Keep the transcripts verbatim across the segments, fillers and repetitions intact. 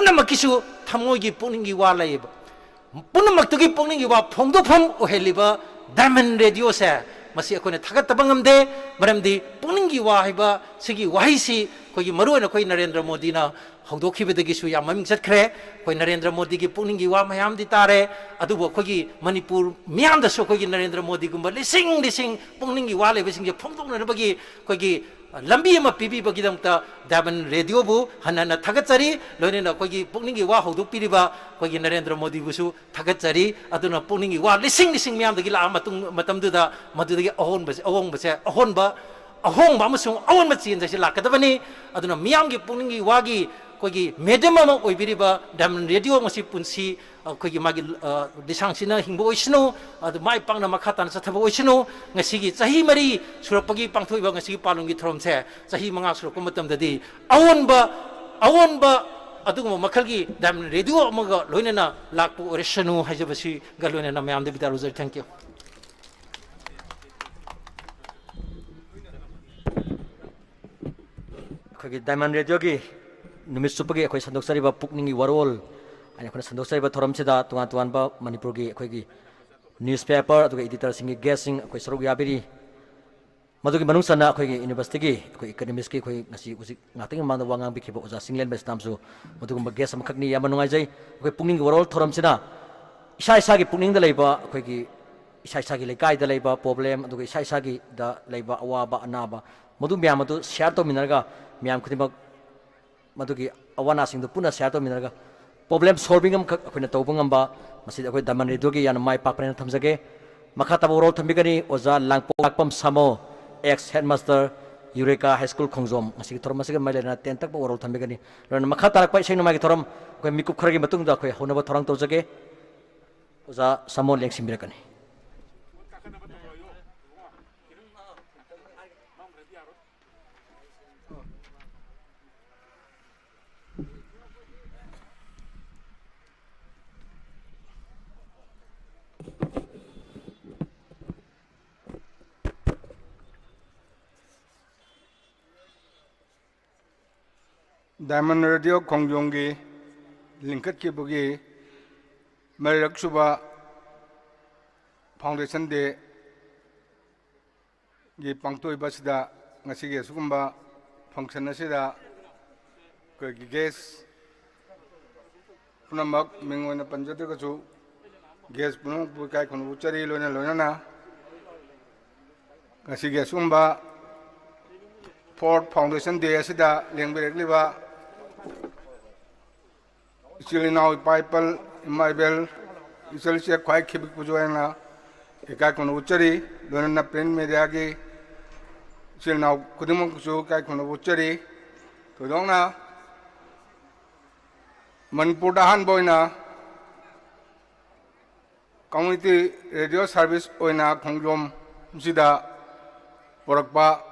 ꯄꯨꯝꯅꯃꯛꯀꯤꯁꯨ ꯊꯃꯣꯏꯒꯤ ꯄꯨꯛꯅꯤꯡꯒꯤ ꯋꯥ ꯂꯩꯌꯦꯕ꯫ ꯄꯨꯝꯅꯃꯛꯇꯨꯒꯤ ꯄꯨꯛꯅꯤꯡꯒꯤ ꯋꯥ ꯐꯣꯡꯗꯣꯛꯐꯝ ꯑꯣꯏꯍꯜꯂꯤꯕ ꯗꯥꯏꯃꯟ ꯔꯦꯗꯤꯑꯣꯁꯦ, ꯃꯁꯤ ꯑꯩꯈꯣꯏꯅ ꯊꯥꯒꯠꯇꯕ ꯉꯝꯗꯦ꯫ ꯃꯔꯝꯗꯤ ꯄꯨꯛꯅꯤꯡꯒꯤ ꯋꯥ ꯍꯥꯏꯕ ꯁꯤꯒꯤ ꯋꯥꯍꯩꯁꯤ ꯑꯩꯈꯣꯏꯒꯤ ꯃꯔꯨꯑꯣꯏꯅ ꯑꯩꯈꯣꯏ ꯅꯔꯦꯟꯗ꯭ꯔ ꯃꯣꯗꯤꯅ ꯍꯧꯗꯣꯛꯈꯤꯕꯗꯒꯤꯁꯨ ꯌꯥꯝ ꯃꯃꯤꯡ ꯆꯠꯈ꯭ꯔꯦ꯫ ꯑꯩꯈꯣꯏ ꯅꯔꯦꯟꯗ꯭ꯔ ꯃꯣꯗꯤꯒꯤ ꯄꯨꯛꯅꯤꯡꯒꯤ ꯋꯥ ꯃꯌꯥꯝꯗꯤ ꯇꯥꯔꯦ, ꯑꯗꯨꯕꯨ ꯑꯩꯈꯣꯏꯒꯤ ꯃꯅꯤꯄꯨꯔ ꯃꯤꯌꯥꯝꯗꯁꯨ ꯑꯩꯈꯣꯏꯒꯤ ꯅꯔꯦꯟꯗ꯭ꯔ ꯃꯣꯗꯤꯒꯨꯝꯕ ꯂꯤꯁꯤꯡ ꯂꯤꯁꯤꯡ ꯄꯨꯛꯅꯤꯡꯒꯤ ꯋꯥ ꯂꯩꯕꯁꯤꯡꯁꯦ ꯐꯣꯡꯗꯣꯛꯅꯅꯕꯒꯤ ꯑꯩꯈꯣꯏꯒꯤ ꯂꯝꯕꯤ ꯑꯃ ꯄꯤꯕꯤꯕꯒꯤꯗꯃꯛꯇ ꯗꯥꯏꯃꯟ ꯔꯦꯗꯤꯑꯣꯕꯨ ꯍꯟꯅ ꯍꯟꯅ ꯊꯥꯒꯠꯆꯔꯤ꯫ ꯂꯣꯏꯅꯅ ꯑꯩꯈꯣꯏꯒꯤ ꯄꯨꯛꯅꯤꯡꯒꯤ ꯋꯥ ꯍꯧꯗꯣꯛꯄꯤꯔꯤꯕ ꯑꯩꯈꯣꯏꯒꯤ ꯅꯔꯦꯟꯗ꯭ꯔ ꯃꯣꯗꯤꯕꯨꯁꯨ ꯊꯥꯒꯠꯆꯔꯤ꯫ ꯑꯗꯨꯅ ꯄꯨꯛꯅꯤꯡꯒꯤ ꯋꯥ ꯂꯤꯁꯤꯡ ꯂꯤꯁꯤꯡ ꯃꯤꯌꯥꯝꯗꯒꯤ ꯂꯥꯛꯑ ꯃꯇꯨꯡ ꯃꯇꯝꯗꯨꯗ ꯃꯗꯨꯗꯒꯤ ꯑꯍꯣꯟꯕꯁꯦ, ꯑꯍꯣꯡꯕꯁꯦ, ꯑꯍꯣꯟꯕ, ꯑꯍꯣꯡꯕ ꯑꯃꯁꯨꯡ ꯑꯑꯣꯟꯕ ꯆꯦꯟꯖ ꯑꯁꯤ ꯂꯥꯛꯀꯗꯕꯅꯤ꯫ ꯑꯗꯨꯅ ꯃꯤꯌꯥꯝꯒꯤ ꯄꯨꯛꯅꯤꯡꯒꯤ ꯋꯥꯒꯤ ꯑꯩꯈꯣꯏꯒꯤ medium ꯑꯃ ꯑꯣꯏꯕꯤꯔꯤꯕ ꯗꯥꯏꯃꯟ ꯔꯦꯗꯤꯑꯣ ꯉꯁꯤ ꯄꯨꯟꯁꯤ ꯑꯩꯈꯣꯏꯒꯤ ꯃꯥꯒꯤ, ꯑ, ꯂꯤꯁꯥꯡꯁꯤꯟꯅ ꯍꯤꯡꯕ ꯑꯣꯏꯁꯅꯨ, ꯑꯗꯨ ꯃꯥꯏ ꯄꯥꯛꯅ ꯃꯈꯥ ꯇꯥꯅ ꯆꯠꯊꯕ ꯑꯣꯏꯁꯅꯨ꯫ ꯉꯁꯤꯒꯤ ꯆꯍꯤ ꯃꯔꯤ ꯁꯨꯔꯛꯄꯒꯤ ꯄꯥꯡꯊꯣꯛꯏꯕ ꯉꯁꯤꯒꯤ ꯄꯥꯂꯣꯟꯒꯤ ꯊꯧꯔꯝꯁꯦ ꯆꯍꯤ ꯃꯉꯥ ꯁꯨꯔꯛꯄ ꯃꯇꯝꯗꯗꯤ ꯑꯑꯣꯟꯕ, ꯑꯑꯣꯟꯕ ꯑꯗꯨꯒꯨꯝꯕ ꯃꯈꯜꯒꯤ ꯗꯥꯏꯃꯟ ꯔꯦꯗꯤꯑꯣ ꯑꯃꯒ ꯂꯣꯏꯅꯅ ꯂꯥꯛꯄ ꯑꯣꯏꯔꯁꯅꯨ ꯍꯥꯏꯖꯕꯁꯤꯒ ꯂꯣꯏꯅꯅ ꯃꯌꯥꯝꯗ ꯕꯤꯗꯥ ꯂꯧꯖꯔꯤ꯫ Thank you꯫ ꯑꯩꯈꯣꯏꯒꯤ ꯗꯥꯏꯃꯟ ꯔꯦꯗꯤꯑꯣꯒꯤ ꯅꯨꯃꯤꯠ ꯆꯨꯞꯄꯒꯤ ꯑꯩꯈꯣꯏ ꯁꯟꯗꯣꯛꯆꯔꯤꯕ ꯄꯨꯛꯅꯤꯡꯒꯤ ꯋꯥꯔꯣꯜ ꯍꯥꯏꯅ ꯑꯩꯈꯣꯏꯅ ꯁꯟꯗꯣꯛꯆꯔꯤꯕ ꯊꯧꯔꯝꯁꯤꯗ ꯇꯣꯉꯥꯟ ꯇꯣꯉꯥꯟꯕ ꯃꯅꯤꯄꯨꯔꯒꯤ ꯑꯩꯈꯣꯏꯒꯤ newspaper ꯑꯗꯨꯒ editorꯁꯤꯡꯒꯤ guestꯁꯤꯡ ꯑꯩꯈꯣꯏ ꯁꯔꯨꯛ ꯌꯥꯕꯤꯔꯤ꯫ ꯃꯗꯨꯒꯤ ꯃꯅꯨꯡ ꯆꯟꯅ ꯑꯩꯈꯣꯏꯒꯤ universityꯒꯤ ꯑꯩꯈꯣꯏ economistꯀꯤ ꯑꯩꯈꯣꯏ ꯉꯁꯤ ꯍꯧꯖꯤꯛ ꯉꯥꯛꯇꯪꯒꯤ ꯃꯃꯥꯡꯗ ꯋꯥ ꯉꯥꯡꯕꯤꯈꯤꯕ ꯑꯣꯖꯥ ꯆꯤꯡꯂꯦꯟꯕ ꯏꯁꯂꯥꯝꯁꯨ ꯃꯗꯨꯒꯨꯝꯕ guest ꯑꯃꯈꯛꯅꯤ꯫ ꯌꯥꯝꯅ ꯅꯨꯡꯉꯥꯏꯖꯩ꯫ ꯑꯩꯈꯣꯏ ꯄꯨꯛꯅꯤꯡꯒꯤ ꯋꯥꯔꯣꯜ ꯊꯧꯔꯝꯁꯤꯅ ꯏꯁꯥ ꯏꯁꯥꯒꯤ ꯄꯨꯛꯅꯤꯡꯗ ꯂꯩꯕ, ꯑꯩꯈꯣꯏꯒꯤ ꯏꯁꯥ ꯏꯁꯥꯒꯤ ꯂꯩꯀꯥꯏꯗ ꯂꯩꯕ problem, ꯑꯗꯨꯒ ꯏꯁꯥ ꯏꯁꯥꯒꯤꯗ ꯂꯩꯕ ꯑꯋꯥꯕ ꯑꯅꯥꯕ, ꯃꯗꯨ ꯃꯌꯥꯝ ꯑꯗꯨ share ꯇꯧꯃꯤꯟꯅꯔꯒ ꯃꯌꯥꯝ ꯈꯨꯗꯤꯡꯃꯛ ꯃꯗꯨꯒꯤ ꯑꯋꯥ ꯑꯅꯥꯁꯤꯡꯗꯨ ꯄꯨꯟꯅ share ꯇꯧꯃꯤꯟꯅꯔꯒ problem solving ꯑꯃꯈꯛ ꯑꯩꯈꯣꯏꯅ ꯇꯧꯕ ꯉꯝꯕ, ꯃꯁꯤꯗ ꯑꯩꯈꯣꯏ ꯗꯥꯏꯃꯟ ꯔꯦꯗꯤꯑꯣꯒꯤ ꯌꯥꯝꯅ ꯃꯥꯏ ꯄꯥꯛꯄꯅꯦꯅ ꯊꯝꯖꯒꯦ꯫ ꯃꯈꯥ ꯇꯥꯕ ꯋꯥꯔꯣꯜ ꯊꯝꯕꯤꯒꯅꯤ ꯑꯣꯖꯥ ꯂꯥꯡꯄꯣꯛ ꯂꯥꯛꯄꯝ ꯁꯥꯃꯣ, ex headmaster, ꯌꯨꯔꯦꯀꯥ ꯍꯥꯏ ꯁ꯭ꯀꯨꯜ ꯈꯣꯡꯖꯣꯝ꯫ ꯃꯁꯤꯒꯤ ꯊꯧꯔꯝ ꯑꯁꯤꯒ ꯃꯔꯤ ꯂꯩꯅꯅ ꯇꯦꯟꯇꯛꯄ ꯋꯥꯔꯣꯜ ꯊꯝꯕꯤꯒꯅꯤ꯫ ꯂꯣꯏꯅꯅ ꯃꯈꯥ ꯇꯥꯔꯛꯄ ꯏꯁꯩ ꯅꯣꯡꯃꯥꯏꯒꯤ ꯊꯧꯔꯝ ꯑꯩꯈꯣꯏ ꯃꯤꯀꯨꯞ ꯈꯔꯒꯤ ꯃꯇꯨꯡꯗ ꯑꯩꯈꯣꯏ ꯍꯧꯅꯕ ꯊꯧꯔꯥꯡ ꯇꯧꯖꯒꯦ꯫ ꯑꯣꯖꯥ ꯁꯥꯃꯣ ꯂꯦꯡꯁꯤꯟꯕꯤꯔꯛꯀꯅꯤ꯫ ꯗꯥꯏꯃꯟ ꯔꯦꯗꯤꯑꯣ ꯈꯣꯡꯖꯣꯝꯒꯤ ꯂꯤꯡꯈꯠꯈꯤꯕꯒꯤ ꯃꯔꯤꯔꯛ ꯁꯨꯕ Foundation Day ꯒꯤ ꯄꯥꯡꯊꯣꯛꯏꯕ ꯑꯁꯤꯗ ꯉꯁꯤꯒꯤ ꯑꯁꯤꯒꯨꯝꯕ function ꯑꯁꯤꯗ ꯑꯩꯈꯣꯏꯒꯤ guest ꯄꯨꯝꯅꯃꯛ, ꯃꯤꯡ ꯑꯣꯏꯅ ꯄꯟꯖꯗ꯭ꯔꯒꯁꯨ guest ꯄꯨꯝꯅꯃꯛꯄꯨ ꯏꯀꯥꯏ ꯈꯨꯝꯅꯕ ꯎꯠꯆꯔꯤ꯫ ꯂꯣꯏꯅ ꯂꯣꯏꯅꯅ ꯉꯁꯤꯒꯤ ꯑꯁꯤꯒꯨꯝꯕ fourth Foundation Day ꯑꯁꯤꯗ ꯂꯦꯡꯕꯤꯔꯛꯂꯤꯕ ꯏꯆꯤꯜ ꯏꯅꯥꯎ, ꯏꯄꯥ ꯏꯄꯜ, ꯏꯃꯥ ꯏꯕꯦꯜ, ꯏꯆꯜ ꯏꯆꯦ ꯈ꯭ꯋꯥꯏ ꯈꯤꯕꯤꯛꯄꯁꯨ ꯑꯩꯅ ꯏꯀꯥꯏ ꯈꯨꯝꯅꯕ ꯎꯠꯆꯔꯤ꯫ ꯂꯣꯏꯅꯅ print media ꯒꯤ ꯏꯆꯤꯜ ꯏꯅꯥꯎ ꯈꯨꯗꯤꯡꯃꯛꯄꯨꯁꯨ ꯏꯀꯥꯏ ꯈꯨꯝꯅꯕ ꯎꯠꯆꯔꯤ꯫ ꯊꯣꯏꯗꯣꯛꯅ ꯃꯅꯤꯄꯨꯔꯗ ꯑꯍꯥꯟꯕ ꯑꯣꯏꯅ community radio service ꯑꯣꯏꯅ ꯈꯣꯡꯖꯣꯝꯁꯤꯗ ꯄꯨꯔꯛꯄ,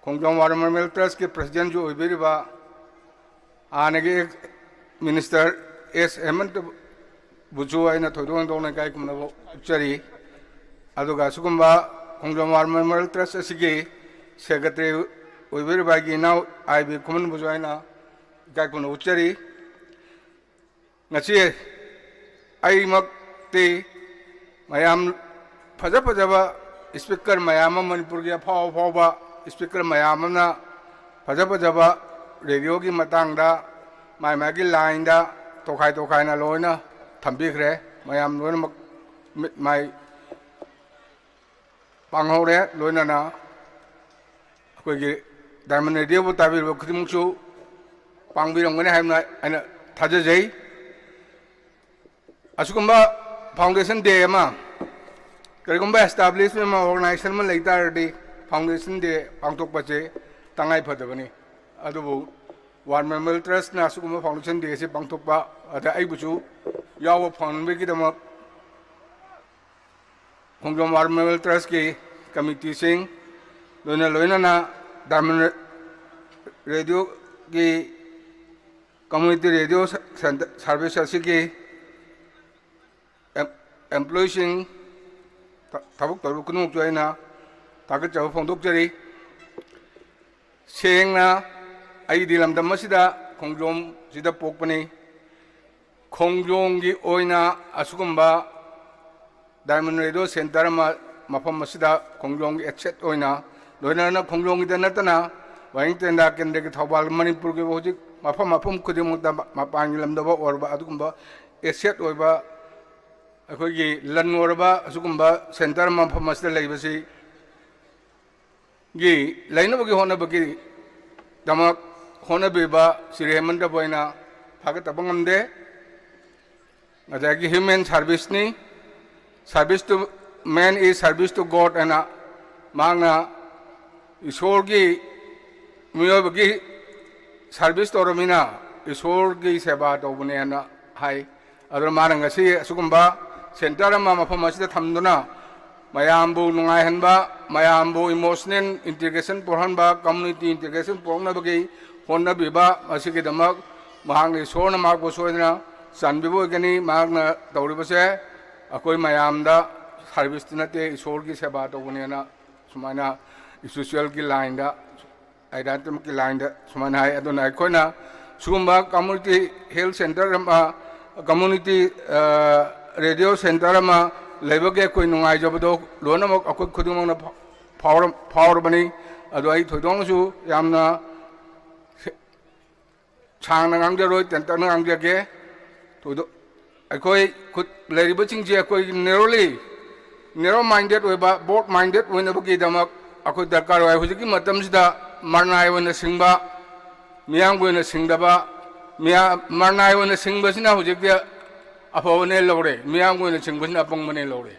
ꯈꯣꯡꯖꯣꯝ War Memorial Trust ꯀꯤ president ꯁꯨ ꯑꯣꯏꯕꯤꯔꯤꯕ ꯍꯥꯟꯅꯒꯤ ex minister ꯑꯦꯁ ꯍꯦꯃꯟꯇ ꯕꯨꯁꯨ ꯑꯩꯅ ꯊꯣꯏꯗꯣꯛ ꯍꯦꯟꯗꯣꯛꯅ ꯏꯀꯥꯏ ꯈꯨꯝꯅꯕ ꯎꯠꯆꯔꯤ꯫ ꯑꯗꯨꯒ ꯑꯁꯤꯒꯨꯝꯕ ꯈꯣꯡꯖꯣꯝ War Memorial Trust ꯑꯁꯤꯒꯤ secretary ꯑꯣꯏꯕꯤꯔꯤꯕ ꯑꯩꯒꯤ ꯏꯅꯥꯎ ꯑꯥꯏ ꯕꯤ ꯈꯨꯃꯟꯕꯨꯁꯨ ꯑꯩꯅ ꯏꯀꯥꯏ ꯈꯨꯝꯅꯕ ꯎꯠꯆꯔꯤ꯫ ꯉꯁꯤ ꯑꯩꯃꯛꯇꯤ ꯃꯌꯥꯝ, ꯐꯖ ꯐꯖꯕ speaker ꯃꯌꯥꯝ ꯑꯃ, ꯃꯅꯤꯄꯨꯔꯒꯤ ꯑꯐꯥꯎ ꯑꯐꯥꯎꯕ speaker ꯃꯌꯥꯝ ꯑꯃꯅ ꯐꯖ ꯐꯖꯕ radio ꯒꯤ ꯃꯇꯥꯡꯗ ꯃꯥꯏ ꯃꯥꯒꯤ line ꯗ ꯇꯣꯈꯥꯏ ꯇꯣꯈꯥꯏꯅ ꯂꯣꯏꯅ ꯊꯝꯕꯤꯈ꯭ꯔꯦ꯫ ꯃꯌꯥꯝ ꯂꯣꯏꯅꯃꯛ ꯃꯤꯠ ꯃꯥꯏ ꯄꯥꯡꯍꯧꯔꯦ꯫ ꯂꯣꯏꯅꯅ ꯑꯩꯈꯣꯏꯒꯤ Diamond Radio ꯕꯨ ꯇꯥꯕꯤꯔꯤꯕ ꯈꯨꯗꯤꯡꯃꯛꯁꯨ ꯄꯥꯡꯕꯤꯔꯝꯒꯅꯤ ꯍꯥꯏꯅ ꯑꯩꯅ ꯊꯥꯖꯖꯩ꯫ ꯑꯁꯤꯒꯨꯝꯕ Foundation Day ꯑꯃ, ꯀꯔꯤꯒꯨꯝꯕ establishment ꯑꯃ, organization ꯑꯃ ꯂꯩ ꯇꯥꯔꯗꯤ Foundation Day ꯄꯥꯡꯊꯣꯛꯄꯁꯦ ꯇꯉꯥꯏ ꯐꯗꯕꯅꯤ꯫ ꯑꯗꯨꯕꯨ War Memorial Trust ꯅ ꯑꯁꯤꯒꯨꯝꯕ Foundation Day ꯑꯁꯤ ꯄꯥꯡꯊꯣꯛꯄ, ꯑꯗ ꯑꯩꯕꯨꯁꯨ ꯌꯥꯎꯕ ꯐꯪꯍꯟꯕꯒꯤꯗꯃꯛ ꯈꯣꯡꯖꯣꯝ War Memorial Trust ꯀꯤ committee ꯁꯤꯡ, ꯂꯣꯏꯅ ꯂꯣꯏꯅꯅ Diamond Radio ꯒꯤ community radio service ꯑꯁꯤꯒꯤ em-, employee ꯁꯤꯡ, ꯊ-, ꯊꯕꯛ ꯇꯧꯔꯤꯕ ꯈꯨꯗꯤꯡꯃꯛꯁꯨ ꯑꯩꯅ ꯊꯥꯒꯠꯆꯕ ꯐꯣꯡꯗꯣꯛꯆꯔꯤ꯫ ꯁꯦꯡꯅ ꯑꯩꯗꯤ ꯂꯝꯗꯝ ꯑꯁꯤꯗ, ꯈꯣꯡꯖꯣꯝꯁꯤꯗ ꯄꯣꯛꯄꯅꯤ꯫ ꯈꯣꯡꯖꯣꯝꯒꯤ ꯑꯣꯏꯅ ꯑꯁꯤꯒꯨꯝꯕ Diamond Radio Center ꯑꯃ ꯃꯐꯝ ꯑꯁꯤꯗ ꯈꯣꯡꯖꯣꯝꯒꯤ asset ꯑꯣꯏꯅ, ꯂꯣꯏꯅꯅ ꯈꯣꯡꯖꯣꯝꯒꯤꯗ ꯅꯠꯇꯅ ꯋꯥꯍꯦꯡ ꯇꯦꯟꯗꯥ ꯀꯦꯟꯗ꯭ꯔꯒꯤ ꯊꯧꯕꯥꯜ, ꯃꯅꯤꯄꯨꯔꯒꯤ ꯍꯧꯖꯤꯛ ꯃꯐꯝ ꯃꯐꯝ ꯈꯨꯗꯤꯡꯃꯛꯇ ꯃꯄꯥꯟꯒꯤ ꯂꯝꯗ ꯑꯣꯏꯔꯕ ꯑꯗꯨꯒꯨꯝꯕ asset ꯑꯣꯏꯕ, ꯑꯩꯈꯣꯏꯒꯤ ꯂꯟ ꯑꯣꯏꯔꯕ ꯑꯁꯤꯒꯨꯝꯕ center ꯃꯐꯝ ꯑꯁꯤꯗ ꯂꯩꯕꯁꯤ ꯒꯤ ꯂꯩꯅꯕꯒꯤ ꯍꯣꯠꯅꯕꯒꯤꯗꯃꯛ ꯍꯣꯠꯅꯕꯤꯕ ꯁ꯭ꯔꯤ ꯍꯦꯃꯟꯇꯕꯨ ꯑꯩꯅ ꯐꯥꯒꯠꯇꯕ ꯉꯝꯗꯦ꯫ ꯉꯁꯥꯏꯒꯤ human service ꯅꯤ, service to man is service to God ꯍꯥꯏꯅ ꯃꯍꯥꯛꯅ ꯏꯁꯣꯔꯒꯤ, ꯃꯤꯑꯣꯏꯕꯒꯤ service ꯇꯧꯔꯃꯤꯅ ꯏꯁꯣꯔꯒꯤ ꯁꯦꯕꯥ ꯇꯧꯕꯅꯦꯅ ꯍꯥꯏ꯫ ꯑꯗꯨꯅ ꯃꯥꯅ ꯉꯁꯤ ꯑꯁꯤꯒꯨꯝꯕ center ꯑꯃ ꯃꯐꯝ ꯑꯁꯤꯗ ꯊꯝꯗꯨꯅ ꯃꯌꯥꯝꯕꯨ ꯅꯨꯡꯉꯥꯏꯍꯟꯕ, ꯃꯌꯥꯝꯕꯨ emotional integration ꯄꯨꯔꯛꯍꯟꯕ, community integration ꯄꯨꯔꯛꯅꯕꯒꯤ ꯍꯣꯠꯅꯕꯤꯕ ꯑꯁꯤꯒꯤꯗꯃꯛ ꯃꯍꯥꯛꯅ ꯏꯁꯣꯔꯅ ꯃꯍꯥꯛꯄꯨ ꯁꯣꯏꯗꯅ ꯆꯥꯟꯕꯤꯕ ꯑꯣꯏꯒꯅꯤ꯫ ꯃꯍꯥꯛꯅ ꯇꯧꯔꯤꯕꯁꯦ ꯑꯩꯈꯣꯏ ꯃꯌꯥꯝꯗ service ꯇꯤ ꯅꯠꯇꯦ, ꯏꯁꯣꯔꯒꯤ ꯁꯦꯕꯥ ꯇꯧꯕꯅꯦꯅ ꯁꯨꯃꯥꯏꯅ spiritual ꯒꯤ line ꯗ, ꯑꯙ꯭ꯌꯥꯠꯃꯤꯛꯀꯤ line ꯗ ꯁꯨꯃꯥꯏꯅ ꯍꯥꯏ꯫ ꯑꯗꯨꯅ ꯑꯩꯈꯣꯏꯅ ꯁꯤꯒꯨꯝꯕ community health center ꯑꯃ, community radio center ꯑꯃ ꯂꯩꯕꯒꯤ ꯑꯩꯈꯣꯏ ꯅꯨꯡꯉꯥꯏꯖꯕꯗꯣ ꯂꯣꯏꯅꯃꯛ ꯑꯩꯈꯣꯏ ꯈꯨꯗꯤꯡꯃꯛꯅ ꯐꯥꯎꯔ-, ꯐꯥꯎꯔꯕꯅꯤ꯫ ꯑꯗꯣ ꯑꯩ ꯊꯣꯏꯗꯣꯛꯅꯁꯨ ꯌꯥꯝꯅ ꯁꯥꯡꯅ ꯉꯥꯡꯖꯔꯣꯏ, ꯇꯦꯟꯇꯛꯅ ꯉꯥꯡꯖꯒꯦ꯫ ꯊꯣꯏꯗꯣꯛ-, ꯑꯩꯈꯣꯏ ꯈꯨꯠ ꯂꯩꯔꯤꯕꯁꯤꯡꯁꯦ ꯑꯩꯈꯣꯏ narrowly, narrow minded ꯑꯣꯏꯕ, broad minded ꯑꯣꯏꯅꯕꯒꯤꯗꯃꯛ ꯑꯩꯈꯣꯏ ꯗꯔꯀꯥꯔ ꯑꯣꯏ꯫ ꯍꯧꯖꯤꯛꯀꯤ ꯃꯇꯝꯁꯤꯗ ꯃꯔꯅꯥꯏ ꯑꯣꯏꯅ ꯁꯤꯡꯕ, ꯃꯤꯌꯥꯝꯒꯤ ꯑꯣꯏꯅ ꯁꯤꯡꯗꯕ, ꯃꯤꯌꯥꯝ, ꯃꯔꯅꯥꯏ ꯑꯣꯏꯅ ꯁꯤꯡꯕꯁꯤꯅ ꯍꯧꯖꯤꯛꯇꯤ ꯑꯐꯕꯅꯦ ꯂꯧꯔꯦ, ꯃꯤꯌꯥꯝꯒꯤ ꯑꯣꯏꯅ ꯁꯤꯡꯕꯁꯤꯅ ꯑꯄꯪꯕꯅꯦ ꯂꯧꯔꯦ꯫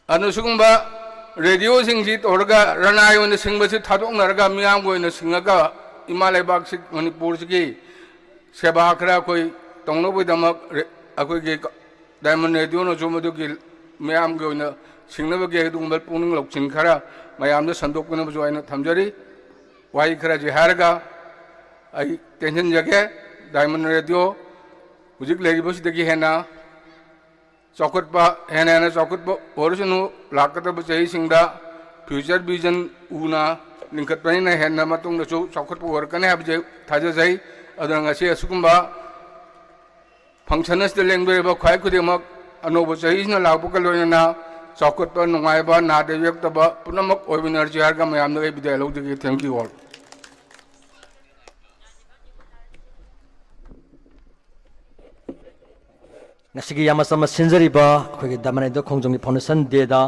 ꯑꯗꯨꯅ ꯁꯤꯒꯨꯝꯕ radio ꯁꯤꯡꯁꯤ ꯇꯧꯔꯒ ꯔꯅꯥꯏ ꯑꯣꯏꯅ ꯁꯤꯡꯕꯁꯤ ꯊꯥꯗꯣꯛꯅꯔꯒ ꯃꯤꯌꯥꯝꯒꯤ ꯑꯣꯏꯅ ꯁꯤꯡꯉꯒ ꯏꯃꯥ ꯂꯩꯕꯥꯛꯁꯤ, ꯃꯅꯤꯄꯨꯔꯁꯤꯒꯤ ꯁꯦꯕꯥ ꯈꯔ ꯑꯩꯈꯣꯏ ꯇꯧꯅꯕꯒꯤꯗꯃꯛ ꯔꯦ-, ꯑꯩꯈꯣꯏꯒꯤ ꯗꯥꯏꯃꯟ ꯔꯦꯗꯤꯑꯣꯅꯁꯨ ꯃꯗꯨꯒꯤ ꯃꯤꯌꯥꯝꯒꯤ ꯑꯣꯏꯅ ꯁꯤꯡꯅꯕꯒꯤ ꯑꯗꯨꯒꯨꯝꯕ ꯄꯨꯛꯅꯤꯡ ꯂꯧꯁꯤꯡ ꯈꯔ ꯃꯌꯥꯝꯗ ꯁꯟꯗꯣꯛꯄꯤꯅꯕꯁꯨ ꯑꯩꯅ ꯊꯝꯖꯔꯤ꯫ ꯋꯥꯍꯩ ꯈꯔꯁꯤ ꯍꯥꯏꯔꯒ ꯑꯩ ꯇꯦꯟꯁꯤꯟꯖꯒꯦ꯫ ꯗꯥꯏꯃꯟ ꯔꯦꯗꯤꯑꯣ ꯍꯧꯖꯤꯛ ꯂꯩꯔꯤꯕꯁꯤꯗꯒꯤ ꯍꯦꯟꯅ ꯆꯥꯎꯈꯠꯄ, ꯍꯦꯟꯅ ꯍꯦꯟꯅ ꯆꯥꯎꯈꯠꯄ ꯑꯣꯏꯔꯁꯅꯨ, ꯂꯥꯛꯀꯗꯕ ꯆꯍꯤꯁꯤꯡꯗ future vision ꯎꯅ ꯂꯤꯡꯈꯠꯄꯅꯤꯅ ꯍꯦꯟꯅ ꯃꯇꯨꯡꯗꯁꯨ ꯆꯥꯎꯈꯠꯄ ꯑꯣꯏꯔꯛꯀꯅꯤ ꯍꯥꯏꯕꯁꯦ ꯊꯥꯖꯖꯩ꯫ ꯑꯗꯨꯅ ꯉꯁꯤ ꯑꯁꯤꯒꯨꯝꯕ function ꯑꯁꯤꯗ ꯂꯦꯡꯕꯤꯔꯤꯕ ꯈ꯭ꯋꯥꯏ ꯈꯨꯗꯤꯡꯃꯛ ꯑꯅꯧꯕ ꯆꯍꯤꯁꯤꯅ ꯂꯥꯛꯄꯒ ꯂꯣꯏꯅꯅ ꯆꯥꯎꯈꯠꯄ, ꯅꯨꯡꯉꯥꯏꯕ, ꯅꯥꯗ ꯌꯦꯛꯇꯕ ꯄꯨꯝꯅꯃꯛ ꯑꯣꯏꯃꯤꯟꯅꯔꯁꯤ ꯍꯥꯏꯔꯒ ꯃꯌꯥꯝꯗ ꯑꯩ ꯕꯤꯗꯥꯏ ꯂꯧꯖꯒꯦ꯫ Thank you all. ꯉꯁꯤꯒꯤ ꯌꯥꯝ ꯑꯆꯝꯕ ꯁꯤꯟꯖꯔꯤꯕ ꯑꯩꯈꯣꯏꯒꯤ ꯗꯥꯏꯃꯟ ꯔꯦꯗꯤꯑꯣ ꯈꯣꯡꯖꯣꯝꯒꯤ Foundation Dayꯗ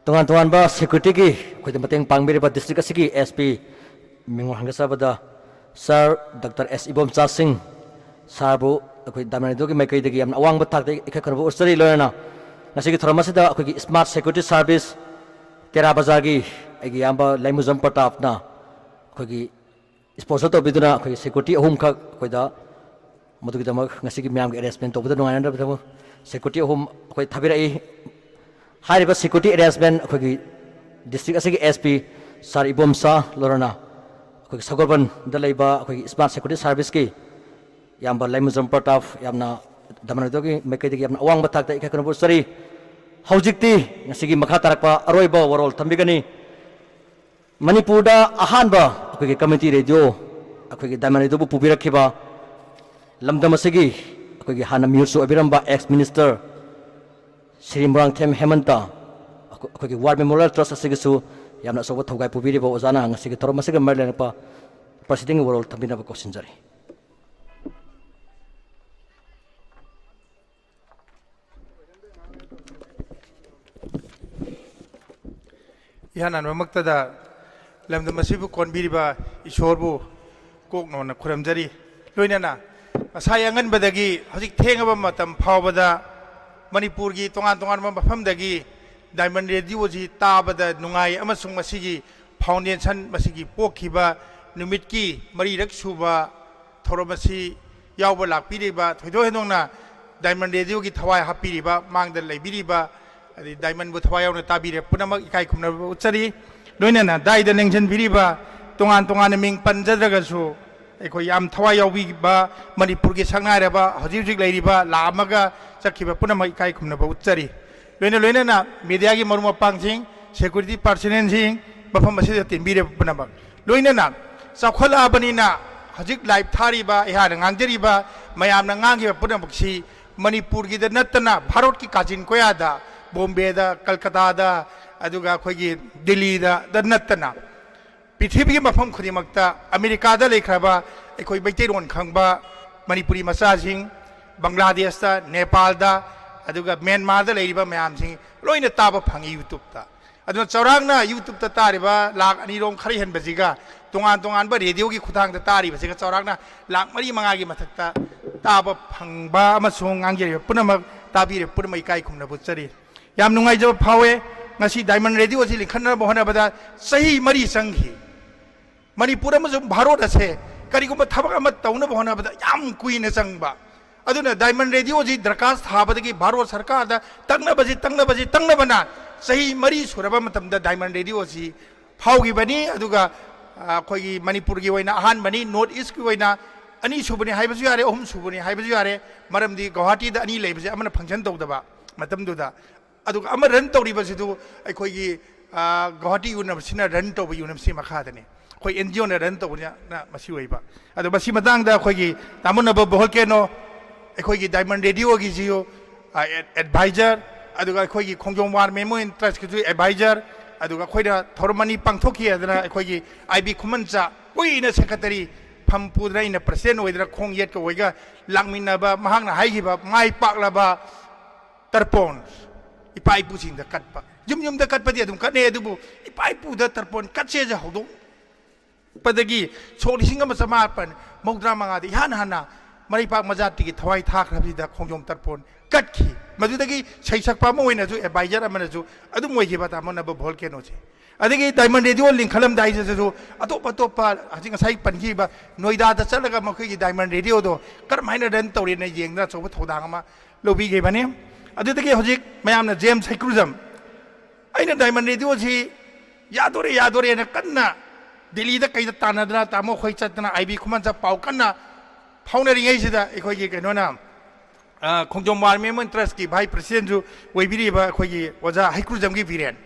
ꯇꯣꯉꯥꯟ ꯇꯣꯉꯥꯟꯕ securityꯒꯤ ꯑꯩꯈꯣꯏꯗ ꯃꯇꯦꯡ ꯄꯥꯡꯕꯤꯔꯤꯕ district ꯑꯁꯤꯒꯤ SP ꯃꯤꯡ ꯍꯟꯒꯠꯆꯕꯗ Sir Doctor S ꯏꯕꯣꯝꯆꯥ ꯁꯤꯡ sirꯕꯨ ꯑꯩꯈꯣꯏ ꯗꯥꯏꯃꯟ ꯔꯦꯗꯤꯑꯣꯒꯤ ꯃꯥꯏꯀꯩꯗꯒꯤ ꯌꯥꯝꯅ ꯑꯋꯥꯡꯕ ꯊꯥꯛꯇ ꯏꯀꯥꯏ ꯈꯨꯝꯅꯕ ꯎꯠꯆꯔꯤ꯫ ꯂꯣꯏꯅꯅ ꯉꯁꯤꯒꯤ ꯊꯧꯔꯝ ꯑꯁꯤꯗ ꯑꯩꯈꯣꯏꯒꯤ Smart Security Service ꯇꯦꯔꯥ ꯕꯖꯥꯔꯒꯤ ꯑꯩꯒꯤ ꯏꯌꯥꯝꯕ ꯂꯩꯃꯖꯝ ꯄ꯭ꯔꯇꯥꯞꯅ ꯑꯩꯈꯣꯏꯒꯤ sponsor ꯇꯧꯕꯤꯗꯨꯅ ꯑꯩꯈꯣꯏꯒꯤ security ꯑꯍꯨꯝꯈꯛ ꯑꯩꯈꯣꯏꯗ ꯃꯗꯨꯒꯤꯗꯃꯛ ꯉꯁꯤꯒꯤ ꯃꯌꯥꯝꯒꯤ arrangement ꯇꯧꯕꯗ ꯅꯨꯡꯉꯥꯏꯅꯅꯕꯒꯤꯗꯃꯛ security ꯑꯍꯨꯝ ꯑꯩꯈꯣꯏ ꯊꯥꯕꯤꯔꯛꯏ꯫ ꯍꯥꯏꯔꯤꯕ security arrangement ꯑꯩꯈꯣꯏꯒꯤ district ꯑꯁꯤꯒꯤ SP Sir ꯏꯕꯣꯝꯆꯥ ꯂꯣꯏꯅꯅ ꯑꯩꯈꯣꯏꯒꯤ ꯁꯒꯣꯜꯕꯟꯗ ꯂꯩꯕ ꯑꯩꯈꯣꯏꯒꯤ Smart Security Serviceꯀꯤ ꯏꯌꯥꯝꯕ ꯂꯩꯃꯖꯝ ꯄ꯭ꯔꯇꯥꯞ ꯌꯥꯝꯅ ꯗꯥꯏꯃꯟ ꯔꯦꯗꯤꯑꯣꯒꯤ ꯃꯥꯏꯀꯩꯗꯒꯤ ꯌꯥꯝꯅ ꯑꯋꯥꯡꯕ ꯊꯥꯛꯇ ꯏꯀꯥꯏ ꯈꯨꯝꯅꯕ ꯎꯠꯆꯔꯤ꯫ ꯍꯧꯖꯤꯛꯇꯤ ꯉꯁꯤꯒꯤ ꯃꯈꯥ ꯇꯥꯔꯛꯄ ꯑꯔꯣꯏꯕ ꯋꯥꯔꯣꯜ ꯊꯝꯕꯤꯒꯅꯤ꯫ ꯃꯅꯤꯄꯨꯔꯗ ꯑꯍꯥꯟꯕ ꯑꯩꯈꯣꯏꯒꯤ community radio, ꯑꯩꯈꯣꯏꯒꯤ ꯗꯥꯏꯃꯟ ꯔꯦꯗꯤꯑꯣꯕꯨ ꯄꯨꯕꯤꯔꯛꯈꯤꯕ ꯂꯝꯗꯝ ꯑꯁꯤꯒꯤ ꯑꯩꯈꯣꯏꯒꯤ ꯍꯥꯟꯅ ꯃꯤꯍꯨꯠꯁꯨ ꯑꯣꯏꯕꯤꯔꯝꯕ ex minister ꯁ꯭ꯔꯤ ꯃꯣꯏꯔꯥꯡꯊꯦꯝ ꯍꯦꯃꯟꯇ ꯑꯩꯈꯣꯏ-, ꯑꯩꯈꯣꯏꯒꯤ War Memorial Trust ꯑꯁꯤꯒꯤꯁꯨ ꯌꯥꯝꯅ ꯑꯆꯧꯕ ꯊꯧꯒꯥꯏ ꯄꯨꯕꯤꯔꯤꯕ ꯑꯣꯖꯥꯅ ꯉꯁꯤꯒꯤ ꯊꯧꯔꯝ ꯑꯁꯤꯒ ꯃꯔꯤ ꯂꯩꯅꯕ proceedingꯒꯤ ꯋꯥꯔꯣꯜ ꯊꯝꯕꯤꯅꯕ ꯀꯧꯁꯤꯟꯖꯔꯤ꯫ ꯏꯍꯥꯟ ꯍꯥꯟꯕꯃꯛꯇꯗ ꯂꯝꯗꯝ ꯑꯁꯤꯕꯨ ꯀꯣꯟꯕꯤꯔꯤꯕ ꯏꯁꯣꯔꯕꯨ ꯀꯣꯛ ꯅꯣꯟꯅ ꯈꯨꯔꯨꯝꯖꯔꯤ꯫ ꯂꯣꯏꯅꯅ ꯉꯁꯥꯏ ꯑꯉꯟꯕꯗꯒꯤ ꯍꯧꯖꯤꯛ ꯊꯦꯡꯉꯕ ꯃꯇꯝ ꯐꯥꯎꯕꯗ ꯃꯅꯤꯄꯨꯔꯒꯤ ꯇꯣꯉꯥꯟ ꯇꯣꯉꯥꯟꯕ ꯃꯐꯝꯗꯒꯤ ꯗꯥꯏꯃꯟ ꯔꯦꯗꯤꯑꯣꯁꯤ ꯇꯥꯕꯗ ꯅꯨꯡꯉꯥꯏ ꯑꯃꯁꯨꯡ ꯃꯁꯤꯒꯤ foundation, ꯃꯁꯤꯒꯤ ꯄꯣꯛꯈꯤꯕ ꯅꯨꯃꯤꯠꯀꯤ ꯃꯔꯤꯔꯛ ꯁꯨꯕ ꯊꯧꯔꯝ ꯑꯁꯤ ꯌꯥꯎꯕ ꯂꯥꯛꯄꯤꯔꯤꯕ, ꯊꯣꯏꯗꯣꯛ ꯍꯦꯟꯗꯣꯛꯅ ꯗꯥꯏꯃꯟ ꯔꯦꯗꯤꯑꯣꯒꯤ ꯊꯋꯥꯏ ꯍꯥꯞꯄꯤꯔꯤꯕ, ꯃꯥꯡꯗ ꯂꯩꯕꯤꯔꯤꯕ, ꯑꯗꯩ ꯗꯥꯏꯃꯟꯕꯨ ꯊꯋꯥꯏ ꯌꯥꯎꯅ ꯇꯥꯕꯤꯔꯦ ꯄꯨꯝꯅꯃꯛ ꯏꯀꯥꯏ ꯈꯨꯝꯅꯕ ꯎꯠꯆꯔꯤ꯫ ꯂꯣꯏꯅꯅ ꯗꯥꯏꯗ ꯂꯦꯡꯁꯤꯟꯕꯤꯔꯤꯕ ꯇꯣꯉꯥꯟ ꯇꯣꯉꯥꯟꯅ ꯃꯤꯡ ꯄꯟꯖꯗ꯭ꯔꯒꯁꯨ ꯑꯩꯈꯣꯏ ꯌꯥꯝ ꯊꯋꯥꯏ ꯌꯥꯎꯕꯤꯕ ꯃꯅꯤꯄꯨꯔꯒꯤ ꯁꯛꯅꯥꯏꯔꯕ ꯍꯧꯖꯤꯛ ꯍꯧꯖꯤꯛ ꯂꯩꯔꯤꯕ ꯂꯥꯛꯑꯝꯃꯒ ꯆꯠꯈꯤꯕ ꯄꯨꯝꯅꯃꯛ ꯏꯀꯥꯏ ꯈꯨꯝꯅꯕ ꯎꯠꯆꯔꯤ꯫ ꯂꯣꯏꯅ ꯂꯣꯏꯅꯅ mediaꯒꯤ ꯃꯔꯨꯞ ꯃꯄꯥꯡꯁꯤꯡ, security personnelꯁꯤꯡ, ꯃꯐꯝ ꯑꯁꯤꯗ ꯇꯤꯟꯕꯤꯔꯤꯕ ꯄꯨꯝꯅꯃꯛ, ꯂꯣꯏꯅꯅ ꯆꯥꯎꯈꯠꯂꯛꯑꯕꯅꯤꯅ ꯍꯧꯖꯤꯛ ꯂꯥꯏꯚ ꯊꯥꯔꯤꯕ, ꯑꯩꯍꯥꯛꯅ ꯉꯥꯡꯖꯔꯤꯕ, ꯃꯌꯥꯝꯅ ꯉꯥꯡꯈꯤꯕ ꯄꯨꯝꯅꯃꯛꯁꯤ ꯃꯅꯤꯄꯨꯔꯒꯤꯗ ꯅꯠꯇꯅ ꯚꯥꯔꯠꯀꯤ ꯀꯥꯆꯤꯟ ꯀꯣꯌꯥꯗ, ꯕꯣꯝꯕꯦꯗ, ꯀꯜꯀꯇꯥꯗ, ꯑꯗꯨꯒ ꯑꯩꯈꯣꯏꯒꯤ ꯗꯤꯜꯂꯤꯗ ꯅꯠꯇꯅ ꯄ꯭ꯔꯤꯊꯤꯕꯤꯒꯤ ꯃꯐꯝ ꯈꯨꯗꯤꯡꯃꯛꯇ, ꯑꯃꯦꯔꯤꯀꯥꯗ ꯂꯩꯈ꯭ꯔꯕ ꯑꯩꯈꯣꯏ ꯃꯩꯇꯩꯂꯣꯟ ꯈꯪꯕ ꯃꯅꯤꯄꯨꯔꯤ ꯃꯆꯥꯁꯤꯡ, ꯕꯪꯒ꯭ꯂꯥꯗꯦꯁꯇ, ꯅꯦꯄꯥꯜꯗ, ꯑꯗꯨꯒ ꯃ꯭ꯌꯥꯟꯃꯥꯔꯗ ꯂꯩꯔꯤꯕ ꯃꯌꯥꯝꯁꯤꯡ ꯂꯣꯏꯅ ꯇꯥꯕ ꯐꯪꯉꯤ YouTube-ꯇ꯫ ꯑꯗꯨꯅ ꯆꯥꯎꯔꯥꯛꯅ YouTube-ꯇ ꯇꯥꯔꯤꯕ ꯂꯥꯈ ꯑꯅꯤꯔꯣꯝ ꯈꯔ ꯍꯦꯟꯕꯁꯤꯒ ꯇꯣꯉꯥꯟ ꯇꯣꯉꯥꯟꯕ ꯔꯦꯗꯤꯑꯣꯒꯤ ꯈꯨꯊꯥꯡꯗ ꯇꯥꯔꯤꯕꯁꯤꯒ ꯆꯥꯎꯔꯥꯛꯅ ꯂꯥꯈ ꯃꯔꯤ ꯃꯉꯥꯒꯤ ꯃꯊꯛꯇ ꯇꯥꯕ ꯐꯪꯕ ꯑꯃꯁꯨꯡ ꯉꯥꯡꯖꯔꯤꯕ ꯄꯨꯝꯅꯃꯛ, ꯇꯥꯕꯤꯔꯤꯕ ꯄꯨꯝꯅꯃꯛ ꯏꯀꯥꯏ ꯈꯨꯝꯅꯕ ꯎꯠꯆꯔꯤ꯫ ꯌꯥꯝ ꯅꯨꯡꯉꯥꯏꯖꯕ ꯐꯥꯎꯋꯦ꯫ ꯉꯁꯤ ꯗꯥꯏꯃꯟ ꯔꯦꯗꯤꯑꯣꯁꯤ ꯂꯤꯡꯈꯠꯅꯕ ꯍꯣꯠꯅꯕꯗ ꯆꯍꯤ ꯃꯔꯤ ꯆꯪꯈꯤ꯫ ꯃꯅꯤꯄꯨꯔ ꯑꯃꯁꯨꯡ ꯚꯥꯔꯣꯠ ꯑꯁꯦ ꯀꯔꯤꯒꯨꯝꯕ ꯊꯕꯛ ꯑꯃ ꯇꯧꯅꯕ ꯍꯣꯠꯅꯕꯗ ꯌꯥꯝ ꯀꯨꯏꯅ ꯆꯪꯕ꯫ ꯑꯗꯨꯅ ꯗꯥꯏꯃꯟ ꯔꯦꯗꯤꯑꯣꯁꯤ ꯗꯔꯀꯥꯁ ꯊꯥꯕꯗꯒꯤ ꯚꯥꯔꯣꯠ ꯁꯔꯀꯥꯔꯗ ꯇꯛꯅꯕꯁꯤ, ꯇꯛꯅꯕꯁꯤ, ꯇꯛꯅꯕꯅ ꯆꯍꯤ ꯃꯔꯤ ꯁꯨꯔꯕ ꯃꯇꯝꯗ ꯗꯥꯏꯃꯟ ꯔꯦꯗꯤꯑꯣꯁꯤ ꯐꯥꯎꯈꯤꯕꯅꯤ꯫ ꯑꯗꯨꯒ, ꯑ, ꯑꯩꯈꯣꯏꯒꯤ ꯃꯅꯤꯄꯨꯔꯒꯤ ꯑꯣꯏꯅ ꯑꯍꯥꯟꯕꯅꯤ, ꯅꯣꯔꯠ ꯏꯁꯀꯤ ꯑꯣꯏꯅ ꯑꯅꯤꯁꯨꯕꯅꯤ ꯍꯥꯏꯕꯁꯨ ꯌꯥꯔꯦ, ꯑꯍꯨꯝꯁꯨꯕꯅꯤ ꯍꯥꯏꯕꯁꯨ ꯌꯥꯔꯦ꯫ ꯃꯔꯝꯗꯤ ꯒꯧꯍꯥꯇꯤꯗ ꯑꯅꯤ ꯂꯩꯕꯁꯦ ꯑꯃꯅ ꯐꯪꯁꯟ ꯇꯧꯗꯕ ꯃꯇꯝꯗꯨꯗ꯫ ꯑꯗꯨꯒ ꯑꯃ ꯔꯟ ꯇꯧꯔꯤꯕꯁꯤꯗꯨ ꯑꯩꯈꯣꯏꯒꯤ, ꯑ, ꯒꯧꯍꯥꯇꯤ ꯌꯨꯅꯤꯚꯔꯁꯤꯇꯤꯅ ꯔꯟ ꯇꯧꯕ ꯌꯨꯅꯤꯚꯔꯁꯤꯇꯤ ꯃꯈꯥꯗꯅꯤ꯫ ꯑꯩꯈꯣꯏ NGO-ꯅ ꯔꯟ ꯇꯧꯕꯅꯤꯅ ꯃꯁꯤ ꯑꯣꯏꯕ꯫ ꯑꯗꯣ ꯃꯁꯤ ꯃꯇꯥꯡꯗ ꯑꯩꯈꯣꯏꯒꯤ ꯇꯥꯃꯣꯟꯅꯕ ꯚꯣꯜꯀꯦꯅꯣ, ꯑꯩꯈꯣꯏꯒꯤ ꯗꯥꯏꯃꯟ ꯔꯦꯗꯤꯑꯣꯒꯤꯁꯨ, ꯑ, ꯑꯦ-, ꯑꯦꯗꯚꯥꯏꯖꯔ, ꯑꯗꯨꯒ ꯑꯩꯈꯣꯏꯒꯤ ꯈꯣꯡꯖꯣꯝ ꯋꯥꯔ ꯃꯦꯃꯣꯔꯤꯌꯦꯜ ꯇ꯭ꯔꯁꯀꯤꯁꯨ ꯑꯦꯗꯚꯥꯏꯖꯔ, ꯑꯗꯨꯒ ꯑꯩꯈꯣꯏꯅ ꯊꯧꯔꯝ ꯑꯅꯤ ꯄꯥꯡꯊꯣꯛꯈꯤ ꯍꯥꯏꯗꯅ ꯑꯩꯈꯣꯏꯒꯤ ꯑꯥꯏ ꯕꯤ ꯈꯨꯃꯟꯆꯥ ꯀꯨꯏꯅ ꯁꯦꯀ꯭ꯔꯦꯇꯔꯤ ꯐꯝ ꯄꯨꯗꯅ ꯑꯩꯅ ꯄ꯭ꯔꯁꯤꯗꯦꯟ ꯑꯣꯏꯗꯅ ꯈꯣꯡ ꯌꯦꯠꯀ ꯑꯣꯏꯒ ꯂꯥꯛꯃꯤꯟꯅꯕ, ꯃꯍꯥꯛꯅ ꯍꯥꯏꯈꯤꯕ ꯃꯥꯏ ꯄꯥꯛꯂꯕ ꯇꯔꯄꯣꯟ ꯏꯄꯥ ꯏꯄꯨꯁꯤꯡꯗ ꯀꯠꯄ꯫ ꯌꯨꯝ ꯌꯨꯝꯗ ꯀꯠꯄꯗꯤ ꯑꯗꯨꯝ ꯀꯠꯅꯩ, ꯑꯗꯨꯕꯨ ꯏꯄꯥ ꯏꯄꯨꯗ ꯇꯔꯄꯣꯟ ꯀꯠꯁꯦꯁꯦ ꯍꯧꯗꯣꯛꯄꯗꯒꯤ ꯁꯣꯛ ꯂꯤꯁꯤꯡ ꯑꯃ ꯆꯃꯥꯄꯟ ꯃꯧꯗ꯭ꯔꯥ ꯃꯉꯥꯗ ꯏꯍꯥꯟ ꯍꯥꯟꯅ ꯃꯔꯩꯄꯥꯛ ꯃꯖꯥꯇꯤꯒꯤ ꯊꯋꯥꯏ ꯊꯥꯈ꯭ꯔꯕꯁꯤꯗ ꯈꯣꯡꯖꯣꯝ ꯇꯔꯄꯣꯟ ꯀꯠꯈꯤ꯫ ꯃꯗꯨꯗꯒꯤ ꯁꯩꯁꯛꯄ ꯑꯃ ꯑꯣꯏꯅꯁꯨ, ꯑꯦꯗꯚꯥꯏꯖꯔ ꯑꯃꯅꯁꯨ ꯑꯗꯨꯝ ꯑꯣꯏꯈꯤꯕ ꯇꯥꯃꯣꯟꯅꯕ ꯚꯣꯜꯀꯦꯅꯣꯁꯦ꯫ ꯑꯗꯒꯤ ꯗꯥꯏꯃꯟ ꯔꯦꯗꯤꯑꯣ ꯂꯤꯡꯈꯠꯂꯝꯗꯥꯏꯁꯤꯗꯁꯨ ꯑꯇꯣꯞ ꯑꯇꯣꯞꯄ ꯍꯧꯖꯤꯛ ꯉꯁꯥꯏ ꯄꯟꯈꯤꯕ ꯅꯣꯏꯗꯥꯗ ꯆꯠꯂꯒ ꯃꯈꯣꯏꯒꯤ ꯗꯥꯏꯃꯟ ꯔꯦꯗꯤꯑꯣꯗꯣ ꯀꯔꯝ ꯍꯥꯏꯅ ꯔꯟ ꯇꯧꯔꯤꯅ ꯌꯦꯡꯗꯅ ꯑꯆꯧꯕ ꯊꯧꯗꯥꯡ ꯑꯃ ꯂꯧꯕꯤꯈꯤꯕꯅꯤ꯫ ꯑꯗꯨꯗꯒꯤ ꯍꯧꯖꯤꯛ ꯃꯌꯥꯝꯅ ꯖꯦꯝꯁ ꯍꯩꯀ꯭ꯔꯨꯖꯝ, ꯑꯩꯅ ꯗꯥꯏꯃꯟ ꯔꯦꯗꯤꯑꯣꯁꯤ ꯌꯥꯗꯣꯔꯦ, ꯌꯥꯗꯣꯔꯦꯅ ꯀꯟꯅ ꯗꯤꯜꯂꯤꯗ ꯀꯩꯗ ꯇꯥꯟꯅꯗꯅ, ꯇꯥꯃꯣ ꯈꯣꯏ ꯆꯠꯇꯅ, ꯑꯥꯏ ꯕꯤ ꯈꯨꯃꯟꯆꯥ ꯄꯥꯎ ꯀꯟꯅ ꯐꯥꯎꯅꯔꯤꯉꯩꯁꯤꯗ ꯑꯩꯈꯣꯏꯒꯤ ꯀꯩꯅꯣꯅ, ꯑ, ꯈꯣꯡꯖꯣꯝ ꯋꯥꯔ ꯃꯦꯃꯣꯔꯤꯌꯦꯜ ꯇ꯭ꯔꯁꯀꯤ ꯚꯥꯏꯁ ꯄ꯭ꯔꯁꯤꯗꯦꯟꯁꯨ ꯑꯣꯏꯕꯤꯔꯤꯕ ꯑꯩꯈꯣꯏꯒꯤ ꯑꯣꯖꯥ ꯍꯩꯀ꯭ꯔꯨꯖꯝꯒꯤ ꯕꯤꯔꯦꯟ,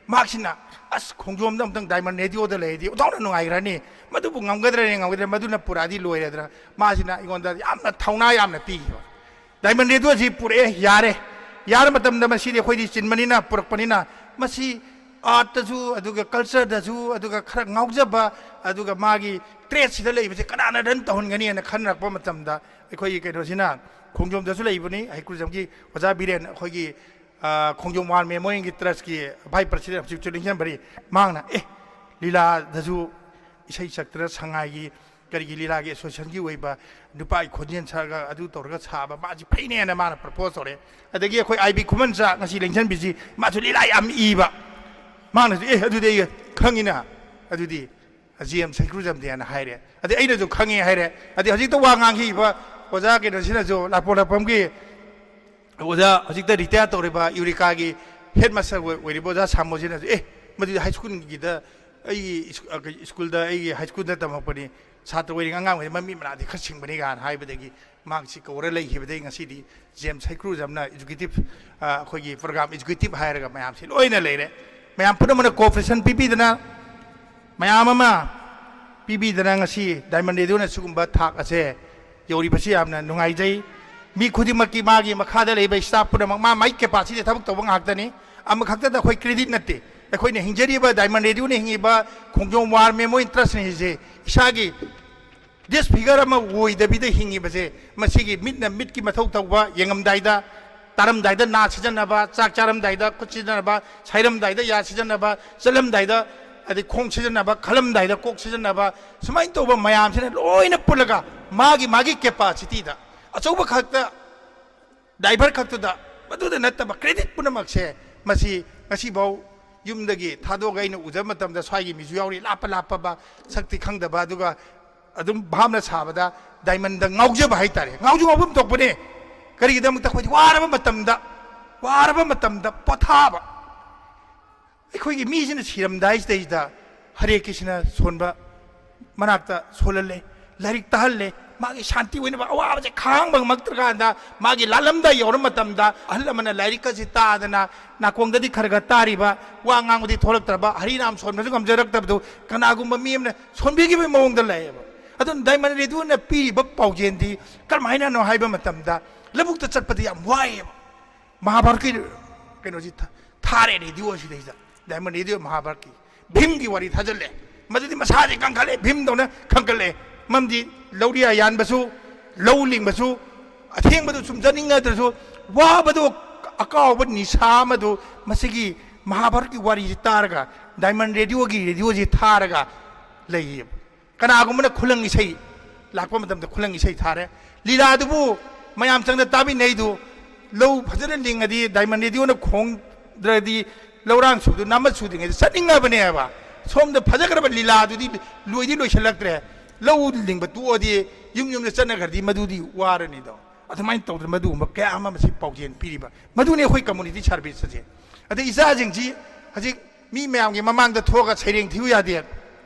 ꯃꯍꯥꯛꯁꯤꯅ, "ꯑꯁ, ꯈꯣꯡꯖꯣꯝꯗ ꯑꯃꯨꯛꯇꯪ ꯗꯥꯏꯃꯟ ꯔꯦꯗꯤꯑꯣꯗ ꯂꯩꯔꯗꯤ ꯑꯣꯟꯊꯣꯛꯅ ꯅꯨꯡꯉꯥꯏꯈ꯭ꯔꯅꯤ, ꯃꯗꯨꯕꯨ ꯉꯝꯒꯗ꯭ꯔꯅꯦ, ꯉꯝꯒꯗ꯭ꯔꯥ, ꯃꯗꯨꯅ ꯄꯨꯔꯛꯑꯗꯤ ꯂꯣꯏꯔꯦꯗ꯭ꯔꯥ?" ꯃꯥꯁꯤꯅ ꯑꯩꯉꯣꯟꯗ ꯌꯥꯝꯅ ꯊꯧꯅꯥ ꯌꯥꯝꯅ ꯄꯤꯈꯤꯕ꯫ ꯗꯥꯏꯃꯟ ꯔꯦꯗꯤꯑꯣꯁꯤ ꯄꯨꯔꯛꯑꯦ, ꯌꯥꯔꯦ꯫ ꯌꯥꯔ ꯃꯇꯝꯗ ꯃꯁꯤꯗꯤ ꯑꯩꯈꯣꯏꯗꯤ ꯆꯤꯟꯕꯅꯤꯅ, ꯄꯨꯔꯛꯄꯅꯤꯅ, ꯃꯁꯤ ꯑꯥꯔꯠꯇꯁꯨ, ꯑꯗꯨꯒ ꯀꯜꯆꯔꯗꯁꯨ, ꯑꯗꯨꯒ ꯈꯔ ꯉꯥꯎꯖꯕ, ꯑꯗꯨꯒ ꯃꯥꯒꯤ ꯇ꯭ꯔꯦꯠꯁꯤꯗ ꯂꯩꯕꯁꯦ ꯀꯅꯥꯅ ꯔꯟ ꯇꯧꯍꯟꯒꯅꯤ ꯍꯥꯏꯅ ꯈꯟꯅꯔꯛꯄ ꯃꯇꯝꯗ, ꯑꯩꯈꯣꯏꯒꯤ ꯀꯩꯅꯣꯁꯤꯅ, ꯈꯣꯡꯖꯣꯝꯗꯁꯨ ꯂꯩꯕꯅꯤ, ꯍꯩꯀ꯭ꯔꯨꯖꯝꯒꯤ ꯑꯣꯖꯥ ꯕꯤꯔꯦꯟ, ꯑꯩꯈꯣꯏꯒꯤ, ꯑ, ꯈꯣꯡꯖꯣꯝ ꯋꯥꯔ ꯃꯦꯃꯣꯔꯤꯌꯦꯜꯒꯤ ꯇ꯭ꯔꯁꯀꯤ ꯚꯥꯏꯁ ꯄ꯭ꯔꯁꯤꯗꯦꯟ, ꯍꯧꯖꯤꯛꯁꯨ ꯅꯤꯡꯁꯤꯡꯕꯅꯤ, ꯃꯍꯥꯛꯅ, "ꯑꯦ, ꯂꯤꯂꯥꯗꯁꯨ ꯏꯁꯩ ꯁꯛꯇꯅ ꯁꯉꯥꯏꯒꯤ, ꯀꯔꯤꯒꯤ, ꯂꯤꯂꯥꯒꯤ ꯑꯦꯁꯣꯁꯤꯌꯦꯁꯟꯒꯤ ꯑꯣꯏꯕ ꯅꯨꯄꯥꯒꯤ ꯈꯣꯟꯖꯦꯜ ꯁꯛꯑꯒ ꯑꯗꯨ ꯇꯧꯔꯒ ꯁꯥꯕ ꯃꯥꯁꯤ ꯐꯩꯅꯦꯅ" ꯃꯥꯅ ꯄ꯭ꯔꯄꯣꯁ ꯇꯧꯔꯦ꯫ ꯑꯗꯒꯤ ꯑꯩꯈꯣꯏ ꯑꯥꯏ ꯕꯤ ꯈꯨꯃꯟꯆꯥ, ꯉꯁꯤ ꯂꯦꯡꯁꯟꯕꯤꯁꯤ, ꯃꯥꯁꯨ ꯂꯤꯂꯥ ꯌꯥꯝ ꯏꯕ, ꯃꯥꯅꯁꯨ, "ꯑꯦ, ꯑꯗꯨꯗꯤ ꯑꯩ ꯈꯪꯉꯤꯅ, ꯑꯗꯨꯗꯤ ꯖꯤ ꯑꯦꯝ ꯁꯩꯀ꯭ꯔꯨꯖꯝꯗꯦꯅ" ꯍꯥꯏꯔꯦ꯫ ꯑꯗꯩ ꯑꯩꯅꯁꯨ "ꯈꯪꯉꯦ" ꯍꯥꯏꯔꯦ꯫ ꯑꯗꯩ ꯍꯧꯖꯤꯛꯇ ꯋꯥ ꯉꯥꯡꯈꯤꯕ ꯑꯣꯖꯥ ꯀꯩꯅꯣꯁꯤꯅꯁꯨ, ꯂꯥꯛꯄꯣꯛ ꯂꯥꯛꯐꯝꯒꯤ ꯑꯣꯖꯥ, ꯍꯧꯖꯤꯛꯇ ꯔꯤꯇꯥꯌꯔ ꯇꯧꯔꯤꯕ ꯌꯨꯔꯤꯀꯥꯒꯤ ꯍꯦꯗ ꯃꯥꯁꯇꯔ ꯑꯣꯏ-, ꯑꯣꯏꯔꯤꯕ ꯑꯣꯖꯥ ꯁꯥꯃꯣꯁꯤꯅꯁꯨ, "ꯑꯦ, ꯃꯗꯨꯗꯤ ꯍꯥꯏ ꯁ꯭ꯀꯨꯜꯒꯤꯗ, ꯑꯩꯒꯤ ꯁ꯭ꯀꯨ-, ꯑ, ꯁ꯭ꯀꯨꯜꯗ, ꯑꯩꯒꯤ ꯍꯥꯏ ꯁ꯭ꯀꯨꯜꯗ ꯇꯝꯃꯛꯄꯅꯤ, ꯁꯥꯇ꯭ꯔ ꯑꯣꯏꯔꯤꯉꯩ ꯑꯉꯥꯡ ꯑꯣꯏꯔꯤꯉꯩ ꯃꯃꯤꯠ ꯃꯅꯥꯗꯤ ꯈꯔ ꯁꯤꯡꯕꯅꯤ" ꯀꯥꯏꯅ ꯍꯥꯏꯕꯗꯒꯤ ꯃꯍꯥꯛꯁꯤ ꯀꯧꯔ ꯂꯩꯈꯤꯕꯗꯒꯤ ꯉꯁꯤꯗꯤ ꯖꯤ ꯑꯦꯝ ꯁꯩꯀ꯭ꯔꯨꯖꯝꯅ ꯑꯦꯖꯨꯀꯦꯇꯤꯚ, ꯑ, ꯑꯩꯈꯣꯏꯒꯤ ꯄ꯭ꯔꯣꯒ꯭ꯔꯥꯝ ꯑꯦꯖꯨꯀꯦꯇꯤꯚ ꯍꯥꯏꯔꯒ ꯃꯌꯥꯝꯁꯤ ꯂꯣꯏꯅ ꯂꯩꯔꯦ꯫ ꯃꯌꯥꯝ ꯄꯨꯝꯅꯃꯛꯅ ꯀꯣꯑꯣꯄꯔꯦꯁꯟ ꯄꯤꯕꯤꯗꯅ, ꯃꯌꯥꯝ ꯑꯃ ꯄꯤꯕꯤꯗꯅ ꯉꯁꯤ ꯗꯥꯏꯃꯟ ꯔꯦꯗꯤꯑꯣꯅ ꯁꯤꯒꯨꯝꯕ ꯊꯥꯛ ꯑꯁꯦ ꯌꯧꯔꯤꯕꯁꯤ ꯌꯥꯝꯅ ꯅꯨꯡꯉꯥꯏꯖꯩ꯫ ꯃꯤ ꯈꯨꯗꯤꯡꯃꯛꯀꯤ ꯃꯥꯒꯤ ꯃꯈꯥꯗ ꯂꯩꯕ ꯁ꯭ꯇꯥꯐ ꯄꯨꯝꯅꯃꯛ ꯃꯥ ꯃꯥꯒꯤ ꯀꯦꯄꯥꯁꯤꯇꯤꯗ ꯊꯕꯛ ꯇꯧꯕ ꯉꯥꯛꯇꯅꯤ꯫ ꯑꯃꯈꯛꯇꯗ ꯑꯩꯈꯣꯏ ꯀ꯭ꯔꯦꯗꯤꯠ ꯅꯠꯇꯦ꯫ ꯑꯩꯈꯣꯏꯅ ꯍꯤꯡꯖꯔꯤꯕ, ꯗꯥꯏꯃꯟ ꯔꯦꯗꯤꯑꯣꯅ ꯍꯤꯡꯉꯤꯕ, ꯈꯣꯡꯖꯣꯝ ꯋꯥꯔ ꯃꯦꯃꯣꯔꯤꯌꯦꯜ ꯇ꯭ꯔꯁꯅ ꯍꯤꯡꯉꯤꯁꯦ, ꯏꯁꯥꯒꯤ ꯗꯤꯁꯐꯤꯒꯔ ꯑꯃ ꯑꯣꯏꯗꯕꯤꯗ ꯍꯤꯡꯉꯤꯕꯁꯦ, ꯃꯁꯤꯒꯤ ꯃꯤꯠꯅ ꯃꯤꯠꯀꯤ ꯃꯊꯧ ꯇꯧꯕ, ꯌꯦꯡꯉꯝꯗꯥꯏꯗ, ꯇꯥꯔꯝꯗꯥꯏꯗ ꯅꯥ ꯁꯤꯖꯤꯟꯅꯕ, ꯆꯥꯛ ꯆꯥꯔꯝꯗꯥꯏꯗ ꯈꯨꯠ ꯁꯤꯖꯤꯟꯅꯕ, ꯁꯥꯏꯔꯝꯗꯥꯏꯗ ꯌꯥ ꯁꯤꯖꯤꯟꯅꯕ, ꯆꯠꯂꯝꯗꯥꯏꯗ ꯑꯗꯩ ꯈꯣꯡ ꯁꯤꯖꯤꯟꯅꯕ, ꯈꯜꯂꯝꯗꯥꯏꯗ ꯀꯣꯛ ꯁꯤꯖꯤꯟꯅꯕ, ꯁꯨꯃꯥꯏꯅ ꯇꯧꯕ ꯃꯌꯥꯝꯁꯤꯅ ꯂꯣꯏꯅ ꯄꯨꯜꯂꯒ ꯃꯥꯒꯤ ꯃꯥꯒꯤ ꯀꯦꯄꯥꯁꯤꯇꯤꯗ, ꯑꯆꯧꯕ ꯈꯛꯇ, ꯗ꯭ꯔꯥꯏꯚꯔ ꯈꯛꯇꯗ, ꯃꯗꯨꯗ ꯅꯠꯇꯕ ꯀ꯭ꯔꯦꯗꯤꯠ ꯄꯨꯝꯅꯃꯛꯁꯦ ꯃꯁꯤ ꯉꯁꯤꯐꯥꯎ ꯌꯨꯝꯗꯒꯤ ꯊꯥꯗꯣꯛꯑꯒ ꯑꯩꯅ ꯎꯖꯕ ꯃꯇꯝꯗ ꯁ꯭ꯋꯥꯏꯒꯤ ꯃꯤꯁꯨ ꯌꯥꯎꯔꯤ, ꯂꯥꯞꯄ ꯂꯥꯞꯄꯕ, ꯁꯛꯇꯤ ꯈꯪꯗꯕ, ꯑꯗꯨꯒ ꯑꯗꯨꯝ ꯚꯥꯞꯅ ꯁꯥꯕꯗ ꯗꯥꯏꯃꯟꯗ ꯉꯥꯎꯖꯕ ꯍꯥꯏꯇꯥꯔꯦ꯫ ꯉꯥꯎꯁꯨ ꯉꯥꯎꯐꯝ ꯊꯣꯛꯄꯅꯦ꯫ ꯀꯔꯤꯒꯤꯗꯃꯛꯇ? ꯑꯩꯈꯣꯏꯗꯤ ꯋꯥꯔꯕ ꯃꯇꯝꯗ, ꯋꯥꯔꯕ ꯃꯇꯝꯗ ꯄꯣꯊꯥꯕ꯫ ꯑꯩꯈꯣꯏꯒꯤ ꯃꯤꯁꯤꯅ ꯁꯤꯔꯝꯗꯥꯏꯁꯤꯗꯩꯗ ꯍꯔꯦ ꯀ꯭ꯔꯤꯁꯅ ꯁꯣꯟꯕ ꯃꯅꯥꯛꯇ ꯁꯣꯜꯍꯜꯂꯦ, ꯂꯥꯏꯔꯤꯛ ꯇꯥꯍꯜꯂꯦ, ꯃꯥꯒꯤ ꯁꯥꯟꯇꯤ ꯑꯣꯏꯅꯕ ꯑꯋꯥꯕꯁꯦ ꯈꯥꯡꯕ ꯉꯝꯃꯛꯇ꯭ꯔꯀꯥꯟꯗ, ꯃꯥꯒꯤ ꯂꯥꯜꯂꯝꯗꯥꯏ ꯌꯧꯔ ꯃꯇꯝꯗ, ꯑꯍꯜ ꯑꯃꯅ ꯂꯥꯏꯔꯤꯛꯀꯁꯤ ꯇꯥꯗꯅ, ꯅꯥꯀꯣꯡꯗꯗꯤ ꯈꯔ ꯈꯔ ꯇꯥꯔꯤꯕ, ꯋꯥ ꯉꯥꯡꯕꯗꯤ ꯊꯣꯛꯂꯛꯇ꯭ꯔꯕ, ꯍꯔꯤꯅꯥꯝ ꯁꯣꯟꯕꯁꯨ ꯉꯝꯖꯔꯛꯇꯕꯗꯨ ꯀꯅꯥꯒꯨꯝꯕ ꯃꯤ ꯑꯃꯅ ꯁꯣꯟꯕꯤꯈꯤꯕꯒꯤ ꯃꯑꯣꯡꯗ ꯂꯩꯌꯦꯕ꯫ ꯑꯗꯨꯅ ꯗꯥꯏꯃꯟ ꯔꯦꯗꯤꯑꯣꯅ ꯄꯤꯔꯤꯕ ꯄꯥꯎꯖꯦꯜꯗꯤ ꯀꯔꯝꯍꯥꯏꯅꯅꯣ ꯍꯥꯏꯕ ꯃꯇꯝꯗ, ꯂꯧꯕꯨꯛꯇ ꯆꯠꯄꯗꯤ ꯌꯥꯝ ꯋꯥꯏꯌꯦꯕ꯫ ꯃꯍꯥꯚꯥꯔꯠꯀꯤ ꯀꯩꯅꯣꯁꯤ ꯊꯥ-, ꯊꯥꯔꯦ ꯔꯦꯗꯤꯑꯣ ꯑꯁꯤꯗꯩꯗ, ꯗꯥꯏꯃꯟ ꯔꯦꯗꯤꯑꯣ ꯃꯍꯥꯚꯥꯔꯠꯀꯤ꯫ ꯚꯤꯝꯒꯤ ꯋꯥꯔꯤ ꯊꯥꯖꯤꯜꯂꯦ꯫ ꯃꯗꯨꯗꯤ ꯃꯁꯥꯁꯦ ꯀꯟꯈꯠꯂꯦ, ꯚꯤꯝꯗꯧꯅ ꯀꯟꯈꯠꯂꯦ꯫ ꯃꯔꯝꯗꯤ ꯂꯧꯔꯤꯌꯥ ꯌꯥꯟꯕꯁꯨ, ꯂꯧ ꯂꯤꯡꯕꯁꯨ, ꯑꯊꯦꯡꯕꯗꯨ ꯁꯨꯝ ꯆꯠꯅꯤꯡꯉꯗ꯭ꯔꯁꯨ, ꯋꯥꯕꯗꯣ ꯑꯀꯥꯎꯕ ꯅꯤꯁꯥ ꯑꯃꯗꯨ ꯃꯁꯤꯒꯤ ꯃꯍꯥꯚꯥꯔꯠꯀꯤ ꯋꯥꯔꯤꯁꯤ ꯇꯥꯔꯒ, ꯗꯥꯏꯃꯟ ꯔꯦꯗꯤꯑꯣꯒꯤ ꯔꯦꯗꯤꯑꯣꯁꯤ ꯊꯥꯔꯒ ꯂꯩꯌꯦꯕ꯫ ꯀꯅꯥꯒꯨꯝꯕꯅ ꯈꯨꯂꯪ ꯏꯁꯩ ꯂꯥꯛꯄ ꯃꯇꯝꯗ ꯈꯨꯂꯪ ꯏꯁꯩ ꯊꯥꯔꯦ꯫ ꯂꯤꯂꯥꯗꯨꯕꯨ ꯃꯌꯥꯝ ꯆꯪꯗ ꯇꯥꯃꯤꯟꯅꯩꯗꯨ, ꯂꯧ ꯐꯖꯅ ꯂꯤꯡꯉꯗꯤ ꯗꯥꯏꯃꯟ ꯔꯦꯗꯤꯑꯣꯅ ꯈꯣꯡꯗ꯭ꯔꯗꯤ ꯂꯧꯔꯥꯡ ꯁꯨꯗꯨ ꯅꯥꯃꯠ ꯁꯨꯗ꯭ꯔꯤꯉꯩꯗ ꯆꯠꯅꯤꯡꯉꯕꯅꯦꯕ꯫ ꯁꯣꯝꯗ ꯐꯖꯈ꯭ꯔꯕ ꯂꯤꯂꯥꯗꯨꯗꯤ ꯂꯣꯏꯗꯤ ꯂꯣꯏꯁꯤꯜꯂꯛꯇ꯭ꯔꯦ꯫ ꯂꯧ ꯂꯤꯡꯕ ꯇꯣꯛꯑꯗꯤ ꯌꯨꯝ ꯌꯨꯝꯗ ꯆꯠꯅꯈ꯭ꯔꯗꯤ ꯃꯗꯨꯗꯤ ꯋꯥꯔꯅꯤꯗꯣ꯫ ꯑꯗꯨꯃꯥꯏꯅ ꯇꯧꯗꯅ ꯃꯗꯨꯒꯨꯝꯕ ꯀꯌꯥ ꯑꯃ ꯃꯁꯤ ꯄꯥꯎꯖꯦꯜ ꯄꯤꯔꯤꯕ꯫ ꯃꯗꯨꯅꯤ ꯑꯩꯈꯣꯏ ꯀꯝꯃꯨꯅꯤꯇꯤ ꯁꯥꯔꯚꯤꯁ ꯑꯁꯦ꯫ ꯑꯗꯩ ꯏꯆꯥꯁꯤꯡꯁꯤ ꯍꯧꯖꯤꯛ ꯃꯤ ꯃꯌꯥꯝꯒꯤ ꯃꯃꯥꯡꯗ ꯊꯣꯛꯑꯒ ꯁꯩꯔꯦꯡ ꯊꯤꯌꯨ ꯌꯥꯗꯦ꯫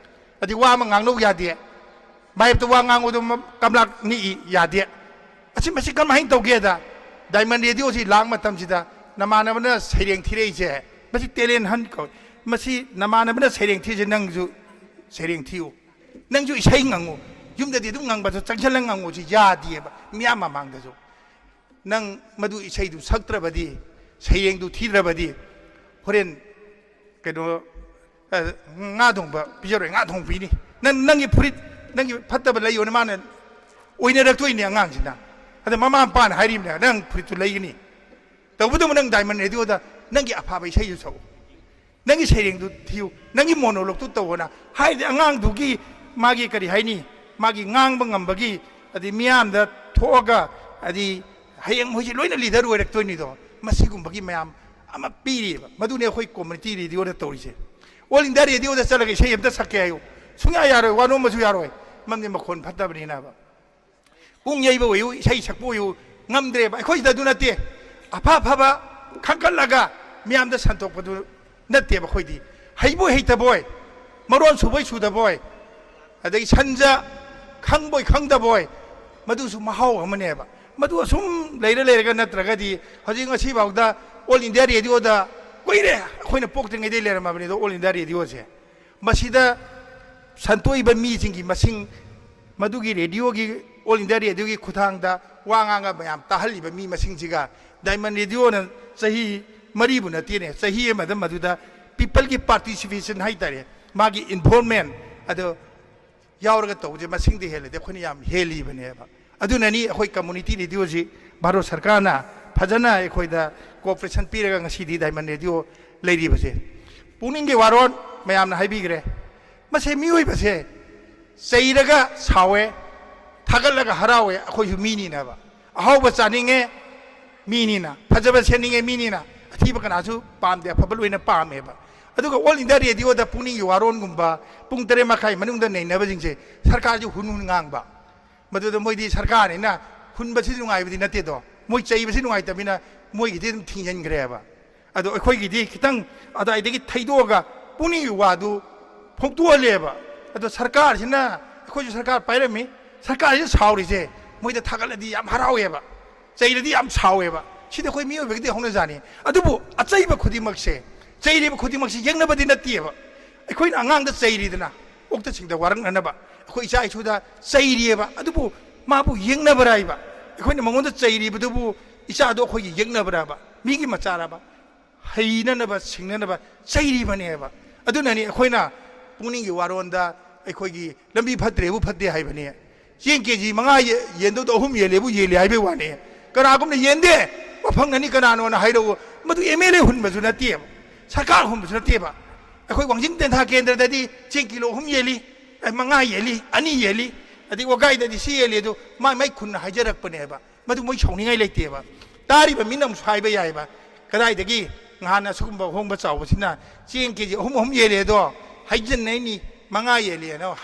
ꯑꯗꯩ ꯋꯥ ꯑꯃ ꯉꯥꯡꯅꯧ ꯌꯥꯗꯦ꯫ ꯃꯥꯌꯦꯞꯇ ꯋꯥ ꯉꯥꯡꯕꯗꯣ ꯃ-, ꯀꯝꯂꯥꯛ ꯅꯤꯛꯏ ꯌꯥꯗꯦ꯫ ꯑꯁꯤ ꯃꯁꯤ ꯀꯃꯥꯏꯅ ꯇꯧꯒꯦꯗ, ꯗꯥꯏꯃꯟ ꯔꯦꯗꯤꯑꯣꯁꯤ ꯂꯥꯛ ꯃꯇꯝꯁꯤꯗ ꯅꯃꯥꯟꯅꯕꯅ ꯁꯩꯔꯦꯡ ꯊꯤꯔꯛꯏꯁꯦ, ꯃꯁꯤ ꯇꯦꯂꯦꯟ ꯍꯟ ꯀꯧꯏ꯫ ꯃꯁꯤ ꯅꯃꯥꯟꯅꯕꯅ ꯁꯩꯔꯦꯡ ꯊꯤꯔꯤꯁꯦ ꯅꯪꯁꯨ ꯁꯩꯔꯦꯡ ꯊꯤꯌꯨ꯫ ꯅꯪꯁꯨ ꯏꯁꯩ ꯉꯪꯉꯨ꯫ ꯌꯨꯝꯗꯗꯤ ꯑꯗꯨꯝ ꯉꯪꯕꯗꯣ ꯆꯪꯁꯤꯜꯂ ꯉꯪꯉꯨ, ꯁꯤ ꯌꯥꯗꯦꯕ ꯃꯤꯌꯥꯝ ꯃꯃꯥꯡꯗꯁꯨ꯫ ꯅꯪ ꯃꯗꯨ ꯏꯁꯩꯗꯨ ꯁꯛꯇ꯭ꯔꯕꯗꯤ, ꯁꯩꯔꯦꯡꯗꯨ ꯊꯤꯗ꯭ꯔꯕꯗꯤ, ꯍꯣꯔꯦꯟ ꯀꯩꯅꯣ, ꯑ, ꯉꯥ ꯊꯣꯡꯕ ꯄꯤꯖꯔꯣꯏ, ꯉꯥ ꯊꯣꯡꯕ ꯄꯤꯅꯤ꯫ ꯅꯪ, ꯅꯪꯒꯤ ꯐꯨꯔꯤꯠ, ꯅꯪꯒꯤ ꯐꯠꯇꯕ ꯂꯩꯌꯣꯅ ꯃꯥꯅ ꯑꯣꯏꯅꯔꯛꯇꯣꯏꯅꯦ ꯑꯉꯥꯡꯁꯤꯅ꯫ ꯑꯗ ꯃꯃꯥ ꯃꯄꯥꯅ ꯍꯥꯏꯔꯤꯕꯅꯦ, "ꯅꯪ ꯐꯨꯔꯤꯠꯇꯨ ꯂꯩꯒꯅꯤ"꯫ ꯇꯧꯕꯇꯕꯨ ꯅꯪ ꯗꯥꯏꯃꯟ ꯔꯦꯗꯤꯑꯣꯗ ꯅꯪꯒꯤ ꯑꯐꯕ ꯏꯁꯩꯗꯨ ꯁꯛꯎ, ꯅꯪꯒꯤ ꯁꯩꯔꯦꯡꯗꯨ ꯊꯤꯌꯨ, ꯅꯪꯒꯤ ꯃꯣꯅꯣꯂꯣꯛꯇꯨ ꯇꯧꯑꯣꯅ ꯍꯥꯏꯔꯗꯤ, ꯑꯉꯥꯡꯗꯨꯒꯤ ꯃꯥꯒꯤ, ꯀꯔꯤ ꯍꯥꯏꯅꯤ, ꯃꯥꯒꯤ ꯉꯥꯡꯕ ꯉꯝꯕꯒꯤ, ꯑꯗꯩ ꯃꯤꯌꯥꯝꯗ ꯊꯣꯛꯑꯒ, ꯑꯗꯩ ꯍꯌꯦꯡ ꯃꯣꯏꯁꯦ ꯂꯣꯏꯅ ꯂꯤꯗꯔ ꯑꯣꯏꯔꯛꯇꯣꯏꯅꯤꯗꯣ꯫ ꯃꯁꯤꯒꯨꯝꯕꯒꯤ ꯃꯌꯥꯝ ꯑꯃ ꯄꯤꯔꯤꯑꯕ꯫ ꯃꯗꯨꯅꯤ ꯑꯩꯈꯣꯏ ꯀꯝꯃꯨꯅꯤꯇꯤ ꯔꯦꯗꯤꯑꯣꯅ ꯇꯧꯔꯤꯁꯦ꯫ ꯑꯣꯜ ꯏꯟꯗꯤꯌꯥ ꯔꯦꯗꯤꯑꯣꯗ ꯆꯠꯂꯒ ꯏꯁꯩ ꯑꯝꯇ ꯁꯛꯀꯦ ꯍꯥꯏꯌꯨ, ꯁꯨꯡꯌꯥ ꯌꯥꯔꯣꯏ, ꯋꯥ ꯅꯣꯝꯕꯁꯨ ꯌꯥꯔꯣꯏ, ꯃꯔꯝꯗꯤ ꯃꯈꯣꯟ ꯐꯠꯇꯕꯅꯤꯅꯕ꯫ ꯄꯨꯡ ꯌꯩꯕ ꯑꯣꯏꯌꯨ, ꯏꯁꯩ ꯁꯛꯄ ꯑꯣꯏꯌꯨ, ꯉꯝꯗ꯭ꯔꯦꯕ꯫ ꯑꯩꯈꯣꯏꯁꯤꯗ ꯑꯗꯨ ꯅꯠꯇꯦ꯫ ꯑꯐ ꯑꯐꯕ ꯈꯟꯒꯠꯂꯒ ꯃꯤꯌꯥꯝꯗ ꯁꯟꯗꯣꯛꯄꯗꯨ ꯅꯠꯇꯦꯕ꯫ ꯑꯩꯈꯣꯏꯗꯤ ꯍꯩꯕꯣꯏ ꯍꯩꯇꯕꯣꯏ, ꯃꯔꯣꯟ ꯁꯨꯕꯣꯏ ꯁꯨꯗꯕꯣꯏ, ꯑꯗꯒꯤ ꯁꯟꯖ ꯈꯪꯕꯣꯏ ꯈꯪꯗꯕꯣꯏ, ꯃꯗꯨꯁꯨ ꯃꯍꯥꯎ ꯑꯃꯅꯦꯕ꯫ ꯃꯗꯨ ꯑꯁꯨꯝ ꯂꯩꯔ ꯂꯩꯔꯒ, ꯅꯠꯇ꯭ꯔꯒꯗꯤ ꯍꯧꯖꯤꯛ ꯉꯁꯤꯐꯥꯎꯗ All India Radioꯗ ꯀꯨꯏꯔꯦ, ꯑꯩꯈꯣꯏꯅ ꯄꯣꯛꯇ꯭ꯔꯤꯉꯩꯗꯩ ꯂꯩꯔꯝꯃꯕꯅꯤꯗꯣ All India Radioꯁꯦ꯫ ꯃꯁꯤꯗ ꯁꯟꯇꯣꯛꯏꯕ ꯃꯤꯁꯤꯡꯒꯤ ꯃꯁꯤꯡ, ꯃꯗꯨꯒꯤ ꯔꯦꯗꯤꯑꯣꯒꯤ, All India Radioꯒꯤ ꯈꯨꯠꯊꯥꯡꯗ ꯋꯥ ꯉꯥꯡꯉ ꯃꯌꯥꯝ ꯇꯥꯍꯜꯂꯤꯕ ꯃꯤ ꯃꯁꯤꯡꯁꯤꯒ Diamond Radioꯅ ꯆꯍꯤ ꯃꯔꯤꯕꯨ ꯅꯠꯇꯦꯅꯦ, ꯆꯍꯤ ꯑꯃꯗ ꯃꯗꯨꯗ peopleꯒꯤ participation ꯍꯥꯏꯇꯥꯔꯦ, ꯃꯥꯒꯤ involvement ꯑꯗꯣ ꯌꯥꯎꯔꯒ ꯇꯧꯕꯁꯦ ꯃꯁꯤꯡꯗꯤ ꯍꯦꯜꯂꯗꯤ ꯑꯩꯈꯣꯏꯅ ꯌꯥꯝ ꯍꯦꯜꯂꯤꯕꯅꯦꯕ꯫ ꯑꯗꯨꯅꯅꯤ ꯑꯩꯈꯣꯏ community radioꯁꯤ ꯚꯥꯔꯠ ꯁꯔꯀꯥꯔꯅ ꯐꯖꯅ ꯑꯩꯈꯣꯏꯗ cooperation ꯄꯤꯔꯒ ꯉꯁꯤꯗꯤ Diamond Radio ꯂꯩꯔꯤꯕꯁꯦ꯫ ꯄꯨꯛꯅꯤꯡꯒꯤ ꯋꯥꯔꯣꯜ ꯃꯌꯥꯝꯅ ꯍꯥꯏꯕꯤꯈ꯭ꯔꯦ꯫ ꯃꯁꯦ ꯃꯤꯑꯣꯏꯕꯁꯦ ꯆꯩꯔꯒ ꯁꯥꯎꯋꯦ, ꯊꯥꯒꯠꯂꯒ ꯍꯔꯥꯎꯋꯦ, ꯑꯩꯈꯣꯏꯁꯨ ꯃꯤꯅꯤꯅꯕ꯫ ꯑꯍꯥꯎꯕ ꯆꯥꯅꯤꯡꯉꯦ ꯃꯤꯅꯤꯅ, ꯐꯖꯕ ꯁꯦꯠꯅꯤꯡꯉꯦ ꯃꯤꯅꯤꯅ, ꯑꯊꯤꯕ ꯀꯅꯥꯁꯨ ꯄꯥꯝꯗꯦ, ꯑꯐꯕ ꯂꯣꯏꯅ ꯄꯥꯝꯃꯦꯕ꯫ ꯑꯗꯨꯒ All India Radioꯗ ꯄꯨꯛꯅꯤꯡꯒꯤ ꯋꯥꯔꯣꯜꯒꯨꯝꯕ ꯄꯨꯡ ꯇꯔꯦꯠ ꯃꯈꯥꯏ ꯃꯅꯨꯡꯗ ꯅꯩꯅꯕꯁꯤꯡꯁꯦ ꯁꯔꯀꯥꯔꯁꯨ ꯍꯨꯟ ꯍꯨꯟ ꯉꯥꯡꯕ꯫ ꯃꯗꯨꯗ ꯃꯣꯏꯗꯤ ꯁꯔꯀꯥꯔꯅꯤꯅ ꯍꯨꯟꯕꯁꯤ ꯅꯨꯡꯉꯥꯏꯕꯗꯤ ꯅꯠꯇꯦꯗꯣ, ꯃꯣꯏ ꯆꯩꯕꯁꯤ ꯅꯨꯡꯉꯥꯏꯇꯕꯅꯤꯅ ꯃꯣꯏꯒꯤꯗꯤ ꯑꯗꯨꯝ ꯊꯤꯡꯖꯤꯟꯈ꯭ꯔꯦꯕ꯫ ꯑꯗꯣ ꯑꯩꯈꯣꯏꯒꯤꯗꯤ ꯈꯤꯇꯪ ꯑꯗꯨꯋꯥꯏꯗꯒꯤ ꯊꯩꯗꯣꯛꯑꯒ ꯄꯨꯛꯅꯤꯡꯒꯤ ꯋꯥꯗꯨ ꯐꯣꯡꯗꯣꯛꯍꯜꯂꯦꯕ꯫ ꯑꯗꯣ ꯁꯔꯀꯥꯔꯁꯤꯅ, ꯑꯩꯈꯣꯏꯁꯨ ꯁꯔꯀꯥꯔ ꯄꯥꯏꯔꯝꯃꯤ, ꯁꯔꯀꯥꯔꯁꯤꯅ ꯁꯥꯎꯔꯤꯁꯦ ꯃꯣꯏꯗ ꯊꯥꯒꯠꯂꯗꯤ ꯌꯥꯝ ꯍꯔꯥꯎꯋꯦꯕ, ꯆꯩꯔꯗꯤ ꯌꯥꯝ ꯁꯥꯎꯋꯦꯕ꯫ ꯁꯤꯗꯤ ꯑꯩꯈꯣꯏ ꯃꯤꯑꯣꯏꯕꯒꯤꯗꯤ ꯍꯧꯅꯖꯥꯅꯤ꯫ ꯑꯗꯨꯕꯨ ꯑꯆꯩꯕ ꯈꯨꯗꯤꯡꯃꯛꯁꯦ, ꯆꯩꯔꯤꯕ ꯈꯨꯗꯤꯡꯃꯛꯁꯦ ꯌꯦꯛꯅꯕꯗꯤ ꯅꯠꯇꯦꯕ꯫ ꯑꯩꯈꯣꯏꯅ ꯑꯉꯥꯡꯗ ꯆꯩꯔꯤꯗꯅ, ꯑꯣꯛꯇ ꯁꯤꯡꯗ ꯋꯥꯔꯛꯅꯅꯕ ꯑꯩꯈꯣꯏ ꯏꯆꯥ ꯏꯁꯨꯗ ꯆꯩꯔꯤꯑꯕ꯫ ꯑꯗꯨꯕꯨ ꯃꯥꯕꯨ ꯌꯦꯛꯅꯕ꯭ꯔꯥ ꯍꯥꯏꯕ? ꯑꯩꯈꯣꯏꯅ ꯃꯉꯣꯟꯗ ꯆꯩꯔꯤꯕꯗꯨꯕꯨ ꯏꯆꯥꯗꯣ ꯑꯩꯈꯣꯏꯒꯤ ꯌꯦꯛꯅꯕ꯭ꯔꯕ? ꯃꯤꯒꯤ ꯃꯆꯥꯔꯕ? ꯍꯩꯅꯅꯕ ꯁꯤꯡꯅꯅꯕ ꯆꯩꯔꯤꯕꯅꯦꯕ꯫ ꯑꯗꯨꯅꯅꯤ ꯑꯩꯈꯣꯏꯅ ꯄꯨꯛꯅꯤꯡꯒꯤ ꯋꯥꯔꯣꯟꯗ ꯑꯩꯈꯣꯏꯒꯤ ꯂꯝꯕꯤ ꯐꯠꯇ꯭ꯔꯦꯕꯨ ꯐꯠꯇꯦ ꯍꯥꯏꯕꯅꯤ, ꯆꯦꯡ ꯀꯦ ꯖꯤ ꯃꯉꯥ ꯌꯦ-, ꯌꯦꯟꯗꯧꯗꯣ ꯑꯍꯨꯝ ꯌꯦꯜꯂꯦꯕꯨ ꯌꯦꯜꯂꯦ ꯍꯥꯏꯕꯩ ꯋꯥꯅꯤ꯫ ꯀꯅꯥꯒꯨꯝꯅ ꯌꯦꯟꯗꯦ, ꯋꯥꯐꯪꯅꯅꯤ ꯀꯅꯥꯅꯣꯅ ꯍꯥꯏꯔꯛꯎ, ꯃꯗꯨ ꯑꯦꯝ ꯑꯦꯜ ꯑꯦ ꯍꯨꯟꯕꯁꯨ ꯅꯠꯇꯦꯕ, ꯁꯔꯀꯥꯔ ꯍꯨꯟꯕꯁꯨ ꯅꯠꯇꯦꯕ꯫ ꯑꯩꯈꯣꯏ ꯋꯥꯡꯖꯤꯡ ꯇꯦꯟꯊꯥ ꯀꯦꯟꯗ꯭ꯔꯗꯗꯤ ꯆꯦꯡ ꯀꯤꯂꯣ ꯑꯍꯨꯝ ꯌꯦꯜꯂꯤ, ꯑꯦ, ꯃꯉꯥ ꯌꯦꯜꯂꯤ, ꯑꯅꯤ ꯌꯦꯜꯂꯤ, ꯑꯗꯩ ꯋꯥꯒꯥꯏꯗꯗꯤ ꯁꯤ ꯌꯦꯜꯂꯤ, ꯑꯗꯨ ꯃꯥꯏ ꯃꯥꯏ ꯈꯨꯟꯅ ꯍꯥꯏꯖꯔꯛꯄꯅꯦꯕ꯫ ꯃꯗꯨ ꯃꯣꯏ ꯁꯥꯎꯅꯤꯡꯉꯥꯏ ꯂꯩꯇꯦꯕ꯫ ꯇꯥꯔꯤꯕ ꯃꯤꯅ ꯑꯃꯨꯛꯁꯨ ꯍꯥꯏꯕ ꯌꯥꯏꯕ, "ꯀꯗꯥꯏꯗꯒꯤ ꯉꯍꯥꯟ ꯑꯁꯤꯒꯨꯝꯕ ꯑꯍꯣꯡꯕ ꯆꯥꯎꯕꯁꯤꯅ ꯆꯦꯡ ꯀꯦ ꯖꯤ ꯑꯍꯨꯝ ꯑꯍꯨꯝ ꯌꯦꯜꯂꯦ ꯑꯗꯣ ꯍꯥꯏꯖꯤꯟꯅꯩꯅꯤ, ꯃꯉꯥ ꯌꯦꯜꯂꯦꯅ"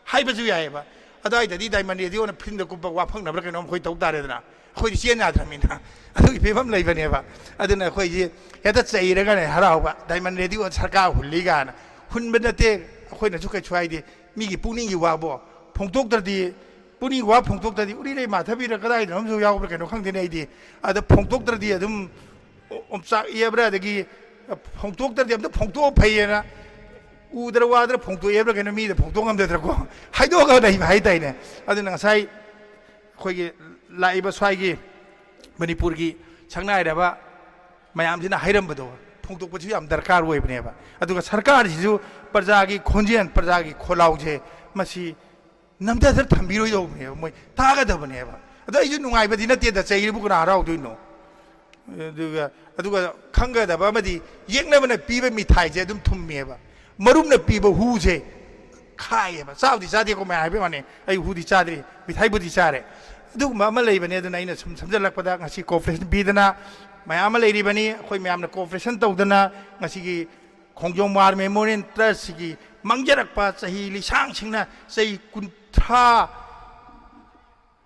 ꯍꯥꯏꯕꯁꯨ ꯌꯥꯏꯑꯕ꯫ ꯑꯗꯨꯋꯥꯏꯗꯗꯤ ꯗꯥꯏꯃꯟ ꯔꯦꯗꯤꯑꯣꯅ ꯐꯤꯜꯗ ꯀꯨꯞꯄ ꯋꯥꯐꯪꯅꯕ꯭ꯔꯥ ꯀꯩꯅꯣꯝ ꯑꯩꯈꯣꯏ ꯇꯧ ꯇꯥꯔꯦꯗꯅ꯫ ꯑꯩꯈꯣꯏꯗꯤ ꯆꯦꯟ ꯌꯥꯗ꯭ꯔꯕꯅꯤꯅ ꯑꯗꯨꯒꯤ ꯐꯤꯕꯝ ꯂꯩꯕꯅꯦꯕ꯫ ꯑꯗꯨꯅ ꯑꯩꯈꯣꯏꯁꯤ ꯍꯦꯛꯇ ꯆꯩꯔꯒꯅꯦ ꯍꯔꯥꯎꯕ, ꯗꯥꯏꯃꯟ ꯔꯦꯗꯤꯑꯣ ꯁꯔꯀꯥꯔ ꯍꯨꯜꯂꯤ ꯀꯥꯏꯅ꯫ ꯍꯨꯟꯕ ꯅꯠꯇꯦ, ꯑꯩꯈꯣꯏꯅꯁꯨ ꯀꯩꯁꯨ ꯍꯥꯏꯗꯦ꯫ ꯃꯤꯒꯤ ꯄꯨꯛꯅꯤꯡꯒꯤ ꯋꯥꯕꯣ ꯐꯣꯡꯗꯣꯛꯇ꯭ꯔꯗꯤ ꯄꯨꯛꯅꯤꯡ ꯋꯥ ꯐꯣꯡꯗꯣꯛꯇ꯭ꯔꯗꯤ, ꯎꯔꯤꯔꯩ ꯃꯥꯊꯕꯤꯔ ꯀꯗꯥꯏꯗꯅꯣ ꯑꯃꯁꯨ ꯌꯥꯎꯕ꯭ꯔꯥ ꯀꯩꯅꯣ ꯈꯪꯗꯦꯅꯦ꯫ ꯑꯩꯗꯤ ꯑꯗ ꯐꯣꯡꯗꯣꯛꯇ꯭ꯔꯗꯤ ꯑꯗꯨꯝ ꯑꯣꯝꯆꯥꯛ ꯏꯕ꯭ꯔꯥ, ꯑꯗꯒꯤ ꯐꯣꯡꯗꯣꯛꯇ꯭ꯔꯗꯤ ꯑꯝꯇ ꯐꯣꯡꯗꯣꯛꯑ ꯐꯩꯌꯦꯅ ꯎꯗ꯭ꯔ ꯋꯥꯗ꯭ꯔ ꯐꯣꯡꯗꯣꯛꯑꯦꯕ꯭ꯔꯥ ꯀꯩꯅꯣ, ꯃꯤꯗ ꯐꯣꯡꯗꯣꯛ ꯉꯝꯗꯗ꯭ꯔꯀꯣ꯫ ꯍꯥꯏꯗꯣꯛꯑꯒ ꯂꯩꯕ ꯍꯥꯏꯇꯥꯔꯦꯅꯦ꯫ ꯑꯗꯨꯅ ꯉꯁꯥꯏ ꯑꯩꯈꯣꯏꯒꯤ ꯂꯥꯛꯏꯕ ꯁ꯭ꯋꯥꯏꯒꯤ ꯃꯅꯤꯄꯨꯔꯒꯤ ꯁꯛꯅꯥꯏꯔꯕ ꯃꯌꯥꯝꯁꯤꯅ ꯍꯥꯏꯔꯝꯕꯗꯣ ꯐꯣꯡꯗꯣꯛꯄꯁꯨ ꯌꯥꯝ ꯗꯔꯀꯥꯔ ꯑꯣꯏꯕꯅꯦꯕ꯫ ꯑꯗꯨꯒ ꯁꯔꯀꯥꯔꯁꯤꯁꯨ ꯄ꯭ꯔꯖꯥꯒꯤ ꯈꯣꯟꯖꯦꯜ, ꯄ꯭ꯔꯖꯥꯒꯤ ꯈꯣꯜꯂꯥꯎꯁꯦ ꯃꯁꯤ ꯅꯝꯊꯗ ꯊꯝꯕꯤꯔꯣꯏꯗꯧꯕꯅꯦꯕ, ꯃꯣꯏ ꯇꯥꯒꯗꯕꯅꯦꯕ꯫ ꯑꯗꯣ ꯑꯩꯁꯨ ꯅꯨꯡꯉꯥꯏꯕꯗꯤ ꯅꯠꯇꯦꯗ, ꯆꯩꯔꯤꯕꯨ ꯀꯅꯥ ꯍꯔꯥꯎꯗꯣꯏꯅꯣ? ꯑꯗꯨꯒ, ꯑꯗꯨꯒ ꯈꯪꯒꯗꯕ ꯑꯃꯗꯤ, ꯌꯦꯛꯅꯕꯅ ꯄꯤꯕ ꯃꯤꯊꯥꯏꯁꯦ ꯑꯗꯨꯝ ꯊꯨꯝꯃꯦꯕ, ꯃꯔꯨꯞꯅ ꯄꯤꯕ ꯍꯨꯁꯦ ꯈꯥꯏꯌꯦꯕ꯫ ꯆꯥꯕꯨꯗꯤ ꯆꯥꯗꯦꯀꯣ, ꯃꯌꯥꯝ ꯍꯥꯏꯕ ꯋꯥꯅꯤ, ꯑꯩ ꯍꯨꯗꯤ ꯆꯥꯗ꯭ꯔꯤ, ꯃꯤꯊꯥꯏꯕꯨꯗꯤ ꯆꯥꯔꯦ꯫ ꯑꯗꯨꯒꯨꯝꯕ ꯑꯃ ꯂꯩꯕꯅꯦ꯫ ꯑꯗꯨꯅ ꯑꯩꯅ ꯁꯨꯝ ꯁꯝꯖꯜꯂꯛꯄꯗ, ꯉꯁꯤ cooperation ꯄꯤꯗꯅ ꯃꯌꯥꯝ ꯑꯃ ꯂꯩꯔꯤꯕꯅꯤ꯫ ꯑꯩꯈꯣꯏ ꯃꯌꯥꯝꯅ cooperation ꯇꯧꯗꯅ ꯉꯁꯤꯒꯤ ꯈꯣꯡꯖꯣꯝ War Memorial Trustꯁꯤꯒꯤ ꯃꯥꯡꯖꯔꯛꯄ ꯆꯍꯤ ꯂꯤꯁꯥꯡꯁꯤꯡꯅ, ꯆꯍꯤ ꯀꯨꯟꯊ꯭ꯔꯥ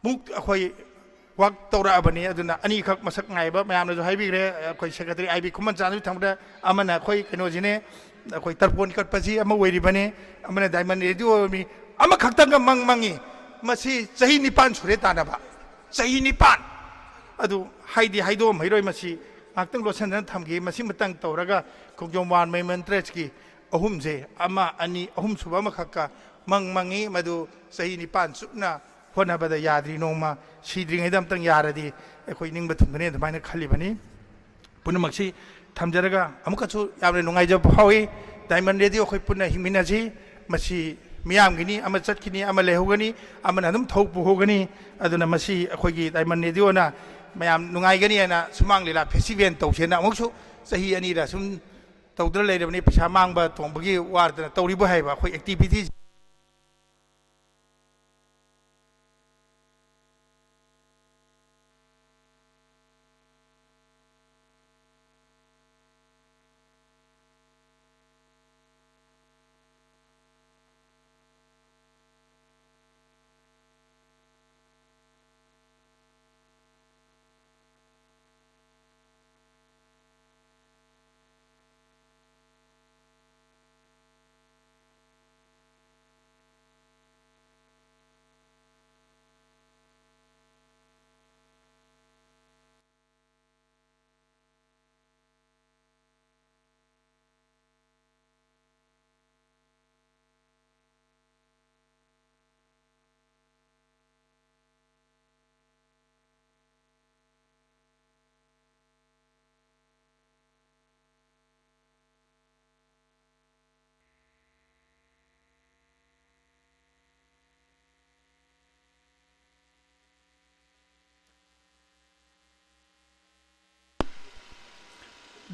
ꯃꯨꯛ ꯑꯩꯈꯣꯏ work ꯇꯧꯔꯛꯑꯕꯅꯤ꯫ ꯑꯗꯨꯅ ꯑꯅꯤꯈꯛ ꯃꯁꯛ ꯅꯥꯏꯕ ꯃꯌꯥꯝꯅꯁꯨ ꯍꯥꯏꯕꯤꯈ꯭ꯔꯦ, ꯑꯩꯈꯣꯏ secretary ꯑꯥꯏ ꯕꯤ ꯈꯨꯃꯟꯆꯥꯟꯁꯨ ꯊꯝꯕꯗ, ꯑꯃꯅ ꯑꯩꯈꯣꯏ ꯀꯩꯅꯣꯁꯤꯅꯦ, ꯑꯩꯈꯣꯏ ꯇꯔꯄꯣꯟ ꯀꯠꯄꯁꯤ ꯑꯃ ꯑꯣꯏꯔꯤꯕꯅꯤ, ꯑꯃꯅ Diamond Radio ꯑꯣꯏꯔꯤꯕꯅꯤ꯫ ꯑꯃꯈꯛꯇꯪꯒ ꯃꯪ ꯃꯪꯉꯤ꯫ ꯃꯁꯤ ꯆꯍꯤ ꯅꯤꯄꯥꯟ ꯁꯨꯔꯦ ꯇꯥꯟꯅꯕ, ꯆꯍꯤ ꯅꯤꯄꯥꯟ꯫ ꯑꯗꯨ ꯍꯥꯏꯗꯤ ꯍꯥꯏꯗꯣꯛꯑꯝꯃꯔꯣꯏ, ꯃꯁꯤ ꯉꯥꯛꯇꯪ ꯂꯣꯠꯁꯤꯟꯗꯅ ꯊꯝꯈꯤ꯫ ꯃꯁꯤꯃꯇꯪ ꯇꯧꯔꯒ ꯈꯣꯡꯖꯣꯝ War Memorial Trustꯀꯤ ꯑꯍꯨꯝꯁꯦ, ꯑꯃ, ꯑꯅꯤ, ꯑꯍꯨꯝ ꯁꯨꯕ ꯑꯃꯈꯛꯀ ꯃꯪ ꯃꯪꯉꯤ꯫ ꯃꯗꯨ ꯆꯍꯤ ꯅꯤꯄꯥꯟ ꯆꯨꯞꯅ ꯍꯣꯠꯅꯕꯗ ꯌꯥꯗ꯭ꯔꯤ꯫ ꯅꯣꯡꯃ ꯁꯤꯗ꯭ꯔꯤꯉꯩꯗ ꯑꯝꯇꯪ ꯌꯥꯔꯗꯤ ꯑꯩꯈꯣꯏ ꯅꯤꯡꯕ ꯊꯨꯡꯒꯅꯤ ꯑꯗꯨꯃꯥꯏꯅ ꯈꯜꯂꯤꯕꯅꯤ꯫ ꯄꯨꯝꯅꯃꯛꯁꯤ ꯊꯝꯖꯔꯒ ꯑꯃꯨꯛꯀꯁꯨ ꯌꯥꯝꯅ ꯅꯨꯡꯉꯥꯏꯖꯕ ꯐꯥꯎꯏ꯫ Diamond Radio ꯑꯩꯈꯣꯏ ꯄꯨꯟꯅ ꯍꯤꯡꯃꯤꯟꯅꯁꯤ꯫ ꯃꯁꯤ ꯃꯤꯌꯥꯝꯒꯤꯅꯤ, ꯑꯃ ꯆꯠꯈꯤꯅꯤ, ꯑꯃ ꯂꯩꯍꯧꯒꯅꯤ, ꯑꯃꯅ ꯑꯗꯨꯝ ꯊꯧ ꯄꯨꯍꯧꯒꯅꯤ꯫ ꯑꯗꯨꯅ ꯃꯁꯤ ꯑꯩꯈꯣꯏꯒꯤ Diamond Radioꯅ ꯃꯌꯥꯝ ꯅꯨꯡꯉꯥꯏꯒꯅꯤ ꯍꯥꯏꯅ ꯁꯨꯃꯥꯡ ꯂꯤꯂꯥ festival ꯇꯧꯁꯦꯅ ꯑꯃꯨꯛꯁꯨ ꯆꯍꯤ ꯑꯅꯤꯔ ꯁꯨꯝ ꯇꯧꯗꯨꯅ ꯂꯩꯔꯕꯅꯤ꯫ ꯄꯩꯁꯥ ꯃꯥꯡꯕ ꯇꯣꯡꯕꯒꯤ ꯋꯥꯗꯅ ꯇꯧꯔꯤꯕ ꯍꯥꯏꯕ ꯑꯩꯈꯣꯏ activities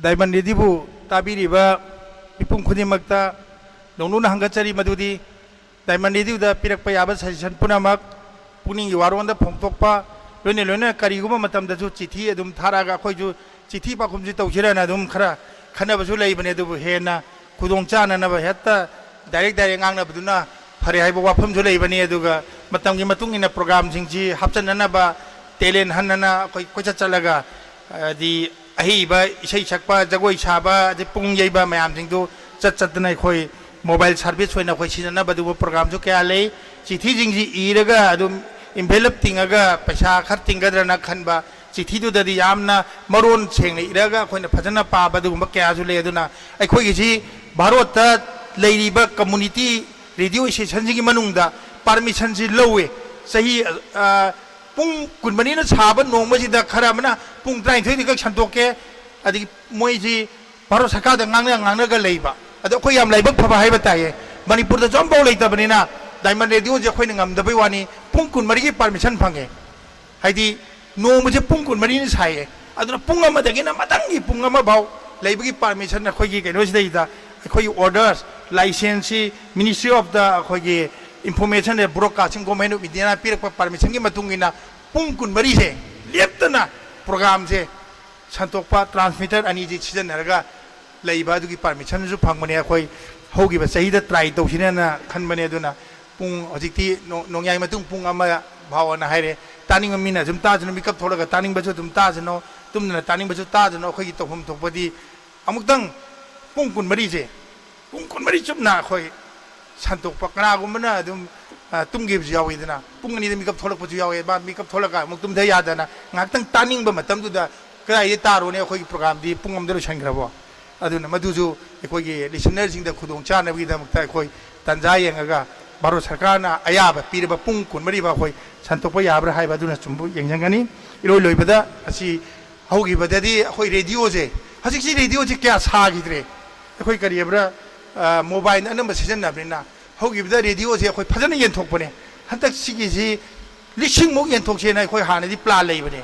ꯗꯥꯏꯃꯟ ꯔꯦꯗꯤꯑꯣꯕꯨ ꯇꯥꯕꯤꯔꯤꯕ ꯃꯤꯄꯨꯝ ꯈꯨꯗꯤꯡꯃꯛꯇ ꯅꯧꯅꯧꯅ ꯍꯪꯒꯠꯆꯔꯤ ꯃꯗꯨꯗꯤ, ꯗꯥꯏꯃꯟ ꯔꯦꯗꯤꯑꯣꯗ ꯄꯤꯔꯛꯄ ꯌꯥꯕ ꯁꯖꯦꯁꯟ ꯄꯨꯝꯅꯃꯛ ꯄꯨꯛꯅꯤꯡꯒꯤ ꯋꯥꯔꯣꯜꯗ ꯐꯣꯡꯗꯣꯛꯄ, ꯂꯣꯏꯅ ꯂꯣꯏꯅ ꯀꯔꯤꯒꯨꯝꯕ ꯃꯇꯝꯗꯁꯨ ꯆꯤꯊꯤ ꯑꯗꯨꯝ ꯊꯥꯔꯛꯑꯒ ꯑꯩꯈꯣꯏꯁꯨ ꯆꯤꯊꯤ ꯄꯥꯎꯈꯨꯝꯁꯤ ꯇꯧꯁꯤꯔꯅ ꯑꯗꯨꯝ ꯈꯔ ꯈꯟꯅꯕꯁꯨ ꯂꯩꯕꯅꯦ꯫ ꯑꯗꯨꯕꯨ ꯍꯦꯟꯅ ꯈꯨꯗꯣꯡ ꯆꯥꯅꯅꯕ ꯍꯦꯛꯇ ꯗꯥꯏꯔꯦꯛ ꯗꯥꯏꯔꯦꯛ ꯉꯥꯡꯅꯕꯗꯨꯅ ꯐꯔꯦ ꯍꯥꯏꯕ ꯋꯥꯐꯝꯁꯨ ꯂꯩꯕꯅꯤ꯫ ꯑꯗꯨꯒ ꯃꯇꯝꯒꯤ ꯃꯇꯨꯡ ꯏꯟꯅ ꯄ꯭ꯔꯣꯒ꯭ꯔꯥꯝꯁꯤꯡꯁꯤ ꯍꯥꯞꯆꯟꯅꯅꯕ ꯇꯦꯂꯦꯟ ꯍꯟꯅꯅ ꯑꯩꯈꯣꯏ ꯀꯣꯏꯆꯠ ꯆꯠꯂꯒ, ꯍꯥꯏꯗꯤ ꯑꯍꯩꯕ ꯏꯁꯩ ꯁꯛꯄ, ꯖꯒꯣꯏ ꯁꯥꯕ, ꯑꯗꯩ ꯄꯨꯡ ꯌꯩꯕ ꯃꯌꯥꯝꯁꯤꯡꯗꯨ ꯆꯠ ꯆꯠꯇꯅ ꯑꯩꯈꯣꯏ ꯃꯣꯕꯥꯏꯜ ꯁꯥꯔꯚꯤꯁ ꯑꯣꯏꯅ ꯑꯩꯈꯣꯏ ꯁꯤꯖꯤꯟꯅꯅꯕ ꯑꯗꯨꯒꯨꯝꯕ ꯄ꯭ꯔꯣꯒ꯭ꯔꯥꯝꯁꯨ ꯀꯌꯥ ꯂꯩ꯫ ꯆꯤꯊꯤꯁꯤꯡꯁꯤ ꯏꯔꯒ ꯑꯗꯨꯝ envelope ꯇꯤꯡꯉꯒ ꯄꯩꯁꯥ ꯈꯔ ꯇꯤꯡꯒꯗ꯭ꯔꯅ ꯈꯟꯕ, ꯆꯤꯊꯤꯗꯨꯗꯗꯤ ꯌꯥꯝꯅ ꯃꯔꯣꯟ ꯁꯦꯡꯅ ꯏꯔꯒ ꯑꯩꯈꯣꯏꯅ ꯐꯖꯅ ꯄꯥꯕ ꯑꯗꯨꯒꯨꯝꯕ ꯀꯌꯥꯁꯨ ꯂꯩ꯫ ꯑꯗꯨꯅ ꯑꯩꯈꯣꯏꯒꯤꯁꯤ ꯚꯥꯔꯣꯠꯇ ꯂꯩꯔꯤꯕ community radio stationꯁꯤꯒꯤ ꯃꯅꯨꯡꯗ ꯄꯥꯔꯃꯤꯁꯟꯁꯤ ꯂꯧꯋꯦ꯫ ꯆꯍꯤ, ꯑ, ꯄꯨꯡ ꯀꯨꯟꯃꯔꯤꯅ ꯁꯥꯕ ꯅꯣꯡꯃꯁꯤꯗ ꯈꯔ ꯑꯃꯅ ꯄꯨꯡ ꯇꯔꯥꯅꯤꯊꯣꯏꯗ ꯈꯛ ꯁꯟꯗꯣꯛꯀꯦ, ꯑꯗꯒꯤ ꯃꯣꯏꯁꯤ ꯚꯥꯔꯠ ꯁꯔꯀꯥꯔꯗ ꯉꯥꯡꯅ ꯉꯥꯡꯅꯒ ꯂꯩꯕ꯫ ꯑꯗꯣ ꯑꯩꯈꯣꯏ ꯌꯥꯝ ꯂꯥꯏꯕꯛ ꯐꯕ ꯍꯥꯏꯕ ꯇꯥꯏꯌꯦ, ꯃꯅꯤꯄꯨꯔꯗꯁꯨ ꯑꯝꯐꯥꯎ ꯂꯩꯇꯕꯅꯤꯅ ꯗꯥꯏꯃꯟ ꯔꯦꯗꯤꯑꯣꯁꯦ ꯑꯩꯈꯣꯏꯅ ꯉꯝꯗꯕꯩ ꯋꯥꯅꯤ, ꯄꯨꯡ ꯀꯨꯟꯃꯔꯤꯒꯤ ꯄꯥꯔꯃꯤꯁꯟ ꯐꯪꯉꯦ꯫ ꯍꯥꯏꯗꯤ ꯅꯣꯡꯃꯁꯦ ꯄꯨꯡ ꯀꯨꯟꯃꯔꯤꯅ ꯁꯥꯏꯌꯦ, ꯑꯗꯨꯅ ꯄꯨꯡ ꯑꯃꯗꯒꯤꯅ ꯃꯊꯪꯒꯤ ꯄꯨꯡ ꯑꯃ ꯐꯥꯎ ꯂꯩꯕꯒꯤ ꯄꯥꯔꯃꯤꯁꯟ ꯑꯩꯈꯣꯏꯒꯤ ꯀꯩꯅꯣꯁꯤꯗꯩꯗ, ꯑꯩꯈꯣꯏꯒꯤ ꯑꯣꯔꯗꯔꯁ, ꯂꯥꯏꯁꯦꯟꯁꯁꯤ Ministry of the ꯑꯩꯈꯣꯏꯒꯤ Information and Broadcasting, Government of Indiaꯅ ꯄꯤꯔꯛꯄ ꯄꯥꯔꯃꯤꯁꯟꯒꯤ ꯃꯇꯨꯡ ꯏꯟꯅ ꯄꯨꯡ ꯀꯨꯟꯃꯔꯤꯁꯦ ꯂꯦꯞꯇꯅ ꯄ꯭ꯔꯣꯒ꯭ꯔꯥꯝꯁꯦ ꯁꯟꯗꯣꯛꯄ, ꯇ꯭ꯔꯥꯟꯁꯃꯤꯇꯔ ꯑꯅꯤꯁꯤ ꯁꯤꯖꯤꯟꯅꯔꯒ ꯂꯩꯕ ꯑꯗꯨꯒꯤ ꯄꯥꯔꯃꯤꯁꯟꯁꯨ ꯐꯪꯕꯅꯦ꯫ ꯑꯩꯈꯣꯏ ꯍꯧꯈꯤꯕ ꯆꯍꯤꯗ ꯇ꯭ꯔꯥꯏ ꯇꯧꯁꯤꯅꯦꯅ ꯈꯟꯕꯅꯦ꯫ ꯑꯗꯨꯅ ꯄꯨꯡ, ꯍꯧꯖꯤꯛꯇꯤ ꯅꯣ-, ꯅꯣꯡꯌꯥꯏ ꯃꯇꯨꯡ ꯄꯨꯡ ꯑꯃ ꯐꯥꯎꯕꯅ ꯍꯥꯏꯔꯦ꯫ ꯇꯥꯅꯤꯡꯕ ꯃꯤꯅ ꯑꯗꯨꯝ ꯇꯥꯁꯅꯨ, ꯃꯤꯀꯞ ꯊꯣꯛꯂꯒ ꯇꯥꯅꯤꯡꯕꯁꯨ ꯑꯗꯨꯝ ꯇꯥꯁꯅꯨ, ꯇꯨꯝꯗꯅ ꯇꯥꯅꯤꯡꯕꯁꯨ ꯇꯥꯁꯅꯨ꯫ ꯑꯩꯈꯣꯏꯒꯤ ꯇꯧꯐꯝ ꯊꯣꯛꯄꯗꯤ ꯑꯃꯨꯛꯇꯪ ꯄꯨꯡ ꯀꯨꯟꯃꯔꯤꯁꯦ, ꯄꯨꯡ ꯀꯨꯟꯃꯔꯤ ꯆꯨꯞꯅ ꯑꯩꯈꯣꯏ ꯁꯟꯗꯣꯛꯄ, ꯀꯅꯥꯒꯨꯝꯕꯅ ꯑꯗꯨꯝ, ꯑ, ꯇꯨꯝꯈꯤꯕꯁꯨ ꯌꯥꯎꯋꯤꯗꯅ, ꯄꯨꯡ ꯑꯅꯤꯗ ꯃꯤꯀꯞ ꯊꯣꯛꯂꯛꯄꯁꯨ ꯌꯥꯎꯋꯦ꯫ ꯃꯥ ꯃꯤꯀꯞ ꯊꯣꯛꯂꯒ ꯑꯃꯨꯛ ꯇꯨꯝꯊ ꯌꯥꯗꯅ ꯉꯥꯏꯍꯥꯛꯇꯪ ꯇꯥꯅꯤꯡꯕ ꯃꯇꯝꯗꯨꯗ ꯀꯗꯥꯏꯗ ꯇꯥꯔꯨꯅꯤ? ꯑꯩꯈꯣꯏꯒꯤ ꯄ꯭ꯔꯣꯒ꯭ꯔꯥꯝꯗꯤ ꯄꯨꯡ ꯑꯃꯗ ꯂꯣꯏꯁꯤꯟꯈ꯭ꯔꯕꯣ? ꯑꯗꯨꯅ ꯃꯗꯨꯁꯨ ꯑꯩꯈꯣꯏꯒꯤ ꯂꯤꯁꯅꯔꯁꯤꯡꯗ ꯈꯨꯗꯣꯡ ꯆꯥꯅꯕꯒꯤꯗꯃꯛꯇ ꯑꯩꯈꯣꯏ ꯇꯥꯟꯖꯥ ꯌꯦꯡꯉꯒ ꯚꯥꯔꯠ ꯁꯔꯀꯥꯔꯅ ꯑꯌꯥꯕ ꯄꯤꯔꯕ ꯄꯨꯡ ꯀꯨꯟꯃꯔꯤ ꯐꯥꯎ ꯑꯩꯈꯣꯏ ꯁꯟꯗꯣꯛꯄ ꯌꯥꯕ꯭ꯔꯥ ꯍꯥꯏꯕ ꯑꯗꯨꯅ ꯆꯨꯝꯕ ꯌꯦꯡꯁꯤꯟꯒꯅꯤ꯫ ꯏꯔꯣꯏ ꯂꯣꯏꯕꯗ ꯑꯁꯤ ꯍꯧꯈꯤꯕꯗꯗꯤ ꯑꯩꯈꯣꯏ ꯔꯦꯗꯤꯑꯣꯁꯦ, ꯍꯧꯖꯤꯛꯁꯤ ꯔꯦꯗꯤꯑꯣꯁꯦ ꯀꯌꯥ ꯁꯥꯈꯤꯗ꯭ꯔꯦ꯫ ꯑꯩꯈꯣꯏ ꯀꯔꯤ ꯍꯥꯏꯕ꯭ꯔꯥ, ꯑ, ꯃꯣꯕꯥꯏꯜ ꯑꯅꯝꯕ ꯁꯤꯖꯤꯟꯅꯕꯅꯤꯅ꯫ ꯍꯧꯈꯤꯕꯗ ꯔꯦꯗꯤꯑꯣꯁꯦ ꯑꯩꯈꯣꯏ ꯐꯖꯅ ꯌꯦꯟꯊꯣꯛꯄꯅꯦ꯫ ꯍꯟꯗꯛ ꯁꯤꯒꯤꯁꯤ ꯂꯤꯁꯤꯡꯃꯨꯛ ꯌꯦꯟꯊꯣꯛꯁꯦꯅ ꯑꯩꯈꯣꯏ ꯍꯥꯟꯅꯗꯤ ꯄ꯭ꯂꯥꯟ ꯂꯩꯕꯅꯦ꯫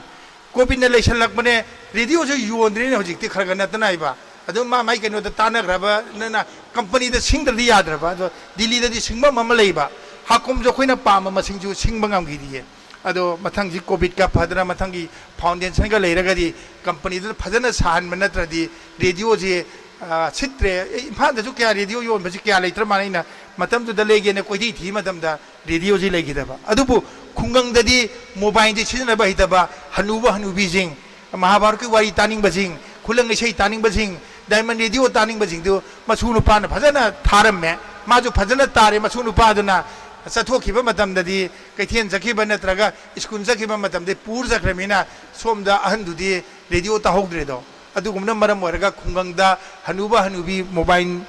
ꯀꯣꯚꯤꯗꯅ ꯂꯩꯁꯜꯂꯛꯄꯅꯦ꯫ ꯔꯦꯗꯤꯑꯣꯁꯨ ꯌꯣꯟꯗ꯭ꯔꯦꯅꯦ ꯍꯧꯖꯤꯛꯇꯤ, ꯈꯔ ꯈꯔ ꯅꯠꯇꯅ ꯍꯥꯏꯕ꯫ ꯑꯗꯨꯝ ꯃꯥ ꯃꯥꯏ ꯀꯩꯅꯣꯗ ꯇꯥꯟꯅꯈ꯭ꯔꯕꯅꯤꯅ ꯀꯝꯄꯅꯤꯗ ꯁꯤꯡꯗ꯭ꯔꯗꯤ ꯌꯥꯗ꯭ꯔꯕ꯫ ꯑꯗꯣ ꯗꯤꯜꯂꯤꯗꯗꯤ ꯁꯤꯡꯐꯝ ꯑꯃ ꯂꯩꯕ, ꯍꯥꯀꯨꯝꯁꯨ ꯑꯩꯈꯣꯏꯅ ꯄꯥꯝꯕ ꯃꯁꯤꯡꯁꯨ ꯁꯤꯡꯕ ꯉꯝꯈꯤꯗꯤꯌꯦ꯫ ꯑꯗꯣ ꯃꯊꯪꯁꯤ ꯀꯣꯚꯤꯗꯀ ꯐꯗꯅ ꯃꯊꯪꯒꯤ ꯐꯥꯎꯟꯗꯦꯁꯟꯒ ꯂꯩꯔꯒꯗꯤ ꯀꯝꯄꯅꯤꯗꯨꯅ ꯐꯖꯅ ꯁꯥꯍꯟꯕ ꯅꯠꯇ꯭ꯔꯗꯤ ꯔꯦꯗꯤꯑꯣꯁꯦ, ꯑ, ꯁꯤꯠꯇ꯭ꯔꯦ꯫ ꯑꯦ, ꯏꯝꯐꯥꯜꯗꯁꯨ ꯀꯌꯥ ꯔꯦꯗꯤꯑꯣ ꯌꯣꯟꯕꯁꯤ ꯀꯌꯥ ꯂꯩꯇ꯭ꯔ ꯃꯥꯜꯂꯦ꯫ ꯑꯩꯅ ꯃꯇꯝꯗꯨꯗ ꯂꯩꯒꯦꯅ ꯀꯣꯏꯊꯤ ꯊꯤꯕ ꯃꯇꯝꯗ ꯔꯦꯗꯤꯑꯣꯁꯤ ꯂꯩꯈꯤꯗꯕ꯫ ꯑꯗꯨꯕꯨ ꯈꯨꯡꯒꯪꯗꯗꯤ ꯃꯣꯕꯥꯏꯜꯁꯦ ꯁꯤꯖꯤꯟꯅꯕ ꯍꯩꯇꯕ ꯍꯅꯨꯕ ꯍꯅꯨꯕꯤꯁꯤꯡ, ꯃꯍꯥꯚꯥꯔꯠꯀꯤ ꯋꯥꯔꯤ ꯇꯥꯅꯤꯡꯕꯁꯤꯡ, ꯈꯨꯂꯪ ꯏꯁꯩ ꯇꯥꯅꯤꯡꯕꯁꯤꯡ, ꯗꯥꯏꯃꯟ ꯔꯦꯗꯤꯑꯣ ꯇꯥꯅꯤꯡꯕꯁꯤꯡꯗꯨ ꯃꯁꯨ ꯅꯨꯄꯥꯅ ꯐꯖꯅ ꯊꯥꯔꯝꯃꯦ꯫ ꯃꯥꯁꯨ ꯐꯖꯅ ꯇꯥꯔꯦ꯫ ꯃꯁꯨ ꯅꯨꯄꯥꯗꯨꯅ ꯆꯠꯊꯣꯛꯈꯤꯕ ꯃꯇꯝꯗꯗꯤ, ꯀꯩꯊꯦꯜ ꯆꯠꯈꯤꯕ ꯅꯠꯇ꯭ꯔꯒ ꯁ꯭ꯀꯨꯜ ꯆꯠꯈꯤꯕ ꯃꯇꯝꯗꯗꯤ ꯄꯨꯔ ꯆꯠꯈ꯭ꯔꯃꯤꯅ ꯁꯣꯝꯗ ꯑꯍꯟꯗꯨꯗꯤ ꯔꯦꯗꯤꯑꯣ ꯇꯥꯍꯧꯗ꯭ꯔꯦꯗꯣ꯫ ꯑꯗꯨꯒꯨꯝꯕꯅ ꯃꯔꯝ ꯑꯣꯏꯔꯒ ꯈꯨꯡꯒꯪꯗ ꯍꯅꯨꯕ ꯍꯅꯨꯕꯤ ꯃꯣꯕꯥꯏꯜ,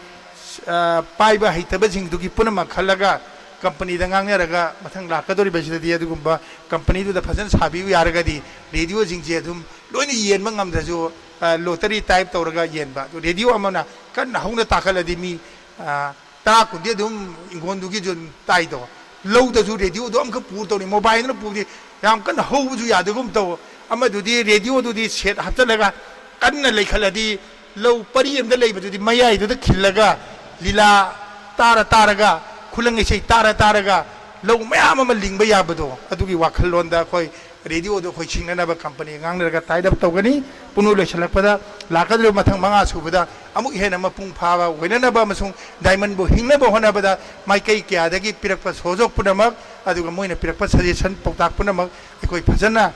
ꯑ, ꯄꯥꯏꯕ ꯍꯩꯇꯕꯁꯤꯡꯗꯨꯒꯤ ꯄꯨꯝꯅꯃꯛ ꯈꯜꯂꯒ ꯀꯝꯄꯅꯤꯗ ꯉꯥꯡꯅꯔꯒ ꯃꯊꯪ ꯂꯥꯛꯀꯗꯧꯔꯤꯕꯁꯤꯗꯗꯤ ꯑꯗꯨꯒꯨꯝꯕ ꯀꯝꯄꯅꯤꯗꯨꯗ ꯐꯖꯅ ꯁꯥꯕꯤꯌꯨ ꯌꯥꯔꯒꯗꯤ ꯔꯦꯗꯤꯑꯣꯁꯤꯡꯁꯦ ꯑꯗꯨꯝ ꯂꯣꯏꯅ ꯌꯦꯟꯕ ꯉꯝꯗ꯭ꯔꯁꯨ, ꯑ, ꯂꯣꯇꯔꯤ ꯇꯥꯏꯞ ꯇꯧꯔꯒ ꯌꯦꯟꯕ꯫ ꯑꯗꯨ ꯔꯦꯗꯤꯑꯣ ꯑꯃꯅ ꯀꯟꯅ ꯍꯧꯅ ꯇꯥꯈꯠꯂꯗꯤ ꯃꯤ, ꯑ, ꯇꯔꯥ ꯀꯨꯟꯗꯤ ꯑꯗꯨꯝ ꯏꯪꯈꯣꯜꯗꯨꯒꯤꯁꯨ ꯑꯗꯨꯝ ꯇꯥꯏꯗꯣ꯫ ꯂꯧꯗꯁꯨ ꯔꯦꯗꯤꯑꯣꯗꯣ ꯑꯃꯈꯛ ꯄꯨꯔ ꯇꯧꯅꯤ, ꯃꯣꯕꯥꯏꯜꯗꯨꯅ ꯄꯨꯔꯗꯤ ꯌꯥꯝ ꯀꯟꯅ ꯍꯧꯕꯁꯨ ꯌꯥꯗꯒꯨꯝ ꯇꯧ꯫ ꯑꯃꯗꯨꯗꯤ ꯔꯦꯗꯤꯑꯣꯗꯨꯗꯤ ꯁꯦꯠ ꯍꯥꯞꯆꯤꯜꯂꯒ ꯀꯟꯅ ꯂꯩꯈꯠꯂꯗꯤ ꯂꯧ ꯄꯔꯤ ꯑꯃꯗ ꯂꯩꯕꯗꯨꯗꯤ ꯃꯌꯥꯏꯗꯨꯗ ꯈꯤꯜꯂꯒ ꯂꯤꯂꯥ ꯇꯥꯔ ꯇꯥꯔꯒ, ꯈꯨꯂꯪ ꯏꯁꯩ ꯇꯥꯔ ꯇꯥꯔꯒ ꯂꯧ ꯃꯌꯥꯝ ꯑꯃ ꯂꯤꯡꯕ ꯌꯥꯕꯗꯣ, ꯑꯗꯨꯒꯤ ꯋꯥꯈꯜꯂꯣꯟꯗ ꯑꯩꯈꯣꯏ ꯔꯦꯗꯤꯑꯣꯗꯣ ꯑꯩꯈꯣꯏ ꯁꯤꯡꯅꯅꯕ ꯀꯝꯄꯅꯤ ꯉꯥꯡꯅꯔꯒ ꯇꯥꯏꯠ ꯑꯞ ꯇꯧꯒꯅꯤ꯫ ꯄꯨꯡꯂꯣꯏ ꯂꯣꯏꯁꯤꯜꯂꯛꯄꯗ ꯂꯥꯛꯀꯗꯧꯔꯤꯕ ꯃꯊꯪ ꯃꯉꯥ ꯁꯨꯕꯗ ꯑꯃꯨꯛ ꯍꯦꯟꯅ ꯃꯄꯨꯡ ꯐꯥꯕ ꯑꯣꯏꯅꯅꯕ ꯑꯃꯁꯨꯡ ꯗꯥꯏꯃꯟꯕꯨ ꯍꯤꯡꯅꯕ ꯍꯣꯠꯅꯕꯗ ꯃꯥꯏꯀꯩ ꯀꯌꯥꯗꯒꯤ ꯄꯤꯔꯛꯄ ꯁꯍꯖꯣꯛ ꯄꯨꯝꯅꯃꯛ, ꯑꯗꯨꯒ ꯃꯣꯏꯅ ꯄꯤꯔꯛꯄ ꯁꯖꯦꯁꯟ ꯄꯥꯎꯇꯥꯛ ꯄꯨꯝꯅꯃꯛ ꯑꯩꯈꯣꯏ ꯐꯖꯅ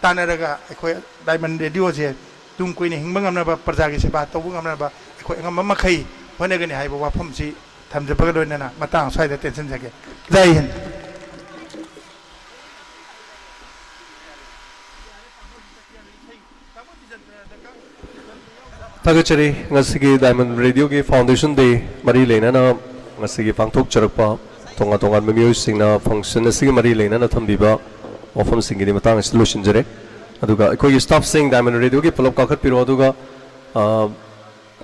ꯇꯥꯟꯅꯔꯒ ꯑꯩꯈꯣꯏ ꯗꯥꯏꯃꯟ ꯔꯦꯗꯤꯑꯣꯁꯦ ꯇꯨꯡ ꯀꯣꯏꯅ ꯍꯤꯡꯕ ꯉꯝꯅꯕ, ꯄ꯭ꯔꯖꯥꯒꯤ ꯁꯦꯕꯥ ꯇꯧꯕ ꯉꯝꯅꯕ ꯑꯩꯈꯣꯏ ꯑꯉꯝꯕ ꯃꯈꯩ ꯍꯣꯠꯅꯒꯅꯤ ꯍꯥꯏꯕ ꯋꯥꯐꯝꯁꯤ ꯊꯝꯖꯕꯒ ꯂꯣꯏꯅꯅ ꯃꯇꯥꯡ ꯑꯁ꯭ꯋꯥꯏꯗ ꯇꯦꯟꯁꯤꯟꯖꯒꯦ꯫ ꯖꯥꯏ ꯍꯤꯟ꯫ ꯊꯥꯒꯠꯆꯔꯤ꯫ ꯉꯁꯤꯒꯤ ꯗꯥꯏꯃꯟ ꯔꯦꯗꯤꯑꯣꯒꯤ ꯐꯥꯎꯟꯗꯦꯁꯟ ꯗꯦ ꯃꯔꯤ ꯂꯩꯅꯅ ꯉꯁꯤꯒꯤ ꯄꯥꯡꯊꯣꯛꯆꯔꯛꯄ ꯇꯣꯉꯥꯟ ꯇꯣꯉꯥꯟꯕ ꯃꯤꯑꯣꯏꯁꯤꯡꯅ ꯐꯪꯁꯟ ꯑꯁꯤꯒꯤ ꯃꯔꯤ ꯂꯩꯅꯅ ꯊꯝꯕꯤꯕ ꯋꯥꯐꯝꯁꯤꯡꯒꯤꯗꯤ ꯃꯇꯥꯡ ꯑꯁꯤꯗ ꯂꯣꯏꯁꯤꯟꯖꯔꯦ꯫ ꯑꯗꯨꯒ ꯑꯩꯈꯣꯏꯒꯤ ꯁ꯭ꯇꯥꯐꯁꯤꯡ ꯗꯥꯏꯃꯟ ꯔꯦꯗꯤꯑꯣꯒꯤ ꯄꯨꯂꯞ ꯀꯥꯈꯠꯄꯤꯔꯣ꯫ ꯑꯗꯨꯒ, ꯑ,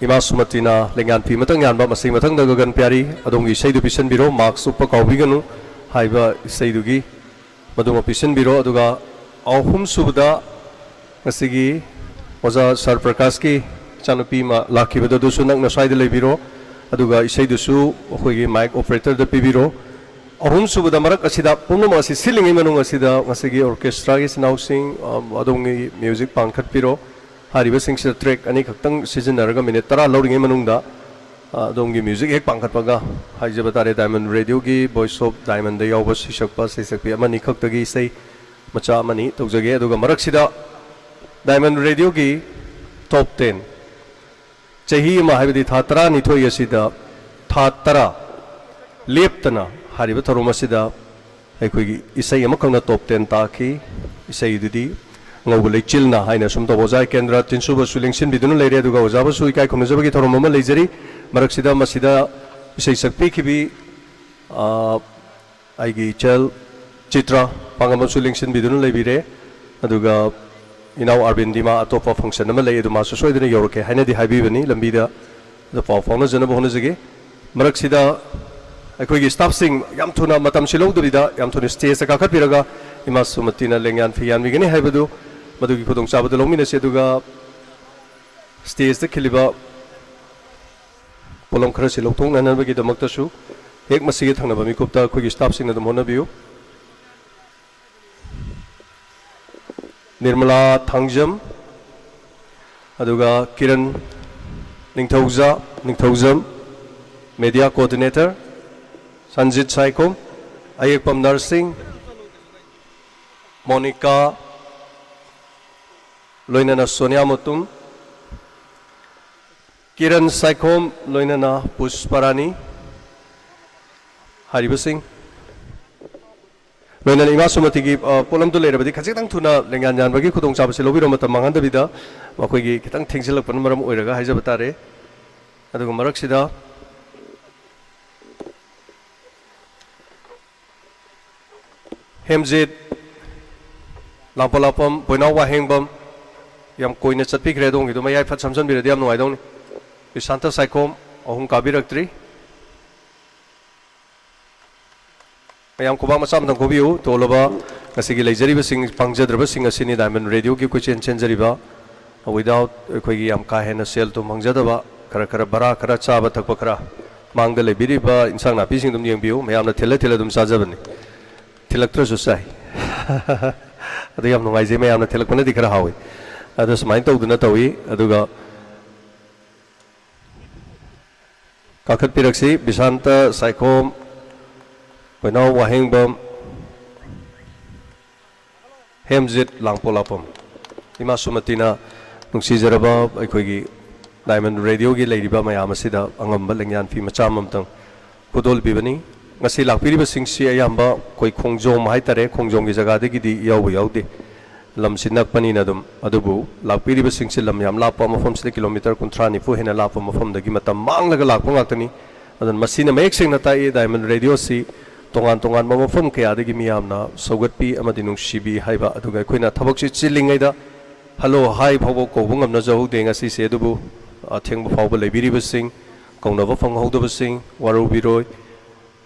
ꯏꯃꯥ ꯁꯨꯃꯇꯤꯅ ꯂꯦꯡꯌꯥꯟ ꯐꯤ ꯑꯃꯇꯪ ꯌꯥꯟꯕ, ꯃꯁꯤꯒꯤ ꯃꯊꯪꯗ ꯒꯒꯟ ꯄ꯭ꯌꯥꯔꯤ, ꯑꯗꯣꯝꯒꯤ ꯏꯁꯩꯗꯨ ꯄꯤꯁꯤꯟꯕꯤꯔꯣ, ꯃꯥꯛꯁ ꯎꯞꯄ ꯀꯥꯎꯕꯤꯒꯅꯨ ꯍꯥꯏꯕ ꯏꯁꯩꯗꯨꯒꯤ ꯃꯗꯨꯃ ꯄꯤꯁꯤꯟꯕꯤꯔꯣ꯫ ꯑꯗꯨꯒ ꯑꯍꯨꯝꯁꯨꯕꯗ ꯉꯁꯤꯒꯤ ꯑꯣꯖꯥ ꯁꯔ ꯄ꯭ꯔꯀꯥꯁꯀꯤ ꯏꯆꯥꯅꯨꯄꯤ ꯑꯃ ꯂꯥꯛꯈꯤꯕꯗꯨ, ꯑꯗꯨꯁꯨ ꯅꯛꯅ ꯁ꯭ꯋꯥꯏꯗ ꯂꯩꯕꯤꯔꯣ, ꯑꯗꯨꯒ ꯏꯁꯩꯗꯨꯁꯨ ꯑꯩꯈꯣꯏꯒꯤ ꯃꯥꯏꯛ ꯑꯣꯄꯔꯦꯇꯔꯗ ꯄꯤꯕꯤꯔꯣ꯫ ꯑꯍꯨꯝꯁꯨꯕꯗ, ꯃꯔꯛ ꯑꯁꯤꯗ ꯄꯨꯝꯅꯃꯛ ꯑꯁꯤ ꯁꯤꯜꯂꯤꯉꯩ ꯃꯅꯨꯡ ꯑꯁꯤꯗ ꯉꯁꯤꯒꯤ ꯑꯣꯔꯀꯦꯁꯇ꯭ꯔꯥꯒꯤ ꯏꯆꯤꯟ ꯏꯅꯥꯎꯁꯤꯡ, ꯑ, ꯑꯗꯣꯝꯒꯤ ꯃ꯭ꯌꯨꯖꯤꯛ ꯄꯥꯡꯈꯠꯄꯤꯔꯣ꯫ ꯍꯥꯏꯔꯤꯕꯁꯤꯡꯁꯤꯗ ꯇ꯭ꯔꯦꯛ ꯑꯅꯤꯈꯛꯇꯪ ꯁꯤꯖꯤꯟꯅꯔꯒ ꯃꯤꯅꯤꯠ ꯇꯔꯥ ꯂꯧꯔꯤꯉꯩ ꯃꯅꯨꯡꯗ, ꯑ, ꯑꯗꯣꯝꯒꯤ ꯃ꯭ꯌꯨꯖꯤꯛ ꯍꯦꯛ ꯄꯥꯡꯈꯠꯄꯒ, ꯍꯥꯏꯖꯕ ꯇꯥꯔꯦ, ꯗꯥꯏꯃꯟ ꯔꯦꯗꯤꯑꯣꯒꯤ ꯚꯣꯏꯁ ꯑꯣꯐ ꯗꯥꯏꯃꯟꯗ ꯌꯥꯎꯕ ꯁꯩꯁꯛꯄ ꯁꯩꯁꯛꯄꯤ ꯑꯃꯅꯤ ꯈꯛꯇꯒꯤ ꯏꯁꯩ ꯃꯆꯥ ꯑꯃꯅꯤ ꯇꯧꯖꯒꯦ꯫ ꯑꯗꯨꯒ ꯃꯔꯛꯁꯤꯗ ꯗꯥꯏꯃꯟ ꯔꯦꯗꯤꯑꯣꯒꯤ ꯇꯣꯞ ꯇꯦꯟ, ꯆꯍꯤ ꯑꯃ, ꯍꯥꯏꯕꯗꯤ ꯊꯥ ꯇꯔꯥꯅꯤꯊꯣꯏ ꯑꯁꯤꯗ ꯊꯥ ꯇꯔꯥ ꯂꯦꯞꯇꯅ ꯍꯥꯏꯔꯤꯕ ꯊꯧꯔꯝ ꯑꯁꯤꯗ ꯑꯩꯈꯣꯏꯒꯤ ꯏꯁꯩ ꯑꯃꯈꯛꯅ ꯇꯣꯞ ꯇꯦꯟ ꯇꯥꯈꯤ꯫ ꯏꯁꯩꯗꯨꯗꯤ ꯉꯧꯕ ꯂꯩꯆꯤꯜꯅ ꯍꯥꯏꯅ ꯁꯨꯝ ꯇꯧꯕ꯫ ꯑꯣꯖꯥ ꯀꯦꯟꯗ꯭ꯔ ꯇꯤꯟꯁꯨꯕꯁꯨ ꯂꯦꯡꯁꯤꯟꯕꯤꯗꯨꯅ ꯂꯩꯔꯦ, ꯑꯗꯨꯒ ꯑꯣꯖꯥꯕꯨꯁꯨ ꯏꯀꯥꯏ ꯈꯨꯝꯅꯖꯕꯒꯤ ꯊꯧꯔꯝ ꯑꯃ ꯂꯩꯖꯔꯤ꯫ ꯃꯔꯛꯁꯤꯗ ꯃꯁꯤꯗ ꯏꯁꯩ ꯁꯛꯄꯤꯈꯤꯕꯤ, ꯑ, ꯑꯩꯒꯤ ꯏꯆꯜ ꯆꯤꯇ꯭ꯔ ꯄꯥꯡꯒꯝꯕꯝꯁꯨ ꯂꯦꯡꯁꯤꯟꯕꯤꯗꯨꯅ ꯂꯩꯕꯤꯔꯦ꯫ ꯑꯗꯨꯒ ꯏꯅꯥꯎ ꯑꯥꯔꯕꯤꯟꯗꯤ ꯃꯥ ꯑꯇꯣꯞꯄ ꯐꯪꯁꯟ ꯑꯃ ꯂꯩ, ꯑꯗꯨ ꯃꯥꯁꯨ ꯁꯣꯏꯗꯅ ꯌꯧꯔꯛꯀꯦ ꯍꯥꯏꯅꯗꯤ ꯍꯥꯏꯕꯤꯕꯅꯤ꯫ ꯂꯝꯕꯤꯗ ꯑꯗꯨ ꯄꯥꯎ ꯐꯥꯎꯅꯖꯅꯕ ꯍꯣꯠꯅꯖꯒꯦ꯫ ꯃꯔꯛꯁꯤꯗ ꯑꯩꯈꯣꯏꯒꯤ ꯁ꯭ꯇꯥꯐꯁꯤꯡ ꯌꯥꯝ ꯊꯨꯅ, ꯃꯇꯝꯁꯤ ꯂꯧꯗꯕꯤꯗ ꯌꯥꯝ ꯊꯨꯅ ꯁ꯭ꯇꯦꯖꯇ ꯀꯥꯈꯠꯄꯤꯔꯒ ꯏꯃꯥ ꯁꯨꯃꯇꯤꯅ ꯂꯦꯡꯌꯥꯟ ꯐꯤꯌꯥꯟꯕꯤꯒꯅꯤ ꯍꯥꯏꯕꯗꯨ, ꯃꯗꯨꯒꯤ ꯈꯨꯗꯣꯡꯆꯥꯕꯗꯨ ꯂꯧꯃꯤꯟꯅꯁꯤ꯫ ꯑꯗꯨꯒ ꯁ꯭ꯇꯦꯖꯇ ꯈꯤꯜꯂꯤꯕ ꯄꯣꯠꯂꯝ ꯈꯔꯁꯤ ꯂꯧꯊꯣꯛꯅꯅꯕꯒꯤꯗꯃꯛꯇꯁꯨ ꯍꯦꯛ ꯃꯁꯤꯒꯤ ꯊꯪꯅꯕ ꯃꯤꯀꯨꯞꯇ ꯑꯩꯈꯣꯏꯒꯤ ꯁ꯭ꯇꯥꯐꯁꯤꯡꯅ ꯑꯗꯨꯝ ꯍꯣꯠꯅꯕꯤꯌꯨ꯫ ꯅꯤꯔꯃꯂꯥ ꯊꯥꯡꯖꯝ, ꯑꯗꯨꯒ ꯀꯤꯔꯟ ꯅꯤꯡꯊꯧꯖꯥ, ꯅꯤꯡꯊꯧꯖꯝ, ꯃꯦꯗꯤꯌꯥ ꯀꯣꯑꯣꯔꯗꯤꯅꯦꯇꯔ, ꯁꯟꯖꯤꯠ ꯁꯥꯏꯈꯣꯝ, ꯑꯌꯦꯛꯄꯝ ꯅꯔꯁꯤꯡ, ꯃꯣꯅꯤꯀꯥ, ꯂꯣꯏꯅꯅ ꯁꯣꯅꯤꯌꯥ ꯃꯨꯇꯨꯝ, ꯀꯤꯔꯟ ꯁꯥꯏꯈꯣꯝ, ꯂꯣꯏꯅꯅ ꯄꯨꯁꯄꯔꯥꯅꯤ, ꯍꯥꯏꯔꯤꯕꯁꯤꯡ, ꯂꯣꯏꯅꯅ ꯏꯃꯥ ꯁꯨꯃꯇꯤꯒꯤ, ꯑ, ꯄꯣꯠꯂꯝꯗꯨ ꯂꯩꯔꯕꯗꯤ ꯈꯖꯤꯛꯇꯪ ꯊꯨꯅ ꯂꯦꯡꯌꯥꯟ ꯌꯥꯟꯕꯒꯤ ꯈꯨꯗꯣꯡꯆꯥꯕꯁꯤ ꯂꯧꯕꯤꯔꯣ, ꯃꯇꯝ ꯃꯥꯡꯍꯟꯗꯕꯤꯗ꯫ ꯃꯈꯣꯏꯒꯤ ꯈꯤꯇꯪ ꯊꯦꯡꯖꯤꯜꯂꯛꯄꯅ ꯃꯔꯝ ꯑꯣꯏꯔꯒ ꯍꯥꯏꯖꯕ ꯇꯥꯔꯦ꯫ ꯑꯗꯨꯒ ꯃꯔꯛꯁꯤꯗ ꯍꯦꯝꯖꯤꯠ, ꯂꯥꯡꯄꯣꯛꯂꯥꯛꯄꯝ, ꯕꯣꯏꯅꯥꯎ ꯋꯥꯍꯦꯡꯕꯝ, ꯌꯥꯝ ꯀꯣꯏꯅ ꯆꯠꯄꯤꯈ꯭ꯔꯦ, ꯑꯗꯣꯝꯒꯤꯗꯣ ꯃꯌꯥꯏ ꯐꯠ ꯁꯝꯖꯟꯕꯤꯔꯗꯤ ꯌꯥꯝ ꯅꯨꯡꯉꯥꯏꯗꯧꯅꯤ꯫ ꯕꯤꯁꯥꯟꯇ ꯁꯥꯏꯈꯣꯝ ꯑꯍꯨꯝ ꯀꯥꯕꯤꯔꯛꯇ꯭ꯔꯤ꯫ ꯃꯌꯥꯝ ꯈꯨꯕꯥꯛ ꯃꯆꯥ ꯑꯃꯇꯪ ꯈꯨꯕꯤꯌꯨ꯫ ꯇꯣꯜꯂꯕ ꯉꯁꯤꯒꯤ ꯂꯩꯖꯔꯤꯕꯁꯤꯡ, ꯄꯥꯡꯖꯗ꯭ꯔꯕꯁꯤꯡ ꯑꯁꯤꯅꯤ ꯗꯥꯏꯃꯟ ꯔꯦꯗꯤꯑꯣꯒꯤ ꯀꯣꯏꯆꯦꯟ ꯆꯦꯟꯖꯔꯤꯕ꯫ Without ꯑꯩꯈꯣꯏꯒꯤ ꯌꯥꯝ ꯀꯥ ꯍꯦꯟꯅ ꯁꯦꯜ ꯊꯨꯝ ꯐꯪꯖꯗꯕ, ꯈꯔ ꯈꯔ ꯚꯔꯥ, ꯈꯔ ꯆꯥꯕ ꯊꯛꯄ, ꯈꯔ ꯃꯥꯡꯗ ꯂꯩꯕꯤꯔꯤꯕ ꯏꯟꯁꯥꯡ ꯅꯥꯄꯤꯁꯤꯡ ꯑꯗꯨꯝ ꯌꯦꯡꯕꯤꯌꯨ, ꯃꯌꯥꯝꯅ ꯊꯤꯜꯂ ꯊꯤꯜꯂ ꯑꯗꯨꯝ ꯆꯥꯖꯕꯅꯤ꯫ ꯊꯤꯜꯂꯛꯇ꯭ꯔꯁꯨ ꯆꯥꯏ꯫ ꯑꯗꯨ ꯌꯥꯝ ꯅꯨꯡꯉꯥꯏꯖꯩ, ꯃꯌꯥꯝꯅ ꯊꯤꯜꯂꯛꯄꯅꯗꯤ ꯈꯔ ꯍꯥꯎꯏ꯫ ꯑꯗꯣ ꯁꯨꯃꯥꯏꯅ ꯇꯧꯗꯨꯅ ꯇꯧꯏ꯫ ꯑꯗꯨꯒ ꯀꯥꯈꯠꯄꯤꯔꯛꯁꯤ, ꯕꯤꯁꯥꯟꯇ ꯁꯥꯏꯈꯣꯝ, ꯀꯣꯏꯅꯥꯎ ꯋꯥꯍꯦꯡꯕꯝ, ꯍꯦꯝꯖꯤꯠ ꯂꯥꯡꯄꯣꯛꯂꯥꯛꯄꯝ꯫ ꯏꯃꯥ ꯁꯨꯃꯇꯤꯅ ꯅꯨꯡꯁꯤꯖꯔꯕ ꯑꯩꯈꯣꯏꯒꯤ ꯗꯥꯏꯃꯟ ꯔꯦꯗꯤꯑꯣꯒꯤ ꯂꯩꯔꯤꯕ ꯃꯌꯥꯝ ꯑꯁꯤꯗ ꯑꯉꯝꯕ ꯂꯦꯡꯌꯥꯟ ꯐꯤ ꯃꯆꯥ ꯑꯃꯃꯝꯇꯪ ꯈꯨꯗꯣꯜꯕꯤꯕꯅꯤ꯫ ꯉꯁꯤ ꯂꯥꯛꯄꯤꯔꯤꯕꯁꯤꯡꯁꯤ ꯑꯌꯥꯝꯕ ꯑꯩꯈꯣꯏ ꯈꯣꯡꯖꯣꯝ ꯍꯥꯏꯇꯥꯔꯦ, ꯈꯣꯡꯖꯣꯝꯒꯤ ꯖꯒꯥꯗꯒꯤꯗꯤ ꯌꯥꯎꯕ ꯌꯥꯎꯗꯦ, ꯂꯝꯁꯤ ꯅꯛꯄꯅꯤꯅ꯫ ꯑꯗꯨꯝ, ꯑꯗꯨꯕꯨ ꯂꯥꯛꯄꯤꯔꯤꯕꯁꯤꯡꯁꯤ ꯂꯝ ꯌꯥꯝ ꯂꯥꯞꯄ ꯃꯐꯝꯁꯤꯗ, ꯀꯤꯂꯣꯃꯤꯇꯔ ꯀꯨꯟꯊ꯭ꯔꯥ ꯅꯤꯐꯨ ꯍꯦꯟꯅ ꯂꯥꯞꯄ ꯃꯐꯝꯗꯒꯤ ꯃꯇꯝ ꯃꯥꯡꯂꯒ ꯂꯥꯛꯄ ꯉꯥꯛꯇꯅꯤ꯫ ꯑꯗꯨꯅ ꯃꯁꯤꯅ ꯃꯌꯦꯛ ꯁꯦꯡꯅ ꯇꯥꯛꯏ, ꯗꯥꯏꯃꯟ ꯔꯦꯗꯤꯑꯣꯁꯤ ꯇꯣꯉꯥꯟ ꯇꯣꯉꯥꯟꯕ ꯃꯐꯝ ꯀꯌꯥꯗꯒꯤ ꯃꯤꯌꯥꯝꯅ ꯁꯧꯒꯠꯄꯤ ꯑꯃꯗꯤ ꯅꯨꯡꯁꯤꯕꯤ ꯍꯥꯏꯕ꯫ ꯑꯗꯨꯒ ꯑꯩꯈꯣꯏꯅ ꯊꯕꯛꯁꯤ ꯆꯤꯜꯂꯤꯉꯩꯗ ꯍꯜꯂꯣ ꯍꯥꯏ ꯐꯥꯎꯕ ꯀꯧꯕ ꯉꯝꯅꯖꯍꯧꯗꯦ ꯉꯁꯤꯁꯦ꯫ ꯑꯗꯨꯕꯨ ꯑꯊꯦꯡꯕ ꯐꯥꯎꯕ ꯂꯩꯕꯤꯔꯤꯕꯁꯤꯡ, ꯀꯧꯅꯕ ꯐꯪꯍꯧꯗꯕꯁꯤꯡ ꯋꯥꯔꯧꯕꯤꯔꯣꯏ꯫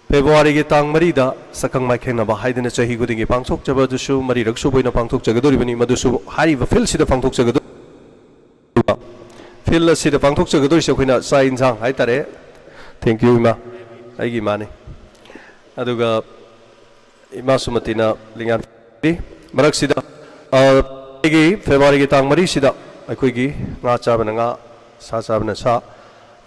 ꯐꯦꯕ꯭ꯔꯨꯋꯥꯔꯤꯒꯤ ꯇꯥꯡ ꯃꯔꯤꯗ ꯁꯛꯈꯪ ꯃꯥꯏꯈꯦꯡꯅꯕ ꯍꯥꯏꯗꯅ ꯆꯍꯤ ꯈꯨꯗꯤꯡꯒꯤ ꯄꯥꯡꯊꯣꯛꯆꯕ ꯑꯗꯨꯁꯨ ꯃꯔꯤꯔꯛ ꯁꯨꯕ ꯑꯣꯏꯅ ꯄꯥꯡꯊꯣꯛꯆꯒꯗꯧꯔꯤꯕꯅꯤ꯫ ꯃꯗꯨꯁꯨ ꯍꯥꯏꯔꯤꯕ ꯐꯤꯜꯁꯤꯗ ꯄꯥꯡꯊꯣꯛꯆꯒꯗꯧꯔꯤꯕꯅꯤ꯫ ꯐꯤꯜ ꯑꯁꯤꯗ ꯄꯥꯡꯊꯣꯛꯆꯒꯗꯧꯔꯤꯁꯦ ꯑꯩꯈꯣꯏꯅ ꯆꯥꯛ ꯏꯟꯁꯥꯡ ꯍꯥꯏꯇꯥꯔꯦ꯫ Thank you, ꯏꯃꯥ꯫ ꯑꯩꯒꯤ ꯏꯃꯥꯅꯤ꯫ ꯑꯗꯨꯒ ꯏꯃꯥ ꯁꯨꯃꯇꯤꯅ ꯂꯤꯡꯌꯥꯟ ꯃꯔꯛꯁꯤꯗ, ꯑ, ꯑꯩꯒꯤ ꯐꯦꯕ꯭ꯔꯨꯋꯥꯔꯤꯒꯤ ꯇꯥꯡ ꯃꯔꯤꯁꯤꯗ ꯑꯩꯈꯣꯏꯒꯤ ꯉꯥ ꯆꯥꯕꯅ ꯉꯥ, ꯁꯥ ꯆꯥꯕꯅ ꯁꯥ,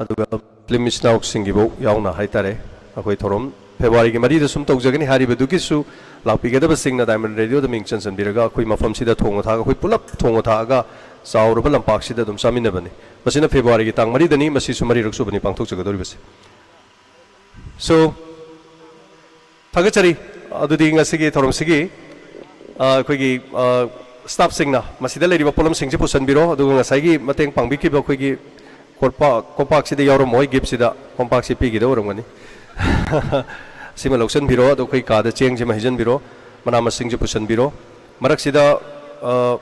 ꯑꯗꯨꯒ ꯐꯤꯂꯝ ꯏꯆꯤꯟ ꯏꯅꯥꯎꯁꯤꯡꯒꯤꯐꯥꯎ ꯌꯥꯎꯅ ꯍꯥꯏꯇꯥꯔꯦ, ꯑꯩꯈꯣꯏ ꯊꯧꯔꯝ ꯐꯦꯕ꯭ꯔꯨꯋꯥꯔꯤꯒꯤ ꯃꯔꯤꯗ ꯁꯨꯝ ꯇꯧꯖꯒꯅꯤ꯫ ꯍꯥꯏꯔꯤꯕꯗꯨꯒꯤꯁꯨ ꯂꯥꯛꯄꯤꯒꯗꯕꯁꯤꯡꯅ ꯗꯥꯏꯃꯟ ꯔꯦꯗꯤꯑꯣꯗ ꯃꯤꯡ ꯆꯟꯁꯤꯟꯕꯤꯔꯒ ꯑꯩꯈꯣꯏ ꯃꯐꯝꯁꯤꯗ ꯊꯣꯡꯕ ꯊꯥꯛꯑꯒ, ꯑꯩꯈꯣꯏ ꯄꯨꯂꯞ ꯊꯣꯡꯕ ꯊꯥꯛꯑꯒ ꯆꯥꯎꯔꯕ ꯂꯝꯄꯥꯛꯁꯤꯗ ꯑꯗꯨꯝ ꯆꯥꯃꯤꯟꯅꯕꯅꯤ꯫ ꯃꯁꯤꯅ ꯐꯦꯕ꯭ꯔꯨꯋꯥꯔꯤꯒꯤ ꯇꯥꯡ ꯃꯔꯤꯗꯅꯤ, ꯃꯁꯤꯁꯨ ꯃꯔꯤꯔꯛ ꯁꯨꯕꯅꯤ ꯄꯥꯡꯊꯣꯛꯆꯒꯗꯧꯔꯤꯕꯁꯦ꯫ So, ꯊꯥꯒꯠꯆꯔꯤ꯫ ꯑꯗꯨꯗꯤ ꯉꯁꯤꯒꯤ ꯊꯧꯔꯝꯁꯤꯒꯤ, ꯑ, ꯑꯩꯈꯣꯏꯒꯤ, ꯑ, ꯁ꯭ꯇꯥꯐꯁꯤꯡꯅ ꯃꯁꯤꯗ ꯂꯩꯔꯤꯕ ꯄꯣꯠꯂꯝꯁꯤꯡꯁꯤ ꯄꯨꯁꯤꯟꯕꯤꯔꯣ, ꯑꯗꯨꯒ ꯉꯁꯥꯏꯒꯤ ꯃꯇꯦꯡ ꯄꯥꯡꯕꯤꯈꯤꯕ ꯑꯩꯈꯣꯏꯒꯤ ꯀꯣꯝꯄꯥꯛ-, ꯀꯣꯝꯄꯥꯛꯁꯤꯗ ꯌꯥꯎꯔꯝꯃꯣꯏ, ꯒꯤꯐꯁꯤꯗ, ꯀꯣꯝꯄꯥꯛꯁꯤ ꯄꯤꯈꯤꯗ ꯑꯣꯏꯔꯝꯒꯅꯤ꯫ ꯁꯤꯃ ꯂꯧꯁꯤꯟꯕꯤꯔꯣ, ꯑꯗꯣ ꯑꯩꯈꯣꯏ ꯀꯥꯗ ꯆꯦꯡꯁꯤꯃ ꯍꯩꯖꯤꯟꯕꯤꯔꯣ, ꯃꯅꯥ ꯃꯁꯤꯡꯁꯤ ꯄꯨꯁꯤꯟꯕꯤꯔꯣ꯫ ꯃꯔꯛꯁꯤꯗ, ꯑ,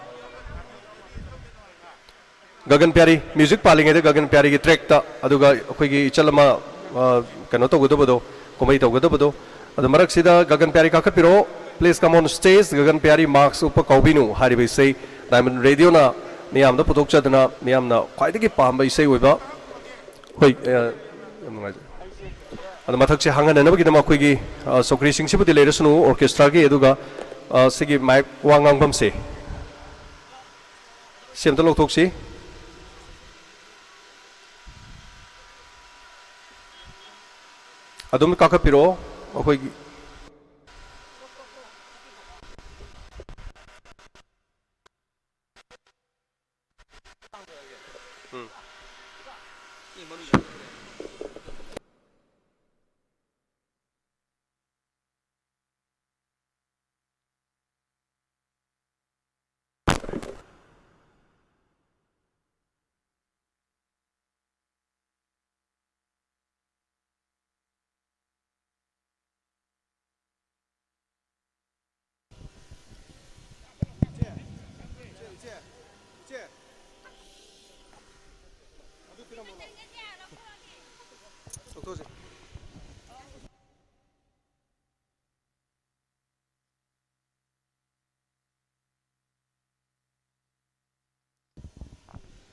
ꯒꯒꯟ ꯄ꯭ꯌꯥꯔꯤ, ꯃ꯭ꯌꯨꯖꯤꯛ ꯄꯥꯜꯂꯤꯉꯩꯗ ꯒꯒꯟ ꯄ꯭ꯌꯥꯔꯤꯒꯤ ꯇ꯭ꯔꯦꯛꯇ, ꯑꯗꯨꯒ ꯑꯩꯈꯣꯏꯒꯤ ꯏꯆꯜ ꯑꯃ, ꯑ, ꯀꯩꯅꯣ ꯇꯧꯒꯗꯕꯗꯣ, ꯀꯨꯝꯍꯩ ꯇꯧꯒꯗꯕꯗꯣ, ꯑꯗꯣ ꯃꯔꯛꯁꯤꯗ Gagan ꯄ꯭ꯌꯥꯔꯤ ꯀꯥꯈꯠꯄꯤꯔꯛꯑꯣ꯫ Please come on stage, Gagan ꯄꯤꯌꯥꯔꯤ ꯃꯥꯛꯁ ꯎꯞꯄ ꯀꯥꯎꯕꯤꯅꯨ ꯍꯥꯏꯔꯤꯕ ꯏꯁꯩ Diamond Radio ꯅ ꯃꯤꯌꯥꯝꯗ ꯄꯨꯊꯣꯛꯆꯗꯨꯅ ꯃꯤꯌꯥꯝꯅ ꯈ꯭ꯋꯥꯏꯗꯒꯤ ꯄꯥꯝꯕ ꯏꯁꯩ ꯑꯣꯏꯕ, ꯍꯣꯏ, ꯑ, ꯌꯥꯝ ꯅꯨꯡꯉꯥꯏꯖꯔꯦ꯫ ꯑꯗꯣ ꯃꯊꯛꯁꯦ ꯍꯥꯡꯍꯟꯅꯅꯕꯒꯤꯗꯃꯛ ꯑꯩꯈꯣꯏꯒꯤ, ꯑ, ꯆꯧꯀ꯭ꯔꯤꯁꯤꯡꯁꯤꯕꯨꯗꯤ ꯂꯩꯔꯁꯅꯨ orchestra ꯒꯤ, ꯑꯗꯨꯒ, ꯑ, ꯁꯤꯒꯤ ꯃꯥꯏꯛ ꯋꯥ ꯉꯥꯡꯐꯝꯁꯦ ꯁꯤ ꯑꯝꯇ ꯂꯧꯊꯣꯛꯁꯤ꯫ ꯑꯗꯨꯝ ꯀꯥꯈꯠꯄꯤꯔꯛꯑꯣ ꯑꯩꯈꯣꯏꯒꯤ꯫ ꯎꯝ꯫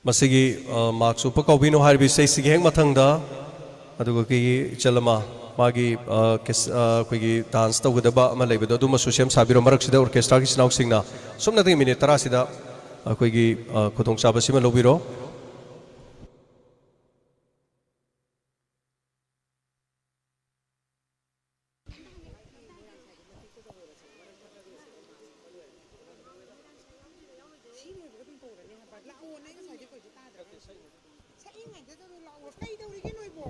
ꯃꯁꯤꯒꯤ, ꯑ, ꯃꯥꯛꯁ ꯎꯞꯄ ꯀꯥꯎꯕꯤꯅꯨ ꯍꯥꯏꯔꯤꯕ ꯏꯁꯩꯁꯤꯒꯤ ꯍꯦꯛ ꯃꯊꯪꯗ, ꯑꯗꯨꯒ ꯑꯩꯈꯣꯏꯒꯤ ꯏꯆꯜ ꯑꯃ, ꯃꯥꯒꯤ, ꯑ, ꯀꯦꯁ-, ꯑ, ꯑꯩꯈꯣꯏꯒꯤ ꯗꯥꯟꯁ ꯇꯧꯒꯗꯕ ꯑꯃ ꯂꯩꯕꯗꯣ, ꯑꯗꯨꯃꯁꯨ ꯁꯦꯝ ꯁꯥꯕꯤꯔꯣ꯫ ꯃꯔꯛꯁꯤꯗ orchestra ꯒꯤ ꯏꯆꯤꯟ ꯏꯅꯥꯎꯁꯤꯡꯅ ꯁꯨꯞꯅꯇꯒꯤ ꯃꯤꯅꯤꯠ ꯇꯔꯥꯁꯤꯗ ꯑꯩꯈꯣꯏꯒꯤ, ꯑ, ꯈꯨꯗꯣꯡꯆꯥꯕꯁꯤꯃ ꯂꯧꯕꯤꯔꯣ꯫ ꯁꯤ ꯂꯣꯏꯕꯒ ꯑꯗꯨꯝ ꯀꯧꯔꯅꯤ ꯍꯥꯏꯕ꯫ ꯂꯥꯛꯑꯣꯅ ꯑꯩ ꯉꯁꯥꯏꯗꯩ ꯀꯧꯔꯤꯁꯦ ꯇꯥꯗ꯭ꯔꯥ? ꯁꯛꯏꯉꯩꯗꯨꯗ ꯑꯗꯨꯝ ꯂꯥꯛꯑꯣ꯫ ꯀꯩꯗꯧꯔꯤꯒꯦ ꯅꯣꯏꯕꯣ?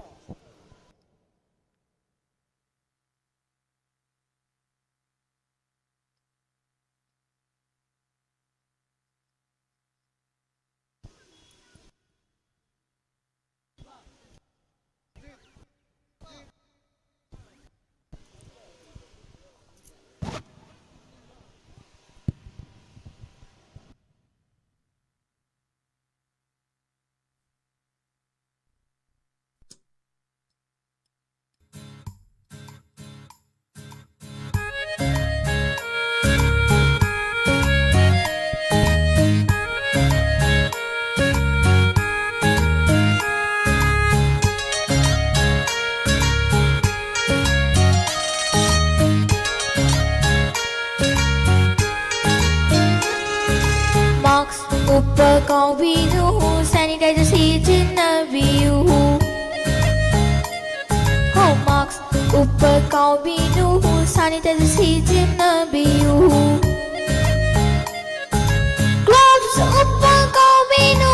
ꯎꯞꯄ ꯀꯥꯎꯕꯤꯅꯨ, sanitizer ꯁꯤꯖꯤꯟꯅꯕꯤꯌꯨ꯫ ꯍꯣ, mask ꯎꯞꯄ ꯀꯥꯎꯕꯤꯅꯨ, sanitizer ꯁꯤꯖꯤꯟꯅꯕꯤꯌꯨ꯫ Gloves ꯎꯞꯄ ꯀꯥꯎꯕꯤꯅꯨ,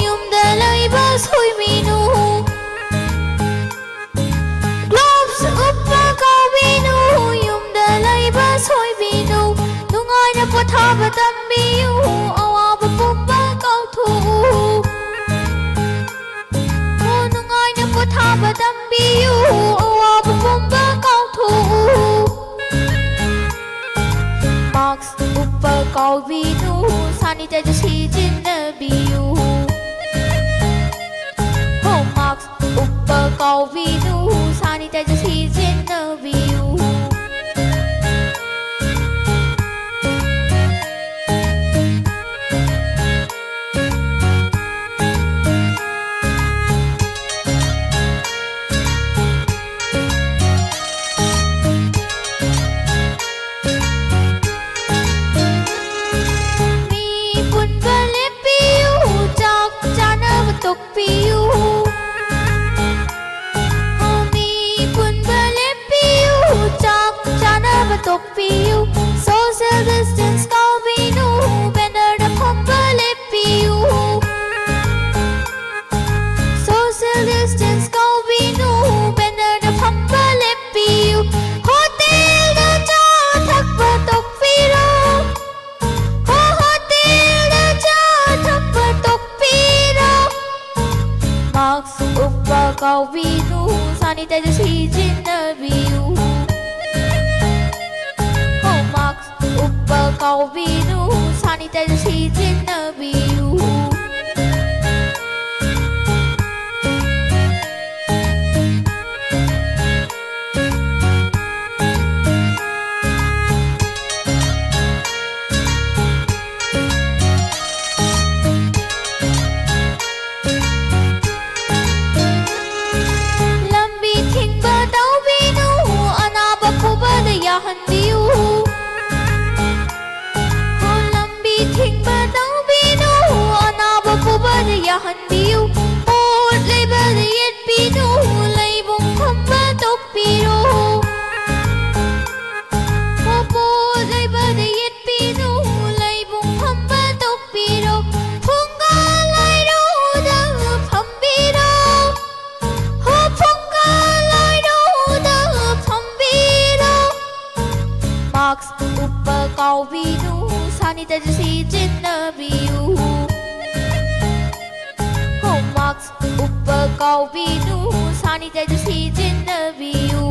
ꯌꯨꯝꯗ ꯂꯩꯕ ꯁꯣꯏꯕꯤꯅꯨ꯫ Gloves ꯎꯞꯄ ꯀꯥꯎꯕꯤꯅꯨ, ꯌꯨꯝꯗ ꯂꯩꯕ ꯁꯣꯏꯕꯤꯅꯨ꯫ ꯅꯨꯡꯉꯥꯏꯅ ꯄꯣꯊꯥꯕ ꯇꯝꯕꯤꯌꯨ, ꯑꯋꯥꯕ ꯄꯨꯝꯕ ꯀꯥꯎꯊꯣꯛꯎ꯫ ꯑꯣ, ꯅꯨꯡꯉꯥꯏꯅ ꯄꯣꯊꯥꯕ ꯇꯝꯕꯤꯌꯨ, ꯑꯋꯥꯕ ꯄꯨꯝꯕ ꯀꯥꯎꯊꯣꯛꯎ꯫ Mask ꯎꯞꯄ ꯀꯥꯎꯕꯤꯅꯨ, sanitizer ꯁꯤꯖꯤꯟꯅꯕꯤꯌꯨ꯫ ꯍꯣ, mask ꯎꯞꯄ ꯀꯥꯎꯕꯤꯅꯨ, sanitizer ꯁꯤꯖꯤꯟꯅꯕꯤꯌꯨ꯫ ꯃꯤ ꯄꯨꯟꯕ ꯂꯦꯞꯄꯤꯌꯨ, ꯆꯥꯛ ꯆꯥꯅꯕ ꯇꯣꯛꯄꯤꯌꯨ꯫ ꯃꯤ ꯄꯨꯟꯕ ꯂꯦꯞꯄꯤꯌꯨ, ꯆꯥꯛ ꯆꯥꯅꯕ ꯇꯣꯛꯄꯤꯌꯨ꯫ Social distance ꯀꯥꯎꯕꯤꯅꯨ, bannerꯗ ꯐꯝꯕ ꯂꯦꯞꯄꯤꯌꯨ꯫ Social distance ꯀꯥꯎꯕꯤꯅꯨ, bannerꯗ ꯐꯝꯕ ꯂꯦꯞꯄꯤꯌꯨ꯫ Hotelꯗ ꯆꯥ ꯊꯛꯄ ꯇꯣꯛꯄꯤꯔꯣ꯫ ꯍꯣ, hotelꯗ ꯆꯥ ꯊꯛꯄ ꯇꯣꯛꯄꯤꯔꯣ꯫ Mask ꯎꯞꯄ ꯀꯥꯎꯕꯤꯅꯨ, sanitizer ꯁꯤꯖꯤꯟꯅꯕꯤꯌꯨ꯫ ꯍꯣ, mask ꯎꯞꯄ ꯀꯥꯎꯕꯤꯅꯨ, sanitizer ꯁꯤꯖꯤꯟꯅꯕꯤꯌꯨ꯫ ꯂꯝꯕꯤ ꯊꯤꯡꯕ ꯇꯧꯕꯤꯅꯨ, ꯑꯅꯥꯕ ꯄꯨꯕꯗ ꯌꯥꯍꯟꯕꯤꯌꯨ꯫ ꯂꯝꯕꯤ ꯊꯤꯡꯕ ꯇꯧꯕꯤꯅꯨ, ꯍꯟꯕꯤꯌꯨ꯫ ꯄꯣꯠ ꯂꯩꯕꯗ ꯌꯦꯠꯄꯤꯅꯨ, ꯂꯩꯕꯨꯡ ꯐꯝꯕ ꯇꯣꯛꯄꯤꯔꯣ꯫ ꯄꯣꯠ ꯂꯩꯕꯗ ꯌꯦꯠꯄꯤꯅꯨ, ꯂꯩꯕꯨꯡ ꯐꯝꯕ ꯇꯣꯛꯄꯤꯔꯣ꯫ ꯐꯨꯡꯒꯥ ꯂꯥꯏꯔꯨꯗ ꯐꯝꯕꯤꯔꯣ꯫ ꯍꯣ, ꯐꯨꯡꯒꯥ ꯂꯥꯏꯔꯨꯗ ꯐꯝꯕꯤꯔꯣ꯫ ꯃꯥꯛꯁ ꯎꯞꯄ ꯀꯥꯎꯕꯤꯅꯨ, ꯁꯦꯅꯤꯇꯥꯏꯖꯔ ꯁꯤꯖꯤꯟꯅꯕꯤꯌꯨ꯫ ꯍꯣ, ꯃꯥꯛꯁ ꯎꯞꯄ ꯀꯥꯎꯕꯤꯅꯨ, ꯁꯦꯅꯤꯇꯥꯏꯖꯔ ꯁꯤꯖꯤꯟꯅꯕꯤꯌꯨ꯫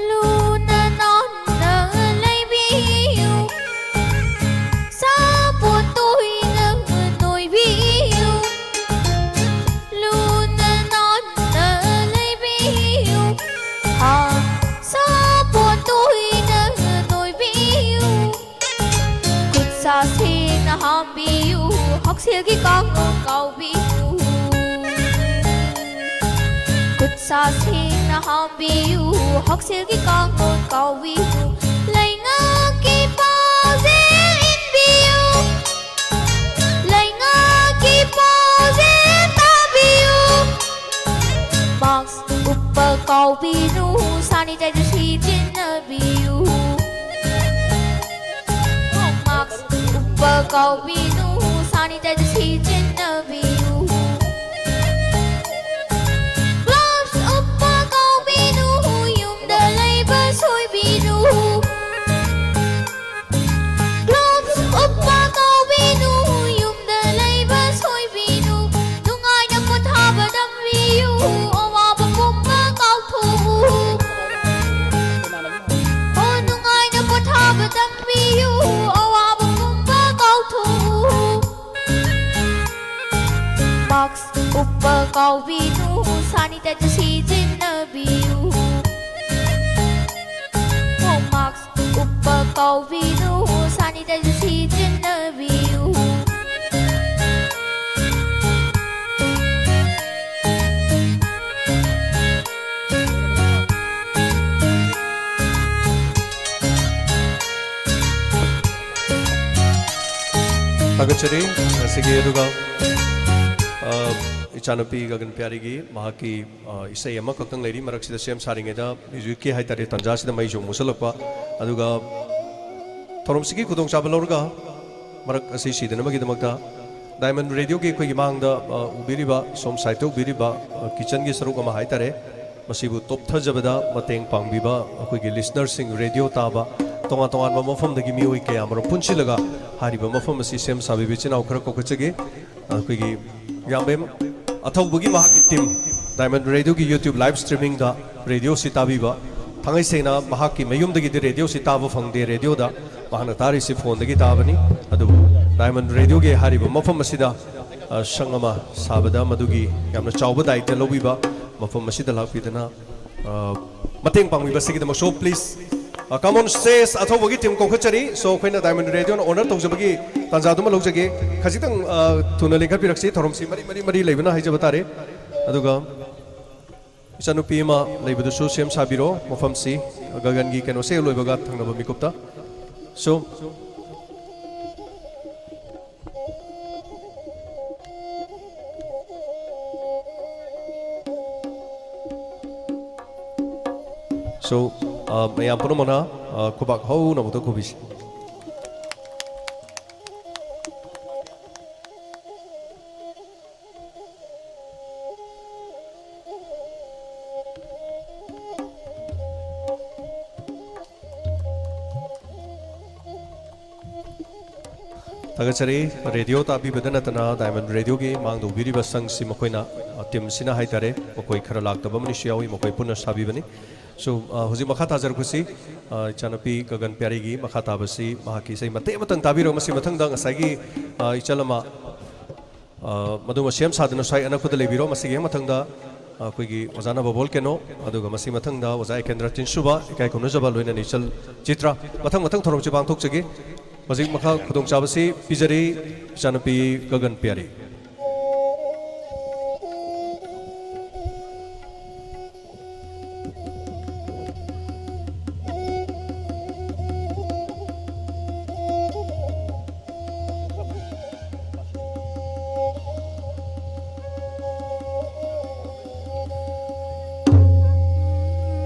ꯂꯨꯅ ꯅꯥꯟꯅ ꯂꯩꯕꯤꯌꯨ꯫ ꯁꯥꯄꯣꯟ ꯇꯣꯏꯅ ꯅꯣꯏꯕꯤꯌꯨ꯫ ꯂꯨꯅ ꯅꯥꯟꯅ ꯂꯩꯕꯤꯌꯨ꯫ ꯍꯥ, ꯁꯥꯄꯣꯟ ꯇꯣꯏꯅ ꯅꯣꯏꯕꯤꯌꯨ꯫ ꯈꯨꯠ ꯁꯥ ꯁꯦꯡꯅ ꯍꯥꯝꯕꯤꯌꯨ, ꯍꯛꯁꯦꯜꯒꯤ ꯀꯥꯡꯂꯣꯟ ꯀꯥꯎꯕꯤꯌꯨ꯫ ꯈꯨꯠ ꯁꯥ ꯁꯦꯡꯅ ꯍꯥꯝꯕꯤꯌꯨ, ꯍꯛꯁꯦꯜꯒꯤ ꯀꯥꯡꯂꯣꯟ ꯀꯥꯎꯕꯤꯌꯨ꯫ ꯂꯩꯉꯥꯛꯀꯤ ꯄꯥꯎꯖꯦꯜ ꯏꯟꯕꯤꯌꯨ꯫ ꯂꯩꯉꯥꯛꯀꯤ ꯄꯥꯎꯖꯦꯜ ꯇꯥꯕꯤꯌꯨ꯫ ꯃꯥꯛꯁ ꯎꯞꯄ ꯀꯥꯎꯕꯤꯅꯨ, ꯁꯦꯅꯤꯇꯥꯏꯖꯔ ꯁꯤꯖꯤꯟꯅꯕꯤꯌꯨ꯫ ꯃꯥꯛꯁ ꯎꯞꯄ ꯀꯥꯎꯕꯤꯅꯨ, ꯁꯦꯅꯤꯇꯥꯏꯖꯔ ꯁꯤꯖꯤꯟꯅꯕꯤꯌꯨ꯫ ꯒ꯭ꯂꯣꯚꯁ ꯎꯞꯄ ꯀꯥꯎꯕꯤꯅꯨ, ꯌꯨꯝꯗ ꯂꯩꯕ ꯁꯣꯏꯕꯤꯅꯨ꯫ ꯒ꯭ꯂꯣꯚꯁ ꯎꯞꯄ ꯀꯥꯎꯕꯤꯅꯨ, ꯌꯨꯝꯗ ꯂꯩꯕ ꯁꯣꯏꯕꯤꯅꯨ꯫ ꯅꯨꯡꯉꯥꯏꯅ ꯄꯣꯊꯥꯕ ꯇꯝꯕꯤꯌꯨ, ꯑꯋꯥꯕ ꯄꯨꯝꯕ ꯀꯥꯎꯊꯣꯛꯎ꯫ ꯑꯣ, ꯅꯨꯡꯉꯥꯏꯅ ꯄꯣꯊꯥꯕ ꯇꯝꯕꯤꯌꯨ, ꯑꯋꯥꯕ ꯄꯨꯝꯕ ꯀꯥꯎꯊꯣꯛꯎ꯫ ꯎꯞꯄ ꯀꯥꯎꯕꯤꯅꯨ, sanitizer ꯁꯤꯖꯤꯟꯅꯕꯤꯌꯨ꯫ ꯃꯥꯛꯁ ꯎꯞꯄ ꯀꯥꯎꯕꯤꯅꯨ, sanitizer ꯁꯤꯖꯤꯟꯅꯕꯤꯌꯨ꯫ ꯊꯥꯒꯠꯆꯔꯤ꯫ ꯉꯁꯤꯒꯤ ꯑꯗꯨꯒ, ꯑ, ꯏꯆꯥꯅꯨꯄꯤ ꯒꯒꯟ ꯄ꯭ꯌꯥꯔꯤꯒꯤ ꯃꯍꯥꯛꯀꯤ, ꯑ, ꯏꯁꯩ ꯑꯃꯈꯛꯇꯪ ꯂꯩꯔꯤ꯫ ꯃꯔꯛꯁꯤꯗ ꯁꯦꯝ ꯁꯥꯔꯤꯉꯩꯗ ꯃ꯭ꯌꯨꯖꯤꯛꯀꯤ ꯍꯥꯏꯇꯥꯔꯦ, ꯇꯥꯟꯖꯥꯁꯤꯗ ꯃꯩꯁꯨ ꯑꯃꯨꯛ ꯃꯨꯁꯜꯂꯛꯄ꯫ ꯑꯗꯨꯒ ꯊꯧꯔꯝꯁꯤꯒꯤ ꯈꯨꯗꯣꯡꯆꯥꯕ ꯂꯧꯔꯒ ꯃꯔꯛ ꯑꯁꯤ ꯁꯤꯗꯅꯕꯒꯤꯗꯃꯛꯇ ꯗꯥꯏꯃꯟ ꯔꯦꯗꯤꯑꯣꯒꯤ ꯑꯩꯈꯣꯏꯒꯤ ꯃꯥꯡꯗ, ꯑ, ꯎꯕꯤꯔꯤꯕ, ꯁꯣꯝ ꯁꯥꯏꯠꯇ ꯎꯕꯤꯔꯤꯕ, ꯑ, ꯀꯤꯆꯟꯒꯤ ꯁꯔꯨꯛ ꯑꯃ ꯍꯥꯏꯇꯥꯔꯦ, ꯃꯁꯤꯕꯨ ꯇꯣꯞꯊꯖꯕꯗ ꯃꯇꯦꯡ ꯄꯥꯡꯕꯤꯕ ꯑꯩꯈꯣꯏꯒꯤ ꯂꯤꯁꯅꯔꯁꯤꯡ, ꯔꯦꯗꯤꯑꯣ ꯇꯥꯕ ꯇꯣꯉꯥꯟ ꯇꯣꯉꯥꯟꯕ ꯃꯐꯝꯗꯒꯤ ꯃꯤꯑꯣꯏ ꯀꯌꯥ ꯑꯃꯔꯣꯝ ꯄꯨꯟꯁꯤꯜꯂꯒ ꯍꯥꯏꯔꯤꯕ ꯃꯐꯝ ꯑꯁꯤ ꯁꯦꯝ ꯁꯥꯕꯤꯕ ꯏꯆꯤꯟ ꯏꯅꯥꯎ ꯈꯔ ꯀꯧꯈꯠꯆꯒꯦ꯫ ꯑꯩꯈꯣꯏꯒꯤ ꯌꯥꯝꯕꯦꯝ ꯑꯊꯧꯕꯒꯤ ꯃꯍꯥꯛꯀꯤ ꯇꯤꯝ, ꯗꯥꯏꯃꯟ ꯔꯦꯗꯤꯑꯣꯒꯤ YouTube ꯂꯥꯏꯚ ꯁ꯭ꯇ꯭ꯔꯤꯃꯤꯡꯗ ꯔꯦꯗꯤꯑꯣꯁꯤ ꯇꯥꯕꯤꯕ, ꯊꯥꯡꯉꯩ ꯁꯦꯡꯅ ꯃꯍꯥꯛꯀꯤ ꯃꯌꯨꯝꯗꯒꯤꯗꯤ ꯔꯦꯗꯤꯑꯣꯁꯤ ꯇꯥꯕ ꯐꯪꯗꯦ, ꯔꯦꯗꯤꯑꯣꯗ ꯃꯍꯥꯛꯅ ꯇꯥꯔꯤꯁꯤ ꯐꯣꯟꯗꯒꯤ ꯇꯥꯕꯅꯤ꯫ ꯑꯗꯨꯕꯨ ꯗꯥꯏꯃꯟ ꯔꯦꯗꯤꯑꯣꯒꯤ ꯍꯥꯏꯔꯤꯕ ꯃꯐꯝ ꯑꯁꯤꯗ, ꯑ, ꯁꯪ ꯑꯃ ꯁꯥꯕꯗ ꯃꯗꯨꯒꯤ ꯌꯥꯝꯅ ꯆꯥꯎꯕ ꯗꯥꯌꯤꯠꯇ ꯂꯧꯕꯤꯕ, ꯃꯐꯝ ꯑꯁꯤꯗ ꯂꯥꯛꯄꯤꯗꯅ ꯑ, ꯃꯇꯦꯡ ꯄꯥꯡꯕꯤꯕꯁꯤꯒꯤꯗꯃꯛꯁꯨ please, uh, come on stage ꯑꯊꯧꯕꯒꯤ ꯇꯤꯝ ꯀꯧꯈꯠꯆꯔꯤ꯫ So, ꯑꯩꯈꯣꯏꯅ ꯗꯥꯏꯃꯟ ꯔꯦꯗꯤꯑꯣꯅ ꯑꯣꯅꯔ ꯇꯧꯖꯕꯒꯤ ꯇꯥꯟꯖꯥꯗꯨꯃ ꯂꯧꯖꯒꯦ꯫ ꯈꯖꯤꯛꯇꯪ, ꯑ, ꯊꯨꯅ ꯂꯦꯡꯈꯠꯄꯤꯔꯛꯁꯤ꯫ ꯊꯧꯔꯝꯁꯤ ꯃꯔꯤ ꯃꯔꯤ ꯃꯔꯤ ꯂꯩꯕꯅ ꯍꯥꯏꯖꯕ ꯇꯥꯔꯦ꯫ ꯑꯗꯨꯒ ꯏꯆꯥꯅꯨꯄꯤ ꯑꯃ ꯂꯩꯕꯗꯨꯁꯨ ꯁꯦꯝ ꯁꯥꯕꯤꯔꯣ꯫ ꯃꯐꯝꯁꯤ ꯒꯒꯟꯒꯤ ꯀꯩꯅꯣꯁꯦ ꯍꯦꯛ ꯂꯣꯏꯕꯒ ꯊꯪꯅꯕ ꯃꯤꯀꯨꯞꯇ꯫ So, So, uh, ꯃꯌꯥꯝ ꯄꯨꯝꯅꯃꯛꯅ, uh, ꯈꯨꯕꯥꯛ ꯍꯧꯅ ꯑꯃꯨꯛꯇ ꯈꯨꯕꯤꯁꯤ꯫ ꯊꯥꯒꯠꯆꯔꯤ꯫ ꯔꯦꯗꯤꯑꯣ ꯇꯥꯕꯤꯕꯗ ꯅꯠꯇꯅ ꯗꯥꯏꯃꯟ ꯔꯦꯗꯤꯑꯣꯒꯤ ꯃꯥꯡꯗ ꯎꯕꯤꯔꯤꯕ ꯁꯪꯁꯤ ꯃꯈꯣꯏꯅ, ꯑ, ꯇꯤꯝꯁꯤꯅ ꯍꯥꯏꯇꯥꯔꯦ, ꯃꯈꯣꯏ ꯈꯔ ꯂꯥꯛꯇꯕ ꯑꯃꯅꯤꯁꯨ ꯌꯥꯎꯏ, ꯃꯈꯣꯏ ꯄꯨꯟꯅ ꯁꯥꯕꯤꯕꯅꯤ꯫ So, ꯑ, ꯍꯧꯖꯤꯛ ꯃꯈꯥ ꯇꯥꯖꯔꯛꯄꯁꯤ, ꯑ, ꯏꯆꯥꯅꯨꯄꯤ ꯒꯒꯟ ꯄ꯭ꯌꯥꯔꯤꯒꯤ ꯃꯈꯥ ꯇꯥꯕꯁꯤ ꯃꯍꯥꯛꯀꯤ ꯏꯁꯩ ꯃꯇꯦꯛ ꯑꯃꯇꯪ ꯇꯥꯕꯤꯔꯣ꯫ ꯃꯁꯤ ꯃꯊꯪꯗ ꯉꯁꯥꯏꯒꯤ, ꯑ, ꯏꯆꯜ ꯑꯃ ꯑ, ꯃꯗꯨꯃ ꯁꯦꯝ ꯁꯥꯗꯨꯅ ꯁ꯭ꯋꯥꯏ ꯑꯅꯛꯄꯗ ꯂꯩꯕꯤꯔꯣ꯫ ꯃꯁꯤꯒꯤ ꯍꯦꯛ ꯃꯊꯪꯗ ꯑꯩꯈꯣꯏꯒꯤ ꯑꯣꯖꯥ ꯅꯕꯕꯣꯜ ꯀꯦꯅꯣ, ꯑꯗꯨꯒ ꯃꯁꯤ ꯃꯊꯪꯗ ꯑꯣꯖꯥ ꯑꯦꯀꯦꯟꯗ꯭ꯔ ꯇꯤꯟꯁꯨꯕ, ꯏꯀꯥꯏ ꯈꯨꯝꯅꯖꯕ ꯂꯣꯏꯅ ꯅꯤꯆꯜ ꯆꯤꯇ꯭ꯔ꯫ ꯃꯊꯪ ꯃꯊꯪ ꯊꯧꯔꯝꯁꯤ ꯄꯥꯡꯊꯣꯛꯆꯒꯦ꯫ ꯍꯧꯖꯤꯛ ꯃꯈꯥ ꯈꯨꯗꯣꯡꯆꯥꯕꯁꯤ ꯄꯤꯖꯔꯤ ꯏꯆꯥꯅꯨꯄꯤ ꯒꯒꯟ ꯄꯤꯌꯥꯔꯤ꯫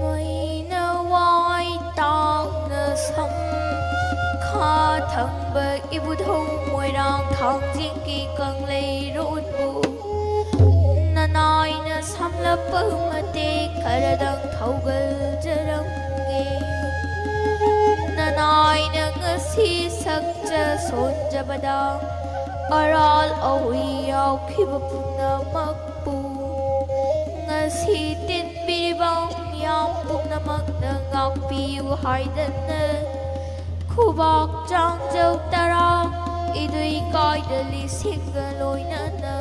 ꯃꯩꯅ ꯋꯥꯏ ꯇꯥꯡꯅ ꯁꯝ ꯈꯥ ꯊꯪꯕ ꯏꯕꯨꯙꯧ ꯃꯣꯏꯔꯥꯡ ꯊꯥꯡꯖꯤꯡꯒꯤ ꯀꯪꯂꯩꯔꯣꯟꯕꯨ ꯅꯅꯥꯏꯅ ꯁꯝꯂꯞꯄ ꯃꯇꯦꯛ ꯈꯔꯗꯪ ꯊꯧꯒꯜꯖꯔꯝꯒꯦ꯫ ꯅꯅꯥꯏꯅ ꯉꯁꯤ ꯁꯛꯆ ꯁꯣꯟꯖꯕꯗ ꯑꯔꯥꯜ ꯑꯍꯣꯏ ꯌꯥꯎꯈꯤꯕ ꯄꯨꯝꯅꯃꯛꯄꯨ ꯉꯁꯤ ꯇꯤꯟꯕꯤꯔꯤꯕ ꯃꯤꯌꯥꯝ ꯄꯨꯝꯅꯃꯛꯅ ꯉꯥꯛꯄꯤꯌꯨ ꯍꯥꯏꯗꯅ ꯈꯨꯕꯥꯛ ꯆꯥꯡꯖꯧ ꯇꯔꯥ ꯏꯗꯨꯏ ꯀꯥꯏꯗ ꯂꯤꯁꯤꯡꯒ ꯂꯣꯏꯅꯅ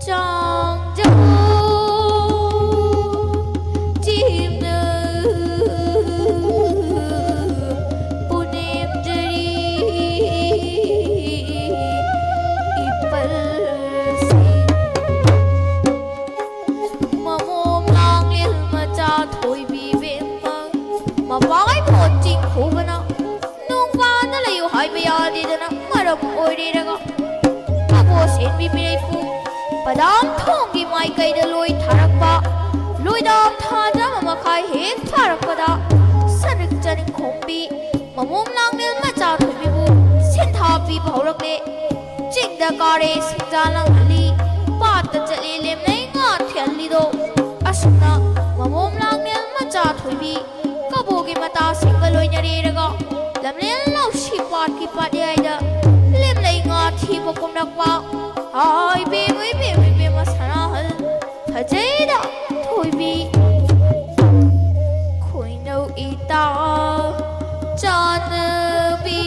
ꯆꯥꯡꯖꯧ ꯆꯤꯝꯅ ꯄꯨꯅꯦꯝꯖꯔꯤ ꯏꯄꯜꯁꯤꯡ꯫ ꯃꯃꯣꯝ ꯂꯥꯡꯂꯦꯜ ꯃꯆꯥ ꯊꯣꯏꯕꯤ ꯕꯦꯝꯃ ꯃꯄꯥꯏ ꯄꯣꯠ ꯆꯤꯡ ꯈꯨꯕꯅ ꯅꯣꯡ ꯄꯥꯟꯗ ꯂꯩꯌꯨ ꯍꯥꯏꯕ ꯌꯥꯗꯦꯗꯅ ꯃꯔꯝ ꯑꯣꯏꯔꯤꯔꯒ ꯀꯕꯣ ꯁꯦꯟꯕꯤ ꯃꯤꯔꯩꯄꯨ ꯄꯗꯥꯝ ꯊꯣꯡꯒꯤ ꯃꯥꯏꯀꯩꯗ ꯂꯣꯏ ꯊꯥꯔꯛꯄ ꯂꯣꯏꯗꯥꯝ ꯊꯥꯗ ꯑꯃ ꯃꯈꯥꯏ ꯍꯦꯛ ꯊꯥꯔꯛꯄꯗ ꯁꯔꯤꯛ ꯆꯅꯤꯡꯈꯣꯝꯕꯤ ꯃꯃꯣꯝ ꯂꯥꯡꯃꯦꯜ ꯃꯆꯥ ꯊꯣꯏꯕꯤꯕꯨ ꯁꯦꯟꯊꯥ ꯄꯤꯕ ꯍꯧꯔꯛꯂꯦ꯫ ꯆꯤꯡꯗ ꯀꯥꯔꯦ ꯁꯤꯡꯖꯥ ꯂꯥꯡꯍꯜꯂꯤ, ꯄꯥꯠꯇ ꯆꯠꯂꯦ ꯂꯦꯝꯅꯩ ꯉꯥ ꯊꯤꯍꯜꯂꯤꯗꯣ꯫ ꯑꯁꯨꯝꯅ ꯃꯃꯣꯝ ꯂꯥꯡꯃꯦꯜ ꯃꯆꯥ ꯊꯣꯏꯕꯤ ꯀꯕꯣꯒꯤ ꯃꯇꯥꯁꯤꯡꯒ ꯂꯣꯏꯅꯔꯦꯔꯒ ꯂꯝꯂꯦꯟ ꯂꯧꯁꯤ ꯄꯥꯠꯀꯤ ꯄꯥꯠꯌꯥꯏꯗ ꯂꯦꯝꯂꯩ ꯉꯥ ꯊꯤꯕ ꯀꯨꯝꯂꯛꯄ꯫ ꯍꯥꯏ ꯕꯦꯝꯃ ꯏꯕꯦꯝꯃ ꯏꯕꯦꯝꯃ ꯁꯅꯥꯍꯜ ꯐꯖꯩꯗ ꯊꯣꯏꯕꯤ ꯈꯣꯏꯅꯧ ꯏꯇꯥ ꯆꯥꯟꯅꯕꯤ꯫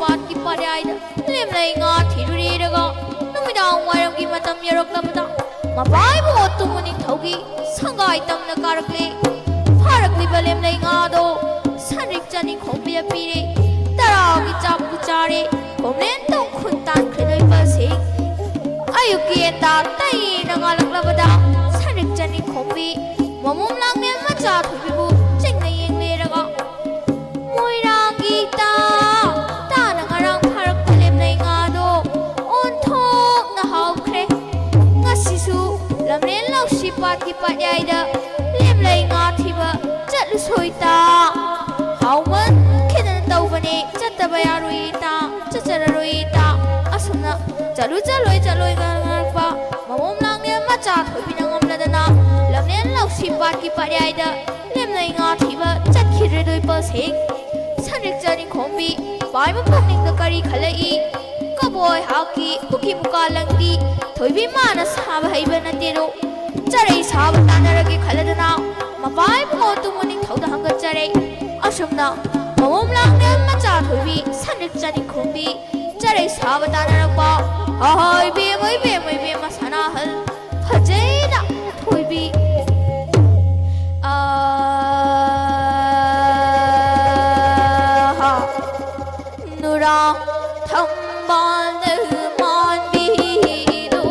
ꯄꯥꯠꯀꯤ ꯄꯥꯠꯌꯥꯏꯗ ꯂꯦꯝꯂꯩ ꯉꯥ ꯊꯤꯔꯨꯔꯦꯔꯒ ꯅꯨꯃꯤꯗꯥꯡ ꯋꯥꯏꯔꯝꯒꯤ ꯃꯇꯝ ꯌꯧꯔꯛꯂꯕꯗ ꯃꯄꯥ ꯏꯕꯨꯡꯉꯣ ꯇꯨꯝꯕ ꯅꯤꯡꯊꯧꯒꯤ ꯁꯪꯒꯥꯏ ꯇꯝꯅ ꯀꯥꯔꯛꯂꯦ꯫ ꯐꯥꯔꯛꯂꯤꯕ ꯂꯦꯝꯂꯩ ꯉꯥꯗꯣ ꯁꯟꯔꯤꯛ ꯆꯅꯤ ꯈꯣꯝꯕꯤꯗ ꯄꯤꯔꯦ꯫ ꯇꯔꯥꯒꯤ ꯆꯥꯛꯄꯨ ꯆꯥꯔꯦ꯫ ꯈꯣꯝꯂꯦꯟ ꯇꯣꯡꯈꯨꯟ ꯇꯥꯟꯈ꯭ꯔꯦ ꯂꯣꯏꯄꯜꯁꯤꯡ꯫ ꯑꯌꯨꯛꯀꯤ ꯌꯦꯟꯗꯥ ꯇꯩꯅ ꯉꯥꯜꯂꯛꯂꯕꯗ ꯁꯟꯔꯤꯛ ꯆꯅꯤ ꯈꯣꯝꯕꯤ ꯃꯃꯣꯝ ꯂꯥꯡꯂꯦꯟ ꯃꯆꯥ ꯊꯣꯏꯕꯤꯕꯨ ꯆꯤꯡꯅ ꯌꯦꯡꯂꯦꯔꯒ ꯃꯣꯏꯔꯥꯡꯒꯤ ꯇꯥ ꯇꯥꯅ ꯉꯔꯥꯡ ꯐꯥꯔꯛꯄ ꯂꯦꯝꯂꯩ ꯉꯥꯗꯣ ꯑꯣꯟꯊꯣꯛꯅ ꯍꯥꯎꯈ꯭ꯔꯦ꯫ ꯉꯁꯤꯁꯨ ꯂꯝꯂꯦꯟ ꯂꯧꯁꯤ ꯄꯥꯠꯀꯤ ꯄꯥꯠꯌꯥꯏꯗ ꯂꯦꯝꯂꯩ ꯉꯥ ꯊꯤꯕ ꯆꯠꯂꯨꯁꯣꯏ ꯇꯥ꯫ ꯍꯥꯎꯃꯟꯈꯤꯗꯅ ꯇꯧꯕꯅꯦ ꯆꯠꯇꯕ ꯌꯥꯔꯣꯏ ꯇꯥ꯫ ꯆꯠꯆꯔꯔꯣꯏ ꯇꯥ꯫ ꯑꯁꯨꯝꯅ ꯆꯠꯂꯨ ꯆꯠꯂꯣꯏ ꯆꯠꯂꯣꯏ ꯉꯥꯡꯉꯛꯄ ꯃꯃꯣꯝ ꯂꯥꯡꯂꯦꯟ ꯃꯆꯥ ꯊꯣꯏꯕꯤꯅ ꯉꯝꯂꯗꯅ ꯂꯝꯂꯦꯟ ꯂꯧꯁꯤ ꯄꯥꯠꯀꯤ ꯄꯥꯠꯌꯥꯏꯗ ꯂꯦꯝꯂꯩ ꯉꯥ ꯊꯤꯕ ꯆꯠꯈꯤꯗ꯭ꯔꯦ ꯂꯣꯏꯄꯜꯁꯤꯡ꯫ ꯁꯟꯔꯤꯛ ꯆꯅꯤ ꯈꯣꯝꯕꯤ ꯄꯥꯏꯕ ꯄꯨꯛꯅꯤꯡꯗ ꯀꯔꯤ ꯈꯜꯂꯛꯏ? ꯀꯕꯣꯛ ꯍꯥꯛꯀꯤ ꯄꯨꯈꯤ ꯃꯨꯀꯥ ꯂꯪꯕꯤ ꯊꯣꯏꯕꯤ ꯃꯥꯅ ꯁꯥꯕ ꯍꯩꯕ ꯅꯠꯇꯦꯗꯣ꯫ ꯆꯔꯩ ꯁꯥꯕ ꯇꯥꯟꯅꯔꯒꯦ ꯈꯜꯂꯗꯅ ꯃꯄꯥ ꯏꯕꯨꯡꯉꯣ ꯇꯨꯡꯉꯨ ꯅꯤꯡꯊꯧꯗ ꯍꯪꯒꯠꯆꯔꯦ꯫ ꯑꯁꯨꯝꯅ ꯃꯃꯣꯝ ꯂꯥꯡꯂꯦꯟ ꯃꯆꯥ ꯊꯣꯏꯕꯤ ꯁꯟꯔꯤꯛ ꯆꯅꯤ ꯈꯣꯝꯕꯤ ꯆꯔꯩ ꯁꯥꯕ ꯇꯥꯟꯅꯔꯛꯄ꯫ ꯍꯥꯏ ꯏꯕꯦꯝꯃ, ꯏꯕꯦꯝꯃ, ꯏꯕꯦꯝꯃ ꯁꯅꯥꯍꯜ ꯐꯖꯩꯗ ꯊꯣꯏꯕꯤ꯫ ꯑꯥꯍꯥ꯫ ꯅꯨꯔꯥ ꯊꯝꯕꯥꯜꯗ ꯃꯥꯟꯕꯤꯗꯣ,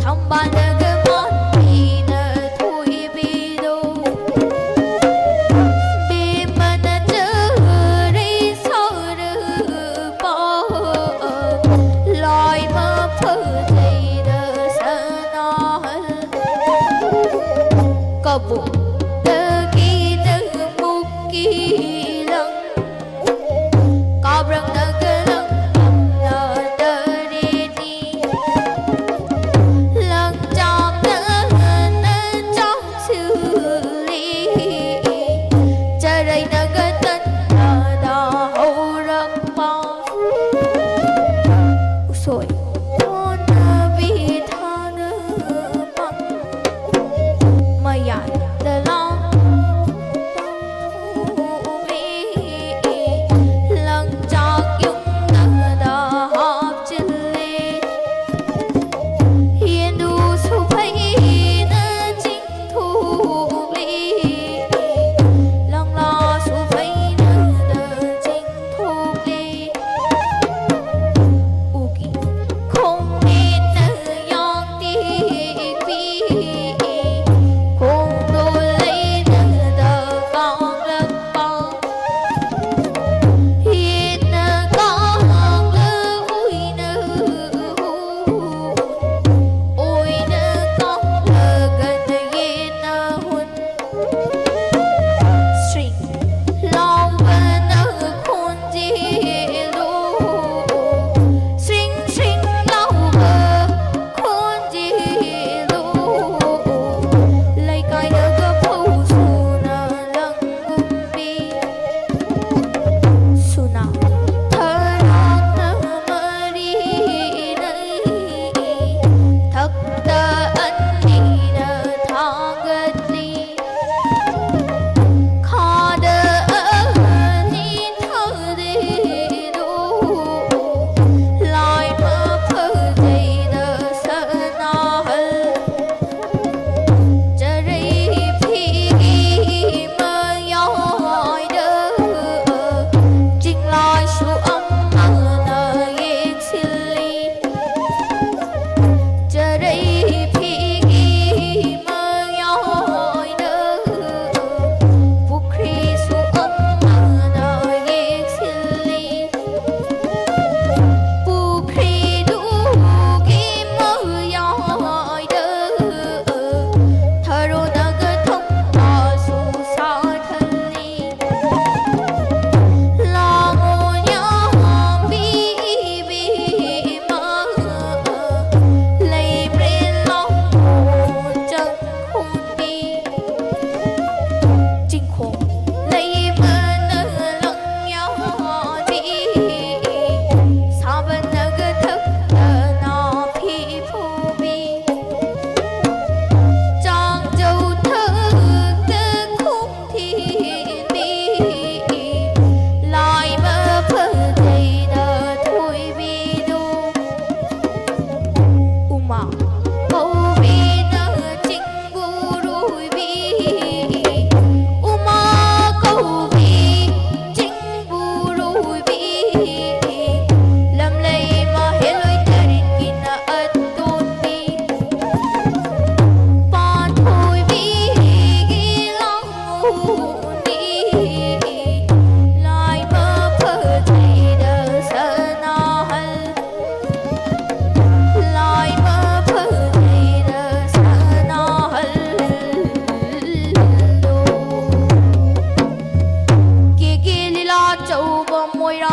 ꯊꯝꯕꯥꯜꯗꯒ ꯃꯥꯟꯕꯤꯅ ꯊꯣꯏꯕꯤꯗꯣ꯫ ꯕꯦꯝꯃꯅ ꯆꯔꯩ ꯁꯥꯔꯛꯄ ꯂꯥꯏꯃ ꯐꯖꯩꯗ ꯁꯅꯥꯍꯜ꯫ ꯀꯕꯣꯛꯇꯒꯤꯗ ꯃꯨꯛꯀꯤ ꯂꯪ ꯀꯥꯕ꯭ꯔꯪꯅꯒ ꯂꯪꯂꯝꯂ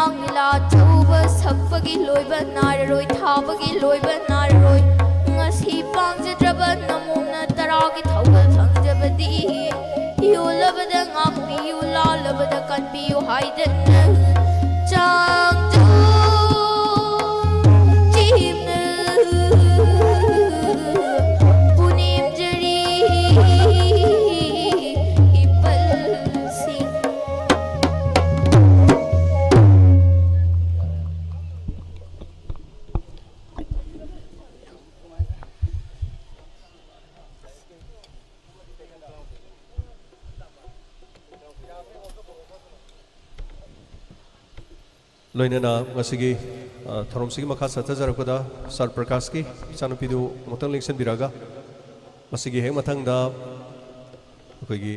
ꯂꯤꯂꯥ ꯑꯆꯧꯕ ꯁꯛꯄꯒꯤ ꯂꯣꯏꯕ ꯅꯥꯏꯔꯔꯣꯏ, ꯊꯥꯕꯒꯤ ꯂꯣꯏꯕ ꯅꯥꯏꯔꯔꯣꯏ꯫ ꯉꯁꯤ ꯄꯥꯡꯖꯗ꯭ꯔꯕ ꯅꯃꯣꯝꯅ ꯇꯔꯥꯒꯤ ꯊꯧꯒꯜ ꯐꯪꯖꯕꯗꯤ ꯌꯣꯜꯂꯕꯗ ꯉꯥꯛꯄꯤꯌꯨ, ꯂꯥꯜꯂꯕꯗ ꯀꯟꯕꯤꯌꯨ ꯍꯥꯏꯗꯅ ꯆꯥꯡꯗꯝ ꯆꯤꯡꯅ ꯄꯨꯅꯦꯝꯖꯔꯤ ꯏꯄꯜꯁꯤꯡ꯫ ꯂꯣꯏꯅꯅ ꯉꯁꯤꯒꯤ, ꯑ, ꯊꯧꯔꯝꯁꯤꯒꯤ ꯃꯈꯥ ꯆꯠꯊꯖꯔꯛꯄꯗ ꯁꯥꯔ ꯄ꯭ꯔꯀꯥꯁꯀꯤ ꯏꯆꯥꯅꯨꯄꯤꯗꯨ ꯑꯃꯨꯛꯇꯪ ꯂꯦꯡꯁꯤꯟꯕꯤꯔꯒ, ꯃꯁꯤꯒꯤ ꯍꯦꯛ ꯃꯊꯪꯗ ꯑꯩꯈꯣꯏꯒꯤ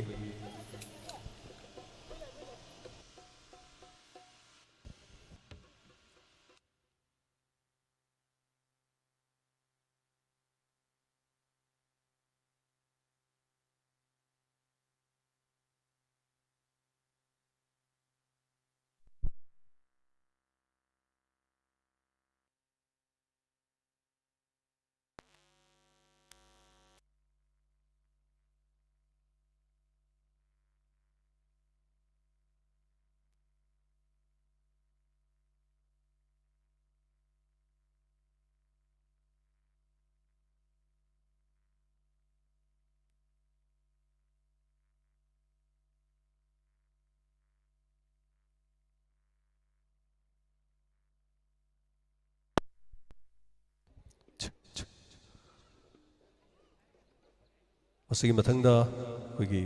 ꯃꯁꯤꯒꯤ ꯃꯊꯪꯗ ꯑꯩꯈꯣꯏꯒꯤ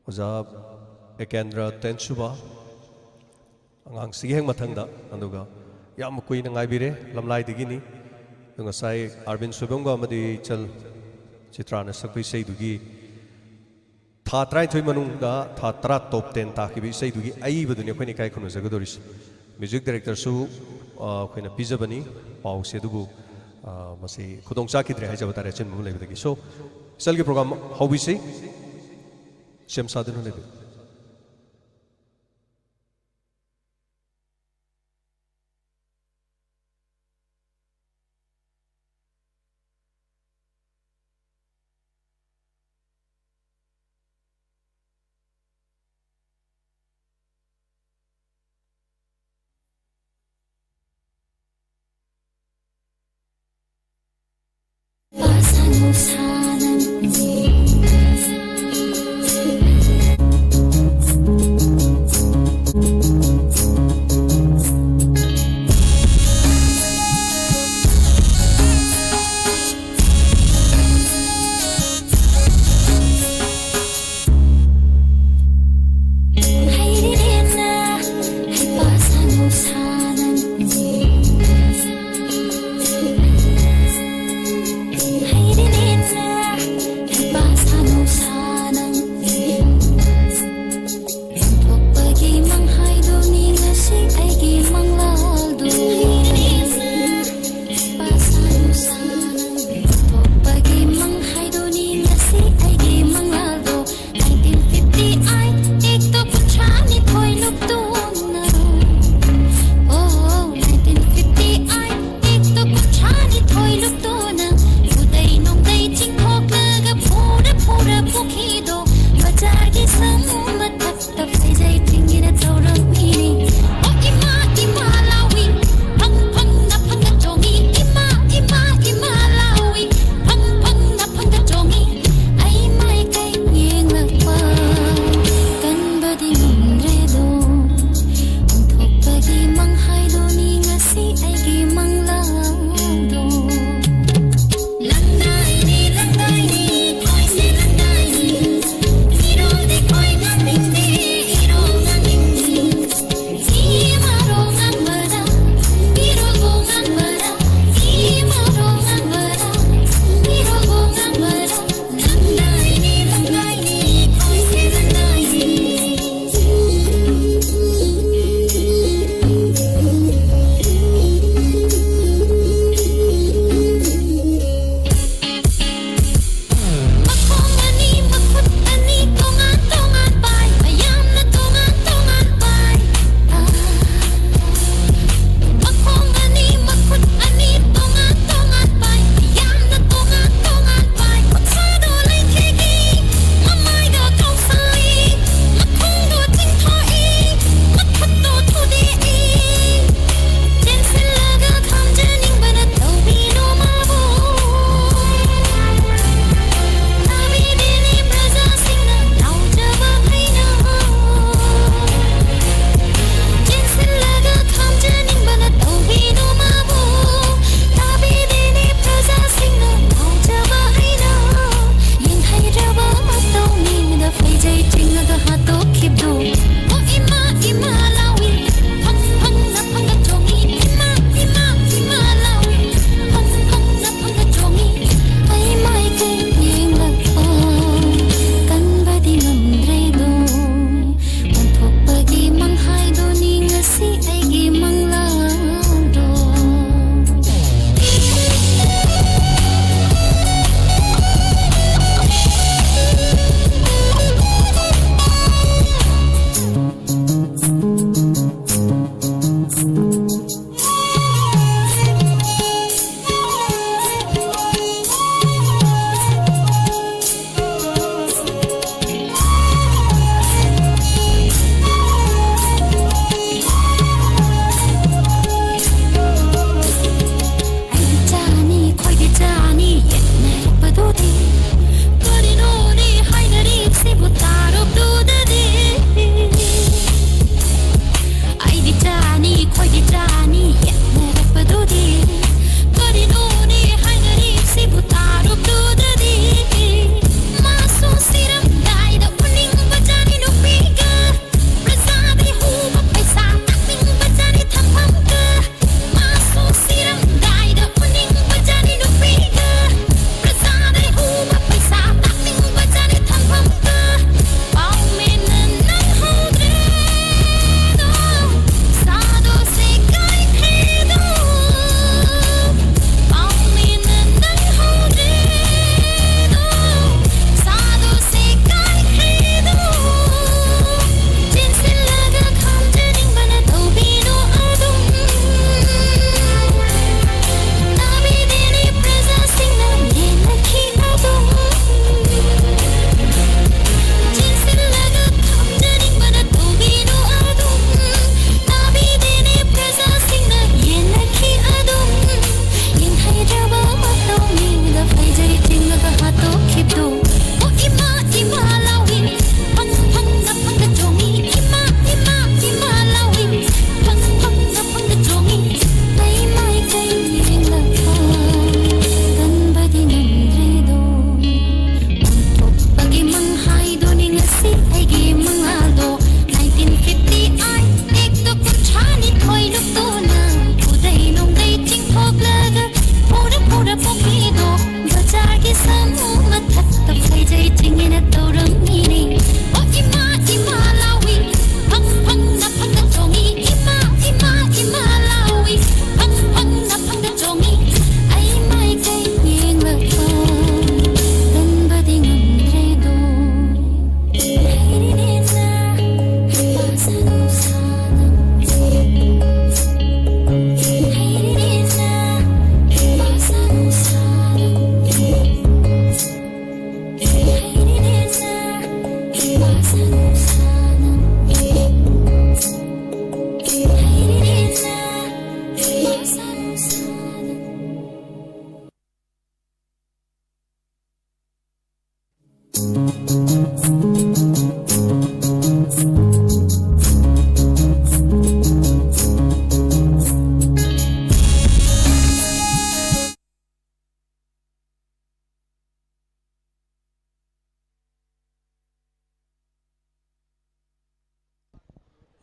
ꯑꯣꯖꯥ ꯑꯦꯀꯦꯟꯗ꯭ꯔ ꯇꯦꯟꯁꯨꯕ, ꯑꯉꯥꯡꯁꯤꯒꯤ ꯍꯦꯛ ꯃꯊꯪꯗ, ꯑꯗꯨꯒ ꯌꯥꯝ ꯀꯨꯏꯅ ꯉꯥꯏꯕꯤꯔꯦ, ꯂꯝꯂꯥꯏꯗꯒꯤꯅꯤ꯫ ꯑꯗꯣ ꯉꯁꯥꯏ ꯑꯥꯔꯕꯤꯟ ꯁꯣꯏꯕꯝꯒ ꯑꯃꯗꯤ ꯏꯆꯜ ꯆꯤꯇ꯭ꯔꯥꯅ ꯁꯛꯄ ꯏꯁꯩꯗꯨꯒꯤ ꯊꯥ ꯇꯔꯥꯅꯤꯊꯣꯏ ꯃꯅꯨꯡꯗ ꯊꯥ ꯇꯔꯥ ꯇꯣꯞ ꯇꯦꯟ ꯇꯥꯈꯤꯕ ꯏꯁꯩꯗꯨꯒꯤ ꯑꯏꯕꯗꯨꯅꯤ ꯑꯩꯈꯣꯏꯅ ꯏꯀꯥꯏ ꯈꯨꯝꯅꯖꯒꯗꯧꯔꯤꯁꯤ꯫ ꯃ꯭ꯌꯨꯖꯤꯛ ꯗꯥꯏꯔꯦꯛꯇꯔꯁꯨ, ꯑ, ꯑꯩꯈꯣꯏꯅ ꯄꯤꯖꯕꯅꯤ ꯄꯥꯎꯁꯦ, ꯑꯗꯨꯕꯨ, ꯑ, ꯃꯁꯤ ꯈꯨꯗꯣꯡ ꯆꯥꯈꯤꯗ꯭ꯔꯦ ꯍꯥꯏꯖꯕ ꯇꯥꯔꯦ, ꯑꯆꯤꯟꯕ ꯑꯃ ꯂꯩꯕꯗꯒꯤ꯫ ꯁꯣ, ꯏꯆꯜꯒꯤ ꯄ꯭ꯔꯣꯒ꯭ꯔꯥꯝ ꯍꯧꯕꯤꯁꯤ꯫ ꯁꯦꯝ ꯁꯥꯗꯨꯅ ꯂꯩꯕꯤꯌꯨ꯫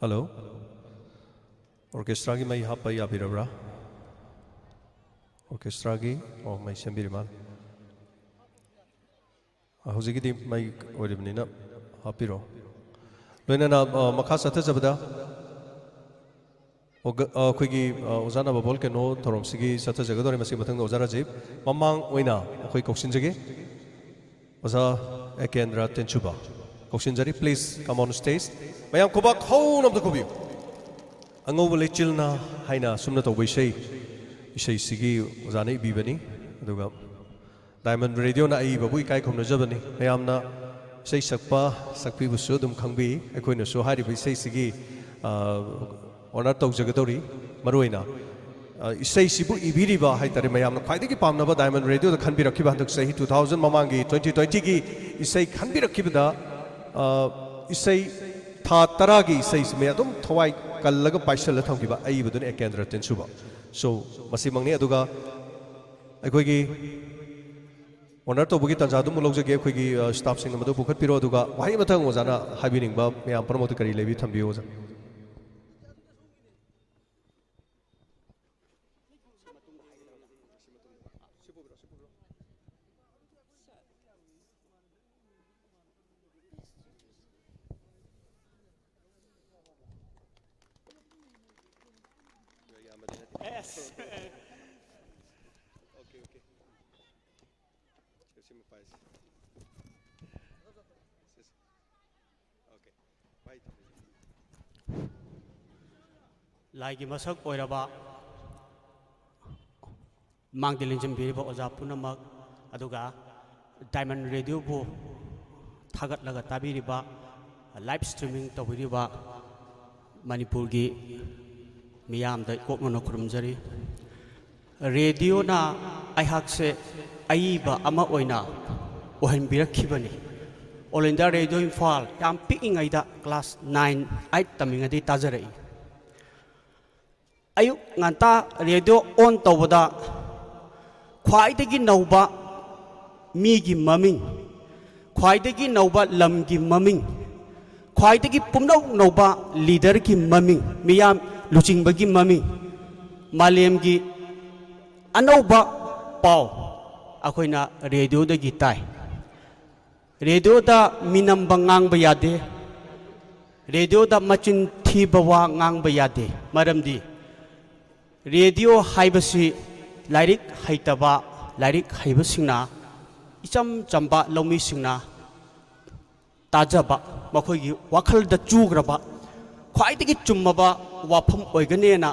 ꯍꯜꯂꯣ꯫ ꯑꯣꯔꯀꯦꯁꯇ꯭ꯔꯥꯒꯤ ꯃꯩ ꯍꯥꯞꯄ ꯌꯥꯕꯤꯔꯕ꯭ꯔꯥ? ꯑꯣꯔꯀꯦꯁꯇ꯭ꯔꯥꯒꯤ, ꯑꯣ, ꯃꯩ ꯁꯦꯝꯕꯤꯔꯤ ꯃꯥꯜꯂꯦ꯫ ꯑ, ꯍꯧꯖꯤꯛꯀꯤꯗꯤ ꯃꯩ ꯑꯣꯏꯔꯤꯕꯅꯤꯅ ꯍꯥꯞꯄꯤꯔꯣ꯫ ꯂꯣꯏꯅꯅ, ꯑ, ꯃꯈꯥ ꯆꯠꯊꯖꯕꯗ, ꯑꯣꯒ-, ꯑ, ꯑꯩꯈꯣꯏꯒꯤ, ꯑ, ꯑꯣꯖꯥ ꯅꯕ ꯚꯣꯜꯀꯦꯅꯣ ꯊꯧꯔꯝꯁꯤꯒꯤ ꯆꯠꯊꯖꯒꯗꯧꯔꯦ꯫ ꯃꯁꯤꯒꯤ ꯃꯊꯪꯗ ꯑꯣꯖꯥ ꯔꯥꯖꯤꯕ꯫ ꯃꯃꯥꯡ ꯑꯣꯏꯅ ꯑꯩꯈꯣꯏ ꯀꯧꯁꯤꯟꯖꯒꯦ꯫ ꯑꯣꯖꯥ ꯑꯦꯀꯦꯟꯗ꯭ꯔ ꯇꯦꯟꯁꯨꯕ꯫ ꯀꯧꯁꯤꯟꯖꯔꯤ, please come on stage꯫ ꯃꯌꯥꯝ ꯈꯨꯕꯥꯛ ꯍꯧꯅ ꯑꯝꯇ ꯈꯨꯕꯤꯌꯨ꯫ ꯑꯉꯧꯕ ꯂꯩꯆꯤꯜꯅ ꯍꯥꯏꯅ ꯑꯁꯨꯝꯅ ꯇꯧꯕ ꯏꯁꯩ, ꯏꯁꯩꯁꯤꯒꯤ ꯑꯣꯖꯥꯅ ꯏꯕꯤꯕꯅꯤ꯫ ꯑꯗꯨꯒ ꯗꯥꯏꯃꯟ ꯔꯦꯗꯤꯑꯣꯅ ꯑꯏꯕꯕꯨ ꯏꯀꯥꯏ ꯈꯨꯝꯅꯖꯕꯅꯤ꯫ ꯃꯌꯥꯝꯅ ꯏꯁꯩ ꯁꯛꯄ, ꯁꯛꯄꯤꯕꯁꯨ ꯑꯗꯨꯝ ꯈꯪꯕꯤ꯫ ꯑꯩꯈꯣꯏꯅꯁꯨ ꯍꯥꯏꯔꯤꯕ ꯏꯁꯩꯁꯤꯒꯤ, ꯑ, ꯑꯣꯅꯔ ꯇꯧꯖꯒꯗꯧꯔꯤ꯫ ꯃꯔꯨꯑꯣꯏꯅ, ꯑ, ꯏꯁꯩꯁꯤꯕꯨ ꯏꯕꯤꯔꯤꯕ ꯍꯥꯏꯇꯥꯔꯦ, ꯃꯌꯥꯝꯅ ꯈ꯭ꯋꯥꯏꯗꯒꯤ ꯄꯥꯝꯅꯕ ꯗꯥꯏꯃꯟ ꯔꯦꯗꯤꯑꯣꯗ ꯈꯟꯕꯤꯔꯛꯈꯤꯕ, ꯍꯟꯗꯛ ꯆꯍꯤ two thousand ꯃꯃꯥꯡꯒꯤ twenty twentyꯒꯤ ꯏꯁꯩ ꯈꯟꯕꯤꯔꯛꯈꯤꯕꯗ, ꯑ, ꯏꯁꯩ ꯊꯥ ꯇꯔꯥꯒꯤ ꯏꯁꯩꯁꯤ ꯃꯌꯥꯝ ꯑꯗꯨꯝ ꯊꯋꯥꯏ ꯀꯜꯂꯒ ꯄꯥꯏꯁꯜꯂ ꯊꯝꯈꯤꯕ ꯑꯏꯕꯗꯨꯅ ꯑꯦꯀꯦꯟꯗ꯭ꯔ ꯇꯦꯟꯁꯨꯕ꯫ So, ꯃꯁꯤꯃꯛꯅꯤ꯫ ꯑꯗꯨꯒ ꯑꯩꯈꯣꯏꯒꯤ ꯑꯣꯅꯔ ꯇꯧꯕꯒꯤ ꯇꯥꯟꯖꯥꯗꯨ ꯑꯃꯨꯛ ꯂꯧꯖꯒꯦ꯫ ꯑꯩꯈꯣꯏꯒꯤ, ꯑ, ꯁ꯭ꯇꯥꯐꯁꯤꯡꯅ ꯃꯗꯨ ꯄꯨꯈꯠꯄꯤꯔꯣ, ꯑꯗꯨꯒ ꯋꯥꯍꯩ ꯑꯃꯇꯪ ꯑꯣꯖꯥꯅ ꯍꯥꯏꯕꯤꯅꯤꯡꯕ ꯃꯌꯥꯝ ꯄꯨꯝꯅꯃꯛꯇ ꯀꯔꯤ ꯂꯩꯕꯤ ꯊꯝꯕꯤꯌꯨ, ꯑꯣꯖꯥ꯫ Yes. Okay, okay. Sir, see my files. Sis. Okay. Bye. ꯂꯥꯏꯒꯤ ꯃꯁꯛ ꯑꯣꯏꯔꯕ ꯃꯥꯡꯗ ꯂꯦꯡꯁꯤꯟꯕꯤꯔꯤꯕ ꯑꯣꯖꯥ ꯄꯨꯝꯅꯃꯛ, ꯑꯗꯨꯒ ꯗꯥꯏꯃꯟ ꯔꯦꯗꯤꯑꯣꯕꯨ ꯊꯥꯒꯠꯂꯒ ꯇꯥꯕꯤꯔꯤꯕ, ꯂꯥꯏꯚ ꯁ꯭ꯇ꯭ꯔꯤꯃꯤꯡ ꯇꯧꯕꯤꯔꯤꯕ ꯃꯅꯤꯄꯨꯔꯒꯤ ꯃꯤꯌꯥꯝꯗ ꯏꯀꯣꯛꯅꯅ ꯈꯨꯔꯨꯝꯖꯔꯤ꯫ ꯔꯦꯗꯤꯑꯣꯅ ꯑꯩꯍꯥꯛꯁꯦ ꯑꯏꯕ ꯑꯃ ꯑꯣꯏꯅ ꯑꯣꯏꯍꯟꯕꯤꯔꯛꯈꯤꯕꯅꯤ꯫ All India Radio ꯏꯝꯐꯥꯜ ꯌꯥꯝ ꯄꯤꯛꯏꯉꯩꯗ class nine, eight ꯇꯝꯃꯤꯉꯩꯗꯒꯤ ꯇꯥꯖꯔꯛꯏ꯫ ꯑꯌꯨꯛ ꯉꯟꯇꯥ ꯔꯦꯗꯤꯑꯣ ꯑꯣꯟ ꯇꯧꯕꯗ ꯈ꯭ꯋꯥꯏꯗꯒꯤ ꯅꯧꯕ ꯃꯤꯒꯤ ꯃꯃꯤꯡ, ꯈ꯭ꯋꯥꯏꯗꯒꯤ ꯅꯧꯕ ꯂꯝꯒꯤ ꯃꯃꯤꯡ, ꯈ꯭ꯋꯥꯏꯗꯒꯤ ꯄꯨꯝꯅꯧ ꯅꯧꯕ ꯂꯤꯗꯔꯒꯤ ꯃꯃꯤꯡ, ꯃꯤꯌꯥꯝ ꯂꯨꯆꯤꯡꯕꯒꯤ ꯃꯃꯤꯡ, ꯃꯥꯂꯦꯝꯒꯤ ꯑꯅꯧꯕ ꯄꯥꯎ ꯑꯩꯈꯣꯏꯅ ꯔꯦꯗꯤꯑꯣꯗꯒꯤ ꯇꯥꯏ꯫ ꯔꯦꯗꯤꯑꯣꯗ ꯃꯤꯅꯝꯕ ꯉꯥꯡꯕ ꯌꯥꯗꯦ꯫ ꯔꯦꯗꯤꯑꯣꯗ ꯃꯆꯤꯟ ꯊꯤꯕ ꯋꯥ ꯉꯥꯡꯕ ꯌꯥꯗꯦ꯫ ꯃꯔꯝꯗꯤ ꯔꯦꯗꯤꯑꯣ ꯍꯥꯏꯕꯁꯤ ꯂꯥꯏꯔꯤꯛ ꯍꯩꯇꯕ, ꯂꯥꯏꯔꯤꯛ ꯍꯩꯕꯁꯤꯡꯅ, ꯏꯆꯝ ꯆꯝꯕ ꯂꯧꯃꯤꯁꯤꯡꯅ ꯇꯥꯖꯕ, ꯃꯈꯣꯏꯒꯤ ꯋꯥꯈꯜꯗ ꯆꯨꯈ꯭ꯔꯕ, ꯈ꯭ꯋꯥꯏꯗꯒꯤ ꯆꯨꯝꯃꯕ ꯋꯥꯐꯝ ꯑꯣꯏꯒꯅꯦꯅ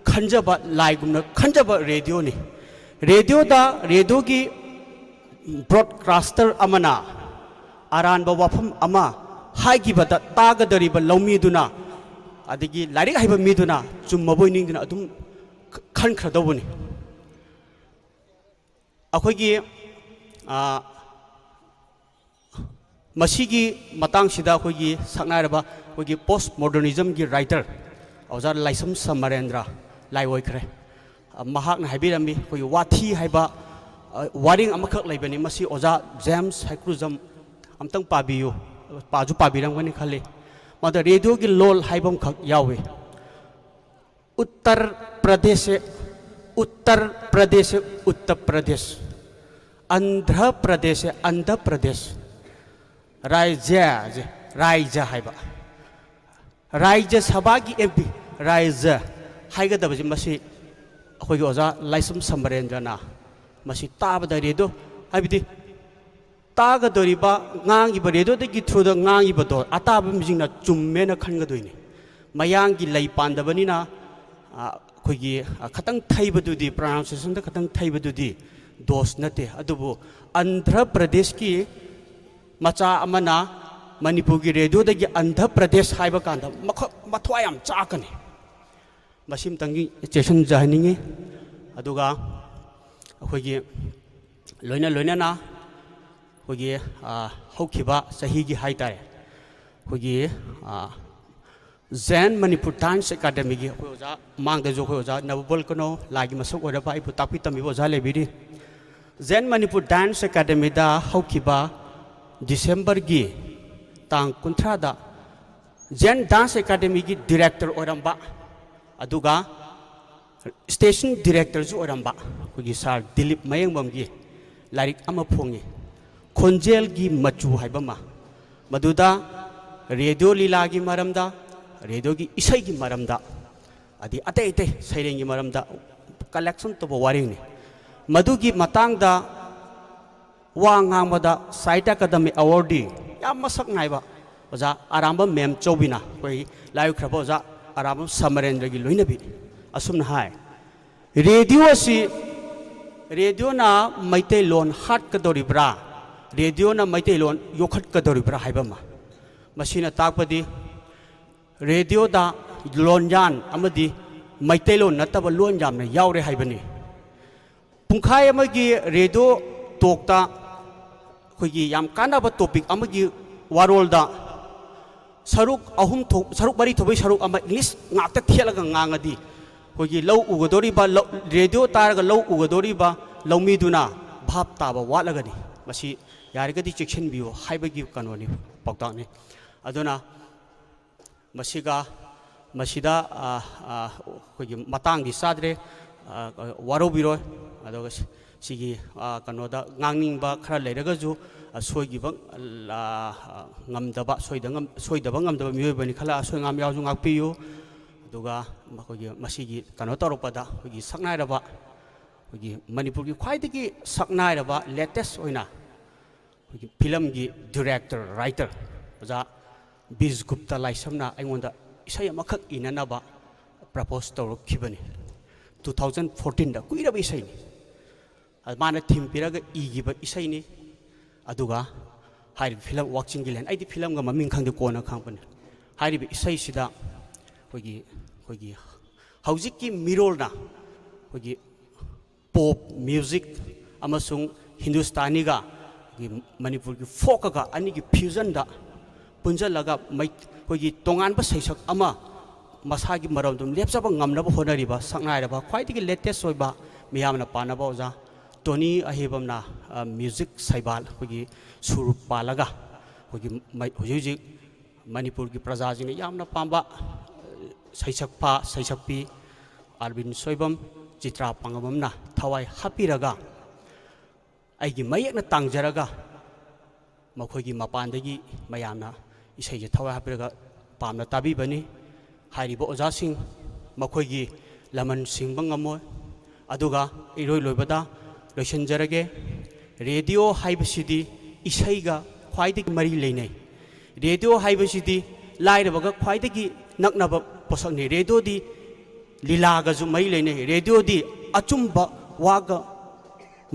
ꯈꯟꯖꯕ, ꯂꯥꯏꯒꯨꯝꯅ ꯈꯟꯖꯕ ꯔꯦꯗꯤꯑꯣꯅꯤ꯫ ꯔꯦꯗꯤꯑꯣꯗ, ꯔꯦꯗꯤꯑꯣꯒꯤ ꯕ꯭ꯔꯣꯗꯀꯥꯁꯇꯔ ꯑꯃꯅ ꯑꯔꯥꯟꯕ ꯋꯥꯐꯝ ꯑꯃ ꯍꯥꯏꯈꯤꯕꯗ, ꯇꯥꯒꯗꯧꯔꯤꯕ ꯂꯧꯃꯤꯗꯨꯅ, ꯑꯗꯒꯤ ꯂꯥꯏꯔꯤꯛ ꯍꯩꯕ ꯃꯤꯗꯨꯅ ꯆꯨꯝꯃꯕꯣꯏ ꯅꯤꯡꯗꯨꯅ ꯑꯗꯨꯝ ꯈꯟꯈ꯭ꯔꯗꯧꯕꯅꯤ꯫ ꯑꯩꯈꯣꯏꯒꯤ, ꯑ, ꯃꯁꯤꯒꯤ ꯃꯇꯥꯡꯁꯤꯗ ꯑꯩꯈꯣꯏꯒꯤ ꯁꯛꯅꯥꯏꯔꯕ ꯑꯩꯈꯣꯏꯒꯤ ꯄꯣꯁ ꯃꯣꯗꯔꯅꯤꯖꯝꯒꯤ ꯔꯥꯏꯇꯔ ꯑꯣꯖꯥ ꯂꯥꯏꯁ꯭ꯔꯝ ꯁꯃꯔꯦꯟꯗ꯭ꯔ ꯂꯥꯏ ꯑꯣꯏꯈ꯭ꯔꯦ꯫ ꯑ, ꯃꯍꯥꯛꯅ ꯍꯥꯏꯕꯤꯔꯝꯃꯤ, ꯑꯩꯈꯣꯏꯒꯤ ꯋꯥꯊꯤ ꯍꯥꯏꯕ, ꯑ, ꯋꯥꯔꯦꯡ ꯑꯃꯈꯛ ꯂꯩꯕꯅꯤ꯫ ꯃꯁꯤ ꯑꯣꯖꯥ ꯖꯦꯝꯁ ꯍꯩꯀ꯭ꯔꯨꯖꯝ ꯑꯝꯇꯪ ꯄꯥꯕꯤꯌꯨ, ꯄꯥꯁꯨ ꯄꯥꯕꯤꯔꯝꯒꯅꯤ ꯈꯜꯂꯤ꯫ ꯃꯗ ꯔꯦꯗꯤꯑꯣꯒꯤ ꯂꯣꯜ ꯍꯥꯏꯕ ꯑꯃꯈꯛ ꯌꯥꯎꯏ꯫ उत्तर प्रदेश से, उत्तर प्रदेश से, उत्तर प्रदेश, आंध्र प्रदेश से, आंध्र प्रदेश, राज्य, राज्य ꯍꯥꯏꯕ, ꯔꯥꯖ꯭ꯌ ꯁꯚꯥꯒꯤ ꯑꯦꯝ ꯄꯤ, ꯔꯥꯖ꯭ꯌ ꯍꯥꯏꯒꯗꯕꯁꯤ ꯃꯁꯤ ꯑꯩꯈꯣꯏꯒꯤ ꯑꯣꯖꯥ ꯂꯥꯏꯁ꯭ꯔꯝ ꯁꯃꯔꯦꯟꯗ꯭ꯔꯅ ꯃꯁꯤ ꯇꯥꯕꯗ ꯔꯦꯗꯤꯑꯣ ꯍꯥꯏꯕꯗꯤ ꯇꯥꯒꯗꯧꯔꯤꯕ, ꯉꯥꯡꯉꯤꯕ, ꯔꯦꯗꯤꯑꯣꯗꯒꯤ ꯊ꯭ꯔꯨꯗ ꯉꯥꯡꯉꯤꯕꯗꯣ ꯑꯇꯥꯕ ꯃꯤꯁꯤꯡꯅ ꯆꯨꯝꯃꯦꯅ ꯈꯟꯒꯗꯣꯏꯅꯤ꯫ ꯃꯌꯥꯡꯒꯤ ꯂꯩ ꯄꯥꯟꯗꯕꯅꯤꯅ, ꯑ, ꯑꯩꯈꯣꯏꯒꯤ, ꯑ, ꯈꯇꯪ ꯊꯩꯕꯗꯨꯗꯤ, ꯄ꯭ꯔꯣꯅꯥꯎꯟꯁꯤꯌꯦꯁꯟꯗ ꯈꯇꯪ ꯊꯩꯕꯗꯨꯗꯤ ꯗꯣꯁ ꯅꯠꯇꯦ꯫ ꯑꯗꯨꯕꯨ ꯑꯟꯙ꯭ꯔ ꯄ꯭ꯔꯗꯦꯁꯀꯤ ꯃꯆꯥ ꯑꯃꯅ ꯃꯅꯤꯄꯨꯔꯒꯤ ꯔꯦꯗꯤꯑꯣꯗꯒꯤ ꯑꯟꯙ꯭ꯔ ꯄ꯭ꯔꯗꯦꯁ ꯍꯥꯏꯕ ꯀꯥꯟꯗ ꯃꯈ-, ꯃꯊ꯭ꯋꯥꯏ ꯌꯥꯝ ꯆꯥꯛꯀꯅꯤ꯫ ꯃꯁꯤꯃꯇꯪꯒꯤ ꯆꯦꯛꯁꯤꯟꯖꯍꯟꯅꯤꯡꯉꯤ꯫ ꯑꯗꯨꯒ ꯑꯩꯈꯣꯏꯒꯤ ꯂꯣꯏꯅ ꯂꯣꯏꯅꯅ ꯑꯩꯈꯣꯏꯒꯤ, ꯑ, ꯍꯧꯈꯤꯕ ꯆꯍꯤꯒꯤ ꯍꯥꯏ ꯇꯥꯔꯦ, ꯑꯩꯈꯣꯏꯒꯤ, ꯑ, ꯖꯦꯟ ꯃꯅꯤꯄꯨꯔ ꯗꯥꯟꯁ ꯑꯦꯀꯥꯗꯃꯤꯒꯤ ꯑꯩꯈꯣꯏ ꯑꯣꯖꯥ, ꯃꯥꯡꯗꯁꯨ ꯑꯩꯈꯣꯏ ꯑꯣꯖꯥ ꯅꯕꯕꯣꯜ ꯀꯅꯣ, ꯂꯥꯏꯒꯤ ꯃꯁꯛ ꯑꯣꯏꯔꯕ ꯑꯩꯕꯨ ꯇꯥꯛꯄꯤ ꯇꯝꯕꯤꯕ ꯑꯣꯖꯥ ꯂꯩꯕꯤꯔꯤ꯫ ꯖꯦꯟ ꯃꯅꯤꯄꯨꯔ ꯗꯥꯟꯁ ꯑꯦꯀꯥꯗꯃꯤꯗ ꯍꯧꯈꯤꯕ ꯗꯤꯁꯦꯝꯕꯔꯒꯤ ꯇꯥꯡ ꯀꯨꯟꯊ꯭ꯔꯥꯗ ꯖꯦꯟ ꯗꯥꯟꯁ ꯑꯦꯀꯥꯗꯃꯤꯒꯤ ꯗꯤꯔꯦꯛꯇꯔ ꯑꯣꯏꯔꯝꯕ, ꯑꯗꯨꯒ ꯁ꯭ꯇꯦꯁꯟ ꯗꯤꯔꯦꯛꯇꯔꯁꯨ ꯑꯣꯏꯔꯝꯕ ꯑꯩꯈꯣꯏꯒꯤ ꯁꯥꯔ ꯗꯤꯂꯤꯞ ꯃꯌꯦꯡꯕꯝꯒꯤ ꯂꯥꯏꯔꯤꯛ ꯑꯃ ꯐꯣꯡꯉꯤ, ꯈꯣꯟꯖꯦꯜꯒꯤ ꯃꯆꯨ ꯍꯥꯏꯕ ꯑꯃ꯫ ꯃꯗꯨꯗ ꯔꯦꯗꯤꯑꯣ ꯂꯤꯂꯥꯒꯤ ꯃꯔꯝꯗ, ꯔꯦꯗꯤꯑꯣꯒꯤ ꯏꯁꯩꯒꯤ ꯃꯔꯝꯗ, ꯑꯗꯩ ꯑꯇꯩ ꯑꯇꯩ ꯁꯩꯔꯦꯡꯒꯤ ꯃꯔꯝꯗ ꯀꯂꯦꯛꯁꯟ ꯇꯧꯕ ꯋꯥꯔꯦꯡꯅꯤ꯫ ꯃꯗꯨꯒꯤ ꯃꯇꯥꯡꯗ ꯋꯥ ꯉꯥꯡꯕꯗ ꯁꯥꯍꯤꯇ꯭ꯌ ꯑꯀꯥꯗꯃꯤ ꯑꯦꯋꯥꯔꯗꯤ ꯌꯥꯝ ꯃꯁꯛ ꯅꯥꯏꯕ ꯑꯣꯖꯥ ꯑꯔꯥꯝꯕꯝ ꯃꯦꯝ ꯆꯧꯕꯤꯅ, ꯑꯩꯈꯣꯏ ꯂꯥꯏ ꯑꯣꯏꯈ꯭ꯔꯕ ꯑꯣꯖꯥ ꯑꯔꯥꯝꯕꯝ ꯁꯃꯔꯦꯟꯗ꯭ꯔꯒꯤ ꯂꯣꯏꯅꯕꯤ, ꯑꯁꯨꯝꯅ ꯍꯥꯏ, "ꯔꯦꯗꯤꯑꯣ ꯑꯁꯤ, ꯔꯦꯗꯤꯑꯣꯅ ꯃꯩꯇꯩꯂꯣꯟ ꯍꯥꯠꯀꯗꯧꯔꯤꯕ꯭ꯔꯥ, ꯔꯦꯗꯤꯑꯣꯅ ꯃꯩꯇꯩꯂꯣꯟ ꯌꯣꯛꯈꯠꯀꯗꯧꯔꯤꯕ꯭ꯔꯥ" ꯍꯥꯏꯕ ꯑꯃ꯫ ꯃꯁꯤꯅ ꯇꯥꯛꯄꯗꯤ ꯔꯦꯗꯤꯑꯣꯗ ꯂꯣꯟꯌꯥꯟ ꯑꯃꯗꯤ ꯃꯩꯇꯩꯂꯣꯟ ꯅꯠꯇꯕ ꯂꯣꯟ ꯌꯥꯝꯅ ꯌꯥꯎꯔꯦ ꯍꯥꯏꯕꯅꯤ꯫ ꯄꯨꯡꯈꯥꯏ ꯑꯃꯒꯤ ꯔꯦꯗꯤꯑꯣ ꯇꯣꯛꯇ ꯑꯩꯈꯣꯏꯒꯤ ꯌꯥꯝ ꯀꯥꯟꯅꯕ ꯇꯣꯄꯤꯛ ꯑꯃꯒꯤ ꯋꯥꯔꯣꯜꯗ ꯁꯔꯨꯛ ꯑꯍꯨꯝ ꯊꯣꯛ-, ꯁꯔꯨꯛ ꯃꯔꯤ ꯊꯣꯛꯄꯒꯤ ꯁꯔꯨꯛ ꯑꯃ ꯏꯪꯂꯤꯁ ꯉꯥꯛꯇ ꯊꯦꯠꯂꯒ ꯉꯥꯡꯉꯗꯤ, ꯑꯩꯈꯣꯏꯒꯤ ꯂꯧ ꯎꯒꯗꯧꯔꯤꯕ, ꯂꯧ-, ꯔꯦꯗꯤꯑꯣ ꯇꯥꯔꯒ ꯂꯧ ꯎꯒꯗꯧꯔꯤꯕ ꯂꯧꯃꯤꯗꯨꯅ ꯚꯥꯞ ꯇꯥꯕ ꯋꯥꯠꯂꯒꯅꯤ꯫ ꯃꯁꯤ ꯌꯥꯔꯒꯗꯤ ꯆꯦꯛꯁꯤꯟꯕꯤꯌꯨ ꯍꯥꯏꯕꯒꯤ ꯀꯩꯅꯣꯅꯤ, ꯄꯥꯎꯇꯥꯛꯅꯤ꯫ ꯑꯗꯨꯅ ꯃꯁꯤꯒ, ꯃꯁꯤꯗ, ꯑ, ꯑ, ꯑꯩꯈꯣꯏꯒꯤ ꯃꯇꯥꯡꯗꯤ ꯆꯥꯗ꯭ꯔꯦ, ꯑ, ꯋꯥꯔꯧꯕꯤꯔꯣꯏ꯫ ꯑꯗꯨꯒ ꯁꯤ-, ꯁꯤꯒꯤ, ꯑ, ꯀꯩꯅꯣꯗ ꯉꯥꯡꯅꯤꯡꯕ ꯈꯔ ꯂꯩꯔꯒꯁꯨ, ꯑ, ꯁꯣꯏꯈꯤꯕ, ꯑ, ꯉꯝꯗꯕ, ꯁꯣꯏꯗ ꯉꯝ-, ꯁꯣꯏꯗꯕ ꯉꯝꯗꯕ ꯃꯤꯑꯣꯏꯕꯅꯤ, ꯈꯔ ꯑꯁꯣꯏ ꯑꯉꯥꯝ ꯌꯥꯎꯁꯨ ꯉꯥꯛꯄꯤꯌꯨ꯫ ꯑꯗꯨꯒ ꯃꯈꯣꯏꯒꯤ ꯃꯁꯤꯒꯤ ꯀꯩꯅꯣ ꯇꯧꯔꯛꯄꯗ ꯑꯩꯈꯣꯏꯒꯤ ꯁꯛꯅꯥꯏꯔꯕ, ꯑꯩꯈꯣꯏꯒꯤ ꯃꯅꯤꯄꯨꯔꯒꯤ ꯈ꯭ꯋꯥꯏꯗꯒꯤ ꯁꯛꯅꯥꯏꯔꯕ latest ꯑꯣꯏꯅ ꯑꯩꯈꯣꯏꯒꯤ ꯐꯤꯂꯝꯒꯤ director, writer ꯑꯣꯖꯥ ꯕꯤꯖ ꯒꯨꯞꯇ ꯂꯥꯏꯁ꯭ꯔꯝꯅ ꯑꯩꯉꯣꯟꯗ ꯏꯁꯩ ꯑꯃꯈꯛ ꯏꯅꯅꯕ propose ꯇꯧꯔꯛꯈꯤꯕꯅꯤ, two thousand fourteen ꯗ, ꯀꯨꯏꯔꯕ ꯏꯁꯩꯅꯤ꯫ ꯑꯗ ꯃꯥꯅ theme ꯄꯤꯔꯒ ꯏꯈꯤꯕ ꯏꯁꯩꯅꯤ꯫ ꯑꯗꯨꯒ ꯍꯥꯏꯔꯤꯕ ꯐꯤꯂꯝ ꯋꯥꯛꯆꯤꯡꯒꯤ ꯂꯦꯟ, ꯑꯩꯗꯤ ꯐꯤꯂꯝꯒ ꯃꯃꯤꯡ ꯈꯪꯗꯦ, ꯀꯣꯟꯅ ꯈꯪꯉꯛꯄꯅꯤ꯫ ꯍꯥꯏꯔꯤꯕ ꯏꯁꯩꯁꯤꯗ ꯑꯩꯈꯣꯏꯒꯤ, ꯑꯩꯈꯣꯏꯒꯤ ꯍꯧꯖꯤꯛꯀꯤ ꯃꯤꯔꯣꯜꯅ ꯑꯩꯈꯣꯏꯒꯤ pop music ꯑꯃꯁꯨꯡ ꯍꯤꯟꯗꯨꯁꯇꯥꯅꯤꯒ ꯑꯩꯈꯣꯏꯒꯤ ꯃꯅꯤꯄꯨꯔꯒꯤ folkꯀ ꯑꯅꯤꯒꯤ fusionꯗ ꯄꯨꯟꯁꯤꯜꯂꯒ ꯃꯩ-, ꯑꯩꯈꯣꯏꯒꯤ ꯇꯣꯉꯥꯟꯕ ꯁꯩꯁꯛ ꯑꯃ ꯃꯁꯥꯒꯤ ꯃꯔꯝꯗꯝ ꯂꯦꯞꯆꯕ ꯉꯝꯅꯕ ꯍꯣꯠꯅꯔꯤꯕ ꯁꯛꯅꯥꯏꯔꯕ ꯈ꯭ꯋꯥꯏꯗꯒꯤ latest ꯑꯣꯏꯕ ꯃꯤꯌꯥꯝꯅ ꯄꯥꯅꯕ ꯑꯣꯖꯥ ꯇꯣꯅꯤ ꯑꯍꯦꯕꯝꯅ, ꯑ, music ꯁꯩꯕꯥꯜ, ꯑꯩꯈꯣꯏꯒꯤ ꯁꯨꯔ ꯄꯥꯜꯂꯒ ꯑꯩꯈꯣꯏꯒꯤ ꯃꯩ-, ꯍꯧꯖꯤꯛ ꯍꯧꯖꯤꯛ ꯃꯅꯤꯄꯨꯔꯒꯤ ꯄ꯭ꯔꯖꯥꯁꯤꯡꯅ ꯌꯥꯝꯅ ꯄꯥꯝꯕ ꯁꯩꯁꯛꯄ, ꯁꯩꯁꯛꯄꯤ ꯑꯥꯔꯕꯤꯟ ꯁꯣꯏꯕꯝ, ꯆꯤꯇ꯭ꯔꯥ ꯄꯥꯡꯉꯝꯕꯝꯅ ꯊꯋꯥꯏ ꯍꯥꯞꯄꯤꯔꯒ ꯑꯩꯒꯤ ꯃꯌꯦꯛꯅ ꯇꯥꯡꯖꯔꯒ ꯃꯈꯣꯏꯒꯤ ꯃꯄꯥꯟꯗꯒꯤ ꯃꯌꯥꯝꯅ ꯏꯁꯩꯁꯦ ꯊꯋꯥꯏ ꯍꯥꯞꯄꯤꯔꯒ ꯄꯥꯝꯅ ꯇꯥꯕꯤꯕꯅꯤ꯫ ꯍꯥꯏꯔꯤꯕ ꯑꯣꯖꯥꯁꯤꯡ ꯃꯈꯣꯏꯒꯤ ꯂꯃꯟ ꯁꯤꯡꯕ ꯉꯝꯃꯣꯏ꯫ ꯑꯗꯨꯒ ꯏꯔꯣꯏ ꯂꯣꯏꯕꯗ ꯂꯣꯏꯁꯤꯟꯖꯔꯒꯦ꯫ ꯔꯦꯗꯤꯑꯣ ꯍꯥꯏꯕꯁꯤꯗꯤ ꯏꯁꯩꯒ ꯈ꯭ꯋꯥꯏꯗꯒꯤ ꯃꯔꯤ ꯂꯩꯅꯩ꯫ ꯔꯦꯗꯤꯑꯣ ꯍꯥꯏꯕꯁꯤꯗꯤ ꯂꯥꯏꯔꯕꯒ ꯈ꯭ꯋꯥꯏꯗꯒꯤ ꯅꯛꯅꯕ ꯄꯣꯠꯁꯛꯅꯤ꯫ ꯔꯦꯗꯤꯑꯣꯗꯤ ꯂꯤꯂꯥꯒꯁꯨ ꯃꯔꯤ ꯂꯩꯅꯩ꯫ ꯔꯦꯗꯤꯑꯣꯗꯤ ꯑꯆꯨꯝꯕ ꯋꯥꯒ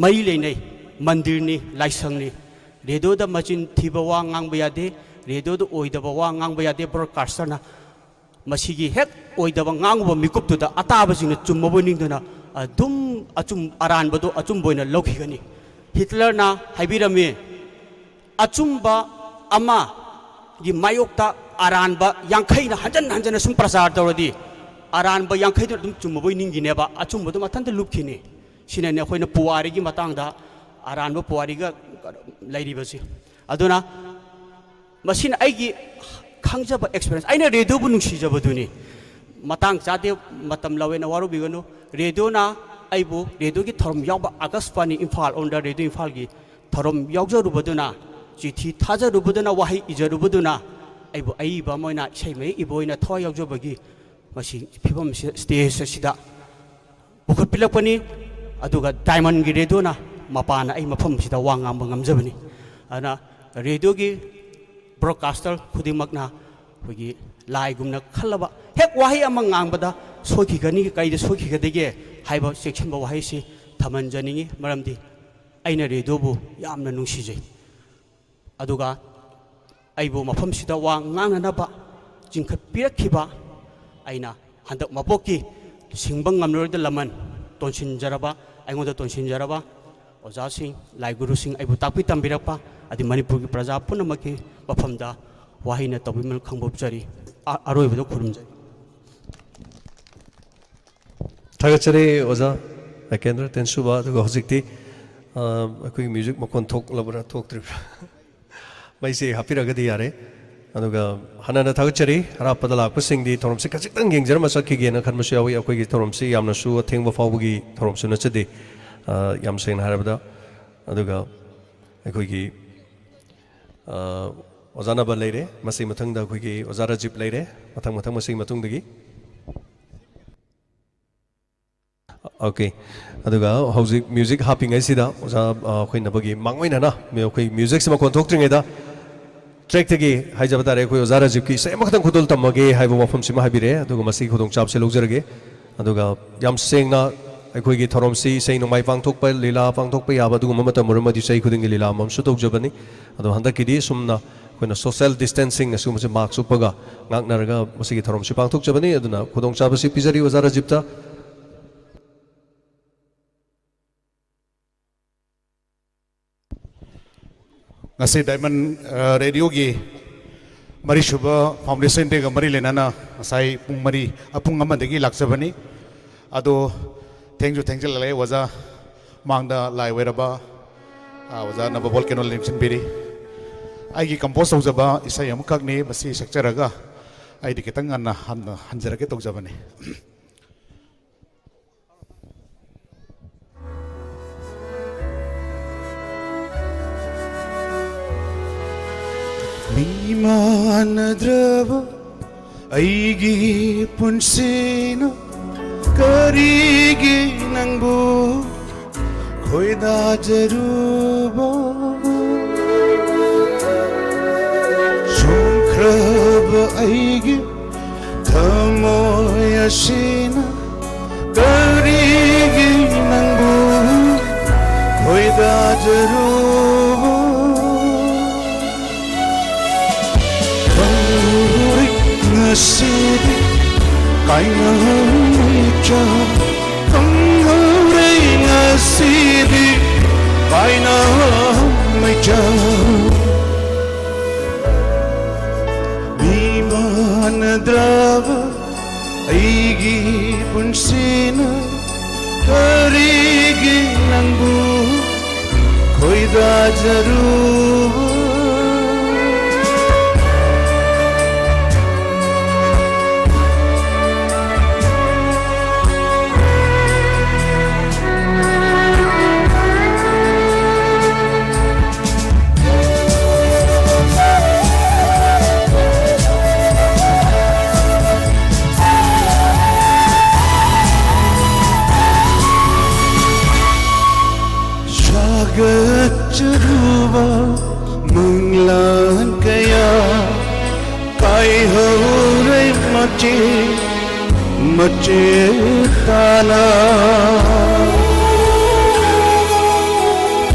ꯃꯔꯤ ꯂꯩꯅꯩ꯫ ꯃꯟꯗꯤꯔꯅꯤ, ꯂꯥꯏꯁꯪꯅꯤ꯫ ꯔꯦꯗꯤꯑꯣꯗ ꯃꯆꯤꯟ ꯊꯤꯕ ꯋꯥ ꯉꯥꯡꯕ ꯌꯥꯗꯦ꯫ ꯔꯦꯗꯤꯑꯣꯗ ꯑꯣꯏꯗꯕ ꯋꯥ ꯉꯥꯡꯕ ꯌꯥꯗꯦ꯫ ꯕ꯭ꯔꯣꯗꯀꯥꯁꯇꯔꯅ ꯃꯁꯤꯒꯤ ꯍꯦꯛ ꯑꯣꯏꯗꯕ ꯉꯥꯡꯉꯨꯕ ꯃꯤꯀꯨꯞꯇꯨꯗ ꯑꯇꯥꯕꯁꯤꯡꯅ ꯆꯨꯝꯃꯕꯣꯏ ꯅꯤꯡꯗꯨꯅ ꯑꯗꯨꯝ ꯑꯆꯨꯝ-, ꯑꯔꯥꯟꯕꯗꯣ ꯑꯆꯨꯝꯕ ꯑꯣꯏꯅ ꯂꯧꯈꯤꯒꯅꯤ꯫ ꯍꯤꯠꯂꯔꯅ ꯍꯥꯏꯕꯤꯔꯝꯃꯤ, ꯑꯆꯨꯝꯕ ꯑꯃꯒꯤ ꯃꯥꯌꯣꯛꯇ ꯑꯔꯥꯟꯕ ꯌꯥꯡꯈꯩꯅ ꯍꯟꯖꯟ ꯍꯟꯖꯟꯅ ꯁꯨꯝ ꯄ꯭ꯔꯆꯥꯔ ꯇꯧꯔꯗꯤ, ꯑꯔꯥꯟꯕ ꯌꯥꯡꯈꯩꯗꯨꯅ ꯑꯗꯨꯝ ꯆꯨꯝꯃꯕꯣꯏ ꯅꯤꯡꯈꯤꯅꯦꯕ, ꯑꯆꯨꯝꯕꯗꯣ ꯃꯊꯟꯇ ꯂꯨꯞꯈꯤꯅꯤ꯫ ꯁꯤꯅꯅꯦ ꯑꯩꯈꯣꯏꯅ ꯄꯨꯋꯥꯔꯤꯒꯤ ꯃꯇꯥꯡꯗ, ꯑꯔꯥꯟꯕ ꯄꯨꯋꯥꯔꯤꯒ ꯂꯩꯔꯤꯕꯁꯤ꯫ ꯑꯗꯨꯅ ꯃꯁꯤꯅ ꯑꯩꯒꯤ ꯈꯪꯖꯕ experience, ꯑꯩꯅ ꯔꯦꯗꯤꯑꯣꯕꯨ ꯅꯨꯡꯁꯤꯖꯕꯗꯨꯅꯤ꯫ ꯃꯇꯥꯡ ꯆꯥꯗꯦ, ꯃꯇꯝ ꯂꯧꯋꯦꯅ ꯋꯥꯔꯧꯕꯤꯒꯅꯨ꯫ ꯔꯦꯗꯤꯑꯣꯅ ꯑꯩꯕꯨ, ꯔꯦꯗꯤꯑꯣꯒꯤ ꯊꯧꯔꯝ ꯌꯥꯎꯕ ꯑꯥꯀꯥꯁꯕꯥꯅꯤ ꯏꯝꯐꯥꯜ, all India Radio ꯏꯝꯐꯥꯜꯒꯤ ꯊꯧꯔꯝ ꯌꯥꯎꯖꯔꯨꯕꯗꯨꯅ, ꯆꯤꯊꯤ ꯊꯥꯖꯔꯨꯕꯗꯨꯅ, ꯋꯥꯍꯩ ꯏꯖꯔꯨꯕꯗꯨꯅ ꯑꯩꯕꯨ ꯑꯏꯕ ꯑꯃ ꯑꯣꯏꯅ, ꯏꯁꯩ ꯃꯌꯦꯛ ꯏꯕ ꯑꯣꯏꯅ ꯊꯋꯥꯏ ꯌꯥꯎꯖꯕꯒꯤ ꯃꯁꯤ ꯐꯤꯕꯝ ꯑꯁꯤ, stage ꯑꯁꯤꯗ ꯄꯨꯈꯠꯄꯤꯔꯛꯄꯅꯤ꯫ ꯑꯗꯨꯒ ꯗꯥꯏꯃꯟꯒꯤ ꯔꯦꯗꯤꯑꯣꯅ ꯃꯄꯥꯟꯅ ꯑꯩ ꯃꯐꯝꯁꯤꯗ ꯋꯥ ꯉꯥꯡꯕ ꯉꯝꯖꯕꯅꯤ꯫ ꯑꯗꯨꯅ ꯔꯦꯗꯤꯑꯣꯒꯤ ꯕ꯭ꯔꯣꯗꯀꯥꯁꯇꯔ ꯈꯨꯗꯤꯡꯃꯛꯅ ꯑꯩꯈꯣꯏꯒꯤ ꯂꯥꯏꯒꯨꯝꯅ ꯈꯜꯂꯕ, ꯍꯦꯛ ꯋꯥꯍꯩ ꯑꯃ ꯉꯥꯡꯕꯗ ꯁꯣꯏꯈꯤꯒꯅꯤ, ꯀꯩꯗ ꯁꯣꯏꯈꯤꯒꯗꯒꯦ ꯍꯥꯏꯕ ꯆꯦꯛꯁꯤꯟꯕ ꯋꯥꯍꯩꯁꯤ ꯊꯝꯍꯟꯖꯅꯤꯡꯏ꯫ ꯃꯔꯝꯗꯤ ꯑꯩꯅ ꯔꯦꯗꯤꯑꯣꯕꯨ ꯌꯥꯝꯅ ꯅꯨꯡꯁꯤꯖꯩ꯫ ꯑꯗꯨꯒ ꯑꯩꯕꯨ ꯃꯐꯝꯁꯤꯗ ꯋꯥ ꯉꯥꯡꯅꯅꯕ ꯆꯤꯡꯈꯠꯄꯤꯔꯛꯈꯤꯕ, ꯑꯩꯅ ꯍꯟꯗꯛ ꯃꯄꯣꯛꯀꯤ ꯁꯤꯡꯕ ꯉꯝꯂꯔꯣꯏꯗ ꯂꯃꯟ ꯇꯣꯟꯁꯤꯟꯖꯔꯕ, ꯑꯩꯉꯣꯟꯗ ꯇꯣꯟꯁꯤꯟꯖꯔꯕ ꯑꯣꯖꯥꯁꯤꯡ, ꯂꯥꯏ ꯒꯨꯔꯨꯁꯤꯡ, ꯑꯩꯕꯨ ꯇꯥꯛꯄꯤ ꯇꯝꯕꯤꯔꯛꯄ, ꯑꯗꯩ ꯃꯅꯤꯄꯨꯔꯒꯤ ꯄ꯭ꯔꯖꯥ ꯄꯨꯝꯅꯃꯛꯀꯤ ꯃꯐꯝꯗ ꯋꯥꯍꯩꯅ ꯇꯧꯕꯤꯃꯜ ꯈꯪꯕꯣꯞꯆꯔꯤ꯫ ꯑ-, ꯑꯔꯣꯏꯕꯗ ꯈꯨꯔꯨꯝꯖꯔꯤ꯫ ꯊꯥꯒꯠꯆꯔꯤ ꯑꯣꯖꯥ ꯅꯥꯒꯦꯟꯗ꯭ꯔ ꯇꯦꯟꯁꯨꯕ꯫ ꯑꯗꯨꯒ ꯍꯧꯖꯤꯛꯇꯤ, ꯑ, ꯑꯩꯈꯣꯏꯒꯤ ꯃ꯭ꯌꯨꯖꯤꯛ ꯃꯈꯣꯟ ꯊꯣꯛꯂꯕ꯭ꯔꯥ ꯊꯣꯛꯇ꯭ꯔꯤꯕ꯭ꯔꯥ? ꯃꯩꯁꯦ ꯍꯥꯞꯄꯤꯔꯒꯗꯤ ꯌꯥꯔꯦ꯫ ꯑꯗꯨꯒ ꯍꯥꯟꯅꯅ ꯊꯥꯒꯠꯆꯔꯤ꯫ ꯑꯔꯥꯞꯄꯗ ꯂꯥꯛꯄꯁꯤꯡꯗꯤ ꯊꯧꯔꯝꯁꯤ ꯈꯖꯤꯛꯇꯪ ꯌꯦꯡꯖꯔꯝꯃ ꯆꯠꯈꯤꯒꯦꯅ ꯈꯟꯕꯁꯨ ꯌꯥꯎꯏ꯫ ꯑꯩꯈꯣꯏꯒꯤ ꯊꯧꯔꯝꯁꯤ ꯌꯥꯝꯅꯁꯨ ꯑꯊꯦꯡꯕ ꯐꯥꯎꯕꯒꯤ ꯊꯧꯔꯝꯁꯨ ꯅꯠꯆꯗꯦ, ꯑ, ꯌꯥꯝ ꯁꯦꯡꯅ ꯍꯥꯏꯔꯕꯗ꯫ ꯑꯗꯨꯒ ꯑꯩꯈꯣꯏꯒꯤ, ꯑ, ꯑꯣꯖꯥ ꯅꯕ ꯂꯩꯔꯦ, ꯃꯁꯤ ꯃꯊꯪꯗ ꯑꯩꯈꯣꯏꯒꯤ ꯑꯣꯖꯥ ꯔꯥꯖꯤꯞ ꯂꯩꯔꯦ, ꯃꯊꯪ ꯃꯊꯪ ꯃꯁꯤꯒꯤ ꯃꯇꯨꯡꯗꯒꯤ꯫ ꯑꯣꯀꯦ꯫ ꯑꯗꯨꯒ ꯍꯧꯖꯤꯛ ꯃ꯭ꯌꯨꯖꯤꯛ ꯍꯥꯞꯄꯤꯉꯩꯁꯤꯗ ꯑꯣꯖꯥ, ꯑ, ꯑꯩꯈꯣꯏ ꯅꯕꯒꯤ ꯃꯥꯡꯑꯣꯏꯅꯅ ꯃꯤ-, ꯑꯩꯈꯣꯏ ꯃ꯭ꯌꯨꯖꯤꯛꯁꯤ ꯃꯈꯣꯟ ꯊꯣꯛꯇ꯭ꯔꯤꯉꯩꯗ ꯇ꯭ꯔꯦꯛꯇꯒꯤ ꯍꯥꯏꯖꯕ ꯇꯥꯔꯦ, ꯑꯩꯈꯣꯏ ꯑꯣꯖꯥ ꯔꯥꯖꯤꯞꯀꯤ ꯏꯁꯩ ꯑꯃꯈꯛꯇꯪ ꯈꯨꯗꯣꯜ ꯇꯝꯃꯒꯦ ꯍꯥꯏꯕ ꯋꯥꯐꯝꯁꯤꯃ ꯍꯥꯏꯕꯤꯔꯛꯑꯦ꯫ ꯑꯗꯨꯒ ꯃꯁꯤꯒꯤ ꯈꯨꯗꯣꯡꯆꯥꯕꯁꯤ ꯂꯧꯖꯔꯒꯦ꯫ ꯑꯗꯨꯒ ꯌꯥꯝ ꯁꯦꯡꯅ ꯑꯩꯈꯣꯏꯒꯤ ꯊꯧꯔꯝꯁꯤ ꯏꯁꯩ ꯅꯣꯡꯃꯥꯏ ꯄꯥꯡꯊꯣꯛꯄ, ꯂꯤꯂꯥ ꯄꯥꯡꯊꯣꯛꯄ ꯌꯥꯕ ꯑꯗꯨꯒꯨꯝꯕ ꯃꯇꯝ ꯑꯣꯏꯔꯝꯃꯗꯤ ꯆꯍꯤ ꯈꯨꯗꯤꯡꯒꯤ ꯂꯤꯂꯥ ꯑꯃꯃꯝꯁꯨ ꯇꯧꯖꯕꯅꯤ꯫ ꯑꯗꯣ ꯍꯟꯗꯛꯀꯤꯗꯤ ꯁꯨꯝꯅ ꯑꯩꯈꯣꯏꯅ social distancing ꯑꯁꯤꯒꯨꯝꯕꯁꯦ mask ꯎꯞꯄꯒ ꯉꯥꯛꯅꯔꯒ ꯃꯁꯤꯒꯤ ꯊꯧꯔꯝꯁꯤ ꯄꯥꯡꯊꯣꯛꯆꯕꯅꯤ꯫ ꯑꯗꯨꯅ ꯈꯨꯗꯣꯡꯆꯥꯕꯁꯤ ꯄꯤꯖꯔꯤ ꯑꯣꯖꯥ ꯔꯥꯖꯤꯞꯇ꯫ ꯉꯁꯤ Diamond, ꯑ, Radio ꯒꯤ ꯃꯔꯤꯁꯨꯕ Foundation Day ꯒ ꯃꯔꯤ ꯂꯩꯅꯅ ꯉꯁꯥꯏ ꯄꯨꯡ ꯃꯔꯤ, ꯑ, ꯄꯨꯡ ꯑꯃꯗꯒꯤ ꯂꯥꯛꯆꯕꯅꯤ꯫ ꯑꯗꯣ ꯊꯦꯡꯁꯨ ꯊꯦꯡꯖꯤꯜꯂꯛꯂꯦ ꯑꯣꯖꯥ꯫ ꯃꯥꯡꯗ ꯂꯥꯏ ꯑꯣꯏꯔꯕ, ꯑ, ꯑꯣꯖꯥ ꯅꯕ ꯚꯣꯜꯀꯦꯅꯣ ꯂꯦꯡꯁꯤꯟꯕꯤꯔꯤ꯫ ꯑꯩꯒꯤ compose ꯇꯧꯖꯕ ꯏꯁꯩ ꯑꯃꯈꯛꯅꯤ, ꯃꯁꯤ ꯁꯛꯆꯔꯒ ꯑꯩꯗꯤ ꯈꯤꯇꯪ ꯉꯟꯅ ꯍꯟ-, ꯍꯟꯖꯔꯒꯦ ꯇꯧꯖꯕꯅꯤ꯫ ꯃꯤ ꯃꯥꯟꯅꯗ꯭ꯔꯕ ꯑꯩꯒꯤ ꯄꯨꯟꯁꯤꯅ ꯀꯔꯤꯒꯤ ꯅꯪꯕꯨ ꯈꯣꯏꯗꯥꯖꯔꯨꯕ? ꯁꯣꯟꯈ꯭ꯔꯕ ꯑꯩꯒꯤ ꯊꯃꯣꯏ ꯑꯁꯤꯅ ꯀꯔꯤꯒꯤ ꯅꯪꯕꯨ ꯈꯣꯏꯗꯥꯖꯔꯨꯕ? ꯈꯪꯍꯧꯔꯦ ꯉꯁꯤꯗꯤ ꯀꯥꯏꯅꯍꯧꯔꯦ ꯆꯥ, ꯈꯪꯍꯧꯔꯦ ꯉꯁꯤꯗꯤ ꯀꯥꯏꯅꯍꯧꯔꯦ ꯆꯥ꯫ ꯃꯤ ꯃꯥꯟꯅꯗ꯭ꯔꯕ ꯑꯩꯒꯤ ꯄꯨꯟꯁꯤꯅ ꯀꯔꯤꯒꯤ ꯅꯪꯕꯨ ꯈꯣꯏꯗꯥꯖꯔꯨꯕ? ꯇꯥꯅ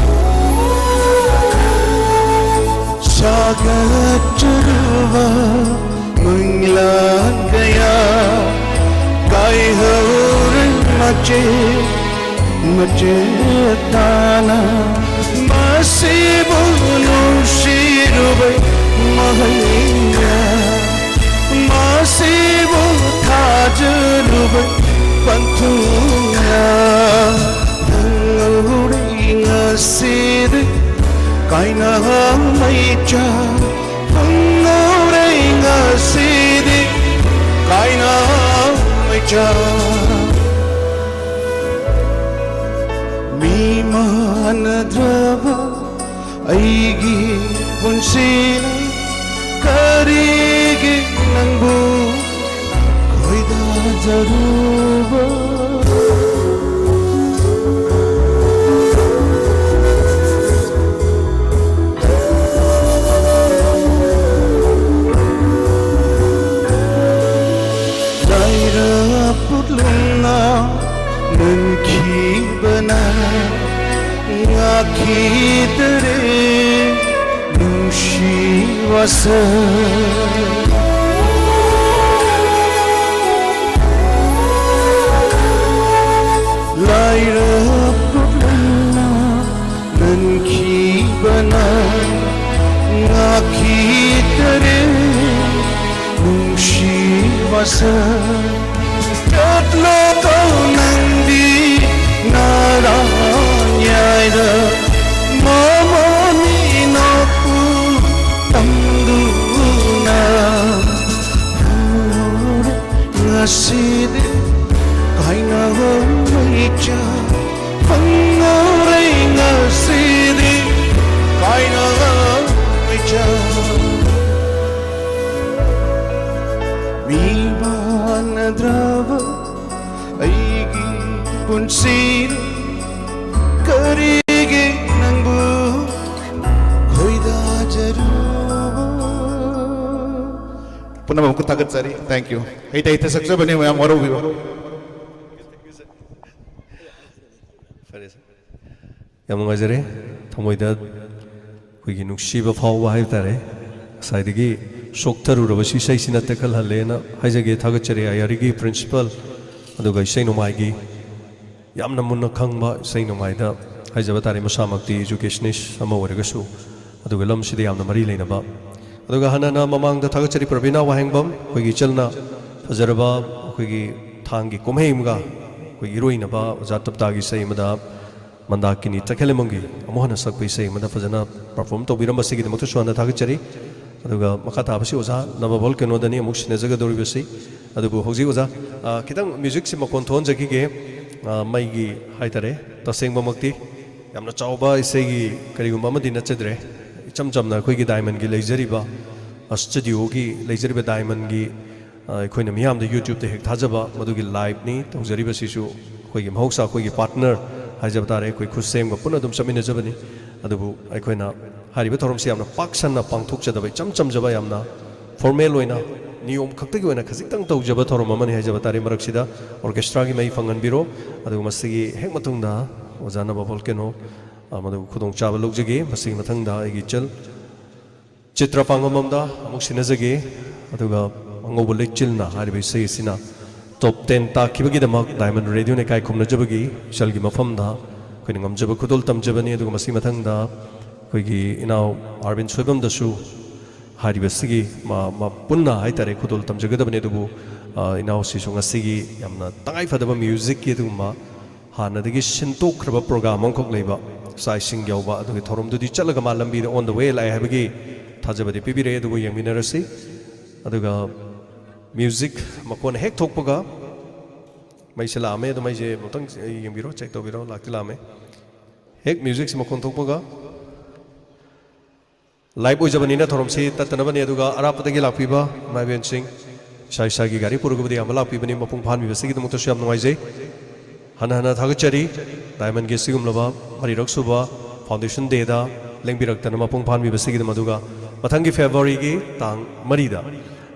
ꯁꯥꯒꯠꯆꯔꯨꯕ ꯃꯪꯂꯥꯟ ꯀꯌꯥ ꯀꯥꯏꯍꯧꯔꯦ ꯃꯆꯦꯠ ꯃꯆꯦꯠ ꯇꯥꯅ꯫ ꯃꯁꯤꯕꯨ ꯅꯨꯡꯁꯤꯔꯨꯕꯩ ꯃꯍꯩꯅ, ꯃꯁꯤꯕꯨ ꯊꯥꯖꯔꯨꯕꯩ ꯄꯟꯊꯨꯡꯅ ꯐꯪꯍꯧꯔꯦ ꯉꯁꯤꯗꯤ ꯀꯥꯏꯅ ꯃꯩꯆꯥꯛ꯫ ꯐꯪꯍꯧꯔꯦ ꯉꯁꯤꯗꯤ ꯀꯥꯏꯅ ꯃꯩꯆꯥꯛ꯫ ꯃꯤ ꯃꯥꯟꯅꯗ꯭ꯔꯕ ꯑꯩꯒꯤ ꯄꯨꯟꯁꯤꯅ ꯀꯔꯤꯒꯤ ꯅꯪꯕꯨ ꯈꯣꯏꯗꯥꯖꯔꯨꯕ? ꯂꯥꯏꯔ ꯄꯨꯛꯂꯨꯝꯅ ꯅꯟꯈꯤꯕꯅ ꯉꯥꯛꯈꯤꯗꯔꯦ ꯅꯨꯡꯁꯤ ꯋꯥꯁꯛ꯫ ꯂꯥꯏꯔ ꯄꯨꯛꯂꯨꯝꯅ ꯅꯟꯈꯤꯕꯅ ꯉꯥꯛꯈꯤꯗꯔꯦ ꯅꯨꯡꯁꯤ ꯋꯥꯁꯛ꯫ ꯆꯠꯂꯣꯀꯣ ꯅꯪꯗꯤ ꯅꯥꯔꯥꯡ ꯌꯥꯏꯗ ꯃꯃꯥ ꯃꯤꯅꯣꯛꯄꯨ ꯇꯝꯗꯨꯅ꯫ ꯉꯁꯤꯗꯤ ꯀꯥꯏꯅꯕ ꯃꯩꯆꯥꯛ ꯐꯪꯍꯧꯔꯦ ꯉꯁꯤꯗꯤ ꯀꯥꯏꯅꯕ ꯃꯩꯆꯥꯛ꯫ ꯃꯤ ꯃꯥꯟꯅꯗ꯭ꯔꯕ ꯑꯩꯒꯤ ꯄꯨꯟꯁꯤꯗ ꯀꯔꯤꯒꯤ ꯅꯪꯕꯨ ꯈꯣꯏꯗꯥꯖꯔꯨꯕ? ꯄꯨꯝꯅꯃꯛꯄꯨ ꯊꯥꯒꯠꯆꯔꯤ꯫ Thank you꯫ ꯍꯩꯇ ꯍꯩꯇ ꯁꯛꯆꯕꯅꯤ, ꯃꯌꯥꯝ ꯋꯥꯔꯧꯕꯤꯕ꯫ ꯐꯔꯦ, ꯁꯥꯔ꯫ ꯌꯥꯝ ꯅꯨꯡꯉꯥꯏꯖꯔꯦ꯫ ꯊꯃꯣꯏꯗ ꯑꯩꯈꯣꯏꯒꯤ ꯅꯨꯡꯁꯤꯕ ꯐꯥꯎꯕ ꯍꯥꯏꯕ ꯇꯥꯔꯦ꯫ ꯉꯁꯥꯏꯗꯒꯤ ꯁꯣꯛꯊꯔꯨꯔꯕꯁꯨ ꯏꯁꯩꯁꯤꯅ ꯇꯦꯛꯈꯠꯍꯜꯂꯦꯅ ꯍꯥꯏꯖꯒꯦ꯫ ꯊꯥꯒꯠꯆꯔꯤ ꯑꯥꯏ ꯑꯥꯔ ꯏꯒꯤ ꯄ꯭ꯔꯤꯟꯁꯤꯄꯥꯜ, ꯑꯗꯨꯒ ꯏꯁꯩ ꯅꯣꯡꯃꯥꯏꯒꯤ ꯌꯥꯝꯅ ꯃꯨꯟꯅ ꯈꯪꯕ, ꯏꯁꯩ ꯅꯣꯡꯃꯥꯏꯗ ꯍꯥꯏꯖꯕ ꯇꯥꯔꯦ, ꯃꯁꯥꯃꯛꯇꯤ ꯏꯖꯨꯀꯦꯁꯅꯤꯁ ꯑꯃ ꯑꯣꯏꯔꯒꯁꯨ, ꯑꯗꯨꯒ ꯂꯝꯁꯤꯗ ꯌꯥꯝꯅ ꯃꯔꯤ ꯂꯩꯅꯕ꯫ ꯑꯗꯨꯒ ꯍꯥꯟꯅꯅ ꯃꯃꯥꯡꯗ ꯊꯥꯒꯠꯆꯔꯤ ꯄ꯭ꯔꯕꯤꯅꯥ ꯋꯥꯍꯦꯡꯕꯝ, ꯑꯩꯈꯣꯏꯒꯤ ꯏꯆꯜꯅ ꯐꯖꯔꯕ ꯑꯩꯈꯣꯏꯒꯤ ꯊꯥꯡꯒꯤ ꯀꯨꯝꯍꯩ ꯑꯃꯒ ꯑꯩꯈꯣꯏꯒꯤ ꯏꯔꯣꯏꯅꯕ ꯑꯣꯖꯥ ꯇꯞꯇꯥꯒꯤ ꯏꯁꯩ ꯑꯃꯗ ꯃꯟꯗꯥꯀꯤꯅꯤ ꯇꯈꯦꯂꯩꯃꯪꯒꯤ ꯑꯃꯨꯛ ꯍꯟꯅ ꯁꯛꯄ ꯏꯁꯩ ꯑꯃꯗ ꯐꯖꯅ ꯄꯔꯐꯣꯔꯝ ꯇꯧꯕꯤꯔꯝꯕꯁꯤꯒꯤꯗꯃꯛꯇꯁꯨ ꯍꯥꯟꯅ ꯊꯥꯒꯠꯆꯔꯤ꯫ ꯑꯗꯨꯒ ꯃꯈꯥ ꯇꯥꯕꯁꯤ ꯑꯣꯖꯥ ꯅꯕ ꯚꯣꯜꯀꯦꯅꯣꯗꯅꯤ ꯑꯃꯨꯛ ꯁꯤꯟꯅꯖꯒꯗꯧꯔꯤꯕꯁꯤ꯫ ꯑꯗꯨꯕꯨ ꯍꯧꯖꯤꯛ ꯑꯣꯖꯥ, ꯑ, ꯈꯤꯇꯪ ꯃ꯭ꯌꯨꯖꯤꯛꯁꯤ ꯃꯈꯣꯟ ꯊꯣꯛꯍꯟꯖꯈꯤꯒꯦ꯫ ꯑ, ꯃꯩꯒꯤ ꯍꯥꯏꯇꯥꯔꯦ, ꯇꯁꯦꯡꯕꯃꯛꯇꯤ ꯌꯥꯝꯅ ꯆꯥꯎꯕ ꯏꯁꯩꯒꯤ ꯀꯔꯤꯒꯨꯝꯕ ꯑꯃꯗꯤ ꯅꯠꯆꯗ꯭ꯔꯦ꯫ ꯏꯆꯝ ꯆꯝꯅ ꯑꯩꯈꯣꯏꯒꯤ ꯗꯥꯏꯃꯟꯒꯤ ꯂꯩꯖꯔꯤꯕ, ꯑ, ꯁ꯭ꯇꯨꯗꯤꯑꯣꯒꯤ ꯂꯩꯖꯔꯤꯕ ꯗꯥꯏꯃꯟꯒꯤ, ꯑ, ꯑꯩꯈꯣꯏꯅ ꯃꯤꯌꯥꯝꯗ YouTubeꯇ ꯍꯦꯛ ꯊꯥꯖꯕ ꯃꯗꯨꯒꯤ ꯂꯥꯏꯚꯅꯤ ꯇꯧꯖꯔꯤꯕꯁꯤꯁꯨ꯫ ꯑꯩꯈꯣꯏꯒꯤ ꯃꯍꯧꯁꯥ ꯑꯩꯈꯣꯏꯒꯤ ꯄꯥꯔꯠꯅꯔ ꯍꯥꯏꯖꯕ ꯇꯥꯔꯦ, ꯑꯩꯈꯣꯏ ꯈꯨꯠꯁꯦꯝꯒ ꯄꯨꯟꯅ ꯑꯗꯨꯝ ꯆꯠꯃꯤꯟꯅꯖꯕꯅꯤ꯫ ꯑꯗꯨꯕꯨ ꯑꯩꯈꯣꯏꯅ ꯍꯥꯏꯔꯤꯕ ꯊꯧꯔꯝꯁꯤ ꯌꯥꯝꯅ ꯄꯥꯛ ꯁꯟꯅ ꯄꯥꯡꯊꯣꯛꯆꯗꯕ, ꯏꯆꯝ ꯆꯝꯖꯕ, ꯌꯥꯝꯅ ꯐꯣꯔꯃꯦꯜ ꯑꯣꯏꯅ, ꯅꯤꯌꯣꯝ ꯈꯛꯇꯒꯤ ꯑꯣꯏꯅ ꯈꯖꯤꯛꯇꯪ ꯇꯧꯖꯕ ꯊꯧꯔꯝ ꯑꯃꯅꯤ ꯍꯥꯏꯖꯕ ꯇꯥꯔꯦ꯫ ꯃꯔꯛꯁꯤꯗ ꯑꯣꯔꯀꯦꯁꯇ꯭ꯔꯥꯒꯤ ꯃꯩ ꯐꯪꯍꯟꯕꯤꯔꯣ꯫ ꯑꯗꯨꯒ ꯃꯁꯤꯒꯤ ꯍꯦꯛ ꯃꯇꯨꯡꯗ ꯑꯣꯖꯥ ꯅꯕ ꯚꯣꯜꯀꯦꯅꯣ, ꯑ, ꯃꯗꯨ ꯈꯨꯗꯣꯡꯆꯥꯕ ꯂꯧꯖꯒꯦ꯫ ꯃꯁꯤꯒꯤ ꯃꯊꯪꯗ ꯑꯩꯒꯤ ꯏꯆꯜ ꯆꯤꯇ꯭ꯔ ꯄꯥꯡꯉꯝꯕꯝꯗ ꯑꯃꯨꯛ ꯁꯤꯟꯅꯖꯒꯦ꯫ ꯑꯗꯨꯒ ꯑꯉꯧꯕ ꯂꯩꯆꯤꯜꯅ ꯍꯥꯏꯔꯤꯕ ꯏꯁꯩ ꯑꯁꯤꯅ ꯇꯣꯞ ꯇꯦꯟ ꯇꯥꯈꯤꯕꯒꯤꯗꯃꯛ ꯗꯥꯏꯃꯟ ꯔꯦꯗꯤꯑꯣꯅ ꯏꯀꯥꯏ ꯈꯨꯝꯅꯖꯕꯒꯤ ꯏꯆꯜꯒꯤ ꯃꯐꯝꯗ ꯑꯩꯈꯣꯏꯅ ꯉꯝꯖꯕ ꯈꯨꯗꯣꯜ ꯇꯝꯖꯕꯅꯤ꯫ ꯑꯗꯨꯒ ꯃꯁꯤꯒꯤ ꯃꯊꯪꯗ ꯑꯩꯈꯣꯏꯒꯤ ꯏꯅꯥꯎ ꯑꯥꯔꯕꯤꯟ ꯁꯣꯏꯕꯝꯗꯁꯨ ꯍꯥꯏꯔꯤꯕꯁꯤꯒꯤ ꯃ-, ꯃ-, ꯄꯨꯟꯅ ꯍꯥꯏꯇꯥꯔꯦ ꯈꯨꯗꯣꯜ ꯇꯝꯖꯒꯗꯕꯅꯤ꯫ ꯑꯗꯨꯕꯨ, ꯑ, ꯏꯅꯥꯎꯁꯤꯁꯨ ꯉꯁꯤꯒꯤ ꯌꯥꯝꯅ ꯇꯉꯥꯏꯐꯗꯕ ꯃ꯭ꯌꯨꯖꯤꯛꯀꯤ ꯑꯗꯨꯒꯨꯝꯕ ꯍꯥꯟꯅꯗꯒꯤ ꯁꯤꯟꯇꯣꯛꯈ꯭ꯔꯕ ꯄ꯭ꯔꯣꯒ꯭ꯔꯥꯝ ꯑꯃꯈꯛ ꯂꯩꯕ, ꯆꯥꯛ ꯏꯁꯤꯡ ꯌꯥꯎꯕ, ꯑꯗꯨꯒꯤ ꯊꯧꯔꯝꯗꯨꯗꯤ ꯆꯠꯂꯒ ꯃꯥ ꯂꯝꯕꯤꯗ on the way ꯂꯥꯛꯑꯦ ꯍꯥꯏꯕꯒꯤ ꯊꯥꯖꯕꯗꯤ ꯄꯤꯕꯤꯔꯛꯑꯦ꯫ ꯑꯗꯨꯕꯨ ꯌꯦꯡꯃꯤꯟꯅꯔꯁꯤ꯫ ꯑꯗꯨꯒ ꯃ꯭ꯌꯨꯖꯤꯛ ꯃꯈꯣꯟ ꯍꯦꯛ ꯊꯣꯛꯄꯒ, ꯃꯩꯁꯦ ꯂꯥꯛꯑꯝꯃꯦ, ꯑꯗꯨ ꯃꯩꯁꯦ ꯑꯃꯨꯛꯇꯪ ꯌꯦꯡꯕꯤꯔꯣ, ꯆꯦꯛ ꯇꯧꯕꯤꯔꯣ, ꯂꯥꯛꯇꯤ ꯂꯥꯛꯑꯝꯃꯦ꯫ ꯍꯦꯛ ꯃ꯭ꯌꯨꯖꯤꯛꯁꯤ ꯃꯈꯣꯟ ꯊꯣꯛꯄꯒ, ꯂꯥꯏꯚ ꯑꯣꯏꯖꯕꯅꯤꯅ ꯊꯧꯔꯝꯁꯤ ꯇꯠꯇꯅꯕꯅꯤ꯫ ꯑꯗꯨꯒ ꯑꯔꯥꯞꯄꯗꯒꯤ ꯂꯥꯛꯄꯤꯕ ꯏꯃꯥ ꯏꯕꯦꯟꯁꯤꯡ, ꯏꯁꯥ ꯏꯁꯥꯒꯤ ꯒꯥꯔꯤ ꯄꯨꯔꯒꯕꯨꯗꯤ ꯑꯌꯥꯝꯕ ꯂꯥꯛꯄꯤꯕꯅꯤ꯫ ꯃꯄꯨꯡ ꯐꯥꯍꯟꯕꯤꯕꯁꯤꯒꯤꯗꯃꯛꯇꯁꯨ ꯌꯥꯝ ꯅꯨꯡꯉꯥꯏꯖꯩ꯫ ꯍꯟꯅ ꯍꯟꯅ ꯊꯥꯒꯠꯆꯔꯤ꯫ ꯗꯥꯏꯃꯟꯒꯤ ꯑꯁꯤꯒꯨꯝꯂꯕ ꯃꯔꯤꯔꯛ ꯁꯨꯕ ꯐꯥꯎꯟꯗꯦꯁꯟ ꯗꯦꯗ ꯂꯦꯡꯕꯤꯔꯛꯇꯅ ꯃꯄꯨꯡ ꯐꯥꯍꯟꯕꯤꯕꯁꯤꯒꯤꯗꯃꯛ꯫ ꯑꯗꯨꯒ ꯃꯊꯪꯒꯤ ꯐꯦꯕ꯭ꯔꯨꯋꯥꯔꯤꯒꯤ ꯇꯥꯡ ꯃꯔꯤꯗ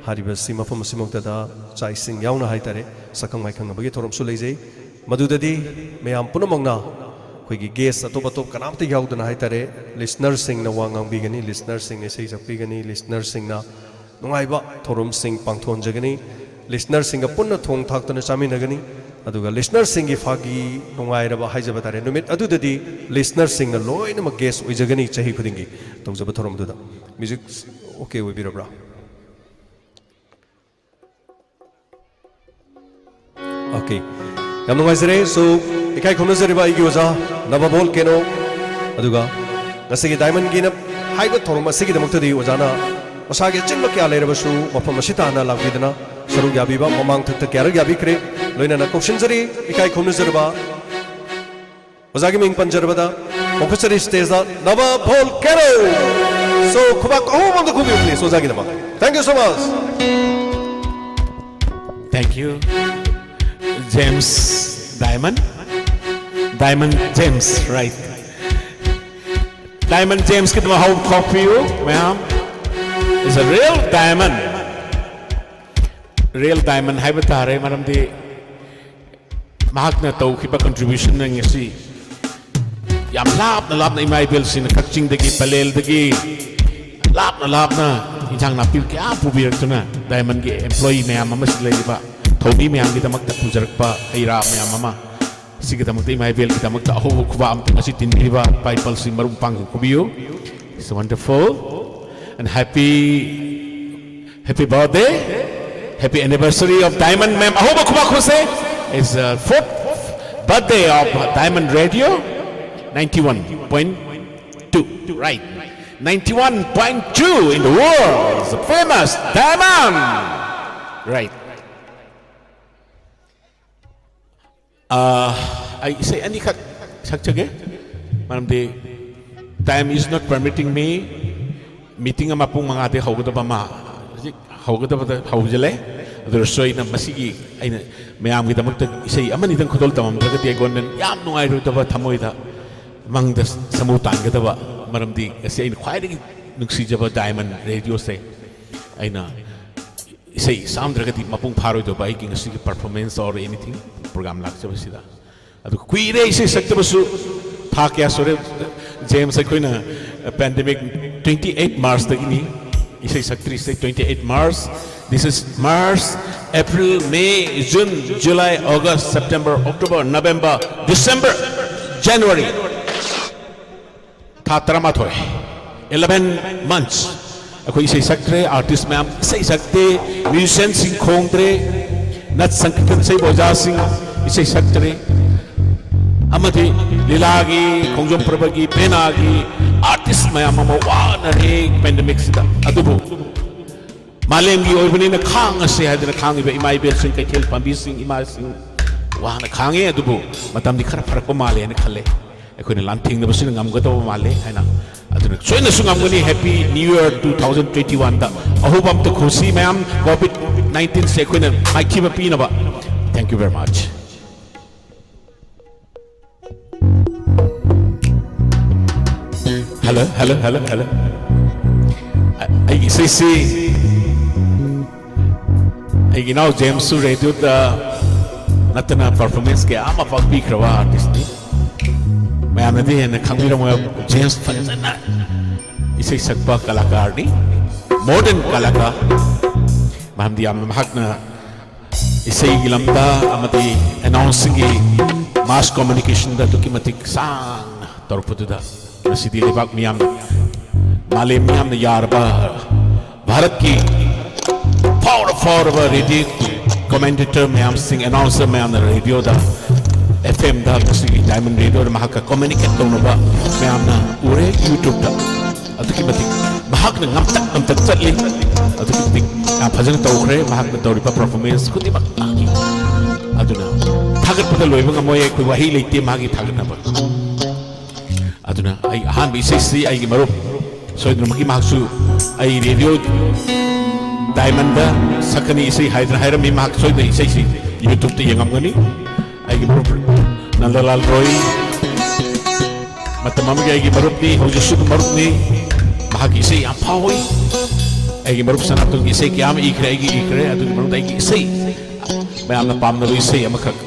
ꯍꯥꯏꯔꯤꯕꯁꯤ ꯃꯐꯝ ꯑꯁꯤꯃꯛꯇꯗ ꯆꯥꯛ ꯏꯁꯤꯡ ꯌꯥꯎꯅ ꯍꯥꯏꯇꯥꯔꯦ, ꯁꯛꯈꯪ ꯃꯥꯏꯈꯪꯅꯕꯒꯤ ꯊꯧꯔꯝꯁꯨ ꯂꯩꯖꯩ꯫ ꯃꯗꯨꯗꯗꯤ ꯃꯌꯥꯝ ꯄꯨꯝꯅꯃꯛꯅ ꯑꯩꯈꯣꯏꯒꯤ ꯒꯦꯁ ꯑꯇꯣꯞ ꯑꯇꯣꯞ ꯀꯅꯥꯝꯇ ꯌꯥꯎꯗꯅ ꯍꯥꯏꯇꯥꯔꯦ, ꯂꯤꯁꯅꯔꯁꯤꯡꯅ ꯋꯥ ꯉꯥꯡꯕꯤꯒꯅꯤ, ꯂꯤꯁꯅꯔꯁꯤꯡꯅ ꯏꯁꯩ ꯁꯛꯄꯤꯒꯅꯤ, ꯂꯤꯁꯅꯔꯁꯤꯡꯅ ꯅꯨꯡꯉꯥꯏꯕ ꯊꯧꯔꯝꯁꯤꯡ ꯄꯥꯡꯊꯣꯛꯍꯟꯖꯒꯅꯤ, ꯂꯤꯁꯅꯔꯁꯤꯡꯒ ꯄꯨꯟꯅ ꯊꯣꯡ ꯊꯥꯛꯇꯨꯅ ꯆꯥꯃꯤꯟꯅꯒꯅꯤ꯫ ꯑꯗꯨꯒ ꯂꯤꯁꯅꯔꯁꯤꯡꯒꯤ ꯐꯥꯒꯤ ꯅꯨꯡꯉꯥꯏꯔꯕ ꯍꯥꯏꯖꯕ ꯇꯥꯔꯦ, ꯅꯨꯃꯤꯠ ꯑꯗꯨꯗꯗꯤ ꯂꯤꯁꯅꯔꯁꯤꯡꯅ ꯂꯣꯏꯅꯃꯛ ꯒꯦꯁ ꯑꯣꯏꯖꯒꯅꯤ ꯆꯍꯤ ꯈꯨꯗꯤꯡꯒꯤ ꯇꯧꯖꯕ ꯊꯧꯔꯝꯗꯨꯗ꯫ ꯃ꯭ꯌꯨꯖꯤꯛ ꯑꯣꯀꯦ ꯑꯣꯏꯕꯤꯔꯕ꯭ꯔꯥ? ꯑꯣꯀꯦ, ꯌꯥꯝ ꯅꯨꯡꯉꯥꯏꯖꯔꯦ꯫ ꯁꯣ, ꯏꯀꯥꯏ ꯈꯨꯝꯅꯖꯔꯤꯕ ꯑꯩꯒꯤ ꯑꯣꯖꯥ ꯅꯕ ꯚꯣꯜꯀꯦꯅꯣ, ꯑꯗꯨꯒ ꯉꯁꯤꯒꯤ ꯗꯥꯏꯃꯟꯒꯤꯅ ꯍꯥꯏꯕ ꯊꯧꯔꯝ ꯑꯁꯤꯒꯤꯗꯃꯛꯇꯗꯤ ꯑꯣꯖꯥꯅ ꯃꯁꯥꯒꯤ ꯑꯆꯤꯟꯕ ꯀꯌꯥ ꯂꯩꯔꯕꯁꯨ ꯃꯐꯝ ꯑꯁꯤꯗ ꯍꯥꯟꯅ ꯂꯥꯛꯄꯤꯗꯨꯅ ꯁꯔꯨꯛ ꯌꯥꯕꯤꯕ, ꯃꯃꯥꯡ ꯊꯛꯇ ꯀꯌꯥꯔꯛ ꯌꯥꯕꯤꯈ꯭ꯔꯦ꯫ ꯂꯣꯏꯅꯅ ꯀꯧꯁꯤꯟꯖꯔꯤ ꯏꯀꯥꯏ ꯈꯨꯝꯅꯖꯔꯕ ꯑꯣꯖꯥꯒꯤ ꯃꯤꯡ ꯄꯟꯖꯔꯕꯗ ꯃꯈꯨꯠ ꯆꯔꯤ ꯁ꯭ꯇꯦꯖꯇ ꯅꯕ ꯚꯣꯜꯀꯦꯅꯣ꯫ ꯁꯣ, ꯈꯨꯕꯥꯛ ꯑꯍꯨꯝ ꯑꯝꯇ ꯈꯨꯕꯤꯌꯨ, please, ꯑꯣꯖꯥꯒꯤꯗꯃꯛ꯫ Thank you so much. Thank you, James Diamond. Diamond James, right? Diamond James ꯀꯤꯗꯃꯛ ꯍꯧ ꯈꯣꯛꯄꯤꯌꯨ ꯃꯌꯥꯝ꯫ Is a real diamond. Real diamond ꯍꯥꯏꯕ ꯇꯥꯔꯦ, ꯃꯔꯝꯗꯤ ꯃꯍꯥꯛꯅ ꯇꯧꯈꯤꯕ contribution ꯅ ꯉꯁꯤ ꯌꯥꯝ ꯂꯥꯞꯅ ꯂꯥꯞꯅ ꯏꯃꯥ ꯏꯕꯦꯜꯁꯤꯡꯅ ꯀꯛꯆꯤꯡꯗꯒꯤ, ꯄꯂꯦꯜꯗꯒꯤ ꯂꯥꯞꯅ ꯂꯥꯞꯅ ꯏꯟꯁꯥꯡ ꯅꯥꯄꯤ ꯀꯌꯥ ꯄꯨꯕꯤꯔꯛꯇꯨꯅ diamond ꯒꯤ employee ꯃꯌꯥꯝ ꯑꯃꯁꯨ ꯂꯩꯔꯤꯕ ꯊꯧꯃꯤ ꯃꯌꯥꯝꯒꯤꯗꯃꯛꯇ ꯄꯨꯖꯔꯛꯄ ꯍꯩ ꯔꯥ ꯃꯌꯥꯝ ꯑꯃ, ꯁꯤꯒꯤꯗꯃꯛꯇ ꯏꯃꯥ ꯏꯕꯦꯜꯒꯤꯗꯃꯛꯇ ꯑꯍꯧꯕ ꯈꯨꯕꯥꯛ ꯑꯃꯇꯪ ꯑꯁꯤ ꯇꯤꯟꯕꯤꯔꯤꯕ ꯏꯄꯥ ꯏꯄꯜꯁꯤꯡ ꯃꯔꯨꯞ ꯃꯄꯥꯡꯁꯤꯡ ꯈꯨꯕꯤꯌꯨ꯫ It's wonderful and happy, happy birthday, happy anniversary of Diamond, ma'am. ꯑꯍꯧꯕ ꯈꯨꯕꯥꯛ ꯈꯨꯁꯦ is the fourth birthday of Diamond Radio, ninety-one point two, right? Ninety-one point two in the world, the famous Diamond, right? ꯑꯥ, ꯑꯩ ꯏꯁꯩ ꯑꯅꯤꯈꯛ ꯁꯛꯆꯒꯦ, ꯃꯔꯝꯗꯤ time is not permitting me. Meeting ꯑꯃ ꯄꯨꯡ ꯃꯉꯥꯗꯒꯤ ꯍꯧꯒꯗꯕ ꯑꯃ ꯍꯧꯖꯤꯛ ꯍꯧꯒꯗꯕꯗ ꯍꯧꯖꯤꯜꯂꯦ꯫ ꯑꯗꯨ ꯑꯣꯏꯔꯁꯨ ꯑꯩꯅ ꯃꯁꯤꯒꯤ, ꯑꯩꯅ ꯃꯌꯥꯝꯒꯤꯗꯃꯛꯇ ꯏꯁꯩ ꯑꯃꯅꯤꯗꯪ ꯈꯨꯗꯣꯜ ꯇꯝꯃꯝꯗ꯭ꯔꯒꯗꯤ ꯑꯩꯉꯣꯟꯗ ꯌꯥꯝ ꯅꯨꯡꯉꯥꯏꯔꯣꯏꯗꯕ, ꯊꯃꯣꯏꯗ ꯃꯪꯗ ꯁꯥꯃꯨ ꯇꯥꯟꯒꯗꯕ꯫ ꯃꯔꯝꯗꯤ ꯉꯁꯤ ꯑꯩꯅ ꯈ꯭ꯋꯥꯏꯗꯒꯤ ꯅꯨꯡꯁꯤꯖꯕ Diamond Radio ꯁꯦ ꯑꯩꯅ ꯏꯁꯩ ꯆꯥꯝꯗ꯭ꯔꯒꯗꯤ ꯃꯄꯨꯡ ꯐꯥꯔꯣꯏꯗꯧꯕ ꯑꯩꯒꯤ ꯉꯁꯤꯒꯤ performance or anything, program ꯂꯥꯛꯆꯕꯁꯤꯗ꯫ ꯑꯗꯨ ꯀꯨꯏꯔꯦ ꯏꯁꯩ ꯁꯛꯇꯕꯁꯨ, ꯊꯥ ꯀꯌꯥ ꯁꯨꯔꯦ, ꯖꯦꯝꯁ? ꯑꯩꯈꯣꯏꯅ ꯄꯦꯟꯗꯦꯃꯤꯛ ꯇ꯭ꯋꯦꯟꯇꯤ ꯑꯩꯠ ꯃꯥꯔꯆꯇꯒꯤꯅꯤ ꯏꯁꯩ ꯁꯛꯇ꯭ꯔꯤꯁꯦ꯫ Twenty eight March, this is March, April, May, June, July, August, September, October, November, December, January. ꯊꯥ ꯇꯔꯥꯃꯥꯊꯣꯏ, eleven months ꯑꯩꯈꯣꯏ ꯏꯁꯩ ꯁꯛꯇ꯭ꯔꯦ꯫ ꯑꯥꯔꯇꯤꯁ ꯃꯌꯥꯝ ꯏꯁꯩ ꯁꯛꯇꯦ, ꯃ꯭ꯌꯨꯖꯤꯁꯤꯌꯥꯟꯁꯤꯡ ꯈꯣꯡꯗ꯭ꯔꯦ, ꯅꯠ ꯁꯪꯀꯤꯔꯇꯟ ꯏꯁꯩꯕꯨ ꯑꯣꯖꯥꯁꯤꯡ ꯏꯁꯩ ꯁꯛꯇ꯭ꯔꯦ, ꯑꯃꯗꯤ ꯂꯤꯂꯥꯒꯤ, ꯈꯣꯡꯖꯣꯝ ꯄꯔꯕꯒꯤ, ꯄꯦꯅꯥꯒꯤ ꯑꯥꯔꯇꯤꯁ ꯃꯌꯥꯝ ꯑꯃ ꯋꯥꯅꯔꯦ ꯄꯦꯟꯗꯦꯃꯤꯛꯁꯤꯗ꯫ ꯑꯗꯨꯕꯨ ꯃꯥꯂꯦꯝꯒꯤ ꯑꯣꯏꯕꯅꯤꯅ ꯈꯥꯡꯉꯁꯦ ꯍꯥꯏꯗꯅ ꯈꯥꯡꯉꯤꯕ ꯏꯃꯥ ꯏꯕꯦꯜꯁꯤꯡ, ꯀꯩꯊꯦꯜ ꯄꯥꯝꯕꯤꯁꯤꯡ, ꯏꯃꯥꯁꯤꯡ ꯋꯥꯅ ꯈꯥꯡꯉꯦ꯫ ꯑꯗꯨꯕꯨ ꯃꯇꯝꯗꯤ ꯈꯔ ꯐꯔꯛꯄ ꯃꯥꯜꯂꯦ ꯍꯥꯏꯅ ꯈꯜꯂꯦ꯫ ꯑꯩꯈꯣꯏꯅ ꯂꯥꯟꯊꯦꯡꯅꯕꯁꯤꯅ ꯉꯝꯒꯗꯧꯕ ꯃꯥꯜꯂꯦ ꯍꯥꯏꯅ꯫ ꯑꯗꯨꯅ ꯁꯣꯏꯅꯁꯨ ꯉꯝꯒꯅꯤ꯫ Happy New Year two thousand twenty-one ꯗ ꯑꯍꯧꯕ ꯑꯝꯇ ꯈꯨꯁꯤ ꯃꯌꯥꯝ꯫ ꯀꯣꯚꯤꯗ ꯅꯥꯏꯟꯇꯤꯟꯁꯦ ꯑꯩꯈꯣꯏꯅ ꯃꯥꯏꯊꯤꯕ ꯄꯤꯅꯕ꯫ Thank you very much. Hello, hello, hello, hello. ꯑ-, ꯑꯩꯒꯤ ꯏꯁꯩꯁꯤ ꯑꯩꯒꯤ ꯏꯅꯥꯎ ꯖꯦꯝꯁꯁꯨ ꯔꯦꯗꯤꯑꯣꯗ ꯅꯠꯇꯅ ꯄꯔꯐꯣꯔꯃꯦꯟꯁ ꯀꯌꯥ ꯑꯃ ꯄꯥꯡꯕꯤꯈ꯭ꯔꯕ ꯑꯥꯔꯇꯤꯁꯅꯤ꯫ ꯃꯌꯥꯝꯅꯗꯤ ꯍꯦꯟꯅ ꯈꯪꯕꯤꯔꯝꯃꯣꯏ, ꯖꯦꯝꯁ ꯐꯖꯅ ꯏꯁꯩ ꯁꯛꯄ ꯀꯂꯥꯀꯥꯔꯅꯤ, ꯃꯣꯗꯔꯟ ꯀꯂꯥꯀꯥꯔ꯫ ꯃꯔꯝꯗꯤ ꯌꯥꯝꯅ ꯃꯍꯥꯛꯅ ꯏꯁꯩꯒꯤ ꯂꯝꯗ ꯑꯃꯗꯤ ꯑꯦꯅꯥꯎꯟꯁꯤꯡꯒꯤ ꯃꯥꯁ ꯀꯝꯃ꯭ꯌꯨꯅꯤꯀꯦꯁꯟꯗ ꯑꯗꯨꯛꯀꯤ ꯃꯇꯤꯛ ꯁꯥꯡꯅ ꯇꯧꯔꯛꯄꯗꯨꯗ ꯉꯁꯤꯗꯤ ꯂꯩꯕꯥꯛ ꯃꯤꯌꯥꯝꯅ, ꯃꯥꯂꯦꯝ ꯃꯤꯌꯥꯝꯅ ꯌꯥꯔꯕ ꯚꯥꯔꯠꯀꯤ ꯐꯥꯎꯔ ꯐꯥꯎꯔꯕ ꯔꯦꯗꯤꯑꯣ ꯀꯣꯃꯦꯟꯇꯦꯇꯔ ꯃꯌꯥꯝꯁꯤꯡ, ꯑꯦꯅꯥꯎꯟꯁꯔ ꯃꯌꯥꯝꯅ ꯔꯦꯗꯤꯑꯣꯗ, ꯑꯦꯐ ꯑꯦꯝꯗ, ꯉꯁꯤꯒꯤ ꯗꯥꯏꯃꯟ ꯔꯦꯗꯤꯑꯣꯗ ꯃꯍꯥꯛꯀ ꯀꯝꯃ꯭ꯌꯨꯅꯤꯀꯦꯠ ꯇꯧꯅꯕ ꯃꯌꯥꯝꯅ ꯎꯔꯦ ꯌꯨꯇ꯭ꯌꯨꯕꯇ꯫ ꯑꯗꯨꯛꯀꯤ ꯃꯇꯤꯛ ꯃꯍꯥꯛꯅ ꯉꯝꯇꯛ ꯉꯝꯇꯛ ꯆꯠꯂꯤ꯫ ꯑꯗꯨꯛꯀꯤ ꯃꯇꯤꯛ ꯌꯥꯝ ꯐꯖꯅ ꯇꯧꯈ꯭ꯔꯦ ꯃꯍꯥꯛꯅ ꯇꯧꯔꯤꯕ ꯄꯔꯐꯣꯔꯃꯦꯟꯁ ꯈꯨꯗꯤꯡꯃꯛ꯫ ꯑꯗꯨꯅ ꯊꯥꯒꯠꯄꯗ ꯂꯣꯏꯕ ꯉꯝꯃꯣꯏ, ꯑꯩꯈꯣꯏ ꯋꯥꯍꯩ ꯂꯩꯇꯦ ꯃꯥꯒꯤ ꯊꯥꯒꯠꯅꯕ꯫ ꯑꯗꯨꯅ ꯑꯩ ꯑꯍꯥꯟꯕ ꯏꯁꯩꯁꯤ ꯑꯩꯒꯤ ꯃꯔꯨꯞ ꯁꯣꯏꯗꯅꯃꯛꯀꯤ ꯃꯍꯥꯛꯁꯨ ꯑꯩ ꯔꯦꯗꯤꯑꯣ ꯗꯥꯏꯃꯟꯗ ꯁꯛꯀꯅꯤ ꯏꯁꯩ ꯍꯥꯏꯗꯅ ꯍꯥꯏꯔꯝꯃꯤ꯫ ꯃꯍꯥꯛ ꯁꯣꯏꯗꯅ ꯏꯁꯩꯁꯤ ꯌꯨꯇ꯭ꯌꯨꯕꯇ ꯌꯦꯡꯉꯝꯒꯅꯤ꯫ ꯑꯩꯒꯤ ꯃꯔꯨꯞ ꯅꯟꯗꯂꯥꯜ ꯔꯣꯏ, ꯃꯇꯝ ꯑꯃꯒꯤ ꯑꯩꯒꯤ ꯃꯔꯨꯞꯅꯤ, ꯍꯧꯖꯤꯛꯁꯨ ꯑꯗꯨꯝ ꯃꯔꯨꯞꯅꯤ꯫ ꯃꯍꯥꯛꯀꯤ ꯏꯁꯩ ꯌꯥꯝ ꯐꯥꯎꯏ꯫ ꯑꯩꯒꯤ ꯃꯔꯨꯞ ꯁꯅꯥꯇꯣꯟꯒꯤ ꯏꯁꯩ ꯀꯌꯥ ꯑꯃ ꯏꯈ꯭ꯔꯦ, ꯑꯩꯒꯤ ꯏꯈ꯭ꯔꯦ꯫ ꯑꯗꯨꯒꯤ ꯃꯅꯨꯡꯗ ꯑꯩꯒꯤ ꯏꯁꯩ, ꯃꯌꯥꯝꯅ ꯄꯥꯝꯅꯕ ꯏꯁꯩ ꯑꯃꯈꯛ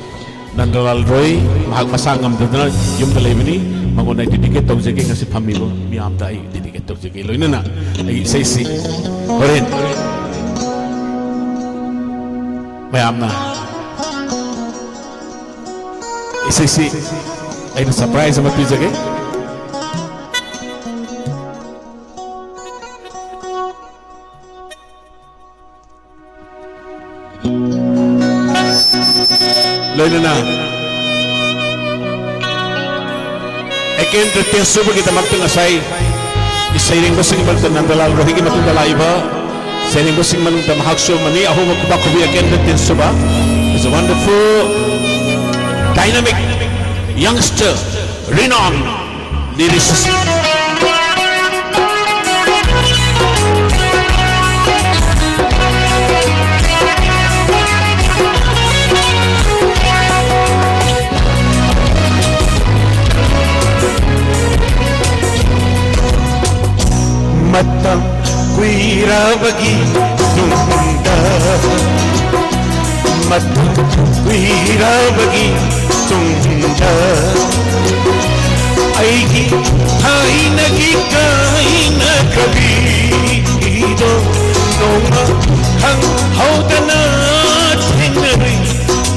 ꯅꯟꯗꯂꯥꯜ ꯔꯣꯏ, ꯃꯍꯥꯛ ꯃꯁꯥ ꯉꯝꯗꯗꯅ ꯌꯨꯝꯗ ꯂꯩꯕꯅꯤ꯫ ꯃꯉꯣꯟꯗ ꯑꯩ dedicate ꯇꯧꯖꯒꯦ, ꯉꯁꯤ ꯐꯝꯃꯤꯕ ꯃꯤꯌꯥꯝꯗ ꯑꯩ dedicate ꯇꯧꯖꯒꯦ꯫ ꯂꯣꯏꯅꯅ ꯑꯩꯒꯤ ꯏꯁꯩꯁꯤ ꯍꯣꯔꯦꯟ ꯃꯌꯥꯝꯅ, ꯏꯁꯩꯁꯤ ꯑꯩꯅ surprise ꯑꯃ ꯄꯤꯖꯒꯦ꯫ ꯂꯣꯏꯅꯅ ꯑꯦꯀꯦꯟꯗ꯭ꯔ ꯇꯦꯟꯁꯨꯕꯒꯤꯗꯃꯛꯇ ꯉꯁꯥꯏ ꯁꯩꯔꯦꯡꯕꯁꯤꯡꯒꯤ ꯃꯔꯛꯇ ꯅꯟꯗꯂꯥꯜ ꯔꯣꯍꯤꯒꯤ ꯃꯇꯨꯡꯗ ꯂꯥꯛꯏꯕ ꯁꯩꯔꯦꯡꯕꯁꯤꯡ ꯃꯅꯨꯡꯗ ꯃꯍꯥꯛꯁꯨ ꯑꯃꯅꯤ꯫ ꯑꯍꯧꯕ ꯈꯨꯕꯥꯛ ꯈꯨꯕꯤ ꯑꯦꯀꯦꯟꯗ꯭ꯔ ꯇꯦꯟꯁꯨꯕ is a wonderful, dynamic youngster, renowned lyricist. ꯃꯇꯝ ꯀꯨꯏꯔꯕꯒꯤ ꯇꯨꯡꯗ, ꯃꯇꯝ ꯀꯨꯏꯔꯕꯒꯤ ꯇꯨꯡꯗ, ꯑꯩꯒꯤ ꯊꯥꯏꯅꯒꯤ ꯀꯥꯏꯅꯈꯤꯕꯗꯣ ꯅꯣꯡꯃ ꯈꯪꯍꯧꯗꯅ ꯊꯦꯡꯅꯔꯨꯏ꯫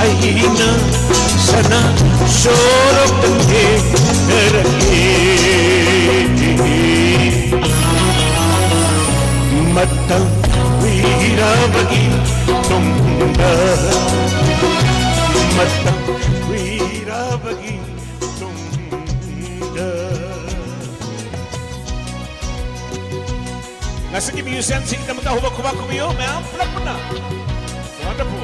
ꯑꯩꯅ ꯁꯅꯥ ꯁꯣꯔꯣꯛꯇ ꯊꯦꯡꯅꯔꯛꯏ꯫ ꯃꯇꯝ ꯀꯨꯏꯔꯕꯒꯤ ꯇꯨꯡꯗ, ꯃꯇꯝ ꯀꯨꯏꯔꯕꯒꯤ ꯇꯨꯡꯗ꯫ ꯉꯁꯤꯒꯤ musicianꯁꯤꯡꯒꯤꯗꯃꯛꯇ ꯑꯍꯧꯕ ꯈꯨꯕꯥꯛ ꯈꯨꯕꯤꯌꯨ, ꯃꯌꯥꯝ ꯄꯨꯂꯞ ꯄꯨꯟꯅ꯫ Wonderful.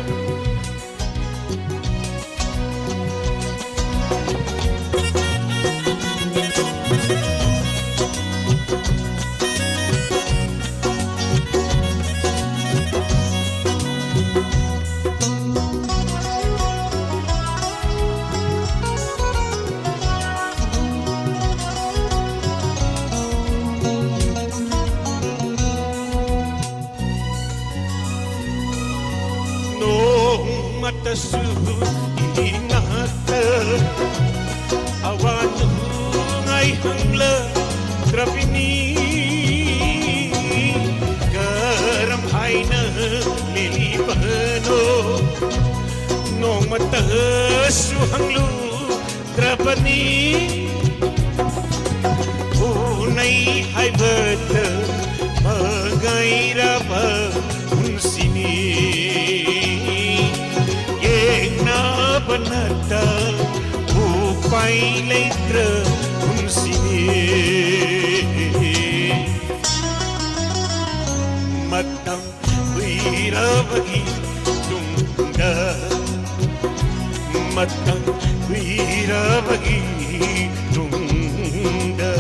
ꯇꯁꯨ ꯍꯪꯂꯨꯗ꯭ꯔꯕꯅꯤ꯫ ꯎꯅꯩ ꯍꯥꯏꯕꯗ ꯃꯒꯩꯔꯕ ꯄꯨꯟꯁꯤꯅꯤ꯫ ꯌꯦꯡꯅꯕ ꯅꯠꯇ ꯎꯄꯥꯏ ꯂꯩꯇ꯭ꯔ ꯄꯨꯟꯁꯤꯅꯤ꯫ ꯃꯇꯝ ꯀꯨꯏꯔꯕꯒꯤ ꯇꯨꯡꯗ, ꯃꯇꯝ ꯀꯨꯏꯔꯕꯒꯤ ꯇꯨꯡꯗ꯫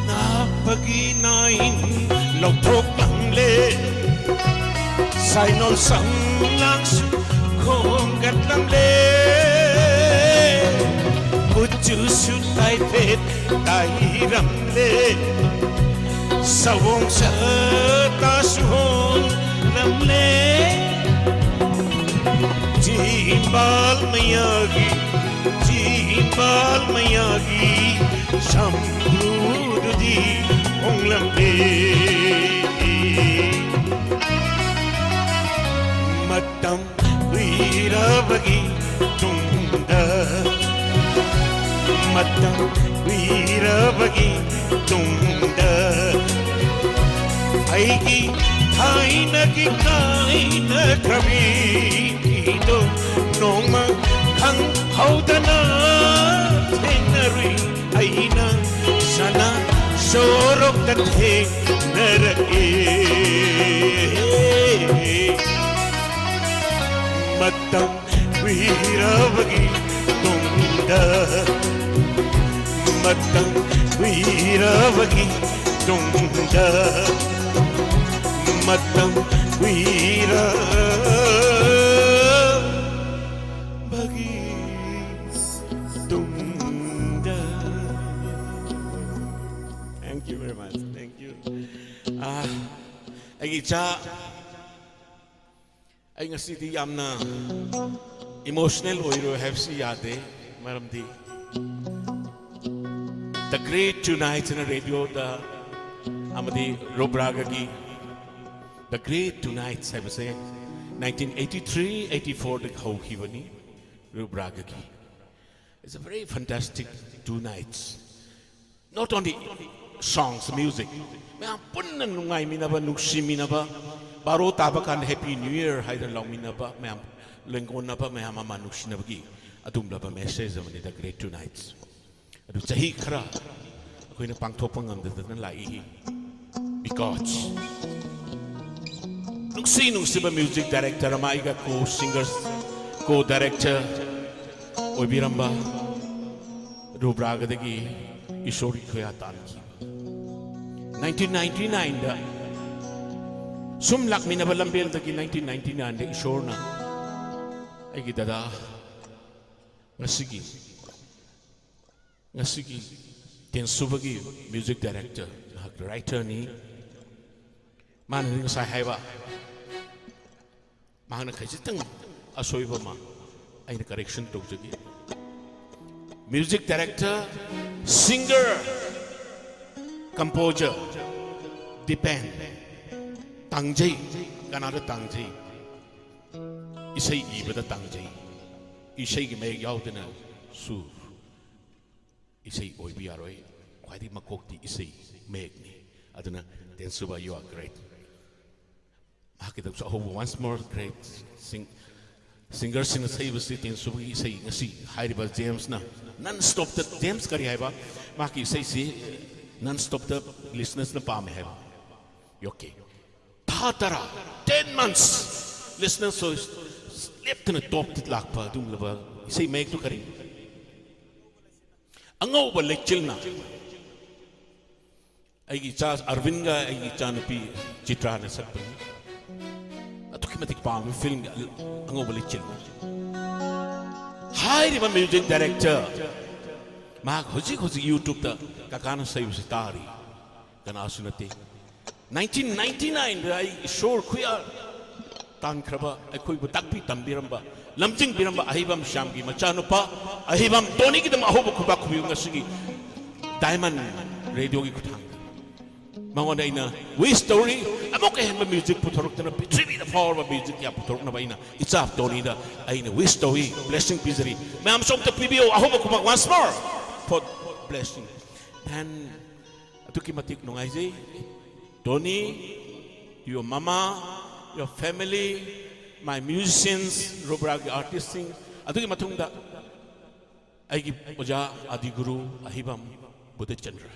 ꯅꯥꯕꯒꯤ ꯅꯥꯏꯟ ꯂꯧꯊꯣꯛꯂꯝꯂꯦ, ꯁꯥꯏꯅꯣꯜ ꯁꯝꯂꯥꯡꯁꯨ ꯈꯣꯝꯒꯠꯂꯝꯂꯦ, ꯀꯨꯆꯨꯁꯨ ꯇꯥꯏꯐꯦꯠ ꯇꯥꯏꯔꯝꯂꯦ, ꯁꯑꯣꯡ ꯁꯥꯗꯥꯁꯨ ꯍꯣꯡꯂꯝꯂꯦ꯫ ꯆꯤꯝꯕꯥꯜ ꯃꯌꯥꯒꯤ, ꯆꯤꯝꯕꯥꯜ ꯃꯌꯥꯒꯤ ꯁꯝꯕ꯭ꯔꯨꯗꯨꯗꯤ ꯍꯣꯡꯂꯝꯂꯦ꯫ ꯃꯇꯝ ꯀꯨꯏꯔꯕꯒꯤ ꯇꯨꯡꯗ, ꯃꯇꯝ ꯀꯨꯏꯔꯕꯒꯤ ꯇꯨꯡꯗ, ꯑꯩꯒꯤ ꯊꯥꯏꯅꯒꯤ ꯀꯥꯏꯅꯈ꯭ꯔꯕꯤꯗꯣ ꯅꯣꯡꯃ ꯈꯪꯍꯧꯗꯅ ꯊꯦꯡꯅꯔꯨꯏ꯫ ꯑꯩꯅ ꯁꯅꯥ ꯁꯣꯔꯣꯛꯇ ꯊꯦꯡꯅꯔꯛꯑꯦ꯫ ꯃꯇꯝ ꯀꯨꯏꯔꯕꯒꯤ ꯇꯨꯡ ꯃꯇꯝ ꯀꯨꯏꯔꯕꯒꯤ ꯇꯨꯡꯗ, ꯃꯇꯝ ꯀꯨꯏꯔꯕꯒꯤ ꯇꯨꯡꯗ꯫ Thank you very much. Thank you. ꯑꯥ, ꯑꯩꯒꯤ ꯏꯆꯥ, ꯑꯩ ꯉꯁꯤꯗꯤ ꯌꯥꯝꯅ emotional ꯑꯣꯏꯔꯣꯏ ꯍꯥꯏꯕꯁꯤ ꯌꯥꯗꯦ, ꯃꯔꯝꯗꯤ The Great Two Nights ꯍꯥꯏꯅ ꯔꯦꯗꯤꯑꯣꯗ ꯑꯃꯗꯤ ꯔꯨꯕ꯭ꯔꯥꯒꯒꯤ The Great Two Nights ꯍꯥꯏꯕꯁꯦ nineteen eighty three eighty four ꯗꯒꯤ ꯍꯧꯈꯤꯕꯅꯤ꯫ ꯔꯨꯕ꯭ꯔꯥꯒꯒꯤ It's a very fantastic two nights. Not only songs, music, ꯃꯌꯥꯝ ꯄꯨꯟꯅ ꯅꯨꯡꯉꯥꯏꯃꯤꯟꯅꯕ, ꯅꯨꯡꯁꯤꯃꯤꯟꯅꯕ, ꯕꯥꯔꯣ ꯇꯥꯕ ꯀꯥꯟꯗ Happy New Year ꯍꯥꯏꯗꯅ ꯂꯥꯎꯃꯤꯟꯅꯕ, ꯃꯌꯥꯝ ꯂꯦꯡꯒꯣꯟꯅꯕ, ꯃꯌꯥꯝ ꯑꯃ ꯅꯨꯡꯁꯤꯅꯕꯒꯤ ꯑꯗꯨꯒꯨꯝꯂꯕ message ꯑꯃꯅꯤ The Great Two Nights. ꯑꯗꯨ ꯆꯍꯤ ꯈꯔ ꯑꯩꯈꯣꯏꯅ ꯄꯥꯡꯊꯣꯛꯄ ꯉꯝꯗꯗꯅ ꯂꯥꯛꯏ꯫ Because ꯅꯨꯡꯁꯤ ꯅꯨꯡꯁꯤꯕ music director ꯑꯃ, ꯑꯩꯒ co singers, co director ꯑꯣꯏꯕꯤꯔꯝꯕ ꯔꯨꯕ꯭ꯔꯥꯒꯗꯒꯤ ꯏꯁꯣꯔꯒꯤ ꯈꯨꯌꯥ ꯇꯥꯟꯈꯤꯕ꯫ nineteen ninety nine ꯗ ꯁꯨꯝ ꯂꯥꯛꯃꯤꯟꯅꯕ ꯂꯝꯕꯦꯜꯗꯒꯤ nineteen ninety nine ꯗ ꯏꯁꯣꯔꯅ ꯑꯩꯒꯤ ꯗꯗꯥ ꯉꯁꯤꯒꯤ, ꯉꯁꯤꯒꯤ ꯇꯦꯟꯁꯨꯕꯒꯤ music director, ꯃꯍꯥꯛ writer ꯅꯤ꯫ ꯃꯥꯅꯗꯤ ꯉꯁꯥꯏ ꯍꯥꯏꯕ, ꯃꯍꯥꯛꯅ ꯈꯖꯤꯛꯇꯪ ꯑꯁꯣꯏꯕ ꯑꯃ ꯑꯩꯅ correction ꯇꯧꯖꯒꯦ꯫ Music director, singer, composer, depend, ꯇꯥꯡꯖꯩ꯫ ꯀꯅꯥꯗ ꯇꯥꯡꯖꯩ? ꯏꯁꯩ ꯏꯕꯗ ꯇꯥꯡꯖꯩ꯫ ꯏꯁꯩꯒꯤ ꯃꯌꯦꯛ ꯌꯥꯎꯗꯅ ꯁꯨꯔ ꯏꯁꯩ ꯑꯣꯏꯕ ꯌꯥꯔꯣꯏ꯫ ꯈ꯭ꯋꯥꯏꯗꯒꯤ ꯃꯀꯣꯛꯇꯤ ꯏꯁꯩ ꯃꯌꯦꯛꯅꯤ꯫ ꯑꯗꯨꯅ ꯇꯦꯟꯁꯨꯕ, you are great꯫ ꯃꯍꯥꯛꯀꯤꯗꯃꯛꯁꯨ ꯑꯍꯧꯕ once more great sing-, singerꯁꯤꯡꯅ ꯁꯛꯏꯕꯁꯤ ꯇꯦꯟꯁꯨꯕꯒꯤ ꯏꯁꯩ ꯉꯁꯤ ꯍꯥꯏꯔꯤꯕ ꯖꯦꯝꯁꯅ non stopꯇ, ꯖꯦꯝꯁ ꯀꯔꯤ ꯍꯥꯏꯕ? ꯃꯍꯥꯛꯀꯤ ꯏꯁꯩꯁꯤ non stopꯇ listenersꯅ ꯄꯥꯝꯃꯦ ꯍꯥꯏꯕ꯫ Okay꯫ ꯊꯥ ꯇꯔꯥ, ten months, listeners ꯂꯦꯞꯇꯅ topꯇ ꯂꯥꯛꯄ ꯑꯗꯨꯒꯨꯝꯂꯕ ꯏꯁꯩ ꯃꯌꯦꯛꯇꯨ ꯀꯔꯤ? ꯑꯉꯧꯕ ꯂꯩꯆꯤꯜꯅ, ꯑꯩꯒꯤ ꯏꯆꯥ ꯑꯔꯕꯤꯟꯒ ꯑꯩꯒꯤ ꯏꯆꯥꯅꯨꯄꯤ ꯆꯤꯇ꯭ꯔꯥꯅ ꯁꯛꯄꯅꯤ꯫ ꯑꯗꯨꯛꯀꯤ ꯃꯇꯤꯛ ꯄꯥꯝꯃꯤ ꯐꯤꯂꯝꯒꯤ ꯑꯉꯧꯕ ꯂꯩꯆꯤꯜ꯫ ꯍꯥꯏꯔꯤꯕ ꯃ꯭ꯌꯨꯖꯤꯛ ꯗꯥꯏꯔꯦꯛꯇꯔ, ꯃꯍꯥꯛ ꯍꯧꯖꯤꯛ ꯍꯧꯖꯤꯛ ꯌꯨꯇ꯭ꯌꯨꯕꯇ ꯀꯀꯥꯅ ꯁꯛꯏꯕꯁꯤ ꯇꯥꯔꯤ꯫ ꯀꯅꯥꯁꯨ ꯅꯠꯇꯦ, ꯅꯥꯏꯟꯇꯤꯟ ꯅꯥꯏꯟꯇꯤ ꯅꯥꯏꯟꯗ ꯑꯩ ꯏꯁꯣꯔ ꯈꯨꯌꯥ ꯇꯥꯟꯈ꯭ꯔꯕ, ꯑꯩꯈꯣꯏꯕꯨ ꯇꯥꯛꯄꯤ ꯇꯝꯕꯤꯔꯝꯕ, ꯂꯝꯖꯤꯡꯕꯤꯔꯝꯕ ꯑꯍꯩꯕꯝ ꯁ꯭ꯌꯥꯝꯒꯤ ꯃꯆꯥꯅꯨꯄꯥ ꯑꯍꯩꯕꯝ ꯇꯣꯅꯤꯒꯤꯗꯃꯛ ꯑꯍꯧꯕ ꯈꯨꯕꯥꯛ ꯈꯨꯕꯤꯌꯨ ꯉꯁꯤꯒꯤ ꯗꯥꯏꯃꯟ ꯔꯦꯗꯤꯑꯣꯒꯤ ꯈꯨꯠꯊꯥꯡꯗ꯫ ꯃꯉꯣꯟꯗ ꯑꯩꯅ ꯋꯤꯁ ꯇꯧꯔꯤ, ꯑꯃꯨꯛꯀ ꯍꯦꯟꯕ ꯃ꯭ꯌꯨꯖꯤꯛ ꯄꯨꯊꯣꯔꯛꯇꯅ, ꯄ꯭ꯔꯤꯊꯤꯕꯤꯗ ꯐꯥꯎꯔꯕ ꯃ꯭ꯌꯨꯖꯤꯛ ꯀꯌꯥ ꯄꯨꯊꯣꯔꯛꯅꯕ ꯑꯩꯅ ꯏꯆꯥ ꯇꯣꯅꯤꯗ ꯑꯩꯅ ꯋꯤꯁ ꯇꯧꯏ, ꯕ꯭ꯂꯦꯁꯤꯡ ꯄꯤꯖꯔꯤ꯫ ꯃꯌꯥꯝꯁꯨ ꯑꯝꯇ ꯄꯤꯕꯤꯌꯨ ꯑꯍꯧꯕ ꯈꯨꯕꯥꯛ, once more for blessing꯫ Then ꯑꯗꯨꯛꯀꯤ ꯃꯇꯤꯛ ꯅꯨꯡꯉꯥꯏꯖꯩ꯫ Tony, your mama, your family, my musicians, ꯔꯨꯕ꯭ꯔꯥꯒꯤ ꯑꯥꯔꯇꯤꯁꯁꯤꯡ, ꯑꯗꯨꯒꯤ ꯃꯇꯨꯡꯗ ꯑꯩꯒꯤ ꯑꯣꯖꯥ ꯑꯥꯗꯤ ꯒꯨꯔꯨ ꯑꯍꯤꯕꯝ ꯕꯨꯙꯆꯟꯗ꯭ꯔ,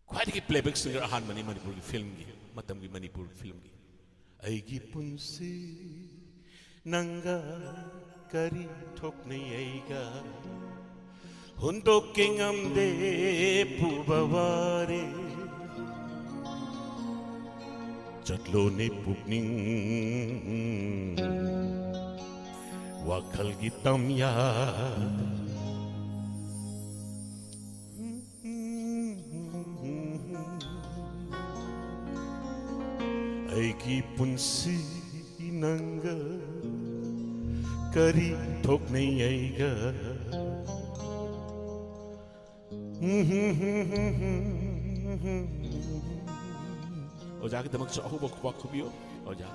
ꯈ꯭ꯋꯥꯏꯗꯒꯤ ꯄ꯭ꯂꯦꯕꯦꯛ ꯁꯤꯡꯒꯔ ꯑꯍꯥꯟꯕꯅꯤ ꯃꯅꯤꯄꯨꯔꯒꯤ ꯐꯤꯂꯝꯒꯤ, ꯃꯇꯝꯒꯤ ꯃꯅꯤꯄꯨꯔ ꯐꯤꯂꯝꯒꯤ꯫ ꯑꯩꯒꯤ ꯄꯨꯟꯁꯤ ꯅꯪꯒ ꯀꯔꯤ ꯊꯣꯛꯅꯩ ꯑꯩꯒ? ꯍꯨꯟꯗꯣꯛꯀꯦ ꯉꯝꯗꯦ ꯄꯨꯕ ꯋꯥꯔꯦ꯫ ꯆꯠꯂꯣꯅꯦ ꯄꯨꯛꯅꯤꯡ, ꯋꯥꯈꯜꯒꯤ ꯇꯝꯌꯥꯗ꯫ ꯑꯩꯒꯤ ꯄꯨꯟꯁꯤ ꯅꯪꯒ ꯀꯔꯤ ꯊꯣꯛꯅꯩ ꯑꯩꯒ? ꯑꯣꯖꯥꯒꯤꯗꯃꯛꯁꯨ ꯑꯍꯧꯕ ꯈꯨꯕꯥꯛ ꯈꯨꯕꯤꯌꯨ꯫ ꯑꯣꯖꯥ,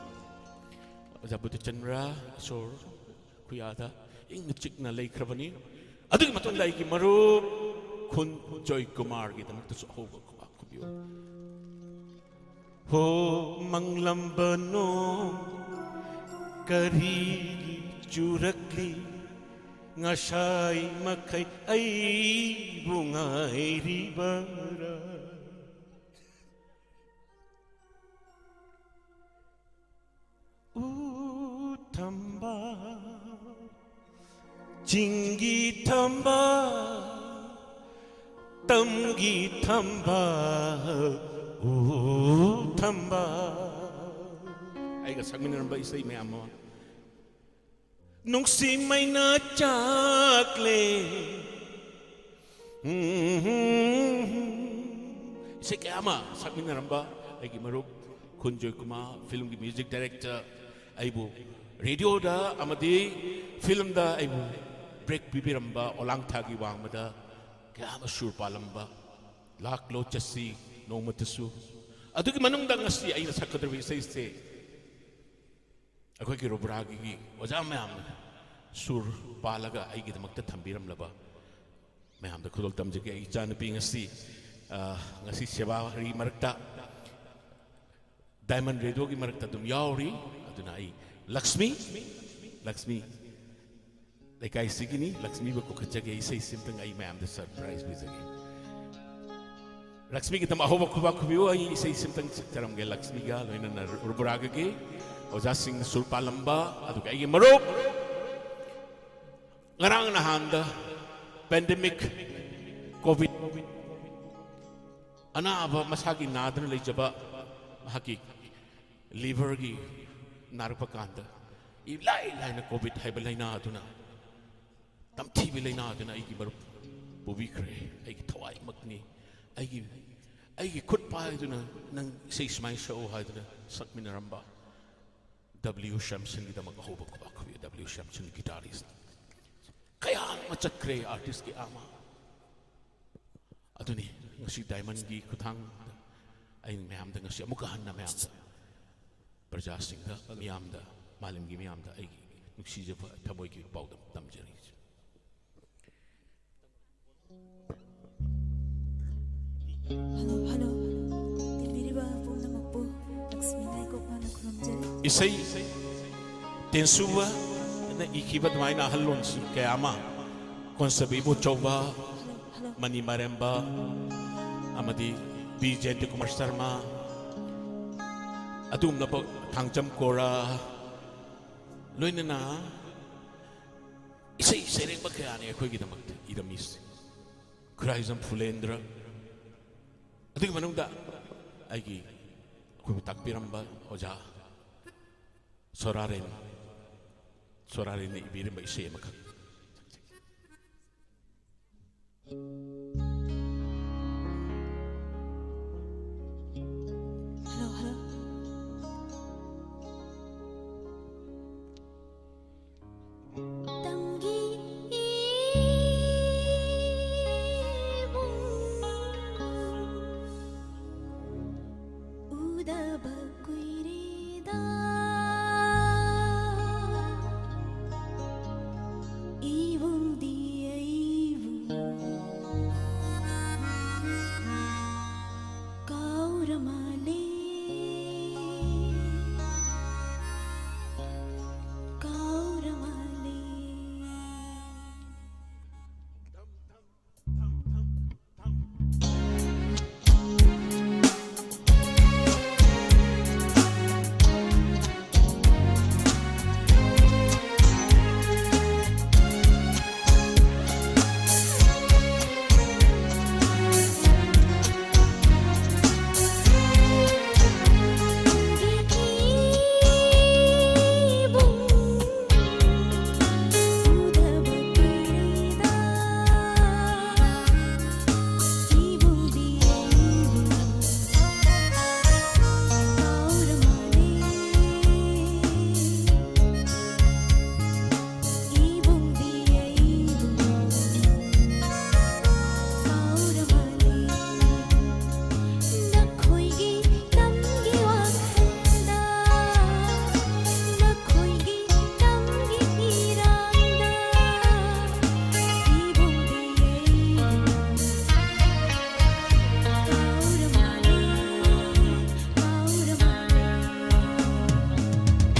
ꯑꯣꯖꯥ ꯕꯨꯙꯆꯟꯗ꯭ꯔ ꯏꯁꯣꯔ ꯈꯨꯌꯥꯗ ꯏꯪꯅ ꯆꯤꯛꯅ ꯂꯩꯈ꯭ꯔꯕꯅꯤ꯫ ꯑꯗꯨꯒꯤ ꯃꯇꯨꯡꯗ ꯑꯩꯒꯤ ꯃꯔꯨꯞ ꯈꯨꯟ ꯖꯣꯏ ꯀꯨꯃꯥꯔꯒꯤꯗꯃꯛꯇꯁꯨ ꯑꯍꯧꯕ ꯈꯨꯕꯥꯛ ꯈꯨꯕꯤꯌꯨ꯫ ꯍꯣ, ꯃꯪꯂꯝꯕ ꯅꯣꯡ ꯀꯔꯤꯒꯤ ꯆꯨꯔꯛꯂꯤ? ꯉꯁꯥꯏ ꯃꯈꯩ ꯑꯩꯕꯨ ꯉꯥꯏꯔꯤꯕꯔꯥ? ꯎ ꯊꯝꯕꯥꯜ ꯆꯤꯡꯒꯤ ꯊꯝꯕꯥꯜ, ꯇꯝꯒꯤ ꯊꯝꯕꯥꯜ, ꯎ ꯊꯝꯕꯥꯜ꯫ ꯑꯩꯒ ꯁꯛꯃꯤꯟꯅꯔꯝꯕ ꯏꯁꯩ ꯃꯌꯥꯝ ꯑꯃ꯫ ꯅꯨꯡꯁꯤ ꯃꯩꯅ ꯆꯥꯛꯂꯦ꯫ ꯏꯁꯩ ꯀꯌꯥ ꯑꯃ ꯁꯛꯃꯤꯟꯅꯔꯝꯕ ꯑꯩꯒꯤ ꯃꯔꯨꯞ ꯈꯨꯟ ꯖꯣꯏꯀꯨꯃꯥꯔ, ꯐꯤꯂꯝꯒꯤ ꯃ꯭ꯌꯨꯖꯤꯛ ꯗꯥꯏꯔꯦꯛꯇꯔ, ꯑꯩꯕꯨ ꯔꯦꯗꯤꯑꯣꯗ ꯑꯃꯗꯤ ꯐꯤꯂꯝꯗ ꯑꯩꯕꯨ ꯕ꯭ꯔꯦꯛ ꯄꯤꯕꯤꯔꯝꯕ, ꯑꯣꯂꯥꯡꯊꯥꯒꯤ ꯋꯥꯡꯃꯗ ꯀꯌꯥ ꯑꯃ ꯁꯨꯔ ꯄꯥꯜꯂꯝꯕ, ꯂꯥꯛꯂꯣ ꯆꯠꯁꯤ ꯅꯣꯡꯃꯇꯁꯨ꯫ ꯑꯗꯨꯒꯤ ꯃꯅꯨꯡꯗ ꯉꯁꯤ ꯑꯩꯅ ꯁꯛꯀꯗꯧꯔꯤꯕ ꯏꯁꯩꯁꯦ ꯑꯩꯈꯣꯏꯒꯤ ꯔꯨꯕ꯭ꯔꯥꯒꯤ ꯑꯣꯖꯥ ꯃꯌꯥꯝꯅ ꯁꯨꯔ ꯄꯥꯜꯂꯒ ꯑꯩꯒꯤꯗꯃꯛꯇ ꯊꯝꯕꯤꯔꯝꯂꯕ ꯃꯌꯥꯝꯗ ꯈꯨꯗꯣꯜ ꯇꯝꯖꯒꯦ꯫ ꯑꯩ ꯏꯆꯥꯅꯨꯄꯤ ꯉꯁꯤ, ꯑ, ꯉꯁꯤ ꯁꯦꯕꯥꯔꯤ ꯃꯔꯛꯇ, ꯗꯥꯏꯃꯟ ꯔꯦꯗꯤꯑꯣꯒꯤ ꯃꯔꯛꯇ ꯑꯗꯨꯝ ꯌꯥꯎꯔꯤ꯫ ꯑꯗꯨꯅ ꯑꯩ ꯂꯛꯁꯃꯤ, ꯂꯛꯁꯃꯤ ꯂꯩꯀꯥꯏꯁꯤꯒꯤꯅꯤ, ꯂꯛꯁꯃꯤꯕꯨ ꯀꯧꯈꯠꯆꯒꯦ꯫ ꯏꯁꯩꯁꯤ ꯑꯝꯇꯪ ꯑꯩ ꯃꯌꯥꯝꯗ ꯁꯔꯄ꯭ꯔꯥꯏꯖ ꯄꯤꯖꯒꯦ꯫ ꯂꯛꯁꯃꯤꯒꯤꯗꯃꯛ ꯑꯍꯧꯕ ꯈꯨꯕꯥꯛ ꯈꯨꯕꯤꯌꯨ꯫ ꯑꯩ ꯏꯁꯩꯁꯤ ꯑꯝꯇꯪ ꯁꯛꯆꯔꯝꯒꯦ꯫ ꯂꯛꯁꯃꯤꯒ ꯂꯣꯏꯅꯅ ꯔꯨꯕ꯭ꯔꯥꯒꯒꯤ ꯑꯣꯖꯥꯁꯤꯡꯅ ꯁꯨꯔ ꯄꯥꯜꯂꯝꯕ, ꯑꯗꯨꯒ ꯑꯩꯒꯤ ꯃꯔꯨꯞ, ꯉꯔꯥꯡ ꯅꯍꯥꯟꯗ ꯄꯦꯟꯗꯦꯃꯤꯛ, ꯀꯣꯚꯤꯗ, ꯑꯅꯥꯕ ꯃꯁꯥꯒꯤ ꯅꯥꯗꯨꯅ ꯂꯩꯖꯕ ꯃꯍꯥꯛꯀꯤ ꯂꯤꯚꯔꯒꯤ ꯅꯥꯔꯛꯄ ꯀꯥꯟꯗ, ꯏꯂꯥꯏ ꯂꯥꯏꯅ ꯀꯣꯚꯤꯗ ꯍꯥꯏꯕ ꯂꯥꯏꯅꯥ ꯑꯗꯨꯅ ꯇꯝꯊꯤꯕ ꯂꯥꯏꯅꯥ ꯑꯗꯨꯅ ꯑꯩꯒꯤ ꯃꯔꯨꯞ ꯄꯨꯕꯤꯈ꯭ꯔꯦ꯫ ꯑꯩꯒꯤ ꯊꯋꯥꯏꯃꯛꯅꯤ, ꯑꯩꯒꯤ, ꯑꯩꯒꯤ ꯈꯨꯠ ꯄꯥꯏꯗꯨꯅ ꯅꯪ ꯏꯁꯩ ꯁꯨꯃꯥꯏꯅ ꯁꯛꯎ ꯍꯥꯏꯗꯨꯅ ꯁꯛꯃꯤꯟꯅꯔꯝꯕ ꯗꯕ꯭ꯂꯤꯎ ꯁꯦꯝꯁꯟꯒꯤꯗꯃꯛ ꯑꯍꯧꯕ ꯈꯨꯕꯥꯛ ꯈꯨꯕꯤ꯫ ꯗꯕ꯭ꯂꯤꯎ ꯁꯦꯝꯁꯟ ꯒꯤꯇꯥꯔꯤꯁ ꯀꯌꯥ ꯑꯃ ꯆꯠꯈ꯭ꯔꯦ, ꯑꯥꯔꯇꯤꯁ ꯀꯌꯥ ꯑꯃ꯫ ꯑꯗꯨꯅꯤ ꯉꯁꯤ ꯗꯥꯏꯃꯟꯒꯤ ꯈꯨꯠꯊꯥꯡꯗ ꯑꯩꯅ ꯃꯌꯥꯝꯗ ꯉꯁꯤ ꯑꯃꯨꯛꯀ ꯍꯟꯅ ꯃꯌꯥꯝꯗ, ꯄ꯭ꯔꯖꯥꯁꯤꯡꯗ, ꯃꯤꯌꯥꯝꯗ, ꯃꯥꯂꯦꯝꯒꯤ ꯃꯤꯌꯥꯝꯗ ꯑꯩꯒꯤ ꯅꯨꯡꯁꯤꯖꯕ ꯊꯃꯣꯏꯒꯤ ꯄꯥꯎꯗꯝ ꯇꯝꯖꯔꯤ꯫ Hello, hello. ꯇꯤꯟꯕꯤꯔꯤꯕ ꯄꯨꯝꯅꯃꯛꯄꯨ ꯂꯛꯁꯃꯤ ꯂꯥꯏ ꯀꯣꯛꯄꯅ ꯈꯨꯔꯨꯝꯖꯔꯤ꯫ ꯏꯁꯩ ꯇꯦꯟꯁꯨꯕꯅ ꯏꯈꯤꯕ ꯑꯗꯨꯃꯥꯏꯅ ꯑꯍꯜ ꯂꯣꯟꯁꯤꯡ ꯀꯌꯥ ꯑꯃ, ꯀꯣꯟꯁꯕ ꯏꯕꯣꯆꯧꯕ, ꯍꯜꯂꯣ, ꯍꯜꯂꯣ꯫ ꯃꯅꯤ ꯃꯥꯔꯦꯝꯕ, ꯑꯃꯗꯤ ꯕꯤ ꯖꯌꯟꯇ ꯀꯨꯃꯥꯔ ꯁꯔꯃ, ꯑꯗꯨꯒꯨꯝꯂꯕ ꯊꯥꯡꯖꯝ ꯀꯣꯔꯥ, ꯂꯣꯏꯅꯅ ꯏꯁꯩ ꯁꯩꯔꯦꯡꯕ ꯀꯌꯥꯅꯤ ꯑꯩꯈꯣꯏꯒꯤꯗꯃꯛꯇ ꯏꯔꯝꯃꯤꯁꯦ꯫ ꯈꯨꯔꯥꯏꯖꯝ ꯐꯨꯂꯦꯟꯗ꯭ꯔ, ꯑꯗꯨꯒꯤ ꯃꯅꯨꯡꯗ ꯑꯩꯒꯤ, ꯑꯩꯈꯣꯏꯕꯨ ꯇꯥꯛꯄꯤꯔꯝꯕ ꯑꯣꯖꯥ ꯁꯣꯔꯥꯔꯦꯟ, ꯁꯣꯔꯥꯔꯦꯟꯅ ꯏꯕꯤꯔꯝꯕ ꯏꯁꯩ ꯑꯃꯈꯛ꯫ Hello, hello. ꯇꯝꯒꯤ ꯏꯕꯨꯡ, ꯎꯗꯕ ꯀꯨꯏꯔꯦꯗ, ꯏꯕꯨꯡꯗꯤ ꯑꯩꯕꯨ ꯀꯥꯎꯔ ꯃꯥꯜꯂꯦ, ꯀꯥꯎꯔ ꯃꯥꯜꯂꯦ꯫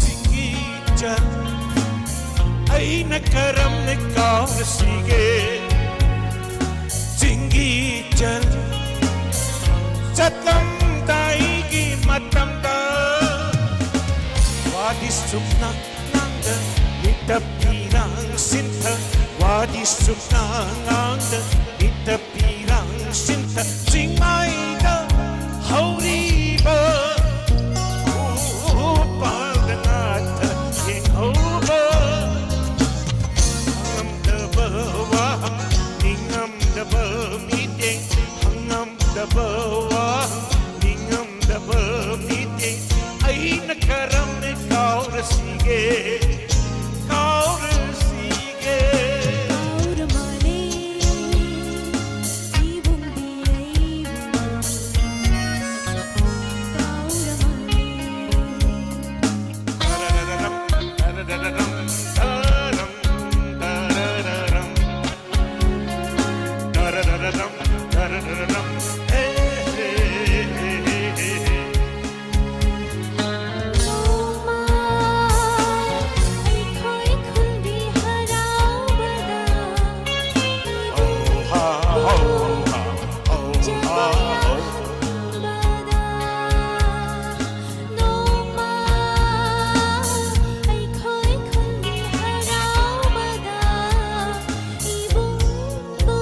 ꯆꯤꯡꯒꯤ ꯆꯟ, ꯑꯩꯅ ꯀꯔꯝꯅ ꯀꯥꯎꯔꯁꯤꯒꯦ? ꯆꯤꯡꯒꯤ ꯆꯟ, ꯆꯠꯂꯝꯗꯥꯏꯒꯤ ꯃꯇꯝꯗ ꯋꯥꯗꯤ ꯁꯨꯝꯅ ꯅꯪꯗ ꯃꯤꯠꯇ ꯄꯤꯔꯥꯡ ꯁꯤꯟꯊ ꯑꯗꯤ ꯁꯨꯞꯅ ꯉꯥꯡꯗ ꯃꯤꯠꯇ ꯄꯤꯔꯥꯡ ꯁꯤꯟꯇ ꯆꯤꯡꯃꯥꯏꯗ ꯍꯧꯔꯤꯕ ꯎꯄꯥꯜꯗ ꯉꯥꯛꯇ ꯌꯦꯡꯍꯧꯕ꯫ ꯉꯝꯗꯕ ꯋꯥ, ꯅꯤꯡꯉꯝꯗꯕ ꯃꯤꯠꯌꯦꯡ, ꯍꯪꯉꯝꯗꯕ ꯋꯥ, ꯅꯤꯡꯉꯝꯗꯕ ꯃꯤꯠꯌꯦꯡ, ꯑꯩꯅ ꯀꯔꯝꯅ ꯀꯥꯎꯔꯁꯤꯒꯦ, ꯀꯥꯎꯔꯁꯤꯒꯦ? ꯀꯥꯎꯔ ꯃꯥꯜꯂꯦ, ꯏꯕꯨꯡꯗꯤ ꯑꯩꯕꯨ ꯀꯥꯎꯔ ꯃꯥꯜꯂꯦ꯫ ꯅꯣꯡꯃ ꯑꯩꯈꯣꯏ ꯈꯨꯜꯒꯤ ꯍꯔꯥꯎꯕꯗ ꯏꯕꯨꯡꯕꯨ ꯖꯒꯣꯏ ꯌꯥꯎꯍꯟꯕꯗ, ꯅꯣꯡꯃ ꯑꯩꯈꯣꯏ ꯈꯨꯜꯒꯤ ꯍꯔꯥꯎꯕꯗ ꯏꯕꯨꯡꯕꯨ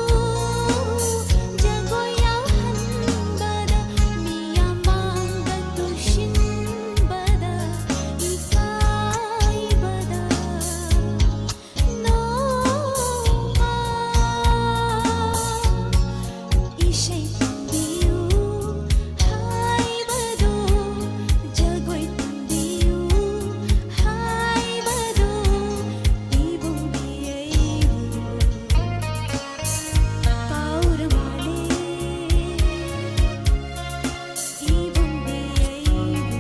ꯖꯒꯣꯏ ꯌꯥꯎꯍꯟꯕꯗ, ꯃꯤꯌꯥꯝ ꯃꯥꯡꯗ ꯇꯨꯡꯁꯤꯟꯕꯗ ꯏꯀꯥꯏꯕꯗ, ꯅꯣꯡꯃ ꯏꯁꯩ ꯇꯝꯕꯤꯌꯨ ꯍꯥꯏꯕꯗꯨ, ꯖꯒꯣꯏ ꯇꯝꯕꯤꯌꯨ ꯍꯥꯏꯕꯗꯨ, ꯏꯕꯨꯡꯗꯤ ꯑꯩꯕꯨ ꯀꯥꯎꯔ ꯃꯥꯜꯂꯦ, ꯏꯕꯨꯡꯗꯤ ꯑꯩꯕꯨ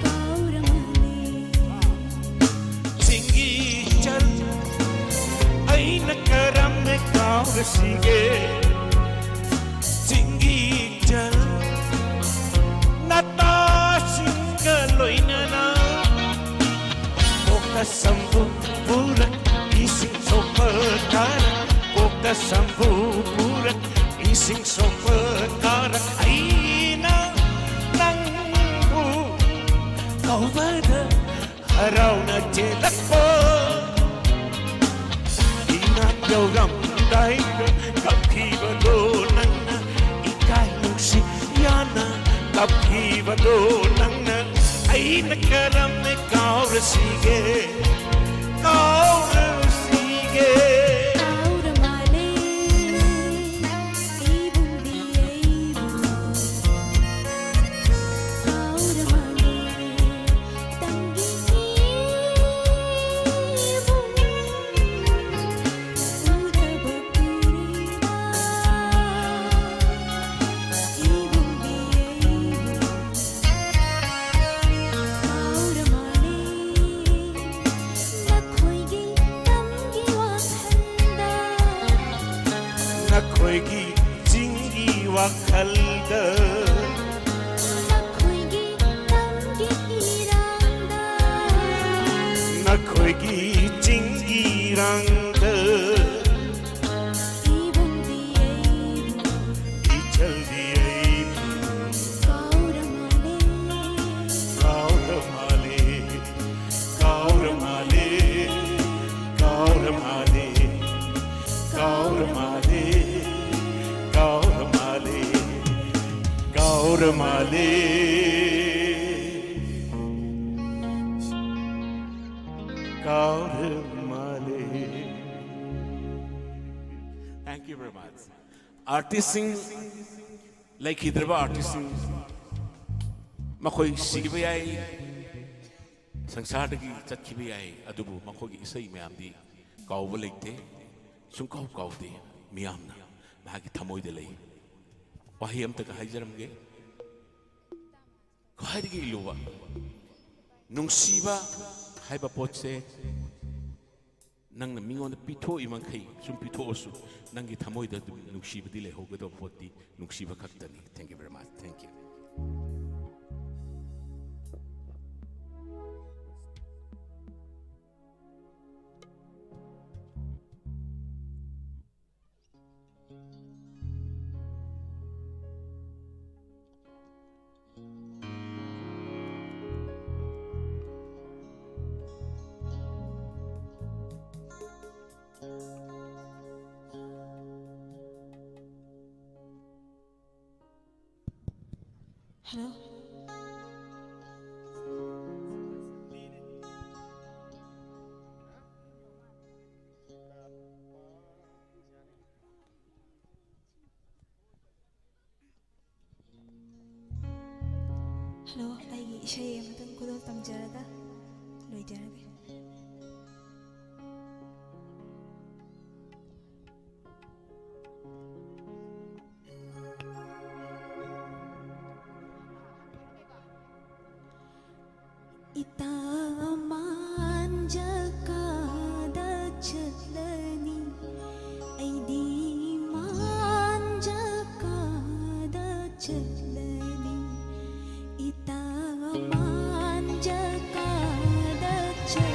ꯀꯥꯎꯔ ꯃꯥꯜꯂꯦ꯫ ꯆꯤꯡꯒꯤ ꯏꯆꯜ ꯑꯩꯅ ꯀꯔꯝꯅ ꯀꯥꯎꯔꯁꯤꯒꯦ? ꯆꯤꯡꯒꯤ ꯏꯆꯜ ꯅꯇꯥꯁꯤꯡꯒ ꯂꯣꯏꯅꯅ ꯀꯣꯛꯇ ꯁꯝꯕꯨ ꯄꯨꯔꯛ, ꯏꯁꯤꯡ ꯁꯣꯛꯄ ꯀꯥꯔꯛ, ꯀꯣꯛꯇ ꯁꯝꯕꯨ ꯄꯨꯔꯛ, ꯏꯁꯤꯡ ꯁꯣꯛꯄ ꯀꯥꯔꯛ, ꯑꯩꯅ ꯅꯪꯕꯨ ꯀꯧꯕꯗ ꯍꯔꯥꯎꯅ ꯆꯦꯜꯂꯛꯄ꯫ ꯇꯧꯔꯝꯗꯥꯏꯗ ꯀꯞꯈꯤꯕꯗꯣ ꯅꯪꯅ, ꯏꯀꯥꯏ ꯅꯨꯡꯁꯤ ꯌꯥꯅ ꯀꯞꯈꯤꯕꯗꯣ ꯅꯪꯅ, ꯑꯩꯅ ꯀꯔꯝꯅ ꯀꯥꯎꯔꯁꯤꯒꯦ, ꯀꯥꯎꯔꯁꯤꯒꯦ? ꯀꯥꯎꯔ ꯃꯥꯜꯂꯦ, ꯏꯕꯨꯡꯗꯤ ꯑꯩꯕꯨ ꯀꯥꯎꯔ ꯃꯥꯜꯂꯦ, ꯇꯝꯒꯦ ꯏꯕꯨꯡ꯫ ꯅꯈꯣꯏꯒꯤ ꯆꯤꯡꯒꯤ ꯋꯥꯈꯜꯗ, ꯅꯈꯣꯏꯒꯤ ꯆꯤꯡꯒꯤ ꯏꯔꯥꯡꯗ, ꯏꯕꯨꯡꯗꯤ ꯑꯩꯕꯨ, ꯏꯆꯜꯗꯤ ꯑꯩꯕꯨ ꯀꯥꯎꯔ ꯃꯥꯜꯂꯦ, ꯀꯥꯎꯔ ꯃꯥꯜꯂꯦ, ꯀꯥꯎꯔ ꯃꯥꯜꯂꯦ, ꯀꯥꯎꯔ ꯃꯥꯜꯂꯦ, ꯀꯥꯎꯔ ꯃꯥꯜꯂꯦ, ꯀꯥꯎꯔ ꯃꯥꯜꯂꯦ, ꯀꯥꯎꯔ ꯃꯥꯜꯂꯦ, ꯀꯥꯎꯔ ꯃꯥꯜꯂꯦ꯫ Thank you very much. ꯑꯥꯔꯇꯤꯁꯁꯤꯡ, ꯂꯩꯈꯤꯗ꯭ꯔꯕ ꯑꯥꯔꯇꯤꯁꯁꯤꯡ, ꯃꯈꯣꯏ ꯁꯤꯈꯤꯕ ꯌꯥꯏ, ꯁꯪꯁꯥꯔꯗꯒꯤ ꯆꯠꯈꯤꯕ ꯌꯥꯏ, ꯑꯗꯨꯕꯨ ꯃꯈꯣꯏꯒꯤ ꯏꯁꯩ ꯃꯌꯥꯝꯗꯤ ꯀꯥꯎꯕ ꯂꯩꯇꯦ, ꯁꯨꯡꯀꯥꯎ ꯀꯥꯎꯗꯦ꯫ ꯃꯤꯌꯥꯝꯅ ꯃꯍꯥꯛꯀꯤ ꯊꯃꯣꯏꯗ ꯂꯩ꯫ ꯋꯥꯍꯩ ꯑꯝꯇꯒ ꯍꯥꯏꯖꯔꯝꯒꯦ, ꯈ꯭ꯋꯥꯏꯗꯒꯤ ꯏꯂꯨꯕ ꯅꯨꯡꯁꯤꯕ ꯍꯥꯏꯕ ꯄꯣꯠꯁꯦ ꯅꯪꯅ ꯃꯤꯉꯣꯟꯗ ꯄꯤꯊꯣꯛꯏ ꯃꯈꯩ ꯁꯨꯝ ꯄꯤꯊꯣꯛꯑꯁꯨ, ꯅꯪꯒꯤ ꯊꯃꯣꯏꯗ ꯑꯗꯨꯝ ꯅꯨꯡꯁꯤꯕꯗꯤ ꯂꯩꯍꯧꯒꯗꯕ ꯄꯣꯠꯇꯤ ꯅꯨꯡꯁꯤꯕ ꯈꯛꯇꯅꯤ꯫ Thank you very much. Thank you. Hello. Hello, ꯑꯩꯒꯤ ꯏꯁꯩ ꯑꯃꯇꯪ ꯈꯨꯗꯣꯜ ꯇꯝꯖꯔꯒ ꯂꯣꯏꯖꯔꯒꯦ꯫ ꯏꯇꯥ ꯃꯥꯟꯖ ꯀꯥꯗ ꯆꯠꯂꯅꯤ, ꯑꯩꯗꯤ ꯃꯥꯟꯖ ꯀꯥꯗ ꯆꯠꯂꯅꯤ, ꯏꯇꯥ ꯃꯥꯟꯖ ꯀꯥꯗ ꯆꯠꯂꯅꯤ꯫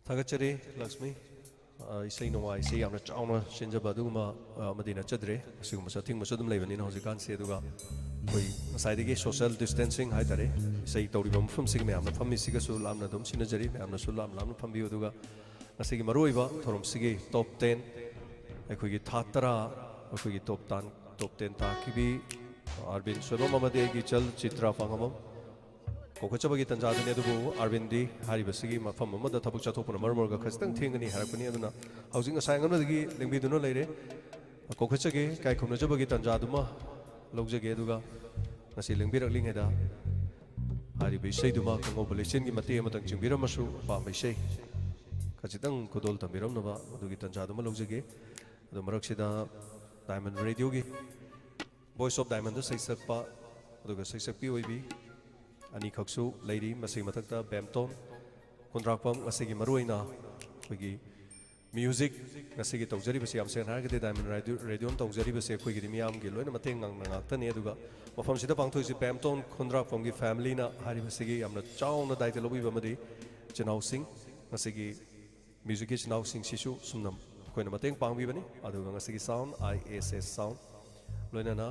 ꯊꯥꯒꯠꯆꯔꯤ, ꯂꯛꯁꯃꯤ꯫ ꯑ, ꯏꯁꯩ ꯅꯣꯡꯃꯥꯏ, ꯏꯁꯩ ꯌꯥꯝꯅ ꯆꯥꯎꯅ ꯁꯤꯟꯖꯕ ꯑꯗꯨꯒꯨꯝꯕ, ꯑ, ꯑꯃꯗꯤ ꯅꯠꯆꯗ꯭ꯔꯦ꯫ ꯑꯁꯤꯒꯨꯝꯕꯁꯨ ꯑꯊꯤꯡꯕꯁꯨ ꯑꯗꯨꯝ ꯂꯩꯕꯅꯤꯅ ꯍꯧꯖꯤꯛꯀꯥꯟꯁꯦ꯫ ꯑꯗꯨꯒ ꯑꯩꯈꯣꯏ ꯉꯁꯥꯏꯗꯒꯤ social distancing ꯍꯥꯏꯇꯥꯔꯦ, ꯏꯁꯩ ꯇꯧꯔꯤꯕ ꯃꯐꯝꯁꯤꯒꯤ ꯃꯌꯥꯝꯅ ꯐꯝꯃꯤꯁꯤꯒꯁꯨ ꯂꯥꯞꯅ ꯑꯗꯨꯝ ꯁꯤꯟꯅꯖꯔꯤ꯫ ꯃꯌꯥꯝꯅꯁꯨ ꯂꯥꯞꯅ ꯂꯥꯞꯅ ꯐꯝꯕꯤꯌꯨ꯫ ꯑꯗꯨꯒ ꯉꯁꯤꯒꯤ ꯃꯔꯨꯑꯣꯏꯕ ꯊꯧꯔꯝꯁꯤꯒꯤ top ten, ꯑꯩꯈꯣꯏꯒꯤ ꯊꯥ ꯇꯔꯥ, ꯑꯩꯈꯣꯏꯒꯤ top ten, top ten ꯇꯥꯈꯤꯕꯤ ꯑꯥꯔꯕꯤꯟ ꯁꯣꯏꯕꯝ ꯑꯃꯗꯤ ꯑꯩꯒꯤ ꯏꯆꯜ ꯆꯤꯇ꯭ꯔꯥ ꯄꯥꯡꯉꯝꯕꯝ ꯀꯧꯈꯠꯆꯕꯒꯤ ꯇꯥꯟꯖꯥꯗꯨꯅꯤ꯫ ꯑꯗꯨꯕꯨ ꯑꯥꯔꯕꯤꯟꯗꯤ ꯍꯥꯏꯔꯤꯕꯁꯤꯒꯤ ꯃꯐꯝ ꯑꯃꯗ ꯊꯕꯛ ꯆꯠꯊꯣꯛꯄꯅ ꯃꯔꯝ ꯑꯣꯏꯔꯒ ꯈꯖꯤꯛꯇꯪ ꯊꯦꯡꯒꯅꯤ ꯍꯥꯏꯔꯛꯄꯅꯤ꯫ ꯑꯗꯨꯅ ꯍꯧꯖꯤꯛ ꯉꯁꯥꯏ ꯑꯉꯟꯕꯗꯒꯤ ꯂꯦꯡꯕꯤꯗꯨꯅ ꯂꯩꯔꯦ꯫ ꯀꯧꯈꯠꯆꯒꯦ, ꯏꯀꯥꯏ ꯈꯨꯝꯅꯖꯕꯒꯤ ꯇꯥꯟꯖꯥꯗꯨꯃ ꯂꯧꯖꯒꯦ꯫ ꯑꯗꯨꯒ ꯉꯁꯤ ꯂꯦꯡꯕꯤꯔꯛꯂꯤꯉꯩꯗ ꯍꯥꯏꯔꯤꯕ ꯏꯁꯩꯗꯨꯃ ꯈꯪꯍꯧꯕ ꯂꯩꯆꯤꯟꯒꯤ ꯃꯇꯦꯛ ꯑꯃꯇꯪ ꯆꯤꯡꯕꯤꯔꯝꯃꯁꯨ, ꯑꯄꯥꯝꯕ ꯏꯁꯩ ꯈꯖꯤꯛꯇꯪ ꯈꯨꯗꯣꯜ ꯇꯝꯕꯤꯔꯝꯅꯕ ꯑꯗꯨꯒꯤ ꯇꯥꯟꯖꯥꯗꯨꯃ ꯂꯧꯖꯒꯦ꯫ ꯑꯗꯣ ꯃꯔꯛꯁꯤꯗ Diamond Radio ꯒꯤ Voice of Diamond ꯗ ꯁꯩꯁꯛꯄ ꯑꯗꯨꯒ ꯁꯩꯁꯛꯄꯤ ꯑꯣꯏꯕꯤ ꯑꯅꯤꯈꯛꯁꯨ ꯂꯩꯔꯤ꯫ ꯃꯁꯤꯒꯤ ꯃꯊꯛꯇ ꯕꯦꯝꯇꯣꯟ ꯈꯨꯟꯗ꯭ꯔꯥꯛꯄꯝ, ꯉꯁꯤꯒꯤ ꯃꯔꯨꯑꯣꯏꯅ ꯑꯩꯈꯣꯏꯒꯤ music ꯉꯁꯤꯒꯤ ꯇꯧꯖꯔꯤꯕꯁꯤ, ꯌꯥꯝ ꯁꯦꯡꯅ ꯍꯥꯏꯔꯒꯗꯤ Diamond Radio, Radio ꯅ ꯇꯧꯖꯔꯤꯕꯁꯤ ꯑꯩꯈꯣꯏꯒꯤꯗꯤ ꯃꯤꯌꯥꯝꯒꯤ ꯂꯣꯏꯅ ꯃꯇꯦꯡ ꯉꯥꯡꯅ ꯉꯥꯛꯇꯅꯤ꯫ ꯑꯗꯨꯒ ꯃꯐꯝꯁꯤꯗ ꯄꯥꯡꯊꯣꯛꯏꯁꯤ ꯕꯦꯝꯇꯣꯟ ꯈꯨꯟꯗ꯭ꯔꯥꯛꯄꯝꯒꯤ family ꯅ ꯍꯥꯏꯔꯤꯕꯁꯤꯒꯤ ꯌꯥꯝꯅ ꯆꯥꯎꯅ ꯗꯥꯏꯇ ꯂꯧꯕꯤꯕ ꯑꯃꯗꯤ ꯏꯆꯤꯟ ꯏꯅꯥꯎꯁꯤꯡ, ꯉꯁꯤꯒꯤ music ꯀꯤ ꯏꯆꯤꯟ ꯏꯅꯥꯎꯁꯤꯡꯁꯤꯁꯨ ꯁꯨꯝꯅ ꯑꯩꯈꯣꯏꯅ ꯃꯇꯦꯡ ꯄꯥꯡꯕꯤꯕꯅꯤ꯫ ꯑꯗꯨꯒ ꯉꯁꯤꯒꯤ sound, I S S Sound, ꯂꯣꯏꯅꯅ,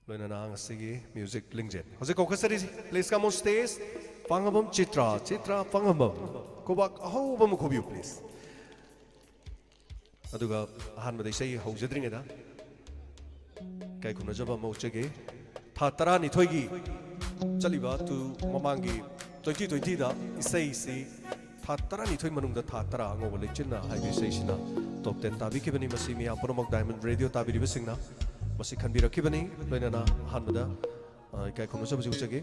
ꯂꯣꯏꯅꯅ ꯉꯁꯤꯒꯤ music ꯂꯤꯡꯖꯦꯜ꯫ ꯍꯧꯖꯤꯛ ꯀꯧꯈꯠꯆꯔꯤꯁꯤ, please come on stage, ꯄꯥꯡꯉꯝꯕꯝ Chitra, Chitra ꯄꯥꯡꯉꯝꯕꯝ꯫ ꯈꯨꯕꯥꯛ ꯑꯍꯧꯕ ꯑꯃ ꯈꯨꯕꯤꯌꯨ, please꯫ ꯑꯗꯨꯒ ꯑꯍꯥꯟꯕꯗ ꯏꯁꯩ ꯍꯧꯖꯗ꯭ꯔꯤꯉꯩꯗ ꯏꯀꯥꯏ ꯈꯨꯝꯅꯖꯕ ꯑꯃ ꯎꯠꯆꯒꯦ꯫ ꯊꯥ ꯇꯔꯥꯅꯤꯊꯣꯏꯒꯤ ꯆꯠꯂꯤꯕ ꯇꯨ ꯃꯃꯥꯡꯒꯤ twenty twenty ꯗ ꯏꯁꯩꯁꯤ ꯊꯥ ꯇꯔꯥꯅꯤꯊꯣꯏ ꯃꯅꯨꯡꯗ ꯊꯥ ꯇꯔꯥ ꯑꯉꯧꯕ ꯂꯩꯆꯤꯟꯅ ꯍꯥꯏꯕ ꯏꯁꯩꯁꯤꯅ top ten ꯇꯥꯕꯤꯈꯤꯕꯅꯤ꯫ ꯃꯁꯤ ꯃꯤꯌꯥꯝ ꯄꯨꯝꯅꯃꯛ Diamond Radio ꯇꯥꯕꯤꯔꯤꯕꯁꯤꯡꯅ ꯃꯁꯤ ꯈꯟꯕꯤꯔꯛꯈꯤꯕꯅꯤ꯫ ꯂꯣꯏꯅꯅ ꯑꯍꯥꯟꯕꯗ, ꯑ, ꯏꯀꯥꯏ ꯈꯨꯝꯅꯖꯕꯁꯤ ꯎꯠꯆꯒꯦ꯫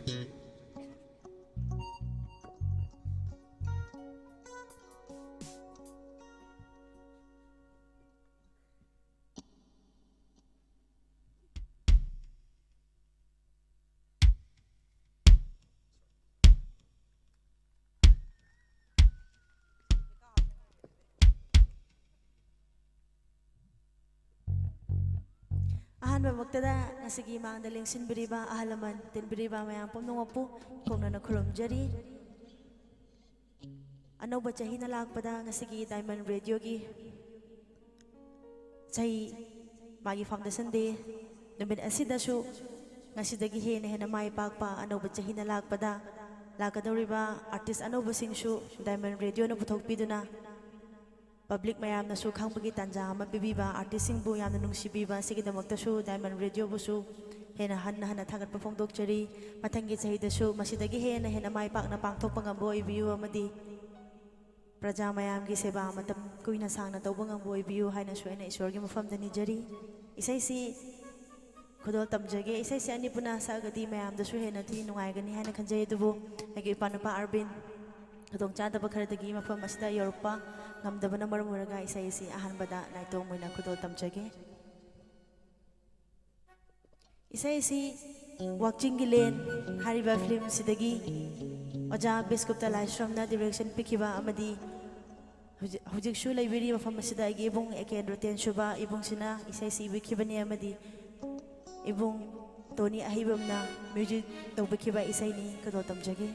ꯑꯍꯥꯟꯕꯃꯛꯇꯗ ꯉꯁꯤꯒꯤ ꯃꯥꯡꯗ ꯂꯦꯡꯁꯤꯟꯕꯤꯔꯤꯕ ꯑꯍꯜ ꯂꯃꯟ, ꯇꯤꯟꯕꯤꯔꯤꯕ ꯃꯌꯥꯝ ꯄꯨꯝꯅꯃꯛꯄꯨ ꯀꯣꯡꯅꯅ ꯈꯨꯔꯨꯝꯖꯔꯤ꯫ ꯑꯅꯧꯕ ꯆꯍꯤꯅ ꯂꯥꯛꯄꯗ ꯉꯁꯤꯒꯤ Diamond Radio ꯒꯤ ꯆꯍꯤ, ꯃꯥꯒꯤ Foundation Day ꯅꯨꯃꯤꯠ ꯑꯁꯤꯗꯁꯨ ꯉꯁꯤꯗꯒꯤ ꯍꯦꯟꯅ ꯍꯦꯟꯅ ꯃꯥꯏ ꯄꯥꯛꯄ ꯑꯅꯧꯕ ꯆꯍꯤꯅ ꯂꯥꯛꯄꯗ ꯂꯥꯛꯀꯗꯧꯔꯤꯕ artist ꯑꯅꯧꯕꯁꯤꯡꯁꯨ Diamond Radio ꯅ ꯄꯨꯊꯣꯛꯄꯤꯗꯨꯅ public ꯃꯌꯥꯝꯅꯁꯨ ꯈꯪꯕꯒꯤ ꯇꯥꯟꯖꯥ ꯑꯃ ꯄꯤꯕꯤꯕ, artist ꯁꯤꯡꯕꯨ ꯌꯥꯝꯅ ꯅꯨꯡꯁꯤꯕꯤꯕ, ꯑꯁꯤꯒꯤꯗꯃꯛꯇꯁꯨ Diamond Radio ꯕꯨꯁꯨ ꯍꯦꯟꯅ ꯍꯟꯅ ꯍꯟꯅ ꯊꯥꯒꯠꯄ ꯐꯣꯡꯗꯣꯛꯆꯔꯤ꯫ ꯃꯊꯪꯒꯤ ꯆꯍꯤꯗꯁꯨ ꯃꯁꯤꯗꯒꯤ ꯍꯦꯟꯅ ꯍꯦꯟꯅ ꯃꯥꯏ ꯄꯥꯛꯅ ꯄꯥꯡꯊꯣꯛꯄ ꯉꯝꯕ ꯑꯣꯏꯕꯤꯌꯨ ꯑꯃꯗꯤ ꯄ꯭ꯔꯖꯥ ꯃꯌꯥꯝꯒꯤ ꯁꯦꯕꯥ ꯃꯇꯝ ꯀꯨꯏꯅ ꯁꯥꯡꯅ ꯇꯧꯕ ꯉꯝꯕ ꯑꯣꯏꯕꯤꯌꯨ ꯍꯥꯏꯅꯁꯨ ꯑꯩꯅ ꯏꯁꯣꯔꯒꯤ ꯃꯐꯝꯗ ꯅꯤꯖꯔꯤ꯫ ꯏꯁꯩꯁꯤ ꯈꯨꯗꯣꯜ ꯇꯝꯖꯒꯦ꯫ ꯏꯁꯩꯁꯤ ꯑꯅꯤ ꯄꯨꯟꯅ ꯁꯛꯑꯒꯗꯤ ꯃꯌꯥꯝꯗꯁꯨ ꯍꯦꯟꯅ ꯊꯤ ꯅꯨꯡꯉꯥꯏꯒꯅꯤ ꯍꯥꯏꯅ ꯈꯟꯖꯩ꯫ ꯑꯗꯨꯕꯨ ꯑꯩꯒꯤ ꯏꯄꯥ ꯅꯨꯄꯥ ꯑꯔꯕꯤꯟ ꯈꯨꯗꯣꯡꯆꯥꯗꯕ ꯈꯔꯗꯒꯤ ꯃꯐꯝ ꯑꯁꯤꯗ ꯌꯧꯔꯛꯄ ꯉꯝꯗꯕꯅ ꯃꯔꯝ ꯑꯣꯏꯔꯒ ꯏꯁꯩ ꯑꯁꯤ ꯑꯍꯥꯟꯕꯗ ꯅꯥꯏꯇꯣꯝ ꯑꯣꯏꯅ ꯈꯨꯗꯣꯜ ꯇꯝꯖꯒꯦ꯫ ꯏꯁꯩ ꯑꯁꯤ ꯋꯥꯛꯆꯤꯡꯒꯤ ꯂꯦꯟ ꯍꯥꯏꯔꯤꯕ film ꯁꯤꯗꯒꯤ ꯑꯣꯖꯥ ꯕꯤꯁꯀꯨꯞꯇ ꯂꯥꯏꯁ꯭ꯔꯝꯅ direction ꯄꯤꯈꯤꯕ ꯑꯃꯗꯤ ꯍꯧꯖꯤꯛ, ꯍꯧꯖꯤꯛꯁꯨ ꯂꯩꯕꯤꯔꯤ ꯃꯐꯝ ꯑꯁꯤꯗ ꯑꯩꯒꯤ ꯏꯕꯨꯡ ꯑꯦ ꯀꯦ ꯔꯣꯇꯦꯟ ꯁꯨꯕ ꯏꯕꯨꯡꯁꯤꯅ ꯏꯁꯩꯁꯤ ꯏꯕꯤꯈꯤꯕꯅꯤ ꯑꯃꯗꯤ ꯏꯕꯨꯡ ꯇꯣꯅꯤ ꯑꯍꯩꯕꯝꯅ music ꯇꯧꯕꯤꯈꯤꯕ ꯏꯁꯩꯅꯤ꯫ ꯈꯨꯗꯣꯜ ꯇꯝꯖꯒꯦ꯫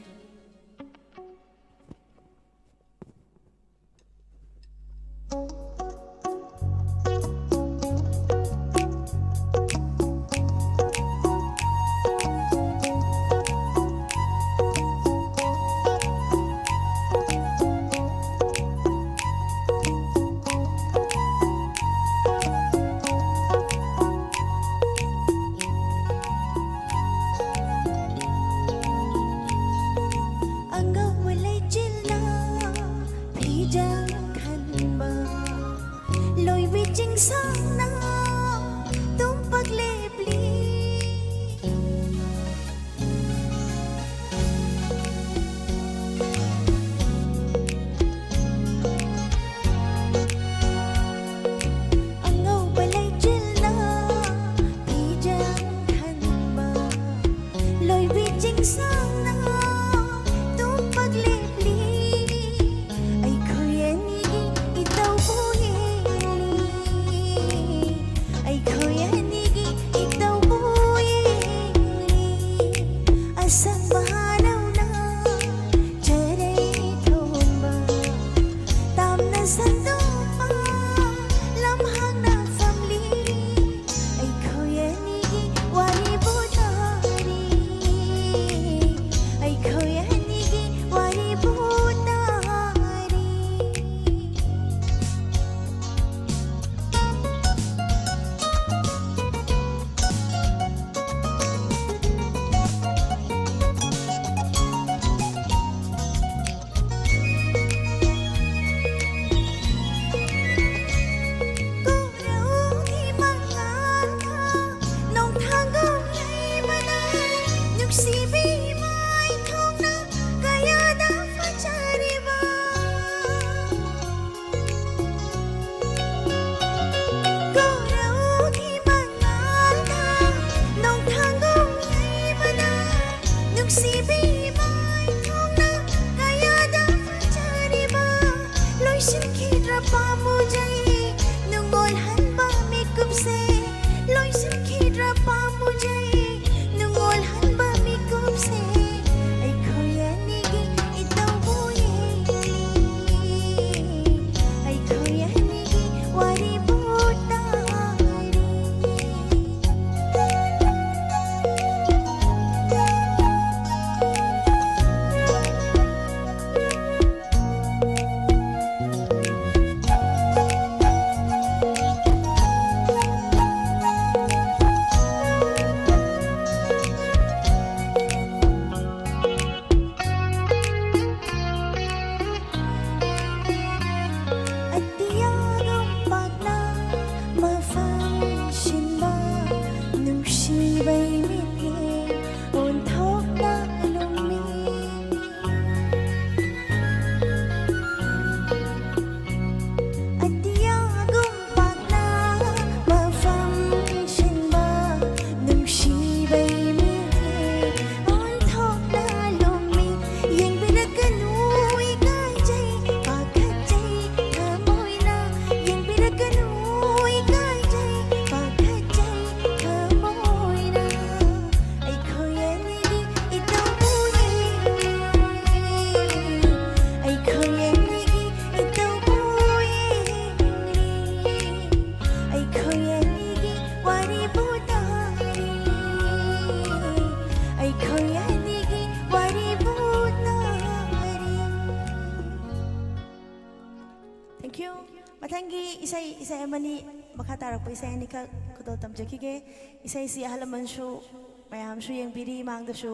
ꯏꯁꯩ, ꯏꯁꯩ ꯑꯃꯅꯤ, ꯃꯈꯥ ꯇꯥꯔꯛꯄ ꯏꯁꯩ ꯑꯅꯤꯈꯛ ꯈꯨꯗꯣꯜ ꯇꯝꯖꯈꯤꯒꯦ꯫ ꯏꯁꯩꯁꯤ ꯑꯍꯜ ꯂꯃꯟꯁꯨ ꯃꯌꯥꯝꯁꯨ ꯌꯦꯡꯕꯤꯔꯤ ꯏꯃꯥꯡꯗꯁꯨ,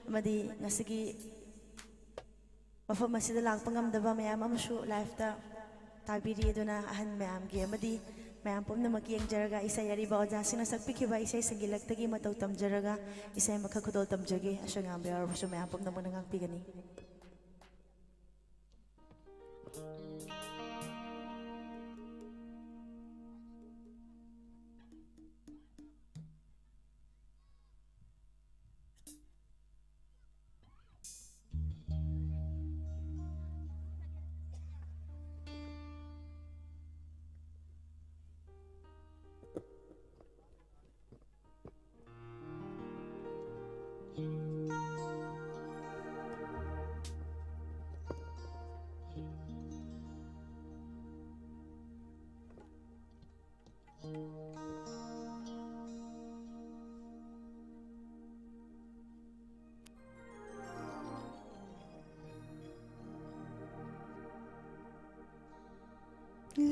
ꯑꯃꯗꯤ ꯉꯁꯤꯒꯤ ꯃꯐꯝ ꯑꯁꯤꯗ ꯂꯥꯛꯄ ꯉꯝꯗꯕ ꯃꯌꯥꯝ ꯑꯃꯁꯨ live-ꯇ ꯇꯥꯕꯤꯔꯤ꯫ ꯑꯗꯨꯅ ꯑꯍꯟ ꯃꯌꯥꯝꯒꯤ ꯑꯃꯗꯤ ꯃꯌꯥꯝ ꯄꯨꯝꯅꯃꯛꯀꯤ ꯌꯦꯡꯖꯔꯒ ꯏꯁꯩ ꯑꯔꯤꯕ ꯑꯣꯖꯥꯁꯤꯡꯅ ꯁꯛꯄꯤꯈꯤꯕ ꯏꯁꯩꯁꯤꯡꯒꯤ ꯂꯛꯇꯒꯤ ꯃꯇꯧ ꯇꯝꯖꯔꯒ ꯏꯁꯩ ꯑꯃꯈꯛ ꯈꯨꯗꯣꯜ ꯇꯝꯖꯒꯦ꯫ ꯑꯁꯣꯏ ꯑꯉꯥꯝꯕ ꯌꯥꯎꯔꯕꯁꯨ ꯃꯌꯥꯝ ꯄꯨꯝꯅꯃꯛꯅ ꯉꯥꯛꯄꯤꯒꯅꯤ꯫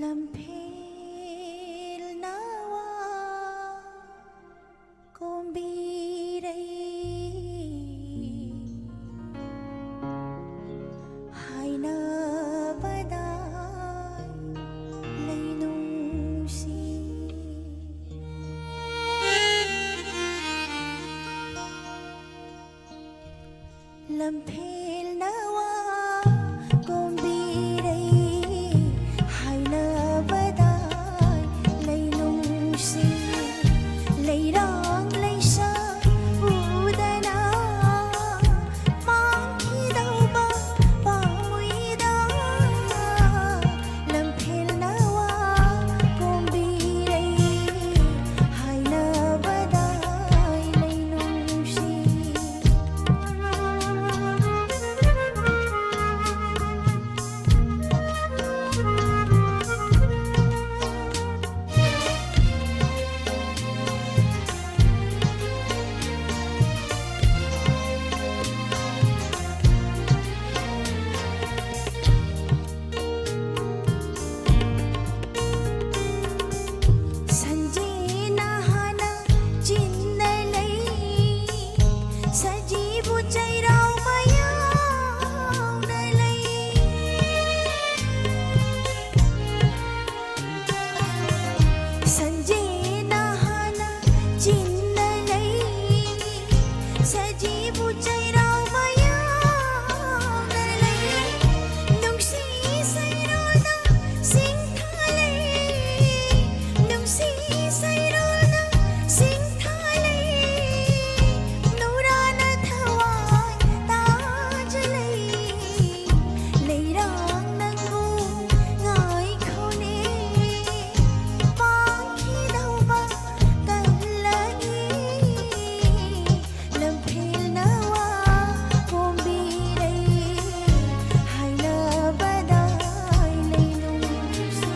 ꯂꯝꯐꯦꯜ ꯅꯋꯥ ꯀꯣꯝꯕꯤꯔꯩ ꯍꯥꯏꯅꯕꯗ ꯂꯩꯅꯨꯡꯁꯤ꯫ ꯂꯝꯐꯦꯜ ꯅꯋꯥ ꯀꯣꯝꯕꯤꯔꯩ ꯍꯥꯏꯅꯕꯗꯥꯏ ꯂꯩꯅꯨꯡꯁꯤ꯫ ꯂꯩꯔꯥꯡ ꯂꯩꯁꯥ ꯎꯗꯅ ꯃꯥꯡꯈꯤꯗꯧꯕ ꯄꯥꯝꯃꯨꯏꯗ꯫ ꯂꯝꯐꯦꯜ ꯅꯋꯥ ꯀꯣꯝꯕꯤꯔꯩ ꯍꯥꯏꯅꯕꯗꯥꯏ ꯂꯩꯅꯨꯡꯁꯤ꯫ ꯁꯖꯤꯕꯨ ꯆꯩꯔꯥꯎ ꯃꯌꯥꯝꯅ ꯂꯩ, ꯅꯨꯡꯁꯤ ꯁꯩꯔꯣꯜꯗ ꯁꯤꯡꯊꯥ ꯂꯩ, ꯅꯨꯡꯁꯤ ꯁꯩꯔꯣꯜꯗ ꯁꯤꯡꯊꯥ ꯂꯩ, ꯅꯨꯔꯥꯅ ꯊꯋꯥꯏ ꯇꯥꯖ ꯂꯩ, ꯂꯩꯔꯥꯡ ꯅꯪꯕꯨ ꯉꯥꯏꯈꯣꯅꯦ, ꯄꯥꯡꯈꯤꯗꯧꯕ ꯀꯜꯂꯛꯏ꯫ ꯂꯝꯐꯦꯜꯅ ꯋꯥ ꯈꯣꯝꯕꯤꯔꯦ ꯍꯥꯏꯅꯕꯗ ꯂꯩꯅꯨꯡꯁꯤ꯫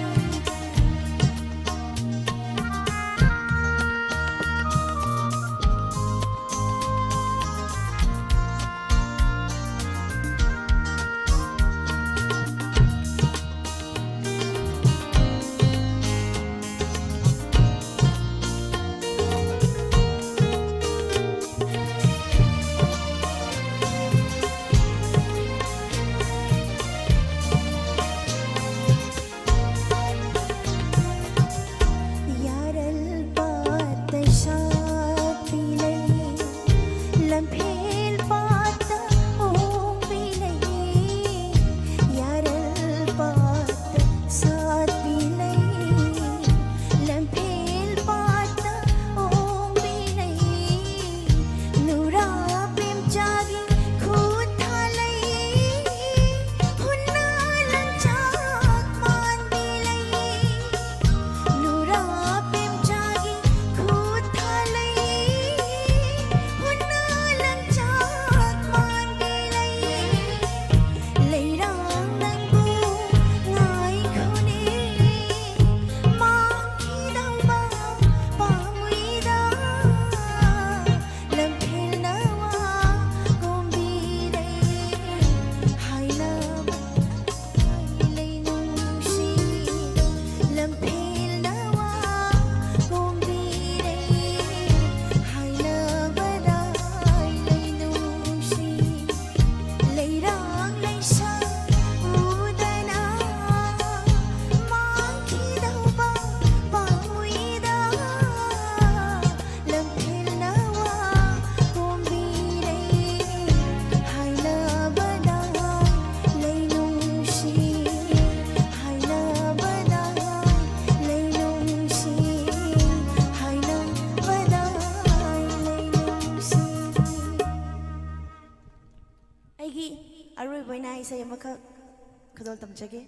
ꯌꯥꯔꯜ ꯄꯥꯠꯇ ꯁꯥꯠꯄꯤ ꯂꯩ, ꯂꯝꯐꯦꯜ ꯄꯥꯠꯇ ꯍꯣꯡꯕꯤ ꯂꯩ, ꯌꯥꯔꯜ ꯄꯥꯠꯇ ꯁꯥꯠꯄꯤ ꯂꯩ, ꯂꯝꯐꯦꯜ ꯄꯥꯠꯇ ꯍꯣꯡꯕꯤ ꯂꯩ, ꯅꯨꯔꯥ ꯄꯦꯝꯆꯥꯒꯤ ꯈꯨꯠ ꯊꯥ ꯂꯩ, ꯍꯨꯟꯅ ꯂꯪꯆꯥꯛ ꯃꯥꯟꯕꯤ ꯂꯩ, ꯅꯨꯔꯥ ꯄꯦꯝꯆꯥꯒꯤ ꯈꯨꯠ ꯊꯥ ꯂꯩ, ꯍꯨꯟꯅ ꯂꯪꯆꯥꯛ ꯑꯩꯒꯤ ꯑꯔꯣꯏꯕ ꯑꯣꯏꯅ ꯏꯁꯩ ꯑꯃꯈꯛ ꯈꯨꯗꯣꯜ ꯇꯝꯖꯒꯦ꯫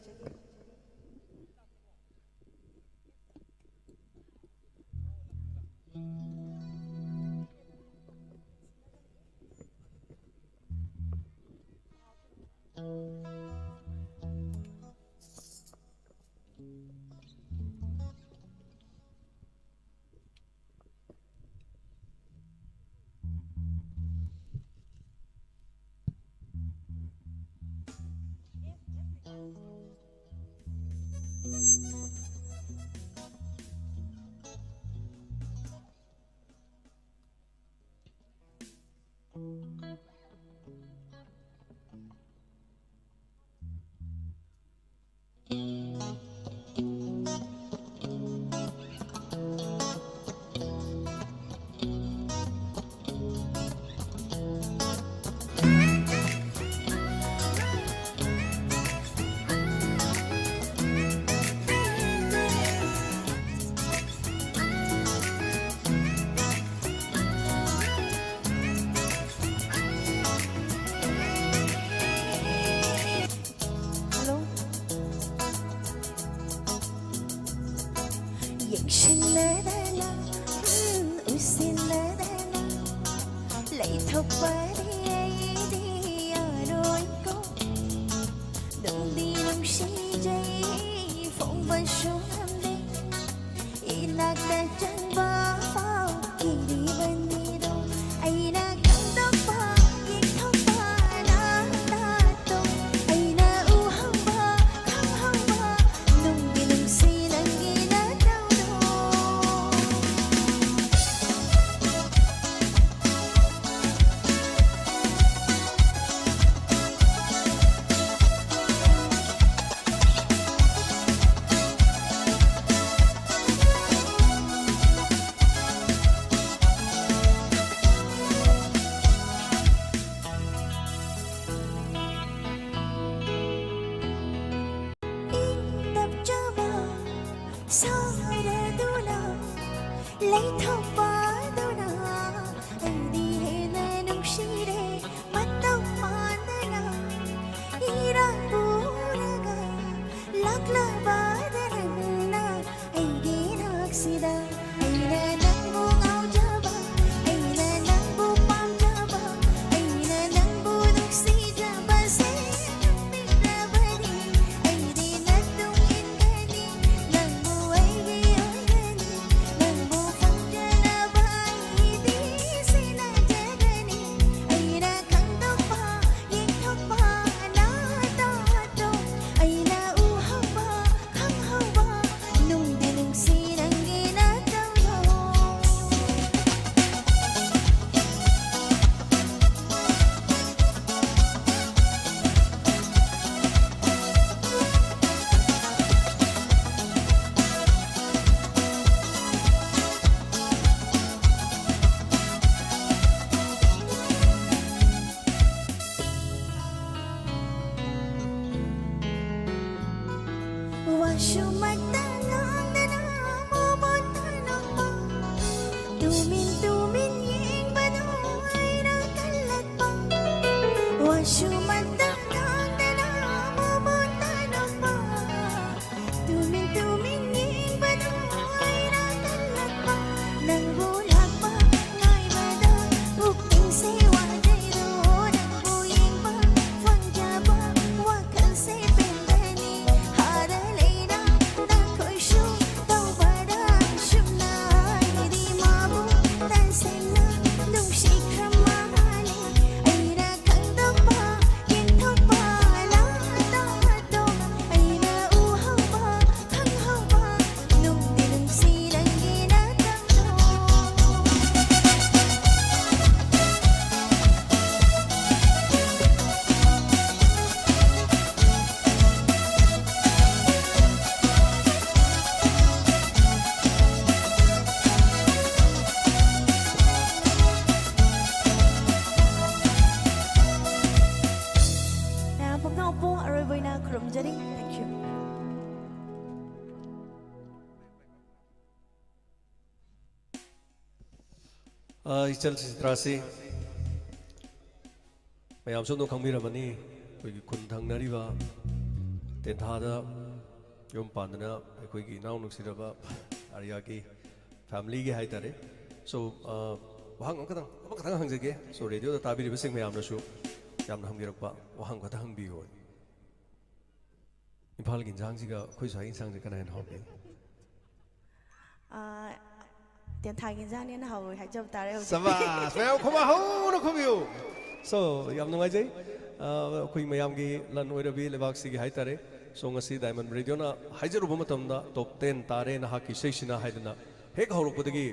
Hello. ꯌꯦꯡꯁꯤꯟꯅꯗꯅ, ꯎꯝ, ꯎꯏꯁꯤꯟꯅꯗꯅ ꯂꯩꯊꯣꯛꯄꯗꯤ ꯑꯩꯗꯤ ꯌꯥꯔꯣꯏꯀꯣ꯫ ꯅꯨꯡꯗꯤ ꯅꯨꯡꯁꯤꯖꯩ, ꯐꯣꯡꯕꯁꯨ ꯉꯝꯗꯦ꯫ ꯏꯅꯥꯛꯇ ꯆꯪꯕ ꯐꯥꯎ ꯀꯤꯔꯤꯕꯅꯤꯗꯣ꯫ ꯑꯩꯅ ꯈꯪꯗꯣꯛꯄ, ꯌꯦꯡꯊꯣꯛꯄ, ꯅꯪ ꯅꯥꯠꯇꯣ꯫ ꯑꯩꯅ ꯎꯍꯧꯕ, ꯈꯪꯍꯧꯕ, ꯅꯨꯡꯗꯤ ꯅꯨꯡꯁꯤ ꯅꯪꯒꯤ ꯅꯇꯧꯗꯣ꯫ ꯁꯨꯃꯇꯪ ꯉꯥꯡꯗꯅ ꯃꯕꯨꯛ ꯇꯥꯅꯧꯕ, ꯇꯨꯃꯤꯟ ꯇꯨꯃꯤꯟ ꯌꯦꯡꯕꯗꯨ ꯑꯩꯅ ꯀꯜꯂꯛꯄ, ꯅꯪꯕꯨ ꯂꯥꯛꯄ ꯉꯥꯏꯕꯗ ꯄꯨꯛꯅꯤꯡꯁꯦ ꯋꯥꯖꯩꯗꯣ, ꯅꯪꯕꯨ ꯌꯦꯡꯕ ꯐꯪꯖꯕ ꯋꯥꯈꯜꯁꯦ ꯄꯦꯟꯗꯅꯤ, ꯑꯥꯗ ꯂꯩꯅ ꯅꯈꯣꯏꯁꯨ ꯇꯧꯕꯗ ꯁꯨꯝꯅ ꯑꯩꯗꯤ ꯃꯥꯕꯨ ꯇꯁꯦꯡꯅ ꯅꯨꯡꯁꯤꯈ꯭ꯔ ꯃꯥꯜꯂꯦ꯫ ꯑꯩꯅ ꯈꯪꯗꯣꯛꯄ, ꯌꯦꯡꯊꯣꯛꯄ ꯂꯥꯛꯇ ꯇꯣꯛ꯫ ꯑꯩꯅ ꯎꯍꯧꯕ, ꯈꯪꯍꯧꯕ, ꯅꯨꯡꯗꯤ ꯅꯨꯡꯁꯤ ꯅꯪꯒꯤ ꯅꯇꯝꯗꯣ꯫ ꯃꯌꯥꯝ ꯄꯨꯝꯅꯃꯛꯄꯨ ꯑꯔꯣꯏꯕ ꯑꯣꯏꯅ ꯈꯨꯔꯨꯝꯖꯔꯤ꯫ Thank you꯫ ꯑ, ꯏꯆꯜ ꯆꯤꯇ꯭ꯔꯥꯁꯤ ꯃꯌꯥꯝꯁꯨ ꯑꯗꯨꯝ ꯈꯪꯕꯤꯔꯕꯅꯤ꯫ ꯑꯩꯈꯣꯏꯒꯤ ꯈꯨꯟ ꯊꯪꯅꯔꯤꯕ ꯇꯦꯟꯊꯥꯗ ꯌꯨꯝ ꯄꯥꯟꯗꯅ ꯑꯩꯈꯣꯏꯒꯤ ꯏꯅꯥꯎ ꯅꯨꯡꯁꯤꯔꯕ ꯑꯥꯔꯌꯥꯒꯤ ꯐꯦꯃꯤꯂꯤꯒꯤ ꯍꯥꯏꯇꯥꯔꯦ꯫ So, ꯑ, ꯋꯥꯍꯪ ꯑꯃꯈꯛꯇꯪ, ꯑꯃꯈꯛꯇꯪ ꯍꯪꯖꯒꯦ꯫ So, ꯔꯦꯗꯤꯑꯣꯗ ꯇꯥꯕꯤꯔꯤꯕꯁꯤꯡ ꯃꯌꯥꯝꯅꯁꯨ ꯌꯥꯝꯅ ꯍꯪꯕꯤꯔꯛꯄ ꯋꯥꯍꯪ ꯈꯛꯇꯪ ꯍꯪꯕꯤꯌꯨ꯫ ꯏꯝꯐꯥꯜꯒꯤ ꯏꯟꯖꯥꯡꯁꯤꯒ ꯑꯩꯈꯣꯏ ꯁ꯭ꯋꯥꯏꯒꯤ ꯏꯟꯁꯥꯡꯁꯦ ꯀꯅꯥ ꯍꯦꯟꯅ ꯍꯥꯎꯒꯦ? ꯑꯥ, ꯇꯦꯟꯊꯥꯒꯤ ꯏꯟꯖꯥꯡꯅ ꯍꯦꯟꯅ ꯍꯥꯎꯋꯦ ꯍꯥꯏꯖꯕ ꯇꯥꯔꯦ ꯍꯧꯖꯤꯛ꯫ ꯁꯕꯥꯁ! ꯃꯌꯥꯝ ꯈꯨꯕꯥꯛ ꯍꯧꯅ ꯈꯨꯕꯤꯌꯨ꯫ So, ꯌꯥꯝ ꯅꯨꯡꯉꯥꯏꯖꯩ꯫ ꯑꯥ, ꯑꯩꯈꯣꯏ ꯃꯌꯥꯝꯒꯤ ꯂꯟ ꯑꯣꯏꯔꯕꯤ ꯂꯩꯕꯥꯛꯁꯤꯒꯤ ꯍꯥꯏꯇꯥꯔꯦ꯫ So, ꯉꯁꯤ Diamond Radioꯅ ꯍꯥꯏꯖꯔꯨꯕ ꯃꯇꯝꯗ top ten ꯇꯥꯔꯦ ꯅꯍꯥꯛꯀꯤ ꯏꯁꯩꯁꯤꯅ ꯍꯥꯏꯗꯅ ꯍꯦꯛ ꯍꯧꯔꯛꯄꯗꯒꯤ,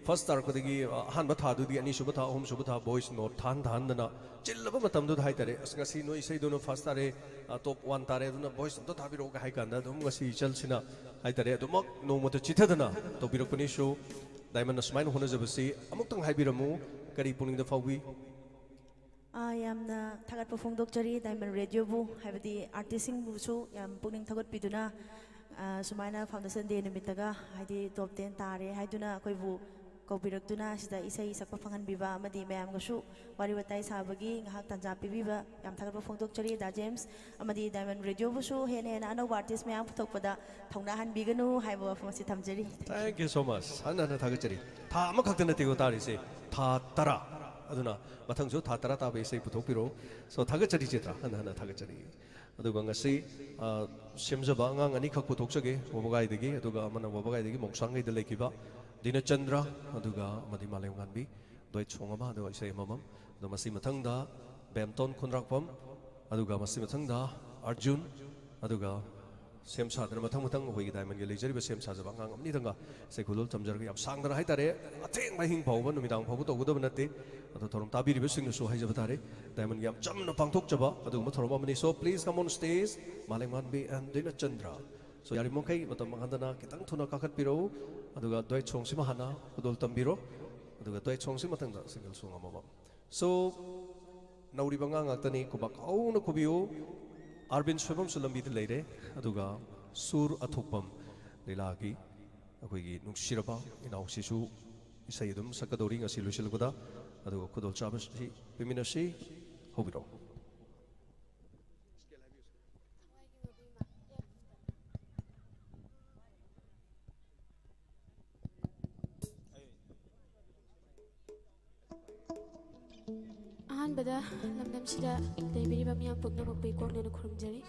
first ꯇꯥꯔꯛꯄꯗꯒꯤ, ꯑ, ꯑꯍꯥꯟꯕ ꯊꯥꯗꯨꯗꯤ ꯑꯅꯤꯁꯨꯕ ꯊꯥ, ꯑꯍꯨꯝꯁꯨꯕ ꯊꯥ, voice note ꯊꯥꯍꯟ ꯊꯥꯍꯟꯗꯅ ꯆꯤꯜꯂꯕ ꯃꯇꯝꯗꯨꯗ ꯍꯥꯏꯇꯥꯔꯦ, "ꯑꯁ, ꯉꯁꯤ ꯅꯣꯏ ꯏꯁꯩꯗꯨꯅ first ꯇꯥꯔꯦ, ꯑ, top one ꯇꯥꯔꯦ, ꯑꯗꯨꯅ voice ꯑꯝꯇ ꯊꯥꯕꯤꯔꯛꯑꯣꯒ" ꯍꯥꯏ ꯀꯥꯟꯗ ꯑꯗꯨꯝ ꯉꯁꯤ ꯏꯆꯜꯁꯤꯅ ꯍꯥꯏꯇꯥꯔꯦ, ꯑꯗꯨꯃꯛ ꯅꯣꯡꯃꯇ ꯆꯤꯊꯗꯅ ꯇꯧꯕꯤꯔꯛꯄꯅꯤ꯫ So, Diamondꯅ ꯁꯨꯃꯥꯏꯅ ꯍꯣꯠꯅꯖꯕꯁꯤ ꯑꯃꯨꯛꯇꯪ ꯍꯥꯏꯕꯤꯔꯝꯃꯨ, ꯀꯔꯤ ꯄꯨꯛꯅꯤꯡꯗ ꯐꯥꯎꯕꯤ? ꯑꯥ, ꯌꯥꯝꯅ ꯊꯥꯒꯠꯄ ꯐꯣꯡꯗꯣꯛꯆꯔꯤ Diamond Radioꯕꯨ, ꯍꯥꯏꯕꯗꯤ artistꯁꯤꯡꯕꯨꯁꯨ ꯌꯥꯝ ꯄꯨꯛꯅꯤꯡ ꯊꯧꯒꯠꯄꯤꯗꯨꯅ, ꯑꯥ, ꯁꯨꯃꯥꯏꯅ Foundation Day ꯅꯨꯃꯤꯠꯇꯒ, ꯍꯥꯏꯗꯤ, top ten ꯇꯥꯔꯦ ꯍꯥꯏꯗꯨꯅ ꯑꯩꯈꯣꯏꯕꯨ ꯀꯧꯕꯤꯔꯛꯇꯨꯅ ꯁꯤꯗ ꯏꯁꯩ ꯁꯛꯄ ꯐꯪꯍꯟꯕꯤꯕ ꯑꯃꯗꯤ ꯃꯌꯥꯝꯒꯁꯨ ꯋꯥꯔꯤ ꯋꯥꯇꯥꯏ ꯁꯥꯕꯒꯤ ꯉꯥꯏꯍꯥꯛ ꯇꯥꯟꯖꯥ ꯄꯤꯕꯤꯕ ꯌꯥꯝ ꯊꯥꯒꯠꯄ ꯐꯣꯡꯗꯣꯛꯆꯔꯤ ꯗꯥ ꯖꯦꯝꯁ꯫ ꯑꯃꯗꯤ ꯗꯥꯏꯃꯟ ꯔꯦꯗꯤꯑꯣꯕꯨꯁꯨ ꯍꯦꯟꯅ ꯍꯦꯟꯅ ꯑꯅꯧꯕ ꯑꯥꯔꯇꯤꯁ ꯃꯌꯥꯝ ꯄꯨꯊꯣꯛꯄꯗ ꯊꯧꯅꯥ ꯍꯟꯕꯤꯒꯅꯨ ꯍꯥꯏꯕ ꯋꯥꯐꯝ ꯑꯁꯤ ꯊꯝꯖꯔꯤ꯫ Thank you so much. ꯍꯟꯅ ꯍꯟꯅ ꯊꯥꯒꯠꯆꯔꯤ꯫ ꯊꯥ ꯑꯃꯈꯛꯇ ꯅꯠꯇꯦꯀꯣ ꯇꯥꯔꯤꯁꯦ, ꯊꯥ ꯇꯔꯥ꯫ ꯑꯗꯨꯅ ꯃꯊꯪꯁꯨ ꯊꯥ ꯇꯔꯥ ꯇꯥꯕ ꯏꯁꯩ ꯄꯨꯊꯣꯛꯄꯤꯔꯣ꯫ So, ꯊꯥꯒꯠꯆꯔꯤ ꯆꯤꯇ꯭ꯔ, ꯍꯟꯅ ꯍꯟꯅ ꯊꯥꯒꯠꯆꯔꯤ꯫ ꯑꯗꯨꯒ ꯉꯁꯤ, ꯑ, ꯁꯦꯝꯖꯕ ꯑꯉꯥꯡ ꯑꯅꯤꯈꯛ ꯄꯨꯊꯣꯛꯆꯒꯦ, ꯋꯥꯕꯒꯥꯏꯗꯒꯤ, ꯑꯗꯨꯒ ꯑꯃꯅ ꯋꯥꯕꯒꯥꯏꯗꯒꯤ ꯃꯣꯡꯁꯥꯡꯒꯩꯗ ꯂꯩꯈꯤꯕ ꯗꯤꯅꯆꯟꯗ꯭ꯔ, ꯑꯗꯨꯒ ꯑꯃꯗꯤ ꯃꯥꯂꯦꯝꯉꯥꯟꯕꯤ, ꯗ꯭ꯋꯦꯠ ꯁꯣꯡ ꯑꯃ, ꯑꯗꯨꯒ ꯏꯁꯩ ꯑꯃꯃꯝ꯫ ꯑꯗꯣ ꯃꯁꯤ ꯃꯊꯪꯗ ꯕꯦꯝꯇꯣꯟ ꯈꯨꯟꯗ꯭ꯔꯥꯛꯄꯝ, ꯑꯗꯨꯒ ꯃꯁꯤ ꯃꯊꯪꯗ ꯑꯔꯖꯨꯟ, ꯑꯗꯨꯒ ꯁꯦꯝ ꯁꯥꯗꯅ ꯃꯊꯪ ꯃꯊꯪ ꯑꯩꯈꯣꯏꯒꯤ ꯗꯥꯏꯃꯟꯒꯤ ꯂꯩꯖꯔꯤꯕ ꯁꯦꯝ ꯁꯥꯖꯕ ꯑꯉꯥꯡ ꯑꯃꯅꯤꯗꯪꯒ ꯏꯁꯩ ꯈꯨꯗꯣꯜ ꯇꯝꯖꯔꯒ, ꯌꯥꯝ ꯁꯥꯡꯗꯅ ꯍꯥꯏꯇꯥꯔꯦ, ꯑꯊꯦꯡꯕ ꯑꯍꯤꯡ ꯐꯥꯎꯕ, ꯅꯨꯃꯤꯗꯥꯡ ꯐꯥꯎꯕ ꯇꯧꯒꯗꯕ ꯅꯠꯇꯦ꯫ ꯑꯗꯣ ꯊꯧꯔꯝ ꯇꯥꯕꯤꯔꯤꯕꯁꯤꯡꯅꯁꯨ ꯍꯥꯏꯖꯕ ꯇꯥꯔꯦ, ꯗꯥꯏꯃꯟꯒꯤ ꯌꯥꯝ ꯆꯝꯅ ꯄꯥꯡꯊꯣꯛꯆꯕ ꯑꯗꯨꯒꯨꯝꯕ ꯊꯧꯔꯝ ꯑꯃꯅꯤ꯫ So, please come on stage, ꯃꯥꯂꯦꯝꯉꯥꯟꯕꯤ and ꯗꯤꯅꯆꯟꯗ꯭ꯔ꯫ So, ꯌꯥꯔꯤꯕꯃꯈꯩ ꯃꯇꯝ ꯃꯥꯡꯍꯟꯗꯅ ꯈꯤꯇꯪ ꯊꯨꯅ ꯀꯥꯈꯠꯄꯤꯔꯛꯎ, ꯑꯗꯨꯒ ꯗ꯭ꯋꯦꯠ ꯁꯣꯡꯁꯤꯃ ꯍꯥꯟꯅ ꯈꯨꯗꯣꯜ ꯇꯝꯕꯤꯔꯣ, ꯑꯗꯨꯒ ꯗ꯭ꯋꯦꯠ ꯁꯣꯡꯁꯤ ꯃꯊꯪꯗ ꯁꯤꯡꯒꯜ ꯁꯣꯡ ꯑꯃꯃꯝ꯫ So, ꯅꯧꯔꯤꯕ ꯑꯉꯥꯡ ꯉꯥꯛꯇꯅꯤ, ꯈꯨꯕꯥꯛ ꯍꯧꯅ ꯈꯨꯕꯤꯌꯨ꯫ ꯑꯥꯔꯕꯤꯟ ꯁꯣꯏꯕꯝꯁꯨ ꯂꯝꯕꯤꯗ ꯂꯩꯔꯦ, ꯑꯗꯨꯒ ꯁꯨꯔ ꯑꯊꯣꯛꯄꯝ ꯂꯤꯂꯥꯒꯤ ꯑꯩꯈꯣꯏꯒꯤ ꯅꯨꯡꯁꯤꯔꯕ ꯏꯅꯥꯎꯁꯤꯁꯨ ꯏꯁꯩ ꯑꯗꯨꯝ ꯁꯛꯀꯗꯧꯔꯤ ꯉꯁꯤ ꯂꯣꯏꯁꯤꯜꯂꯛꯄꯗ, ꯑꯗꯨꯒ ꯈꯨꯗꯣꯜ ꯆꯥꯕꯁꯤ ꯄꯤꯃꯤꯟꯅꯁꯤ꯫ ꯍꯧꯕꯤꯔꯛꯑꯣ꯫ ꯑꯍꯥꯟꯕꯗ ꯂꯝꯗꯝꯁꯤꯗ ꯂꯩꯕꯤꯔꯤꯕ ꯃꯤꯌꯥꯝ ꯄꯨꯝꯅꯃꯛꯄꯨ ꯏꯀꯣꯛꯅꯅ ꯈꯨꯔꯨꯝꯖꯔꯤ꯫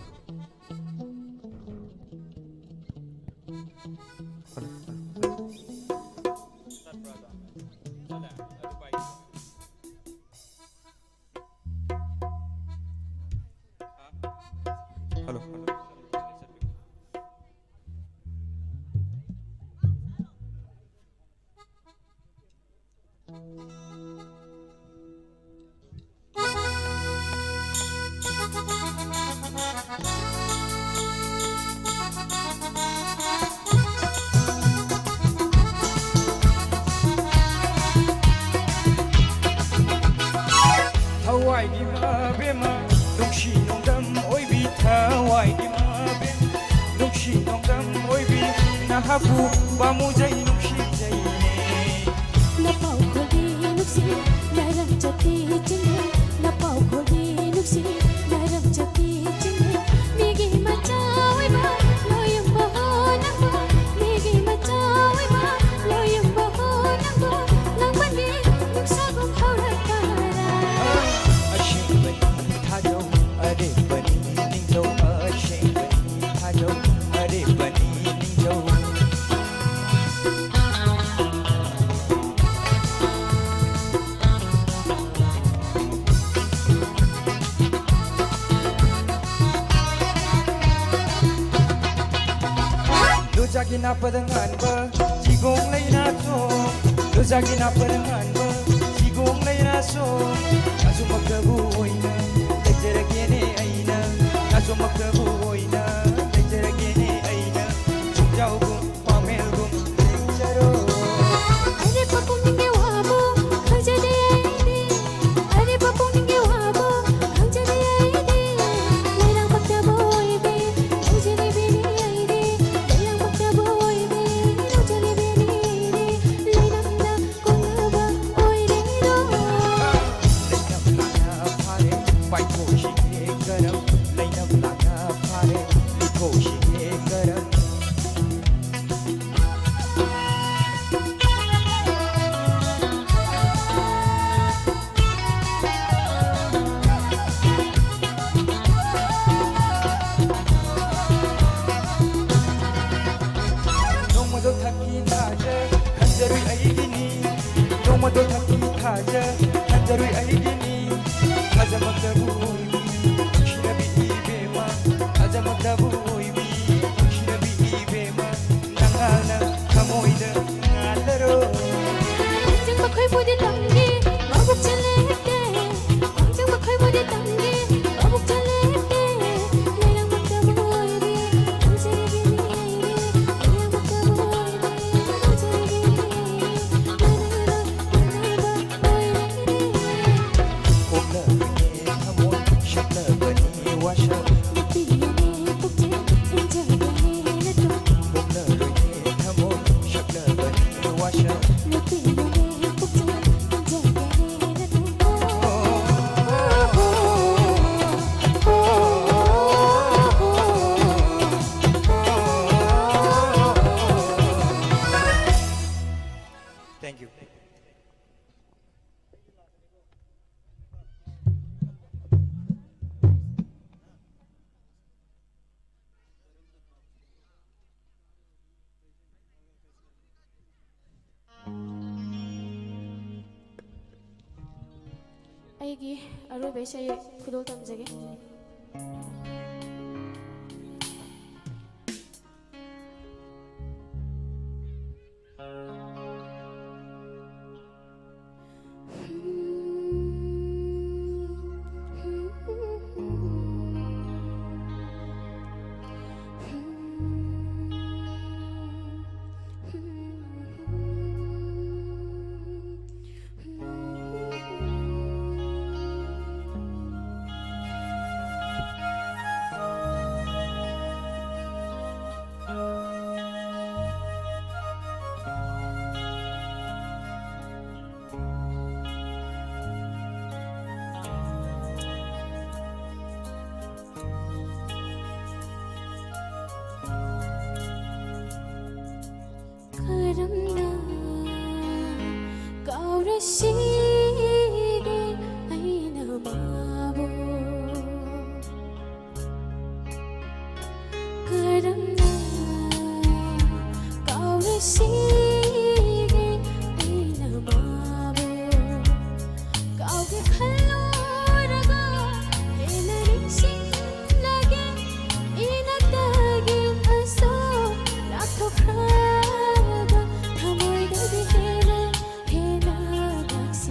Hello. ꯊꯋꯥꯏꯒꯤ ꯃꯕꯦꯝꯃ, ꯅꯨꯡꯁꯤ ꯅꯣꯡꯗꯝ ꯑꯣꯏꯕꯤ, ꯊꯋꯥꯏꯒꯤ ꯃꯕꯦꯝꯃ, ꯅꯨꯡꯁꯤ ꯅꯣꯡꯗꯝ ꯑꯣꯏꯕꯤ, ꯅꯍꯥꯛꯄꯨ ꯄꯥꯝꯃꯨꯖꯩ, ꯅꯨꯡꯁꯤꯖꯩꯅꯦ꯫ ꯅꯔꯝ ꯆꯠꯄꯤ ꯆꯤꯡꯂꯦ, ꯅꯄꯥꯎ ꯈꯣꯜꯂꯤ ꯅꯨꯡꯁꯤ, ꯅꯔꯝ ꯆꯠꯄꯤ ꯆꯤꯡꯂꯦ, ꯃꯤꯒꯤ ꯃꯆꯥ ꯑꯣꯏꯕ, ꯂꯣꯏꯌꯨꯝꯕ ꯍꯣ ꯅꯪꯕꯨ, ꯃꯤꯒꯤ ꯃꯆꯥ ꯑꯣꯏꯕ, ꯂꯣꯏꯌꯨꯝꯕ ꯍꯣ ꯅꯪꯕꯨ, ꯂꯥꯡꯕꯟꯒꯤ ꯅꯨꯡꯁꯥꯒꯨꯝ ꯍꯧꯔꯛꯄꯔꯥ? ꯑꯁꯦꯡꯕꯅꯤ ꯊꯥꯖꯧ, ꯑꯔꯦꯝꯕꯅꯤ ꯅꯤꯡꯖꯧ, ꯑꯁꯦꯡꯕꯅꯤ ꯊꯥꯖꯧ, ꯑꯔꯦꯝꯕꯅꯤ ꯅꯤꯡꯖꯧ꯫ ꯂꯨꯖꯥꯒꯤ ꯅꯥꯄꯗ ꯉꯥꯟꯕ ꯆꯤꯒꯣꯡ ꯂꯩꯅꯥꯁꯨ, ꯂꯨꯖꯥꯒꯤ ꯅꯥꯄꯗ ꯉꯥꯟꯕ ꯆꯤꯒꯣꯡ ꯂꯩꯅꯥꯁꯨ, ꯑꯁꯨꯃꯛꯇꯕꯨ ꯑꯣꯏꯅ ꯂꯩꯖꯔꯒꯦꯅꯦ ꯑꯩꯅ, ꯑꯁꯨꯃꯛꯇꯕꯨ ꯑꯣꯏꯅ ꯂꯩꯖꯔꯒꯦꯅꯦ ꯑꯩꯅ, ꯆꯤꯡꯖꯥꯎꯒꯨꯝ ꯄꯥꯃꯦꯜꯒꯨꯝ ꯂꯦꯡꯖꯔꯣ꯫ ꯑꯔꯦꯞꯄ ꯄꯨꯛꯅꯤꯡꯒꯤ ꯋꯥꯕꯨ ꯈꯪꯖꯗꯦ ꯑꯩꯗꯤ, ꯑꯔꯦꯞꯄ ꯄꯨꯛꯅꯤꯡꯒꯤ ꯋꯥꯕꯨ ꯈꯪꯖꯗꯦ ꯑꯩꯗꯤ, ꯂꯩꯔꯥꯡꯕꯛꯇꯕꯨ ꯑꯣꯏꯕꯤ ꯂꯧꯖꯔꯤꯕꯤꯅꯤ ꯑꯩꯗꯤ, ꯂꯩꯔꯥꯡꯕꯛꯇꯕꯨ ꯑꯣꯏꯕꯤ ꯂꯧꯖꯔꯤꯕꯤꯅꯤ ꯑꯩꯗꯤ, ꯂꯩꯔꯝꯅ ꯀꯣꯟꯅꯕ ꯑꯣꯏꯔꯤꯔꯣ? ꯂꯩꯔꯝꯅ ꯐꯥꯔꯦ, ꯄꯥꯏꯊꯣꯛꯁꯤꯒꯦ ꯀꯔꯝ, ꯂꯩꯔꯝꯅ ꯐꯥꯔꯦ, ꯂꯤꯊꯣꯛꯁꯤꯒꯦ ꯀꯔꯝ꯫ ꯅꯣꯡꯃꯗꯣ ꯊꯛꯈꯤ ꯊꯥꯖ ꯈꯟꯖꯔꯨꯏ ꯑꯩꯒꯤꯅꯤ, ꯅꯣꯡꯃꯗꯣ ꯊꯛꯈꯤ ꯊꯥꯖ ꯈꯟꯖꯔꯨꯏ ꯑꯩꯒꯤꯅꯤ, ꯊꯥꯖꯃꯛꯇꯕꯨ ꯑꯣꯏꯕꯤ ꯅꯨꯡꯁꯤꯔꯕꯤ ꯏꯕꯦꯝꯃ, ꯊꯥꯖꯃꯛꯇꯕꯨ ꯑꯣꯏꯕꯤ ꯅꯨꯡꯁꯤꯔꯕꯤ ꯏꯕꯦꯝꯃ, ꯅꯉꯥꯜꯅ ꯊꯃꯣꯏꯗ ꯉꯥꯜꯂꯔꯣ꯫ ꯈꯣꯡꯖꯪ ꯃꯈꯣꯏꯕꯨꯗꯤ ꯇꯝꯒꯦ ꯃꯕꯨꯛ ꯆꯦꯜꯂꯦ ꯍꯦꯛꯇꯦ, ꯈꯣꯡꯖꯪ ꯃꯈꯣꯏꯕꯨꯗꯤ ꯇꯝꯒꯦ ꯃꯕꯨꯛ ꯆꯦꯜꯂꯦ ꯍꯦꯛꯇꯦ, ꯂꯩꯔꯥꯡꯕꯛꯇꯕꯨ ꯑꯣꯏꯕꯤ ꯂꯧꯖꯔꯒꯦꯅꯦ ꯑꯩꯗꯤ, ꯂꯩꯔꯥꯡꯕꯛꯇꯕꯨ ꯑꯣꯏꯕꯤ ꯂꯧꯖꯔꯒꯦꯅꯦ ꯑꯩꯗꯤ, ꯅꯅꯥꯏꯕ ꯅꯅꯥꯏꯕ ꯑꯣꯏꯔꯒꯦꯅꯦ꯫ ꯀꯣꯛꯂꯕꯅꯦ ꯊꯃꯣꯏ ꯑꯩꯒꯤ ꯑꯔꯣꯏꯕ ꯏꯁꯩ ꯈꯨꯗꯣꯜ ꯇꯝꯖꯒꯦ꯫ ꯀꯔꯝꯅ ꯀꯥꯎꯔꯁꯤꯒꯦ ꯑꯩꯅ ꯃꯥꯕꯨ? ꯀꯔꯝꯅ ꯀꯥꯎꯔꯁꯤꯒꯦ ꯑꯩꯅ ꯃꯥꯕꯨ? ꯀꯥꯎꯒꯦ ꯈꯜꯂꯨꯔꯒ ꯍꯦꯟꯅ ꯅꯤꯡꯁꯤꯡꯂꯒꯦ꯫ ꯏꯅꯥꯛꯇꯒꯤ ꯑꯁꯨꯛ ꯂꯥꯞꯊꯣꯛꯈ꯭ꯔꯕ ꯊꯃꯣꯏꯗꯗꯤ ꯍꯦꯟꯅ, ꯍꯦꯟꯅ ꯅꯛꯁꯤ꯫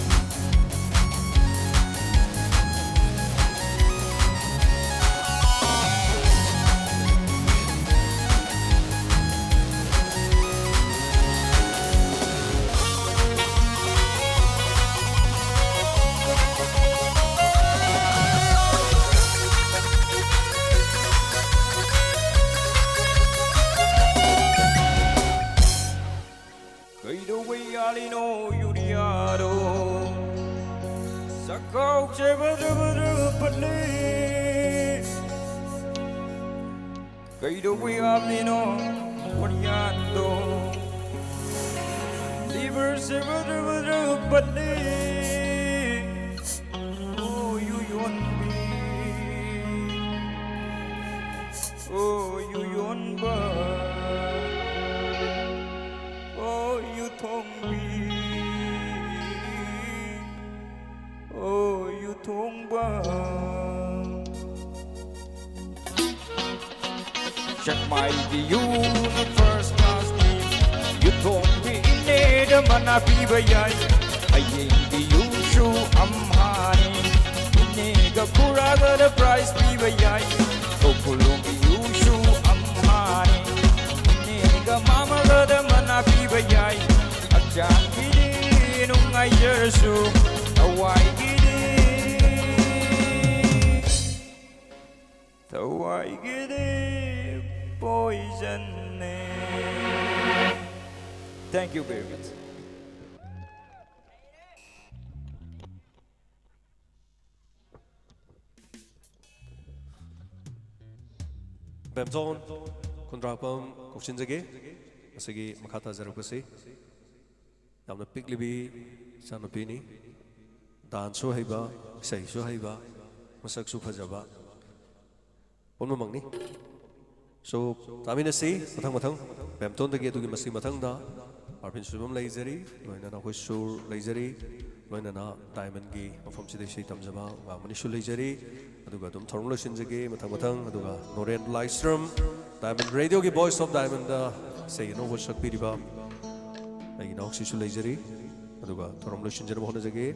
ꯀꯩꯗꯧꯕ ꯌꯥꯜꯂꯤꯅꯣ ꯌꯨꯔꯤꯌꯥꯗꯣ? ꯆꯥꯛꯈꯥꯎꯁꯦ ꯕꯗ꯭ꯔ ꯕꯗ꯭ꯔ ꯄꯠꯂꯤ꯫ ꯀꯩꯗꯧꯕ ꯌꯥꯜꯂꯤꯅꯣ ꯌꯨꯔꯤꯌꯥꯗꯣ? ꯂꯤꯚꯔꯁꯦ ꯕꯗ꯭ꯔ ꯕꯗ꯭ꯔ ꯄꯠꯂꯤ꯫ ꯑꯣ ꯌꯨ ꯌꯣꯟꯕꯤ, ꯑꯣ ꯌꯨ ꯌꯣꯟꯕ, ꯑꯣ ꯌꯨ ꯊꯣꯡꯕꯤ, ꯑꯣ ꯌꯨ ꯊꯣꯡꯕ꯫ ꯁꯦꯛꯃꯥꯏꯒꯤ ꯌꯨꯅ ꯐꯥꯔꯁ ꯀ꯭ꯂꯥꯁꯅꯤ꯫ ꯌꯨ ꯊꯣꯡꯕꯤ ꯏꯅꯦꯗ ꯃꯅꯥ ꯄꯤꯕ ꯌꯥꯏ꯫ ꯍꯌꯦꯡꯒꯤ ꯌꯨꯁꯨ ꯑꯝꯍꯥꯅꯤ꯫ ꯏꯅꯦꯒ ꯈꯨꯔꯥꯒꯗ ꯄ꯭ꯔꯥꯏꯖ ꯄꯤꯕ ꯌꯥꯏ꯫ ꯈꯨꯂꯣꯡꯒꯤ ꯌꯨꯁꯨ ꯑꯝꯍꯥꯅꯤ꯫ ꯏꯅꯦꯒ ꯃꯥꯃꯒꯗ ꯃꯅꯥ ꯄꯤꯕ ꯌꯥꯏ꯫ ꯍꯛꯆꯥꯡꯒꯤꯗꯤ ꯅꯨꯡꯉꯥꯏꯖꯔꯁꯨ ꯊꯋꯥꯏꯒꯤꯗꯤ ꯄꯣꯏꯖꯟꯅꯦ꯫ Thank you very much. ꯕꯦꯝꯊꯣꯟ ꯈꯨꯟꯗ꯭ꯔꯥꯛꯄꯝ ꯀꯧꯁꯤꯟꯖꯒꯦ꯫ ꯉꯁꯤꯒꯤ ꯃꯈꯥ ꯇꯥꯖꯔꯛꯄꯁꯤ ꯌꯥꯝꯅ ꯄꯤꯛꯂꯤꯕꯤ ꯏꯆꯥꯅꯨꯄꯤꯅꯤ꯫ ꯗꯥꯟꯁꯁꯨ ꯍꯩꯕ, ꯏꯁꯩꯁꯨ ꯍꯩꯕ, ꯃꯁꯛꯁꯨ ꯐꯖꯕ, ꯄꯨꯝꯅꯃꯛꯅꯤ꯫ So, ꯇꯥꯃꯤꯟꯅꯁꯤ ꯃꯊꯪ ꯃꯊꯪ꯫ ꯕꯦꯝꯇꯣꯟꯗꯒꯤ ꯑꯗꯨꯒꯤ ꯃꯁꯤ ꯃꯊꯪꯗ ꯑꯥꯔꯕꯤꯟ ꯁꯣꯏꯕꯝ ꯂꯩꯖꯔꯤ, ꯂꯣꯏꯅꯅ ꯑꯩꯈꯣꯏ ꯁꯨꯔ ꯂꯩꯖꯔꯤ, ꯂꯣꯏꯅꯅ ꯗꯥꯏꯃꯟꯒꯤ ꯃꯐꯝꯁꯤꯗ ꯏꯁꯩ ꯇꯝꯖꯕ ꯑꯉꯥꯡ ꯑꯃꯅꯤꯁꯨ ꯂꯩꯖꯔꯤ꯫ ꯑꯗꯨꯒ ꯑꯗꯨꯝ ꯊꯧꯔꯝ ꯂꯣꯏꯁꯤꯟꯖꯒꯦ ꯃꯊꯪ ꯃꯊꯪ꯫ ꯑꯗꯨꯒ ꯅꯣꯔꯦꯟ ꯂꯥꯏꯁ꯭ꯔꯝ, ꯗꯥꯏꯃꯟ ꯔꯦꯗꯤꯑꯣꯒꯤ Voice of Diamondꯗ ꯏꯁꯩ ꯑꯅꯧꯕ ꯁꯛꯄꯤꯔꯤꯕ ꯑꯩꯒꯤ ꯏꯅꯥꯎꯁꯤꯁꯨ ꯂꯩꯖꯔꯤ꯫ ꯑꯗꯨꯒ ꯊꯧꯔꯝ ꯂꯣꯏꯁꯤꯟꯖꯅꯕ ꯍꯣꯠꯅꯖꯒꯦ꯫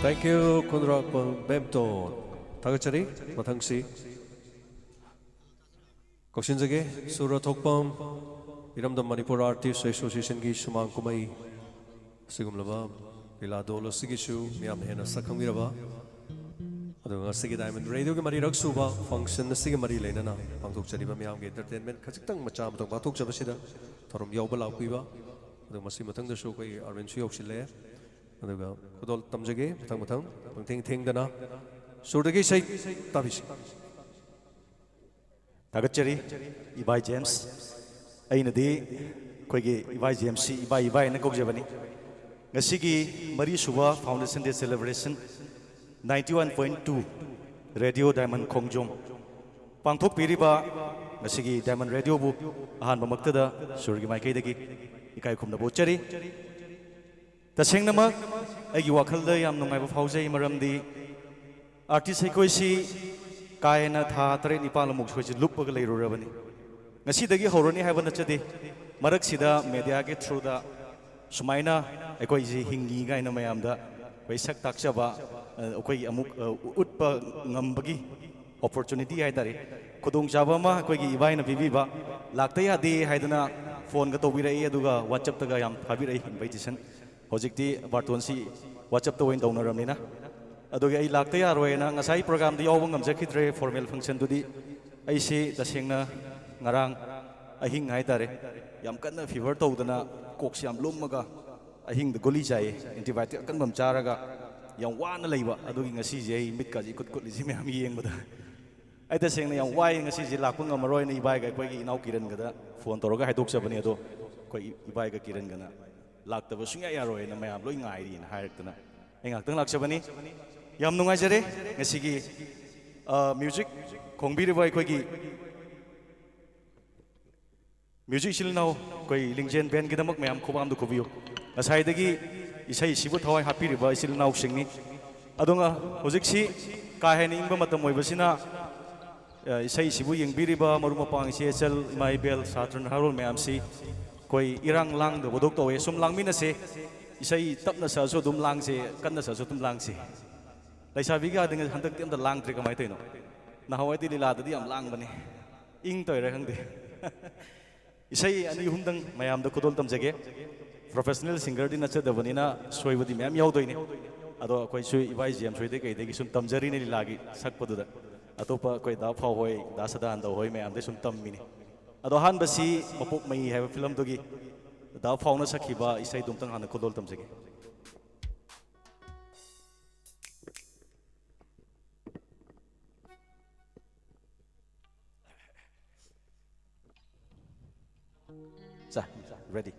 Thank you, ꯈꯨꯟꯗ꯭ꯔꯥꯛꯄꯝ ꯕꯦꯝꯇꯣꯟ꯫ ꯊꯥꯒꯠꯆꯔꯤ꯫ ꯃꯊꯪꯁꯤ ꯀꯧꯁꯤꯟꯖꯒꯦ, ꯁꯨꯔ ꯊꯣꯛꯄꯝ, ꯏꯔꯝꯗꯝ ꯃꯅꯤꯄꯨꯔ ꯑꯥꯔꯇꯤꯁ ꯑꯦꯁꯣꯁꯤꯌꯦꯁꯟꯒꯤ ꯁꯨꯃꯥꯡ ꯀꯨꯝꯍꯩ ꯑꯁꯤꯒꯨꯝꯂꯕ ꯂꯤꯂꯥꯗꯣꯜ ꯑꯁꯤꯒꯤꯁꯨ ꯃꯤꯌꯥꯝꯅ ꯍꯦꯟꯅ ꯁꯛ ꯈꯪꯕꯤꯔꯕ, ꯑꯗꯨꯒ ꯉꯁꯤꯒꯤ ꯗꯥꯏꯃꯟ ꯔꯦꯗꯤꯑꯣꯒꯤ ꯃꯔꯤꯔꯛ ꯁꯨꯕ ꯐꯪꯁꯟ ꯑꯁꯤꯒꯤ ꯃꯔꯤ ꯂꯩꯅꯅ ꯄꯥꯡꯊꯣꯛꯆꯔꯤꯕ ꯃꯤꯌꯥꯝꯒꯤ ꯑꯦꯟꯇꯔꯇꯦꯟꯃꯦꯟ ꯈꯖꯤꯛꯇꯪ ꯃꯆꯥ ꯑꯃꯇꯪ ꯄꯥꯡꯊꯣꯛꯆꯕꯁꯤꯗ ꯊꯧꯔꯝ ꯌꯥꯎꯕ ꯂꯥꯛꯄꯤꯕ, ꯑꯗꯨꯒ ꯃꯁꯤ ꯃꯊꯪꯗꯁꯨ ꯑꯩꯈꯣꯏꯒꯤ ꯑꯥꯔꯕꯤꯟꯁꯨ ꯌꯧꯁꯤꯜꯂꯛꯑꯦ꯫ ꯑꯗꯨꯒ ꯈꯨꯗꯣꯜ ꯇꯝꯖꯒꯦ, ꯃꯊꯪ ꯃꯊꯪ ꯄꯪꯊꯦꯡ ꯊꯦꯡꯗꯅ ꯁꯨꯔꯗꯒꯤ ꯏꯁꯩ ꯇꯥꯕꯤꯁꯤ꯫ ꯊꯥꯒꯠꯆꯔꯤ ꯏꯕꯥꯏ ꯖꯦꯝꯁ꯫ ꯑꯩꯅꯗꯤ ꯑꯩꯈꯣꯏꯒꯤ ꯏꯕꯥꯏ ꯖꯦꯝꯁꯁꯤ ꯏꯕꯥꯏ ꯏꯕꯥꯏ ꯍꯥꯏꯅ ꯀꯧꯖꯕꯅꯤ꯫ ꯉꯁꯤꯒꯤ ꯃꯔꯤꯁꯨꯕ Foundation Day Celebration ninety one point two Radio Diamond ꯈꯣꯡꯖꯣꯝ ꯄꯥꯡꯊꯣꯛꯄꯤꯔꯤꯕ ꯉꯁꯤꯒꯤ ꯗꯥꯏꯃꯟ ꯔꯦꯗꯤꯑꯣꯕꯨ ꯑꯍꯥꯟꯕꯃꯛꯇꯗ ꯁꯨꯔꯒꯤ ꯃꯥꯏꯀꯩꯗꯒꯤ ꯏꯀꯥꯏ ꯈꯨꯝꯅꯕ ꯎꯠꯆꯔꯤ꯫ ꯇꯁꯦꯡꯅꯃꯛ ꯑꯩꯒꯤ ꯋꯥꯈꯜꯗ ꯌꯥꯝ ꯅꯨꯡꯉꯥꯏꯕ ꯐꯥꯎꯖꯩ, ꯃꯔꯝꯗꯤ ꯑꯥꯔꯇꯤꯁ ꯑꯩꯈꯣꯏꯁꯤ ꯀꯥ ꯍꯦꯟꯅ ꯊꯥ ꯇꯔꯦꯠ ꯅꯤꯄꯥꯜꯃꯨꯛ ꯑꯩꯈꯣꯏꯁꯤ ꯂꯨꯞꯄꯒ ꯂꯩꯔꯨꯔꯕꯅꯤ꯫ ꯉꯁꯤꯗꯒꯤ ꯍꯧꯔꯅꯤ ꯍꯥꯏꯕ ꯅꯠꯆꯗꯦ, ꯃꯔꯛꯁꯤꯗ ꯃꯦꯗꯤꯌꯥꯒꯤ ꯊ꯭ꯔꯨꯗ ꯁꯨꯃꯥꯏꯅ ꯑꯩꯈꯣꯏꯁꯤ ꯍꯤꯡꯉꯤ ꯀꯥꯏꯅ ꯃꯌꯥꯝꯗ ꯑꯩꯈꯣꯏ ꯁꯛ ꯇꯥꯛꯆꯕ, ꯑ, ꯑꯩꯈꯣꯏꯒꯤ ꯑꯃꯨꯛ, ꯑ, ꯎꯠꯄ ꯉꯝꯕꯒꯤ ꯑꯣꯄꯣꯔꯆꯨꯅꯤꯇꯤ ꯍꯥꯏ ꯇꯥꯔꯦ, ꯈꯨꯗꯣꯡꯆꯥꯕ ꯑꯃ ꯑꯩꯈꯣꯏꯒꯤ ꯏꯕꯥꯏꯅ ꯄꯤꯕꯤꯕ꯫ ꯂꯥꯛꯇ ꯌꯥꯗꯦ ꯍꯥꯏꯗꯅ ꯐꯣꯟꯒ ꯇꯧꯕꯤꯔꯛꯏ, ꯑꯗꯨꯒ ꯋꯥꯆꯞꯇꯒ ꯌꯥꯝ ꯊꯥꯕꯤꯔꯛꯏ ꯏꯟꯚꯥꯏꯇꯦꯁꯟ꯫ ꯍꯧꯖꯤꯛꯇꯤ ꯕꯥꯔꯇꯣꯟꯁꯤ ꯋꯥꯆꯞꯇ ꯑꯣꯏꯅ ꯇꯧꯅꯔꯕꯅꯤꯅ꯫ ꯑꯗꯨꯒꯤ ꯑꯩ ꯂꯥꯛꯇ ꯌꯥꯔꯣꯏꯅ ꯉꯁꯥꯏ ꯄ꯭ꯔꯣꯒ꯭ꯔꯥꯝꯗ ꯌꯥꯎꯕ ꯉꯝꯖꯈꯤꯗ꯭ꯔꯦ, ꯐꯣꯔꯃꯦꯜ ꯐꯪꯁꯟꯗꯨꯗꯤ꯫ ꯑꯩꯁꯤ ꯇꯁꯦꯡꯅ ꯉꯔꯥꯡ ꯑꯍꯤꯡ ꯍꯥꯏ ꯇꯥꯔꯦ, ꯌꯥꯝ ꯀꯟꯅ ꯐꯤꯚꯔ ꯇꯧꯗꯅ, ꯀꯣꯛꯁꯤ ꯌꯥꯝ ꯂꯨꯝꯃꯒ, ꯑꯍꯤꯡꯗ ꯒꯨꯂꯤ ꯆꯥꯏꯌꯦ, ꯑꯦꯟꯇꯤꯕꯥꯏꯑꯣꯇꯤꯛ ꯑꯀꯟꯕ ꯑꯃ ꯆꯥꯔꯒ꯫ ꯌꯥꯝ ꯋꯥꯅ ꯂꯩꯕ꯫ ꯑꯗꯨꯒꯤ ꯉꯁꯤꯁꯦ ꯑꯩ ꯃꯤꯠꯀꯥꯁꯦ ꯏꯀꯨꯠ ꯀꯨꯠꯂꯤꯁꯤ ꯃꯌꯥꯝ ꯌꯦꯡꯕꯗ꯫ ꯑꯩ ꯇꯁꯦꯡꯅ ꯌꯥꯝ ꯋꯥꯏ, ꯉꯁꯤꯁꯦ ꯂꯥꯛꯄ ꯉꯝꯃꯔꯣꯏꯅ ꯏꯕꯥꯏꯒ ꯑꯩꯈꯣꯏꯒꯤ ꯏꯅꯥꯎ ꯀꯤꯔꯟꯒꯗ ꯐꯣꯟ ꯇꯧꯔꯒ ꯍꯥꯏꯗꯣꯛꯆꯕꯅꯤ꯫ ꯑꯗꯣ ꯑꯩꯈꯣꯏ ꯏꯕꯥꯏꯒ ꯀꯤꯔꯟꯒꯅ ꯂꯥꯛꯇꯕ ꯁꯨꯡꯌꯥ ꯌꯥꯔꯣꯏꯅ ꯃꯌꯥꯝ ꯂꯣꯏ ꯉꯥꯏꯔꯤꯅ ꯍꯥꯏꯔꯛꯇꯅ ꯑꯩ ꯉꯥꯛꯇꯪ ꯂꯥꯛꯆꯕꯅꯤ꯫ ꯌꯥꯝ ꯅꯨꯡꯉꯥꯏꯖꯔꯦ ꯉꯁꯤꯒꯤ, ꯑ, ꯃ꯭ꯌꯨꯖꯤꯛ ꯈꯣꯡꯕꯤꯔꯤꯕ ꯑꯩꯈꯣꯏꯒꯤ ꯃ꯭ꯌꯨꯖꯤꯛ ꯏꯆꯤꯜ ꯏꯅꯥꯎ, ꯑꯩꯈꯣꯏ ꯂꯤꯡꯖꯦꯜ ꯕꯦꯟꯒꯤꯗꯃꯛ ꯃꯌꯥꯝ ꯈꯨꯕꯥꯝꯗ ꯈꯨꯕꯤꯌꯨ꯫ ꯉꯁꯥꯏꯗꯒꯤ ꯏꯁꯩꯁꯤꯕꯨ ꯊꯋꯥꯏ ꯍꯥꯞꯄꯤꯔꯤꯕ ꯏꯆꯤꯜ ꯏꯅꯥꯎꯁꯤꯡꯅꯤ꯫ ꯑꯗꯨꯒ ꯍꯧꯖꯤꯛꯁꯤ ꯀꯥ ꯍꯦꯟꯅ ꯏꯪꯕ ꯃꯇꯝ ꯑꯣꯏꯕꯁꯤꯅ, ꯑ, ꯏꯁꯩꯁꯤꯕꯨ ꯌꯦꯡꯕꯤꯔꯤꯕ ꯃꯔꯨꯞ ꯃꯄꯥꯡ, ꯏꯆꯦ ꯏꯆꯜ, ꯏꯃꯥ ꯏꯕꯦꯜ, ꯁꯥꯇ꯭ꯔ ꯅꯍꯥꯔꯣꯜ ꯃꯌꯥꯝꯁꯤ ꯑꯩꯈꯣꯏ ꯏꯔꯥꯡ ꯂꯥꯡꯗꯕꯗꯧ ꯇꯧꯋꯦ꯫ ꯁꯨꯝ ꯂꯥꯡꯃꯤꯟꯅꯁꯦ꯫ ꯏꯁꯩ ꯇꯞꯅ ꯁꯛꯑꯁꯨ ꯑꯗꯨꯝ ꯂꯥꯡꯁꯦ, ꯀꯟꯅ ꯁꯛꯑꯁꯨ ꯑꯗꯨꯝ ꯂꯥꯡꯁꯦ꯫ ꯂꯩꯁꯥꯕꯤꯒꯗꯤ ꯍꯟꯗꯛꯇꯤ ꯑꯝꯇ ꯂꯥꯡꯗ꯭ꯔꯦ, ꯀꯃꯥꯏꯅ ꯇꯧꯔꯤꯅꯣ? ꯅꯍꯥꯟꯋꯥꯏꯗꯤ ꯂꯤꯂꯥꯗꯗꯤ ꯌꯥꯝ ꯂꯥꯡꯕꯅꯦ, ꯏꯪ ꯇꯧꯔꯤꯔꯥ ꯈꯪꯗꯦ꯫ ꯏꯁꯩ ꯑꯅꯤ ꯑꯍꯨꯝꯗꯪ ꯃꯌꯥꯝꯗ ꯈꯨꯗꯣꯜ ꯇꯝꯖꯒꯦ꯫ ꯄ꯭ꯔꯣꯐꯦꯁꯅꯦꯜ ꯁꯤꯡꯒꯔꯗꯤ ꯅꯠꯆꯗꯕꯅꯤꯅ ꯁꯣꯏꯕꯗꯤ ꯃꯌꯥꯝ ꯌꯥꯎꯗꯣꯏꯅꯤ꯫ ꯑꯗꯣ ꯑꯩꯈꯣꯏꯁꯨ ꯏꯕꯥꯏ ꯖꯦꯝꯁ ꯍꯣꯏꯗꯩ ꯀꯩꯗꯒꯤ ꯁꯨꯝ ꯇꯝꯖꯔꯤꯅꯦ ꯂꯤꯂꯥꯒꯤ ꯁꯛꯄꯗꯨꯗ꯫ ꯑꯇꯣꯞꯄ ꯑꯩꯈꯣꯏ ꯗꯥ ꯐꯥꯎ ꯍꯣꯏ, ꯗꯥ ꯁꯗꯥꯅꯟꯗ ꯍꯣꯏ ꯃꯌꯥꯝꯗꯩ ꯁꯨꯝ ꯇꯝꯃꯤꯅꯤ꯫ ꯑꯗꯣ ꯑꯍꯥꯟꯕꯁꯤ ꯃꯄꯣꯛ ꯃꯩ ꯍꯥꯏꯕ ꯐꯤꯂꯝꯗꯨꯒꯤ ꯗꯥ ꯐꯥꯎꯅ ꯁꯛꯈꯤꯕ ꯏꯁꯩꯗꯨ ꯑꯝꯇꯪ ꯍꯥꯟꯅ ꯈꯨꯗꯣꯜ ꯇꯝꯖꯒꯦ꯫ ꯁꯥ, ꯔꯦꯗꯤ꯫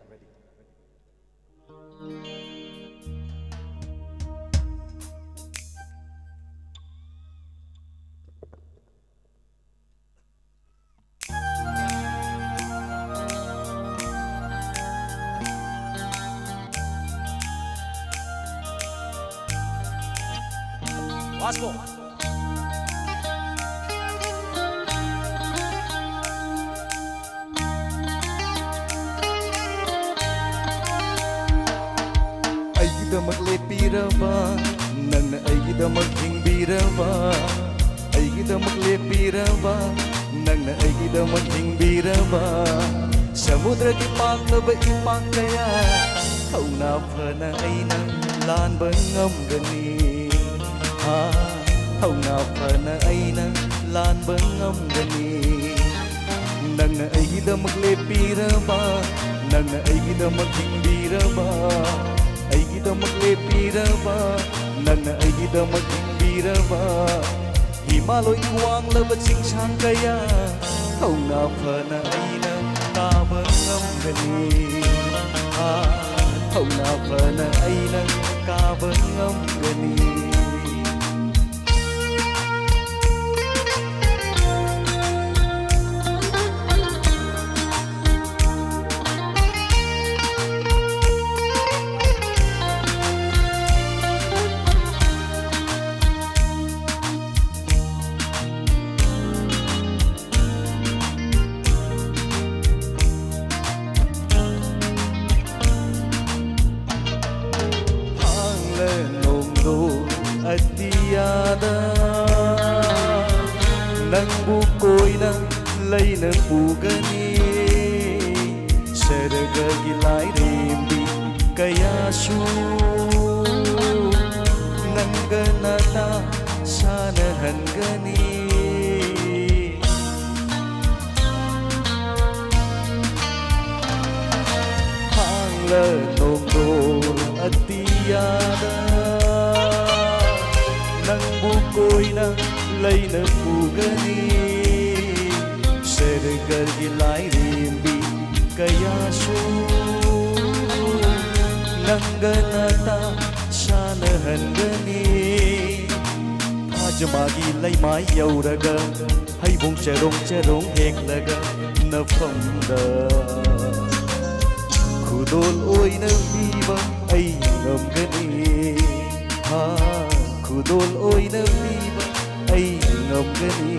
Vasco. ꯑꯩꯒꯤꯗꯃꯛ ꯂꯦꯞꯄꯤꯔꯕ, ꯅꯪꯅ ꯑꯩꯒꯤꯗꯃꯛ ꯍꯤꯡꯕꯤꯔꯕ, ꯑꯩꯒꯤꯗꯃꯛ ꯂꯦꯞꯄꯤꯔꯕ, ꯅꯪꯅ ꯑꯩꯒꯤꯗꯃꯛ ꯍꯤꯡꯕꯤꯔꯕ, ꯁꯃꯨꯗ꯭ꯔꯒꯤ ꯄꯥꯛꯂꯕ ꯏꯄꯥꯛ ꯀꯌꯥ ꯊꯧꯅꯥ ꯐꯅ ꯑꯩꯅ ꯂꯥꯟꯕ ꯉꯝꯒꯅꯤ꯫ ꯍꯥ, ꯊꯧꯅꯥ ꯐꯅ ꯑꯩꯅ ꯂꯥꯟꯕ ꯉꯝꯒꯅꯤ꯫ ꯅꯪꯅ ꯑꯩꯒꯤꯗꯃꯛ ꯂꯦꯞꯄꯤꯔꯕ, ꯅꯪꯅ ꯑꯩꯒꯤꯗꯃꯛ ꯍꯤꯡꯕꯤꯔꯕ, ꯑꯩꯒꯤꯗꯃꯛ ꯂꯦꯞꯄꯤꯔꯕ, ꯅꯪꯅ ꯑꯩꯒꯤꯗꯃꯛ ꯍꯤꯡꯕꯤꯔꯕ, ꯍꯤꯃꯥꯂꯣꯏꯒꯤ ꯋꯥꯡꯂꯕ ꯆꯤꯡꯁꯥꯡ ꯀꯌꯥ ꯊꯧꯅꯥ ꯐꯅ ꯑꯩꯅ ꯀꯥꯕ ꯉꯝꯒꯅꯤ꯫ ꯑꯥ, ꯊꯧꯅꯥ ꯐꯅ ꯑꯩꯅ ꯀꯥꯕ ꯉꯝꯒꯅꯤ꯫ ꯑꯇꯤꯌꯥꯗ ꯅꯪꯕꯨ ꯀꯣꯏꯅ ꯂꯩꯅ ꯄꯨꯒꯅꯤ꯫ ꯁꯔꯒꯒꯤ ꯂꯥꯏꯔꯦꯝꯕꯤ ꯀꯌꯥꯁꯨ ꯅꯪꯒ ꯅꯇꯥ ꯁꯥꯟꯅꯍꯟꯒꯅꯤ꯫ ꯍꯥꯡꯂ ꯅꯣꯡꯗꯣꯜ ꯑꯇꯤꯌꯥꯗ ꯅꯪꯕꯨ ꯀꯣꯏꯅ ꯂꯩꯅ ꯄꯨꯒꯅꯤ꯫ ꯁꯔꯒꯔꯒꯤ ꯂꯥꯏꯔꯦꯝꯕꯤ ꯀꯌꯥꯁꯨ ꯅꯪꯒ ꯅꯇꯥ ꯁꯥꯟꯅꯍꯟꯒꯅꯤ꯫ ꯐꯥꯖꯃꯥꯒꯤ ꯂꯩꯃꯥꯏ ꯌꯧꯔꯒ ꯍꯩꯕꯣꯡ ꯆꯔꯣꯡ ꯆꯔꯣꯡ ꯍꯦꯛꯂꯒ ꯅꯐꯝꯗ ꯈꯨꯗꯣꯜ ꯑꯣꯏꯅ ꯄꯤꯕ ꯑꯩ ꯉꯝꯒꯅꯤ꯫ ꯍꯥ, ꯈꯨꯗꯣꯜ ꯑꯣꯏꯅ ꯄꯤꯕ ꯑꯩ ꯉꯝꯒꯅꯤ꯫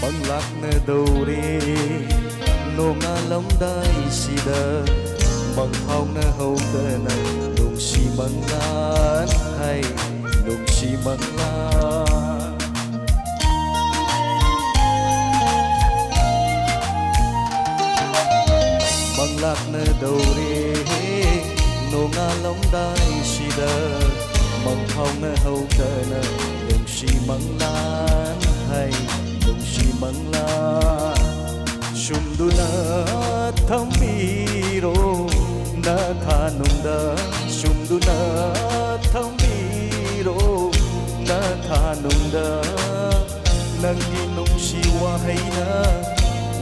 ꯃꯪꯂꯥꯛꯅꯗꯧꯔꯦ ꯅꯣꯡꯉꯥꯜꯂꯝꯗꯥꯏꯁꯤꯗ, ꯃꯪꯐꯥꯎꯅꯍꯧꯗꯅ ꯅꯨꯡꯁꯤ ꯃꯪꯂꯥꯟ ꯍꯥꯏ, ꯅꯨꯡꯁꯤ ꯃꯪꯂꯥꯟ꯫ ꯃꯪꯂꯥꯛꯅꯗꯧꯔꯦ ꯅꯣꯡꯉꯥꯜꯂꯝꯗꯥꯏꯁꯤꯗ, ꯃꯪꯐꯥꯎꯅꯍꯧꯗꯅ ꯅꯨꯡꯁꯤ ꯃꯪꯂꯥꯟ ꯍꯥꯏ, ꯅꯨꯡꯁꯤ ꯃꯪꯂꯥꯟ꯫ ꯁꯨꯝꯗꯨꯅ ꯊꯝꯕꯤꯔꯣ ꯅꯊꯥꯅꯨꯡꯗ, ꯁꯨꯝꯗꯨꯅ ꯊꯝꯕꯤꯔꯣ ꯅꯊꯥꯅꯨꯡꯗ꯫ ꯅꯪꯒꯤ ꯅꯨꯡꯁꯤ ꯋꯥꯍꯩꯅ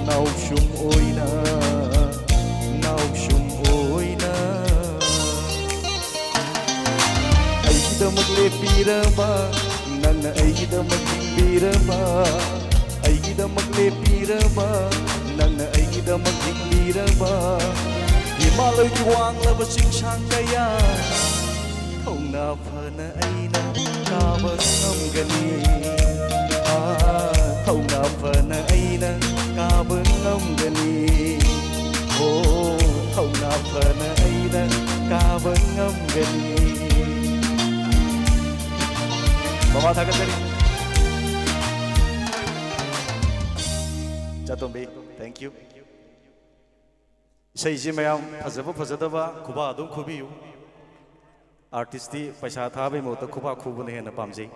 ꯅꯥꯎꯁꯨꯝ ꯑꯣꯏꯅ, ꯅꯥꯎꯁꯨꯝ ꯑꯣꯏꯅ ꯑꯩꯒꯤꯗꯃꯛ ꯂꯦꯞꯄꯤꯔꯕ ꯅꯪꯅ ꯑꯩꯒꯤꯗꯃꯛ ꯍꯤꯡꯕꯤꯔꯕ, ꯑꯩꯒꯤꯗꯃꯛ ꯂꯦꯞꯄꯤꯔꯕ, ꯅꯪꯅ ꯑꯩꯒꯤꯗꯃꯛ ꯍꯤꯡꯕꯤꯔꯕ, ꯍꯤꯃꯥꯂꯣꯏꯒꯤ ꯋꯥꯡꯂꯕ ꯆꯤꯡꯁꯥꯡ ꯀꯌꯥ ꯊꯧꯅꯥ ꯐꯅ ꯑꯩꯅ ꯀꯥꯕ ꯉꯝꯒꯅꯤ꯫ ꯑꯥ, ꯊꯧꯅꯥ ꯐꯅ ꯑꯩꯅ ꯀꯥꯕ ꯉꯝꯒꯅꯤ꯫ ꯑꯣ, ꯊꯧꯅꯥ ꯐꯅ ꯑꯩꯅ ꯀꯥꯕ ꯉꯝꯒꯅꯤ꯫ ꯃꯃꯥ ꯊꯥꯒꯠꯆꯔꯤ꯫ ꯆꯥꯇꯣꯝꯕꯤ, thank you꯫ ꯏꯁꯩꯁꯤ ꯃꯌꯥꯝ ꯐꯖꯕ ꯐꯖꯗꯕ ꯈꯨꯕꯥꯛ ꯑꯗꯨꯝ ꯈꯨꯕꯤꯌꯨ꯫ ꯑꯥꯔꯇꯤꯁꯇꯤ ꯄꯩꯁꯥ ꯊꯥꯕꯩ ꯃꯍꯨꯠꯇ ꯈꯨꯕꯥꯛ ꯈꯨꯕꯅ ꯍꯦꯟꯅ ꯄꯥꯝꯖꯩ꯫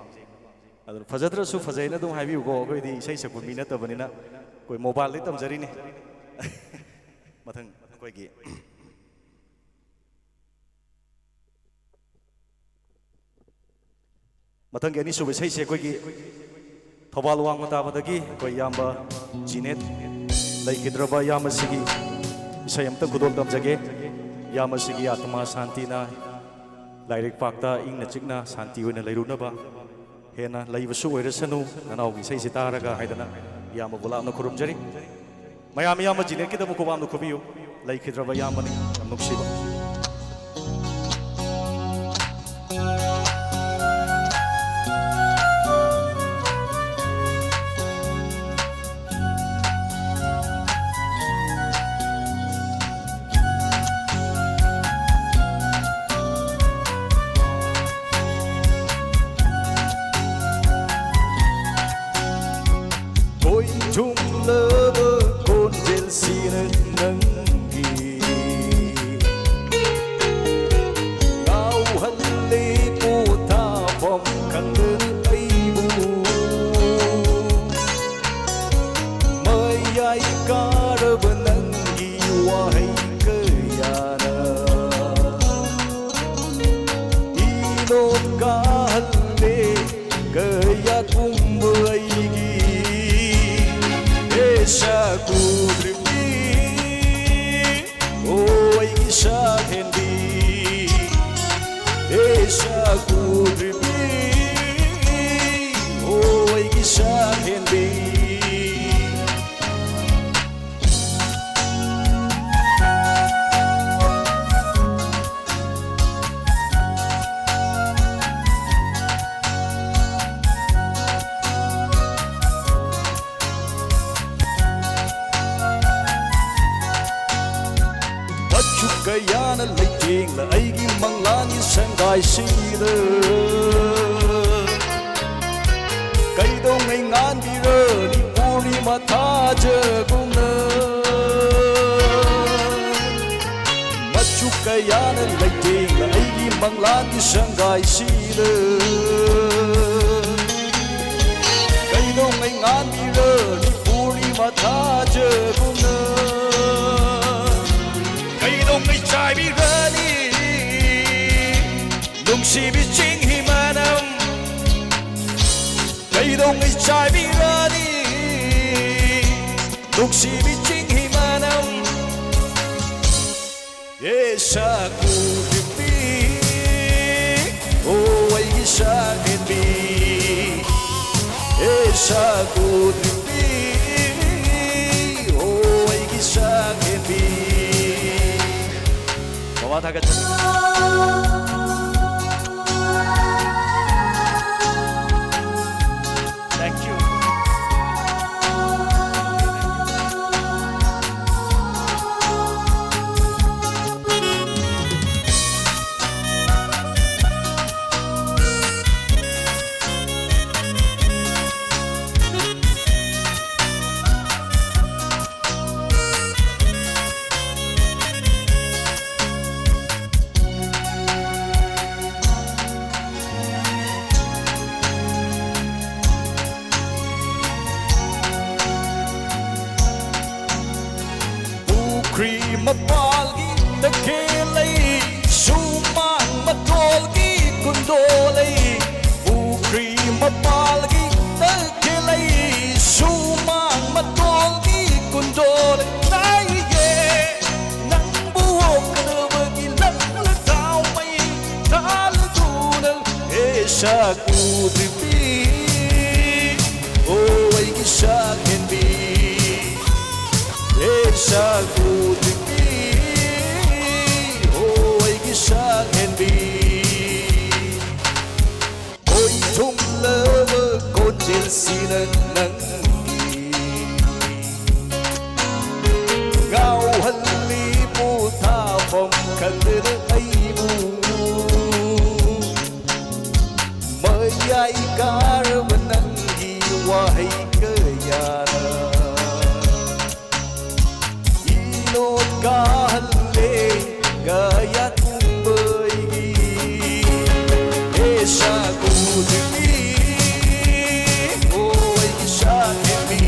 ꯑꯗꯨꯅ ꯐꯖꯗ꯭ꯔꯁꯨ ꯐꯖꯩꯅ ꯑꯗꯨꯝ ꯍꯥꯏꯕꯤꯌꯨꯀꯣ꯫ ꯑꯩꯈꯣꯏꯗꯤ ꯏꯁꯩ ꯁꯛꯄ ꯃꯤ ꯅꯠꯇꯕꯅꯤꯅ ꯑꯩꯈꯣꯏ ꯃꯣꯕꯥꯏꯜꯗꯩ ꯇꯝꯖꯔꯤꯅꯦ꯫ ꯃꯊꯪ ꯑꯩꯈꯣꯏꯒꯤ ꯃꯊꯪꯒꯤ ꯑꯅꯤꯁꯨꯕ ꯏꯁꯩꯁꯦ ꯑꯩꯈꯣꯏꯒꯤ ꯊꯧꯕꯥꯜ ꯋꯥꯡꯃ ꯇꯥꯕꯗꯒꯤ ꯑꯩꯈꯣꯏ ꯏꯌꯥꯝꯕ ꯖꯤꯅꯦꯠ, ꯂꯩꯈꯤꯗ꯭ꯔꯕ ꯏꯌꯥꯝꯕꯁꯤꯒꯤ ꯏꯁꯩ ꯑꯝꯇ ꯈꯨꯗꯣꯜ ꯇꯝꯖꯒꯦ꯫ ꯏꯌꯥꯝꯕꯁꯤꯒꯤ ꯑꯥꯇꯃꯥ ꯁꯥꯟꯇꯤꯅ ꯂꯥꯏꯔꯩꯄꯥꯛꯇ ꯏꯪꯅ ꯆꯤꯛꯅ ꯁꯥꯟꯇꯤ ꯑꯣꯏꯅ ꯂꯩꯔꯨꯅꯕ, ꯍꯦꯟꯅ ꯂꯩꯕꯁꯨ ꯑꯣꯏꯔꯁꯅꯨ ꯅꯅꯥꯎꯒꯤ ꯏꯁꯩꯁꯤ ꯇꯥꯔꯒ ꯍꯥꯏꯗꯅ ꯏꯌꯥꯝꯕꯕꯨ ꯂꯥꯞꯅ ꯈꯨꯔꯨꯝꯖꯔꯤ꯫ ꯃꯌꯥꯝ ꯏꯌꯥꯝꯕ ꯖꯤꯅꯦꯠꯀꯤꯗꯃꯛ ꯈꯨꯕꯥꯛ ꯑꯝꯇ ꯈꯨꯕꯤꯌꯨ꯫ ꯂꯩꯈꯤꯗ꯭ꯔꯕ ꯏꯌꯥꯝꯕꯅꯤ, ꯌꯥꯝ ꯅꯨꯡꯁꯤꯕ꯫ ꯈꯣꯏ ꯊꯨꯡꯂꯕ ꯈꯣꯟꯖꯦꯜꯁꯤꯅ ꯅꯪꯒꯤ ꯉꯥꯎꯍꯜꯂꯦ ꯄꯣꯊꯥꯐꯝ ꯈꯪꯗꯅ ꯑꯩꯕꯨ꯫ ꯃꯌꯥꯏ ꯀꯥꯔꯕ ꯅꯪꯒꯤ ꯋꯥꯍꯩ ꯀꯌꯥꯅ ꯏꯅꯣꯠ ꯀꯥꯍꯜꯂꯦ ꯀꯌꯥ ꯀꯨꯝꯕ ꯑꯩꯒꯤ ꯏꯁꯥ ꯀꯨꯗ꯭ꯔꯤꯕꯤ꯫ ꯑꯣ ꯑꯩꯒꯤ ꯏꯁꯥ ꯍꯦꯟꯕꯤ, ꯏꯁꯥ ꯀꯨꯗ꯭ꯔꯤꯕꯤ꯫ ꯑꯩꯒꯤ ꯁꯛꯍꯦꯟꯕꯤ꯫ ꯃꯆꯨ ꯀꯌꯥꯅ ꯂꯩꯇꯦꯡꯂ ꯑꯩꯒꯤ ꯃꯪꯂꯥꯟꯒꯤ ꯁꯪꯒꯥꯏꯁꯤꯗ꯫ ꯀꯩꯗꯧꯉꯩ ꯉꯥꯟꯕꯤꯔꯅꯤ ꯄꯨꯔꯅꯤꯃꯥ ꯊꯥꯖꯒꯨꯝꯅ? ꯃꯆꯨ ꯀꯌꯥꯅ ꯂꯩꯇꯦꯡꯂ ꯑꯩꯒꯤ ꯃꯪꯂꯥꯟꯒꯤ ꯁꯪꯒꯥꯏꯁꯤꯗ꯫ ꯀꯩꯗꯧꯉꯩ ꯉꯥꯟꯕꯤꯔꯅꯤ ꯄꯨꯔꯅꯤꯃꯥ ꯊꯥꯖꯒꯨꯝꯅ? ꯀꯩꯗꯧꯉꯩ ꯆꯥꯏꯕꯤꯔꯅꯤ ꯅꯨꯡꯁꯤꯕꯤ ꯆꯤꯡꯍꯤ ꯃꯅꯝ? ꯀꯩꯗꯧꯉꯩ ꯆꯥꯏꯕꯤꯔꯅꯤ ꯅꯨꯡꯁꯤꯕꯤ ꯆꯤꯡꯍꯤ ꯃꯅꯝ? ꯏꯁꯛ ꯎꯗ꯭ꯔꯤꯕꯤ, ꯑꯣ ꯑꯩꯒꯤ ꯁꯛꯍꯦꯟꯕꯤ꯫ ꯏꯁꯛ ꯎꯗ꯭ꯔꯤꯕꯤ, ꯑꯣ ꯑꯩꯒꯤ ꯁꯛꯍꯦꯟꯕꯤ꯫ ꯃꯃꯥ ꯊꯥꯒꯠꯆꯔꯤ꯫ Thank you. ꯄꯨꯈ꯭ꯔꯤ ꯃꯄꯥꯜꯒꯤ ꯇꯈꯦꯜꯂꯩ, ꯁꯨꯃꯥꯡ ꯃꯇꯣꯜꯒꯤ ꯀꯨꯟꯗꯣꯂꯩ꯫ ꯄꯨꯈ꯭ꯔꯤ ꯃꯄꯥꯜꯒꯤ ꯇꯈꯦꯜꯂꯩ, ꯁꯨꯃꯥꯡ ꯃꯇꯣꯜꯒꯤ ꯀꯨꯟꯗꯣꯂꯩ꯫ ꯇꯥꯏꯌꯦ ꯅꯪꯕꯨ ꯑꯣꯛꯀꯗꯕꯒꯤ ꯂꯪꯂ ꯊꯥꯎꯃꯩ ꯊꯥꯜꯗꯨꯅ ꯏꯁꯛ ꯎꯗ꯭ꯔꯤꯕꯤ꯫ ꯑꯣ ꯑꯩꯒꯤ ꯁꯛꯍꯦꯟꯕꯤ, ꯍꯦ ꯁꯛ ꯎꯗ꯭ꯔꯤꯕꯤ, ꯑꯣ ꯑꯩꯒꯤ ꯁꯛꯍꯦꯟꯕꯤ꯫ ꯈꯣꯏ ꯊꯨꯝꯂꯕ ꯈꯣꯟꯖꯦꯜꯁꯤꯅ ꯅꯪꯒꯤ ꯉꯥꯎꯍꯜꯂꯤ ꯄꯣꯊꯥꯐꯝ ꯈꯪꯗꯅ ꯑꯩꯕꯨ꯫ ꯃꯌꯥꯏ ꯀꯥꯔꯕ ꯅꯪꯒꯤ ꯋꯥꯍꯩ ꯀꯌꯥꯅ ꯏꯅꯣꯠ ꯀꯥꯍꯜꯂꯦ ꯀꯌꯥ ꯀꯨꯝꯕ ꯑꯩꯒꯤ꯫ ꯍꯦ ꯁꯛ ꯎꯗ꯭ꯔꯤꯕꯤ, ꯑꯣ ꯑꯩꯒꯤ ꯁꯛꯍꯦꯟꯕꯤ꯫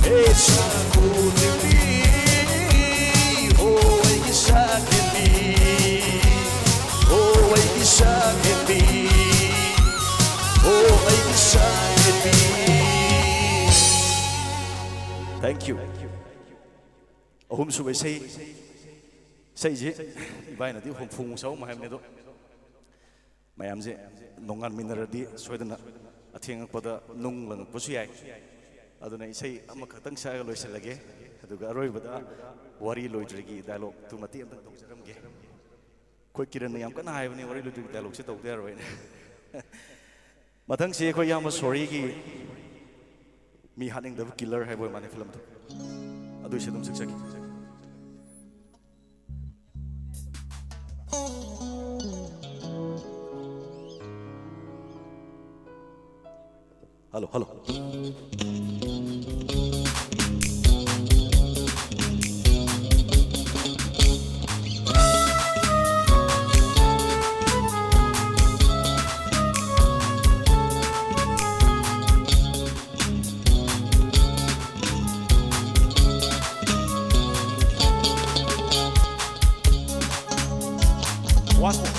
ꯍꯦ ꯁꯛ ꯎꯗ꯭ꯔꯤꯕꯤ, ꯑꯣ ꯑꯩꯒꯤ ꯁꯛꯍꯦꯟꯕꯤ꯫ ꯑꯣ ꯑꯩꯒꯤ ꯁꯛꯍꯦꯟꯕꯤ, ꯑꯣ ꯑꯩꯒꯤ ꯁꯛꯍꯦꯟꯕꯤ꯫ Thank you. ꯑꯍꯨꯝꯁꯨꯕ ꯏꯁꯩ, ꯏꯁꯩꯁꯤ ꯏꯕꯥꯏꯅꯗꯤ ꯍꯨꯝꯐꯨꯃꯨꯛ ꯁꯛꯑꯝꯃꯣ ꯍꯥꯏꯕꯅꯤ, ꯑꯗꯣ ꯃꯌꯥꯝꯁꯦ ꯅꯣꯡꯉꯥꯟꯃꯤꯟꯅꯔꯗꯤ ꯁꯣꯏꯗꯅ ꯑꯊꯦꯡꯉꯛꯄꯗ ꯅꯨꯡ ꯂꯪꯉꯛꯄꯁꯨ ꯌꯥꯏ꯫ ꯑꯗꯨꯅ ꯏꯁꯩ ꯑꯃꯈꯛꯇꯪ ꯁꯛꯑꯒ ꯂꯣꯏꯁꯤꯜꯂꯒꯦ꯫ ꯑꯗꯨꯒ ꯑꯔꯣꯏꯕꯗ ꯋꯥꯔꯤ ꯂꯣꯏꯗ꯭ꯔꯤꯒꯤ ꯗꯥꯏꯂꯣꯛꯇꯨ ꯃꯇꯦꯛ ꯑꯃꯇꯪ ꯇꯧꯖꯔꯝꯒꯦ꯫ ꯑꯩꯈꯣꯏ ꯀꯤꯔꯟꯅ ꯌꯥꯝ ꯀꯟꯅ ꯍꯥꯏꯕꯅꯤ, ꯋꯥꯔꯤ ꯂꯣꯏꯗ꯭ꯔꯤꯒꯤ ꯗꯥꯏꯂꯣꯛꯁꯦ ꯇꯧꯗ ꯌꯥꯔꯣꯏꯅ꯫ ꯃꯊꯪꯁꯤ ꯑꯩꯈꯣꯏ ꯏꯌꯥꯝꯕ ꯁꯣꯔꯤꯒꯤ ꯃꯤ ꯍꯥꯠꯅꯤꯡꯗꯕ ꯀꯤꯂꯔ ꯍꯥꯏꯕ ꯑꯣꯏ ꯃꯥꯅꯦ ꯐꯤꯂꯝꯗꯣ꯫ ꯑꯗꯨꯏꯁꯨ ꯑꯗꯨꯝ ꯁꯛꯆꯒꯦ꯫ Hello, hello. Once more.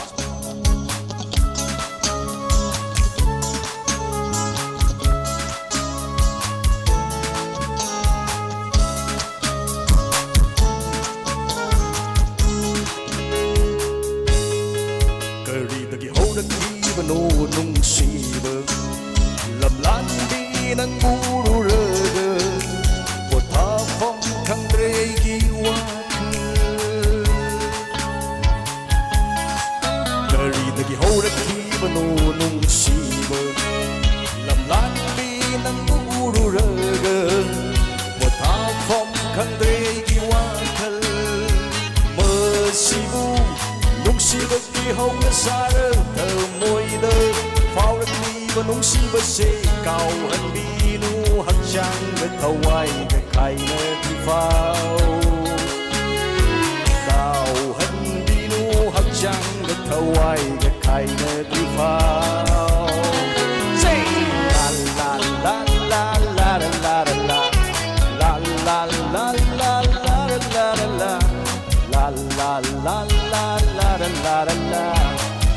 ꯀꯔꯤꯗꯒꯤ ꯍꯧꯔꯛꯈꯤꯕꯅꯣ ꯅꯨꯡꯁꯤꯕ? ꯂꯝꯂꯥꯟꯕꯤ ꯅꯪ ꯎꯔꯨꯔꯒ ꯄꯣꯊꯥꯐꯝ ꯈꯪꯗ꯭ꯔꯦ ꯑꯩꯒꯤ ꯋꯥꯈꯜ꯫ ꯀꯔꯤꯗꯒꯤ ꯍꯧꯔꯛꯈꯤꯕꯅꯣ ꯅꯨꯡꯁꯤꯕ? ꯂꯝꯂꯥꯟꯕꯤ ꯅꯪ ꯎꯔꯨꯔꯒ ꯄꯣꯊꯥꯐꯝ ꯈꯪꯗ꯭ꯔꯦ ꯑꯩꯒꯤ ꯋꯥꯈꯜ꯫ ꯃꯁꯤꯕꯨ ꯅꯨꯡꯁꯤꯕꯒꯤ ꯍꯧꯅꯁꯥꯔ ꯊꯃꯣꯏꯗ ꯐꯥꯎꯔꯛꯂꯤꯕ ꯅꯨꯡꯁꯤꯕꯁꯦ ꯀꯥꯎꯍꯟꯕꯤꯅꯨ ꯍꯛꯆꯥꯡꯗ ꯊꯋꯥꯏꯗ ꯈꯥꯏꯅꯗ꯭ꯔꯤꯐꯥꯎ꯫ ꯀꯥꯎꯍꯟꯕꯤꯅꯨ ꯍꯛꯆꯥꯡꯗ ꯊꯋꯥꯏꯗ ꯈꯥꯏꯅꯗ꯭ꯔꯤꯐꯥꯎ꯫ Say! La, la, la, la, la, la, la, la, la. La, la, la, la, la, la, la, la, la. La, la, la, la, la, la, la, la, la.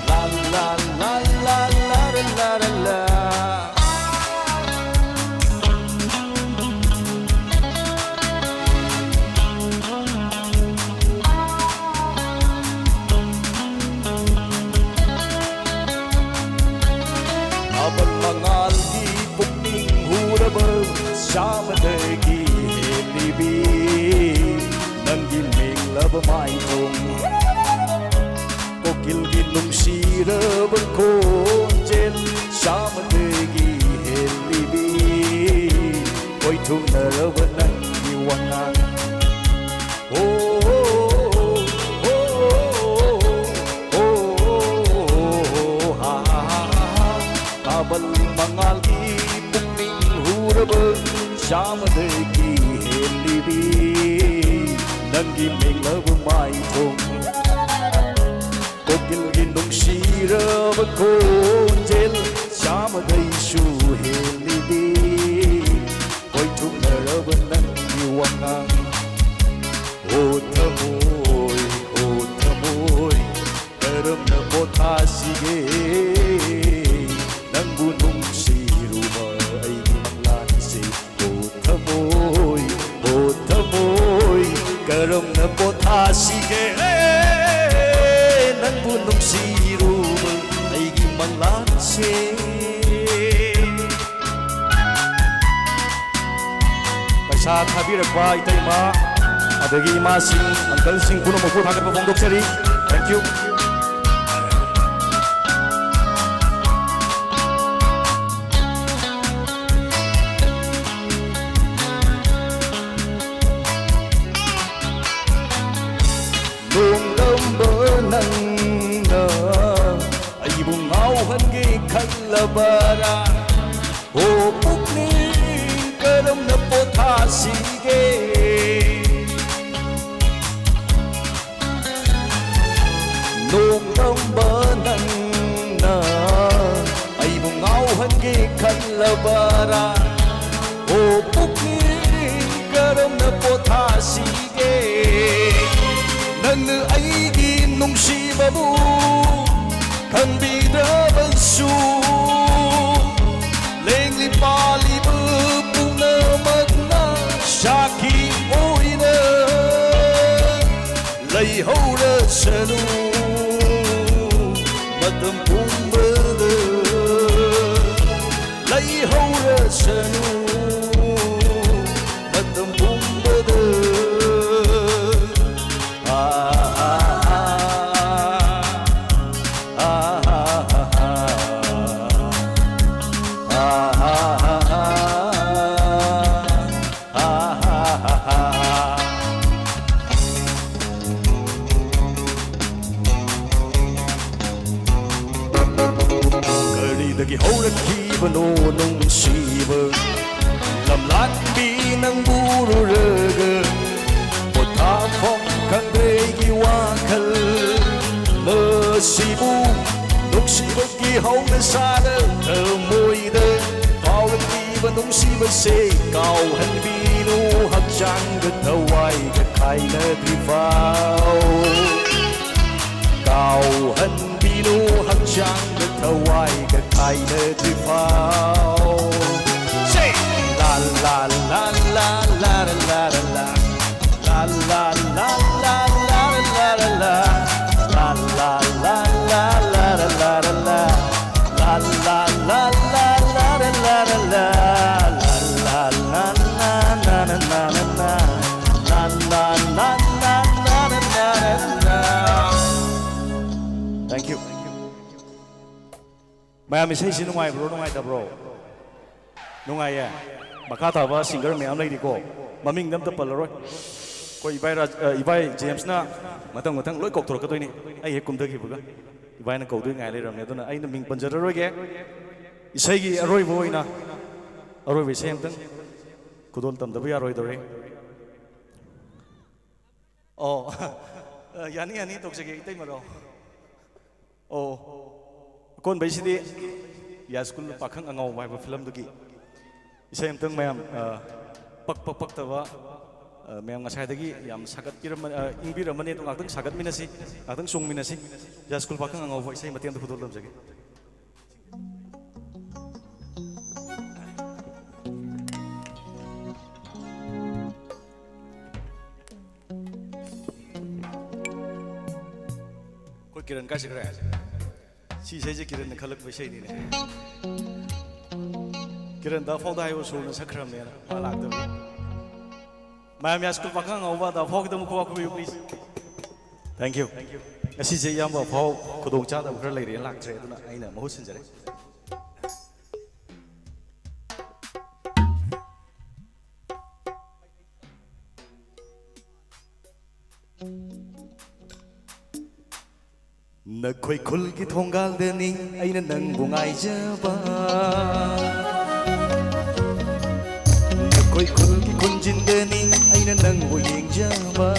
La, la, la, la, la, la, la, la, la. ꯊꯥꯕꯜ ꯃꯉꯥꯜꯒꯤ ꯄꯨꯛꯅꯤꯡ ꯍꯨꯔꯕ ꯆꯥꯃꯗꯒꯤ ꯍꯦꯜꯂꯤꯕꯤ ꯅꯪꯒꯤ ꯃꯦꯡꯂꯕ ꯃꯥꯏꯊꯣꯡ꯫ ꯀꯣꯀꯤꯜꯒꯤ ꯅꯨꯡꯁꯤꯔꯕ ꯈꯣꯟꯖꯦꯜ ꯆꯥꯃꯗꯒꯤ ꯍꯦꯜꯂꯤꯕꯤ ꯀꯣꯏꯊꯨꯡꯅꯔꯕ ꯅꯪꯒꯤ ꯋꯥꯉꯥꯡ꯫ ꯑꯣ, ꯑꯣ, ꯍꯥ, ꯍꯥ, ꯍꯥ, ꯍꯥ, ꯍꯥ꯫ ꯊꯥꯕꯜ ꯃꯉꯥꯜꯒꯤ ꯄꯨꯛꯅꯤꯡ ꯍꯨꯔꯕ ꯆꯥꯃꯗꯒꯤ ꯍꯦꯜꯂꯤꯕꯤ ꯅꯪꯒꯤ ꯃꯦꯡꯂꯕ ꯃꯥꯏꯊꯣꯡ꯫ ꯀꯣꯀꯤꯜꯒꯤ ꯅꯨꯡꯁꯤꯔꯕ ꯈꯣꯟꯖꯦꯜ ꯆꯥꯃꯗꯩꯁꯨ ꯍꯦꯜꯂꯤꯕꯤ ꯀꯣꯏꯊꯨꯡꯅꯔꯕ ꯅꯪꯒꯤ ꯋꯥꯉꯥꯡ꯫ ꯑꯣ ꯊꯃꯣꯏ, ꯑꯣ ꯊꯃꯣꯏ, ꯀꯔꯝꯅ ꯄꯣꯊꯥꯁꯤꯒꯦ? ꯅꯪꯕꯨ ꯅꯨꯡꯁꯤꯔꯨꯕ ꯑꯩꯒꯤ ꯃꯪꯂꯥꯟꯁꯦ꯫ ꯑꯣ ꯊꯃꯣꯏ, ꯑꯣ ꯊꯃꯣꯏ, ꯀꯔꯝꯅ ꯄꯣꯊꯥꯁꯤꯒꯦ? ꯅꯪꯕꯨ ꯅꯨꯡꯁꯤꯔꯨꯕ ꯑꯩꯒꯤ ꯃꯪꯂꯥꯟꯁꯦ꯫ ꯊꯥꯕꯤꯔꯛꯄ ꯏꯇꯩꯃ ꯑꯗꯒꯤ ꯏꯃꯥꯁꯤꯡ, ꯑꯪꯀꯜꯁꯤꯡ ꯄꯨꯝꯅꯃꯛꯄꯨ ꯊꯥꯒꯠꯄ ꯐꯣꯡꯗꯣꯛꯆꯔꯤ꯫ Thank you꯫ ꯅꯣꯡꯂꯝꯕ ꯅꯪꯅ ꯑꯩꯕꯨ ꯉꯥꯎꯍꯟꯒꯦ ꯈꯜꯂꯕꯔꯥ? ꯑꯣ ꯄꯨꯛꯅꯤꯡ, ꯀꯔꯝꯅ ꯄꯣꯊꯥꯁꯤꯒꯦ? ꯅꯣꯡꯂꯝꯕ ꯅꯪꯅ ꯑꯩꯕꯨ ꯉꯥꯎꯍꯟꯒꯦ ꯈꯜꯂꯕꯔꯥ? ꯑꯣ ꯄꯨꯛꯅꯤꯡ, ꯀꯔꯝꯅ ꯄꯣꯊꯥꯁꯤꯒꯦ? ꯅꯪꯅ ꯑꯩꯒꯤ ꯅꯨꯡꯁꯤꯕꯕꯨ ꯈꯪꯕꯤꯗ꯭ꯔꯕꯁꯨ, ꯂꯦꯡꯂꯤ ꯄꯥꯜꯂꯤꯕ ꯄꯨꯝꯅꯃꯛꯅ ꯁꯥꯈꯤ ꯑꯣꯏꯅ ꯂꯩꯍꯧꯔꯁꯅꯨ꯫ ꯃꯇꯝ ꯄꯨꯝꯕꯗ ꯂꯩꯍꯧꯔꯁꯅꯨ꯫ ꯃꯇꯝ ꯄꯨꯝꯕꯗ꯫ ꯀꯔꯤꯗꯒꯤ ꯍꯧꯔꯛꯈꯤꯕꯅꯣ ꯅꯨꯡꯁꯤꯕ ꯂꯝꯂꯥꯟꯕꯤ ꯅꯪꯕꯨ ꯎꯔꯨꯔꯒ? ꯄꯣꯊꯥꯐꯝ ꯈꯪꯗ꯭ꯔꯦ ꯑꯩꯒꯤ ꯋꯥꯈꯜ꯫ ꯃꯁꯤꯕꯨ ꯅꯨꯡꯁꯤꯕꯒꯤ ꯍꯧꯅꯁꯥꯗ ꯊꯃꯣꯏꯗ ꯐꯥꯎꯔꯛꯂꯤꯕ ꯅꯨꯡꯁꯤꯕꯁꯦ ꯀꯥꯎꯍꯟꯕꯤꯅꯨ, ꯍꯛꯆꯥꯡꯒ ꯊꯋꯥꯏꯒ ꯈꯥꯏꯅꯗ꯭ꯔꯤꯐꯥꯎ꯫ ꯀꯥꯎꯍꯟꯕꯤꯅꯨ, ꯍꯛꯆꯥꯡꯒ ꯊꯋꯥꯏꯒ ꯈꯥꯏꯅꯗ꯭ꯔꯤꯐꯥꯎ꯫ Say, la la la la la la la la la. La la la la la la la la. La la la la la la la la. La la la la la la la la. La la la la la la. ꯃꯌꯥꯝ, ꯏꯁꯩꯁꯤ ꯅꯨꯡꯉꯥꯏꯕ꯭ꯔꯣ, ꯅꯨꯡꯉꯥꯏꯇꯕ꯭ꯔꯣ? ꯅꯨꯡꯉꯥꯏꯌꯦ꯫ ꯃꯈꯥ ꯇꯥꯕ singer ꯃꯌꯥꯝ ꯂꯩꯔꯤꯀꯣ, ꯃꯃꯤꯡꯗꯤ ꯑꯝꯇ ꯄꯜꯂꯔꯣꯏ꯫ ꯑꯩꯈꯣꯏ ꯏꯕꯥꯏ ꯔꯥꯖ-, ꯑ, ꯏꯕꯥꯏ ꯖꯦꯝꯁꯅ ꯃꯊꯪ ꯃꯊꯪ ꯂꯣꯏ ꯀꯧꯊꯣꯔꯛꯀꯗꯣꯏꯅꯤ, ꯑꯩ ꯍꯦꯛ ꯀꯨꯝꯊꯈꯤꯕꯒ꯫ ꯏꯕꯥꯏꯅ ꯀꯧꯗꯣꯏ ꯉꯥꯏ ꯂꯩꯔꯕꯅꯦ, ꯑꯗꯨꯅ ꯑꯩꯅ ꯃꯤꯡ ꯄꯟꯖꯔꯔꯣꯏꯒꯦ꯫ ꯏꯁꯩꯒꯤ ꯑꯔꯣꯏꯕ ꯑꯣꯏꯅ ꯑꯔꯣꯏꯕ ꯏꯁꯩ ꯑꯝꯇꯪ ꯈꯨꯗꯣꯜ ꯇꯝꯗꯕ ꯌꯥꯔꯣꯏꯗꯧꯔꯤ꯫ ꯑꯣ, ꯌꯥꯅꯤ, ꯌꯥꯅꯤ, ꯇꯧꯖꯒꯦ, ꯏꯇꯩꯃꯔꯣ꯫ ꯑꯣ, ꯑꯀꯣꯟꯕꯩꯁꯤꯗꯤ ꯌꯥꯏꯁ꯭ꯀꯨꯜ ꯄꯥꯈꯪ ꯑꯉꯥꯎꯕ ꯍꯥꯏꯕ ꯐꯤꯂꯝꯗꯨꯒꯤ ꯏꯁꯩ ꯑꯝꯇꯪ ꯃꯌꯥꯝ, ꯑ, ꯄꯛꯄ ꯄꯛꯇꯕ, ꯑ, ꯃꯌꯥꯝ ꯉꯁꯥꯏꯗꯒꯤ ꯌꯥꯝ ꯁꯥꯒꯠꯄꯤꯔꯝꯃ-, ꯑ, ꯏꯪꯕꯤꯔꯝꯃꯅꯤ, ꯑꯗꯣ ꯉꯥꯛꯇꯪ ꯁꯥꯒꯠꯃꯤꯟꯅꯁꯤ, ꯉꯥꯛꯇꯪ ꯆꯣꯡꯃꯤꯟꯅꯁꯤ꯫ ꯌꯥꯏꯁ꯭ꯀꯨꯜ ꯄꯥꯈꯪ ꯑꯉꯥꯎꯕ ꯏꯁꯩ ꯃꯇꯦꯛ ꯑꯝꯇ ꯈꯨꯗꯣꯜ ꯇꯝꯖꯒꯦ꯫ ꯑꯩꯈꯣꯏ ꯀꯤꯔꯟ ꯀꯥꯏ ꯆꯠꯈ꯭ꯔꯦ? ꯁꯤ ꯏꯁꯩꯁꯦ ꯀꯤꯔꯟꯅ ꯈꯜꯂꯛꯄ ꯏꯁꯩꯅꯤꯅꯦ꯫ ꯀꯤꯔꯟꯗ ꯐꯥꯎꯗ ꯍꯥꯏꯕ ꯁꯨꯔꯅ ꯁꯛꯈ꯭ꯔꯕꯅꯦꯅ ꯃꯥ ꯂꯥꯛꯇꯕ꯫ ꯃꯌꯥꯝ ꯌꯥꯏꯁ꯭ꯀꯨꯜ ꯄꯥꯈꯪ ꯑꯉꯧꯕ ꯗꯥ ꯐꯥꯎꯒꯤꯗꯃꯛ ꯈꯨꯕꯥꯛ ꯈꯨꯕꯤꯌꯨ, please꯫ Thank you꯫ ꯉꯁꯤꯁꯦ ꯏꯌꯥꯝꯕ ꯐꯥꯎ ꯈꯨꯗꯣꯡ ꯆꯥꯗꯕ ꯈꯔ ꯂꯩꯔꯦꯅ ꯂꯥꯛꯇ꯭ꯔꯦ, ꯑꯗꯨꯅ ꯑꯩꯅ ꯃꯍꯨꯠ ꯁꯤꯟꯖꯔꯦ꯫ ꯅꯈꯣꯏ ꯈꯨꯜꯒꯤ ꯊꯣꯡꯒꯥꯜꯗꯅꯤ ꯑꯩꯅ ꯅꯪꯕꯨ ꯉꯥꯏꯖꯕ꯫ ꯅꯈꯣꯏ ꯈꯨꯜꯒꯤ ꯈꯨꯟꯖꯤꯟꯗꯅꯤ ꯑꯩꯅ ꯅꯪꯕꯨ ꯌꯦꯡꯖꯕ꯫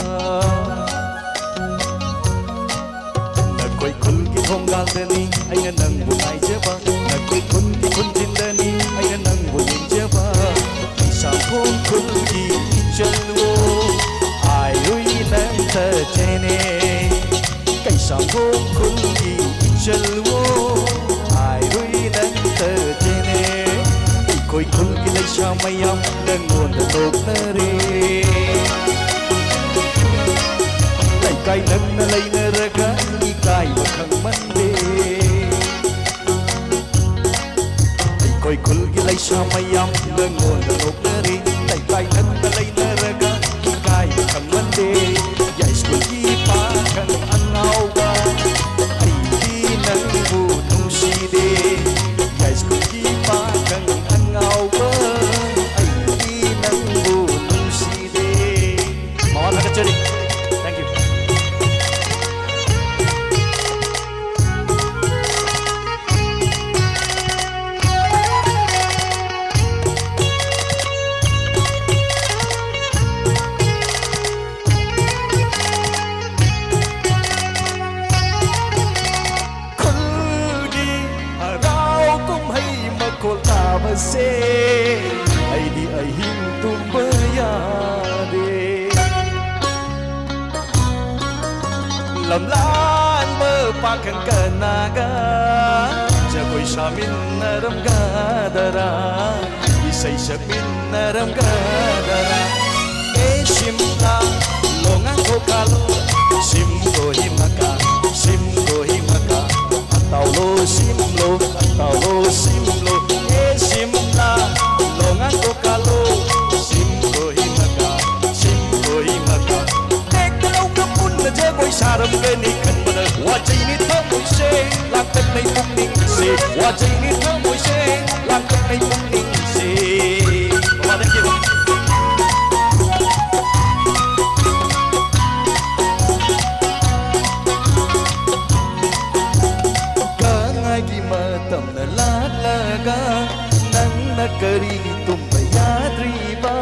ꯅꯈꯣꯏ ꯈꯨꯜꯒꯤ ꯊꯣꯡꯒꯥꯜꯗꯅꯤ ꯑꯩꯅ ꯅꯪꯕꯨ ꯉꯥꯏꯖꯕ꯫ ꯅꯈꯣꯏ ꯈꯨꯜꯒꯤ ꯈꯨꯟꯖꯤꯟꯗꯅꯤ ꯑꯩꯅ ꯅꯪꯕꯨ ꯌꯦꯡꯖꯕ꯫ ꯀꯩꯁꯥꯝꯊꯣꯡ ꯈꯨꯜꯒꯤ ꯏꯆꯜꯋꯣ, ꯑꯥꯏꯔꯨꯏ ꯅꯪ ꯇꯆꯦꯅꯦ꯫ ꯀꯩꯁꯥꯝꯊꯣꯡ ꯈꯨꯜꯒꯤ ꯏꯆꯜꯋꯣ, ꯑꯥꯏꯔꯨꯏ ꯅꯪ ꯇꯆꯦꯅꯦ꯫ ꯑꯩꯈꯣꯏ ꯈꯨꯜꯒꯤ ꯂꯩꯁꯥ ꯃꯌꯥꯝ ꯅꯪꯉꯣꯟꯗ ꯅꯣꯛꯅꯔꯦ꯫ ꯂꯩꯀꯥꯏ ꯅꯛꯅ ꯂꯩꯅꯔꯒ ꯏꯀꯥꯏꯕ ꯈꯪꯃꯟꯗꯦ꯫ ꯑꯩꯈꯣꯏ ꯈꯨꯜꯒꯤ ꯂꯩꯁꯥ ꯃꯌꯥꯝ ꯅꯪꯉꯣꯟꯗ ꯅꯣꯛꯅꯔꯤ꯫ ꯂꯩꯀꯥꯏ ꯅꯛꯅ ꯂꯩꯅꯔꯒ ꯏꯀꯥꯏꯕ ꯈꯪꯃꯟꯗꯦ꯫ ꯌꯥꯏꯁ꯭ꯀꯨꯜꯒꯤ ꯄꯥꯈꯪ ꯑꯉꯥꯎꯕ, ꯑꯩꯗꯤ ꯅꯪꯕꯨ ꯅꯨꯡꯁꯤꯗꯦ꯫ ꯁꯦ, ꯑꯩꯗꯤ ꯑꯍꯤꯡ ꯇꯨꯝꯕ ꯌꯥꯗꯦ꯫ ꯂꯝꯂꯥꯟꯕ ꯄꯥꯈꯪ ꯀꯅꯥꯒ ꯖꯒꯣꯏ ꯁꯥꯃꯤꯟꯅꯔꯝꯒꯗꯔꯥ, ꯏꯁꯩ ꯁꯛꯃꯤꯟꯅꯔꯝꯒꯗꯔꯥ? ꯑꯦ ꯁꯤꯝꯂꯥ, ꯂꯣꯡꯉꯥꯡ ꯈꯣꯈꯥꯂꯣ, ꯁꯤꯝꯗꯣ ꯍꯤꯃꯀꯥ, ꯁꯤꯝꯗꯣ ꯍꯤꯃꯀꯥ, ꯑꯇꯥꯎꯂꯣ ꯁꯤꯝꯂꯣ, ꯑꯇꯥꯎꯂꯣ ꯁꯤꯝꯂꯣ, ꯑꯦ ꯁꯤꯝꯂꯥ, ꯂꯣꯡꯉꯥꯡ ꯈꯣꯈꯥꯂꯣ, ꯁꯤꯝꯗꯣ ꯍꯤꯃꯀꯥ, ꯁꯤꯝꯗꯣ ꯍꯤꯃꯀꯥ꯫ ꯇꯦꯛꯇ ꯂꯧꯅ ꯄꯨꯟꯅ ꯖꯒꯣꯏ ꯁꯥꯔꯝꯒꯅꯤ ꯈꯟꯕꯗ ꯋꯥꯖꯩꯅꯤ ꯊꯃꯣꯏꯁꯦ, ꯂꯥꯡꯇꯛꯅꯩ ꯄꯨꯛꯅꯤꯡꯁꯦ, ꯋꯥꯖꯩꯅꯤ ꯊꯃꯣꯏꯁꯦ, ꯂꯥꯡꯇꯛꯅꯩ ꯄꯨꯛꯅꯤꯡꯁꯦ꯫ ꯃꯃꯥꯗꯒꯤ ꯒꯥꯡꯉꯥꯏꯒꯤ ꯃꯇꯝꯅ ꯂꯥꯛꯂꯒ ꯅꯪꯅ ꯀꯔꯤ ꯇꯨꯝꯕ ꯌꯥꯗ꯭ꯔꯤꯕ?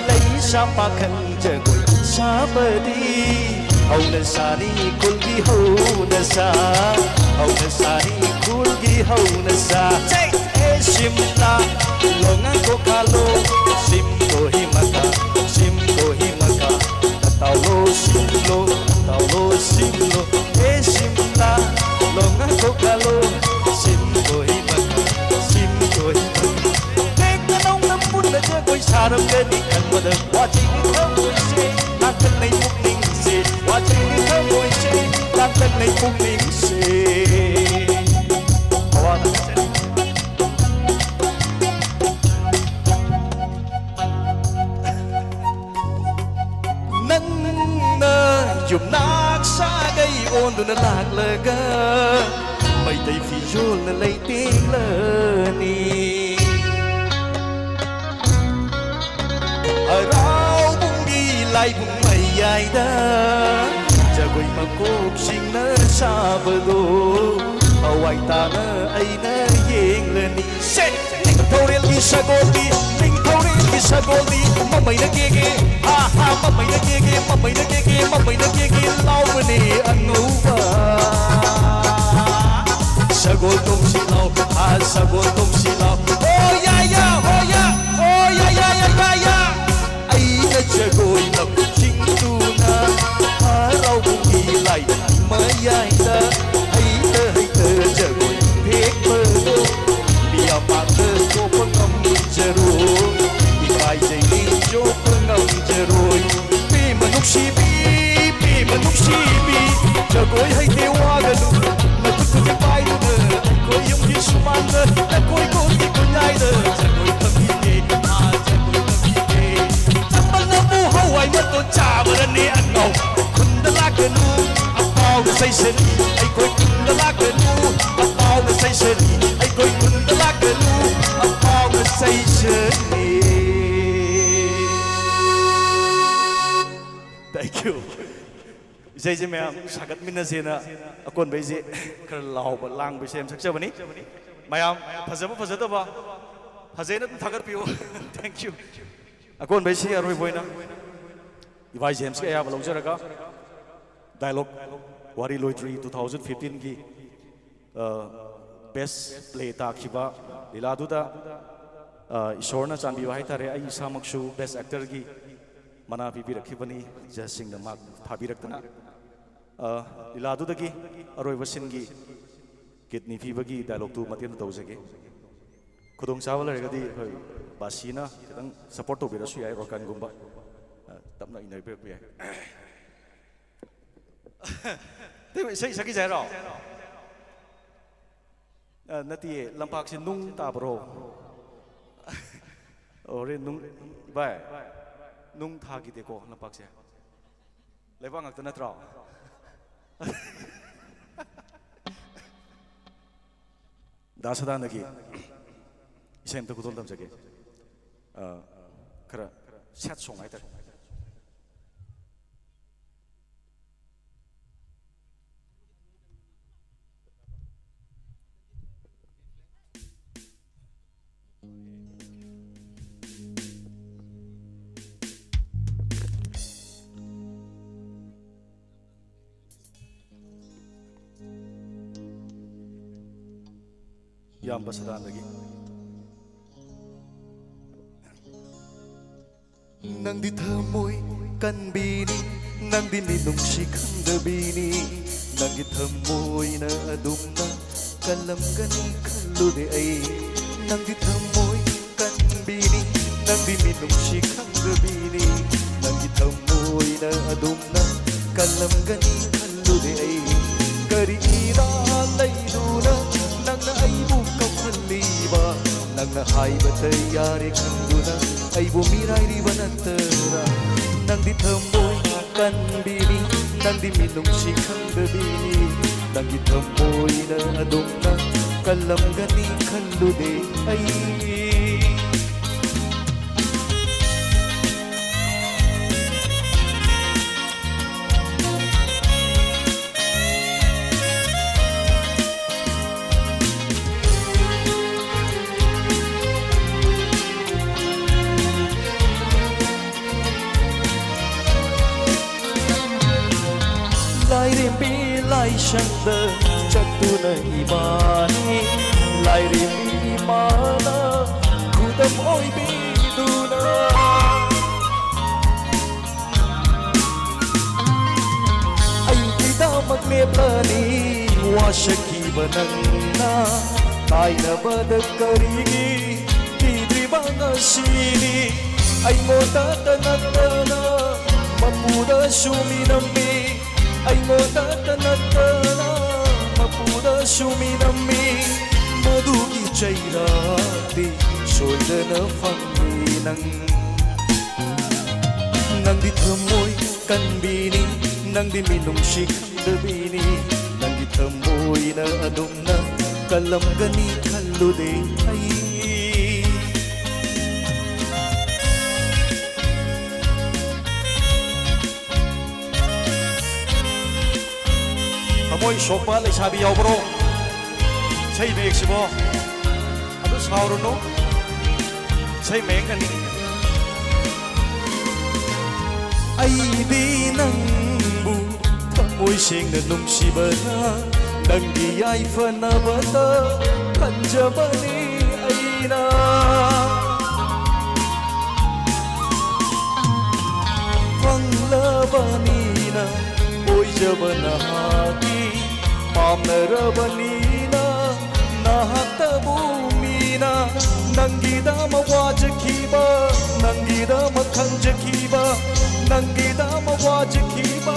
ꯂꯩꯁꯥ ꯄꯥꯈꯪ ꯖꯒꯣꯏ ꯁꯥꯕꯗꯤ ꯍꯧꯅ ꯁꯥꯅꯤ ꯈꯨꯜꯒꯤ ꯍꯧꯅ ꯁꯥ, ꯍꯧꯅ ꯁꯥꯅꯤ ꯈꯨꯜꯒꯤ ꯍꯧꯅ ꯁꯥ꯫ ꯑꯦ ꯁꯤꯝꯂꯥ, ꯂꯣꯡꯉꯥꯡ ꯈꯣꯈꯥꯂꯣ, ꯁꯤꯝꯗꯣ ꯍꯤꯃꯀꯥ, ꯁꯤꯝꯗꯣ ꯍꯤꯃꯀꯥ꯫ ꯑꯇꯥꯎꯂꯣ ꯁꯤꯝꯂꯣ, ꯑꯇꯥꯎꯂꯣ ꯁꯤꯝꯂꯣ, ꯑꯦ ꯁꯤꯝꯂꯥ, ꯂꯣꯡꯉꯥꯡ ꯈꯣꯈꯥꯂꯣ, ꯁꯤꯝꯗꯣ ꯍꯤꯃꯀꯥ, ꯁꯤꯝꯗꯣ ꯍꯤꯃꯀꯥ꯫ ꯇꯦꯛꯇ ꯅꯧꯅ ꯄꯨꯟꯅ ꯖꯒꯣꯏ ꯁꯥꯔꯝꯒꯅꯤ ꯈꯟꯕꯗ ꯋꯥꯖꯩꯅꯤ ꯊꯃꯣꯏꯁꯦ, ꯂꯥꯡꯇꯛꯅꯩ ꯄꯨꯛꯅꯤꯡꯁꯦ, ꯋꯥꯖꯩꯅꯤ ꯊꯃꯣꯏꯁꯦ, ꯂꯥꯡꯇꯛꯅꯩ ꯄꯨꯛꯅꯤꯡꯁꯦ꯫ ꯃꯋꯥꯗ ꯍꯥꯏꯖꯔꯤ꯫ ꯅꯪꯅ ꯌꯨꯝꯅꯥꯛ ꯁꯥꯒꯩ ꯑꯣꯟꯗꯨꯅ ꯂꯥꯛꯂꯒ ꯃꯩꯇꯩ ꯐꯤꯖꯣꯜꯅ ꯂꯩꯇꯦꯡꯂꯅꯤ꯫ ꯍꯔꯥꯎꯕꯨꯡꯒꯤ ꯂꯥꯏꯕꯨꯡ ꯃꯌꯥꯏꯗ ꯖꯒꯣꯏ ꯃꯀꯣꯛꯁꯤꯡꯅ ꯁꯥꯕꯗꯣ ꯊꯋꯥꯏ ꯇꯥꯅ ꯑꯩꯅ ꯌꯦꯡꯂꯅꯤ꯫ ꯁꯦ! ꯅꯤꯡꯊꯧꯔꯦꯜꯒꯤ ꯁꯒꯣꯜꯗꯤ, ꯅꯤꯡꯊꯧꯔꯦꯜꯒꯤ ꯁꯒꯣꯜꯗꯤ ꯃꯃꯩꯅ ꯀꯦꯒꯦ, ꯍꯥ ꯍꯥ, ꯃꯃꯩꯅ ꯀꯦꯒꯦ, ꯃꯃꯩꯅ ꯀꯦꯒꯦ, ꯃꯃꯩꯅ ꯀꯦꯒꯦ ꯂꯥꯎꯕꯅꯦ ꯑꯉꯧꯕ꯫ ꯁꯒꯣꯜ ꯇꯣꯡꯁꯤ ꯂꯥꯎ, ꯍꯥ, ꯁꯒꯣꯜ ꯇꯣꯡꯁꯤ ꯂꯥꯎ꯫ ꯑꯣ ꯌꯥ! ꯖꯒꯣꯏ ꯂꯧꯁꯤꯡꯗꯨꯅ ꯍꯔꯥꯎꯕꯒꯤ ꯂꯥꯏ ꯃꯌꯥꯏꯗ ꯍꯩꯇ ꯍꯩꯇ ꯖꯒꯣꯏ ꯊꯦꯛꯄꯗꯣ ꯃꯤꯌꯥꯝ ꯃꯥꯡꯗ ꯆꯣꯞꯄ ꯉꯝꯖꯔꯣꯏ꯫ ꯏꯀꯥꯏꯖꯩ ꯆꯣꯞꯄ ꯉꯝꯖꯔꯣꯏ꯫ ꯄꯦꯃ ꯅꯨꯡꯁꯤꯕꯤ, ꯄꯦꯃ ꯅꯨꯡꯁꯤꯕꯤ, ꯖꯒꯣꯏ ꯍꯩꯇꯦ ꯋꯥꯒꯅꯨ꯫ ꯅꯈꯨꯠꯇꯨꯗꯤ ꯄꯥꯏꯗꯨꯅ ꯑꯩꯈꯣꯏ ꯌꯨꯝꯒꯤ ꯁꯨꯃꯥꯡꯗ ꯅꯈꯣꯏ ꯀꯣꯟꯒꯤ ꯈꯨꯟꯌꯥꯏꯗ ꯖꯒꯣꯏ ꯇꯝꯕꯤꯒꯦ, ꯑꯥ, ꯖꯒꯣꯏ ꯇꯝꯕꯤꯒꯦ꯫ ꯆꯝꯄꯜꯅꯕꯨ ꯍꯋꯥꯏ ꯃꯇꯣꯟ ꯆꯥꯕꯔꯅꯦ ꯑꯉꯥꯎ꯫ ꯈꯨꯟꯗ ꯂꯥꯛꯀꯅꯨ, ꯑꯐꯥꯎꯅ ꯆꯩꯁꯅꯤ꯫ ꯑꯩꯈꯣꯏ ꯈꯨꯟꯗ ꯂꯥꯛꯀꯅꯨ, ꯑꯐꯥꯎꯅ ꯆꯩꯁꯅꯤ꯫ ꯑꯩꯈꯣꯏ ꯈꯨꯟꯗ ꯂꯥꯛꯀꯅꯨ, ꯑꯐꯥꯎꯅ ꯆꯩꯁꯅꯤ꯫ Thank you. ꯏꯁꯩꯁꯦ ꯃꯌꯥꯝ ꯁꯥꯒꯠꯃꯤꯟꯅꯁꯦꯅ ꯑꯀꯣꯟꯕꯩꯁꯦ ꯈꯔ ꯂꯥꯎꯕ ꯂꯥꯡꯕ ꯏꯁꯩ ꯑꯃ ꯁꯛꯆꯕꯅꯤ꯫ ꯃꯌꯥꯝ ꯐꯖꯕ ꯐꯖꯗꯕ ꯐꯖꯩꯅ ꯑꯗꯨꯝ ꯊꯥꯒꯠꯄꯤꯌꯨ꯫ Thank you. ꯑꯀꯣꯟꯕꯩꯁꯤ ꯑꯔꯣꯏꯕ ꯑꯣꯏꯅ ꯏꯚꯥꯏ ꯖꯦꯝꯁꯀꯤ ꯑꯌꯥꯕ ꯂꯧꯖꯔꯒ dialogue ꯋꯥꯔꯤ ꯂꯣꯏꯗ꯭ꯔꯤ two thousand fifteen ꯒꯤ best play ꯇꯥꯈꯤꯕ ꯂꯤꯂꯥꯗꯨꯗ, ꯑ, ꯏꯁꯣꯔꯅ ꯆꯥꯟꯕꯤꯕ ꯍꯥꯏꯇꯥꯔꯦ, ꯑꯩ ꯏꯁꯥꯃꯛꯁꯨ best actor ꯒꯤ ꯃꯅꯥ ꯄꯤꯕꯤꯔꯛꯈꯤꯕꯅꯤ, judge ꯁꯤꯡꯅ mark ꯊꯥꯕꯤꯔꯛꯇꯅ꯫ ꯑ, ꯂꯤꯂꯥꯗꯨꯗꯒꯤ ꯑꯔꯣꯏꯕ scene ꯒꯤ kidney ꯄꯤꯕꯒꯤ dialogue ꯇꯨ ꯃꯇꯦꯛ ꯑꯃ ꯇꯧꯖꯒꯦ꯫ ꯈꯨꯗꯣꯡꯆꯥꯕ ꯂꯩꯔꯒꯗꯤ ꯑꯩꯈꯣꯏ ꯕꯥꯁꯤꯅ ꯈꯤꯇꯪ support ꯇꯧꯕꯤꯔꯁꯨ ꯌꯥꯏ, organ ꯒꯨꯝꯕ, ꯑ, ꯇꯞꯅ ꯏꯟꯅꯕꯤꯔꯛꯄ ꯌꯥꯏ꯫ ꯑꯇꯩ ꯏꯁꯩ ꯁꯛꯈꯤꯁꯦ ꯍꯥꯏꯔꯣ? ꯑ, ꯅꯠꯇꯤꯌꯦ, ꯂꯝꯄꯥꯛꯁꯦ ꯅꯨꯡ ꯇꯥꯕ꯭ꯔꯣ? ꯍꯣꯔꯦꯟ ꯅꯨꯡ, ꯚꯥꯏ, ꯅꯨꯡ ꯊꯥꯈꯤꯗꯦꯀꯣ ꯂꯝꯄꯥꯛꯁꯦ꯫ ꯂꯩꯕꯥꯛ ꯉꯥꯛꯇ ꯅꯠꯇ꯭ꯔꯣ? ꯗꯥ ꯁꯗꯥꯅꯟꯗꯒꯤ ꯏꯁꯩ ꯑꯝꯇ ꯈꯨꯗꯣꯜ ꯇꯝꯖꯒꯦ꯫ ꯑ, ꯈꯔ sad song ꯍꯥꯏꯇꯥꯔꯦ꯫ ꯏꯌꯥꯝꯕ ꯁꯗꯥꯅꯟꯗꯒꯤ꯫ ꯅꯪꯗꯤ ꯊꯃꯣꯏ ꯀꯟꯕꯤꯅꯤ, ꯅꯪꯗꯤ ꯃꯤꯅꯨꯡꯁꯤ ꯈꯪꯗꯕꯤꯅꯤ, ꯅꯪꯒꯤ ꯊꯃꯣꯏꯅ ꯑꯗꯨꯝꯅ ꯀꯜꯂꯝꯒꯅꯤ ꯈꯜꯂꯨꯗꯦ ꯑꯩ꯫ ꯅꯪꯗꯤ ꯊꯃꯣꯏ ꯀꯟꯕꯤꯅꯤ, ꯅꯪꯗꯤ ꯃꯤꯅꯨꯡꯁꯤ ꯈꯪꯗꯕꯤꯅꯤ, ꯅꯪꯒꯤ ꯊꯃꯣꯏꯅ ꯑꯗꯨꯝꯅ ꯀꯜꯂꯝꯒꯅꯤ ꯈꯜꯂꯨꯗꯦ ꯑꯩ꯫ ꯀꯔꯤ ꯏꯔꯥ ꯂꯩꯗꯨꯅ ꯅꯪꯅ ꯑꯩꯕꯨ ꯀꯞꯍꯜꯂꯤꯕ? ꯅꯪꯅ ꯍꯥꯏꯕꯗ ꯌꯥꯔꯦ ꯈꯪꯗꯨꯅ ꯑꯩꯕꯨ ꯃꯤꯔꯥꯏꯔꯤꯕ ꯅꯠꯇꯔꯥ? ꯅꯪꯗꯤ ꯊꯃꯣꯏ ꯀꯟꯕꯤꯅꯤ, ꯅꯪꯗꯤ ꯃꯤꯅꯨꯡꯁꯤ ꯈꯪꯗꯕꯤꯅꯤ, ꯅꯪꯒꯤ ꯊꯃꯣꯏꯅ ꯑꯗꯨꯝꯅ ꯀꯜꯂꯝꯒꯅꯤ ꯈꯜꯂꯨꯗꯦ ꯑꯩ꯫ ꯂꯥꯏꯔꯦꯝꯕꯤ ꯂꯥꯏꯁꯪꯗ ꯆꯠꯇꯨꯅ ꯏꯃꯥꯅꯤ, ꯂꯥꯏꯔꯦꯝꯕꯤ ꯏꯃꯥꯅ ꯈꯨꯗꯝ ꯑꯣꯏꯕꯤꯗꯨꯅ꯫ ꯑꯩꯒꯤꯗꯃꯛ ꯂꯦꯞꯂꯅꯤ ꯋꯥꯁꯛꯈꯤꯕ ꯅꯪꯅ, ꯀꯥꯏꯅꯕꯗ ꯀꯔꯤꯒꯤ ꯀꯤꯗ꯭ꯔꯤꯕ ꯉꯁꯤꯗꯤ? ꯑꯩꯉꯣꯟꯗꯇ ꯅꯠꯇꯅ ꯃꯄꯨꯗꯁꯨ ꯃꯤꯅꯝꯃꯤ, ꯑꯩꯉꯣꯟꯗꯇ ꯅꯠꯇꯅ ꯃꯄꯨꯗꯁꯨ ꯃꯤꯅꯝꯃꯤ꯫ ꯃꯗꯨꯒꯤ ꯆꯩꯔꯥꯛꯇꯤ ꯁꯣꯏꯗꯅ ꯐꯪꯏ ꯅꯪ꯫ ꯅꯪꯗꯤ ꯊꯃꯣꯏ ꯀꯟꯕꯤꯅꯤ, ꯅꯪꯗꯤ ꯃꯤꯅꯨꯡꯁꯤ ꯈꯪꯗꯕꯤꯅꯤ, ꯅꯪꯒꯤ ꯊꯃꯣꯏꯅ ꯑꯗꯨꯝꯅ ꯀꯜꯂꯝꯒꯅꯤ ꯈꯜꯂꯨꯗꯦ ꯑꯩ꯫ ꯊꯃꯣꯏ ꯁꯣꯛꯄ ꯂꯩꯁꯥꯕꯤ ꯌꯥꯎꯕ꯭ꯔꯣ? ꯏꯁꯩ ꯃꯌꯦꯛꯁꯤꯕꯣ? ꯑꯗꯨ ꯁꯥꯎꯔꯨꯅꯨ, ꯏꯁꯩ ꯃꯌꯦꯛꯅꯅꯤ꯫ ꯑꯩꯗꯤ ꯅꯪꯕꯨ ꯊꯃꯣꯏ ꯁꯦꯡꯅ ꯅꯨꯡꯁꯤꯕꯅ ꯅꯪꯒꯤ ꯌꯥꯏꯐꯅꯕꯗ ꯈꯟꯖꯕꯅꯤ ꯑꯩꯅ꯫ ꯅꯨꯡꯁꯤꯔꯕ ꯅꯍꯥꯛꯀꯤ ꯄꯥꯝꯅꯔꯕꯅꯤꯅ, ꯅꯍꯥꯛꯇꯕꯨ ꯃꯤꯅ ꯅꯪꯒꯤꯗꯃꯛ ꯋꯥꯖꯈꯤꯕ, ꯅꯪꯒꯤꯗꯃꯛ ꯈꯟꯖꯈꯤꯕ, ꯅꯪꯒꯤꯗꯃꯛ ꯋꯥꯖꯈꯤꯕ,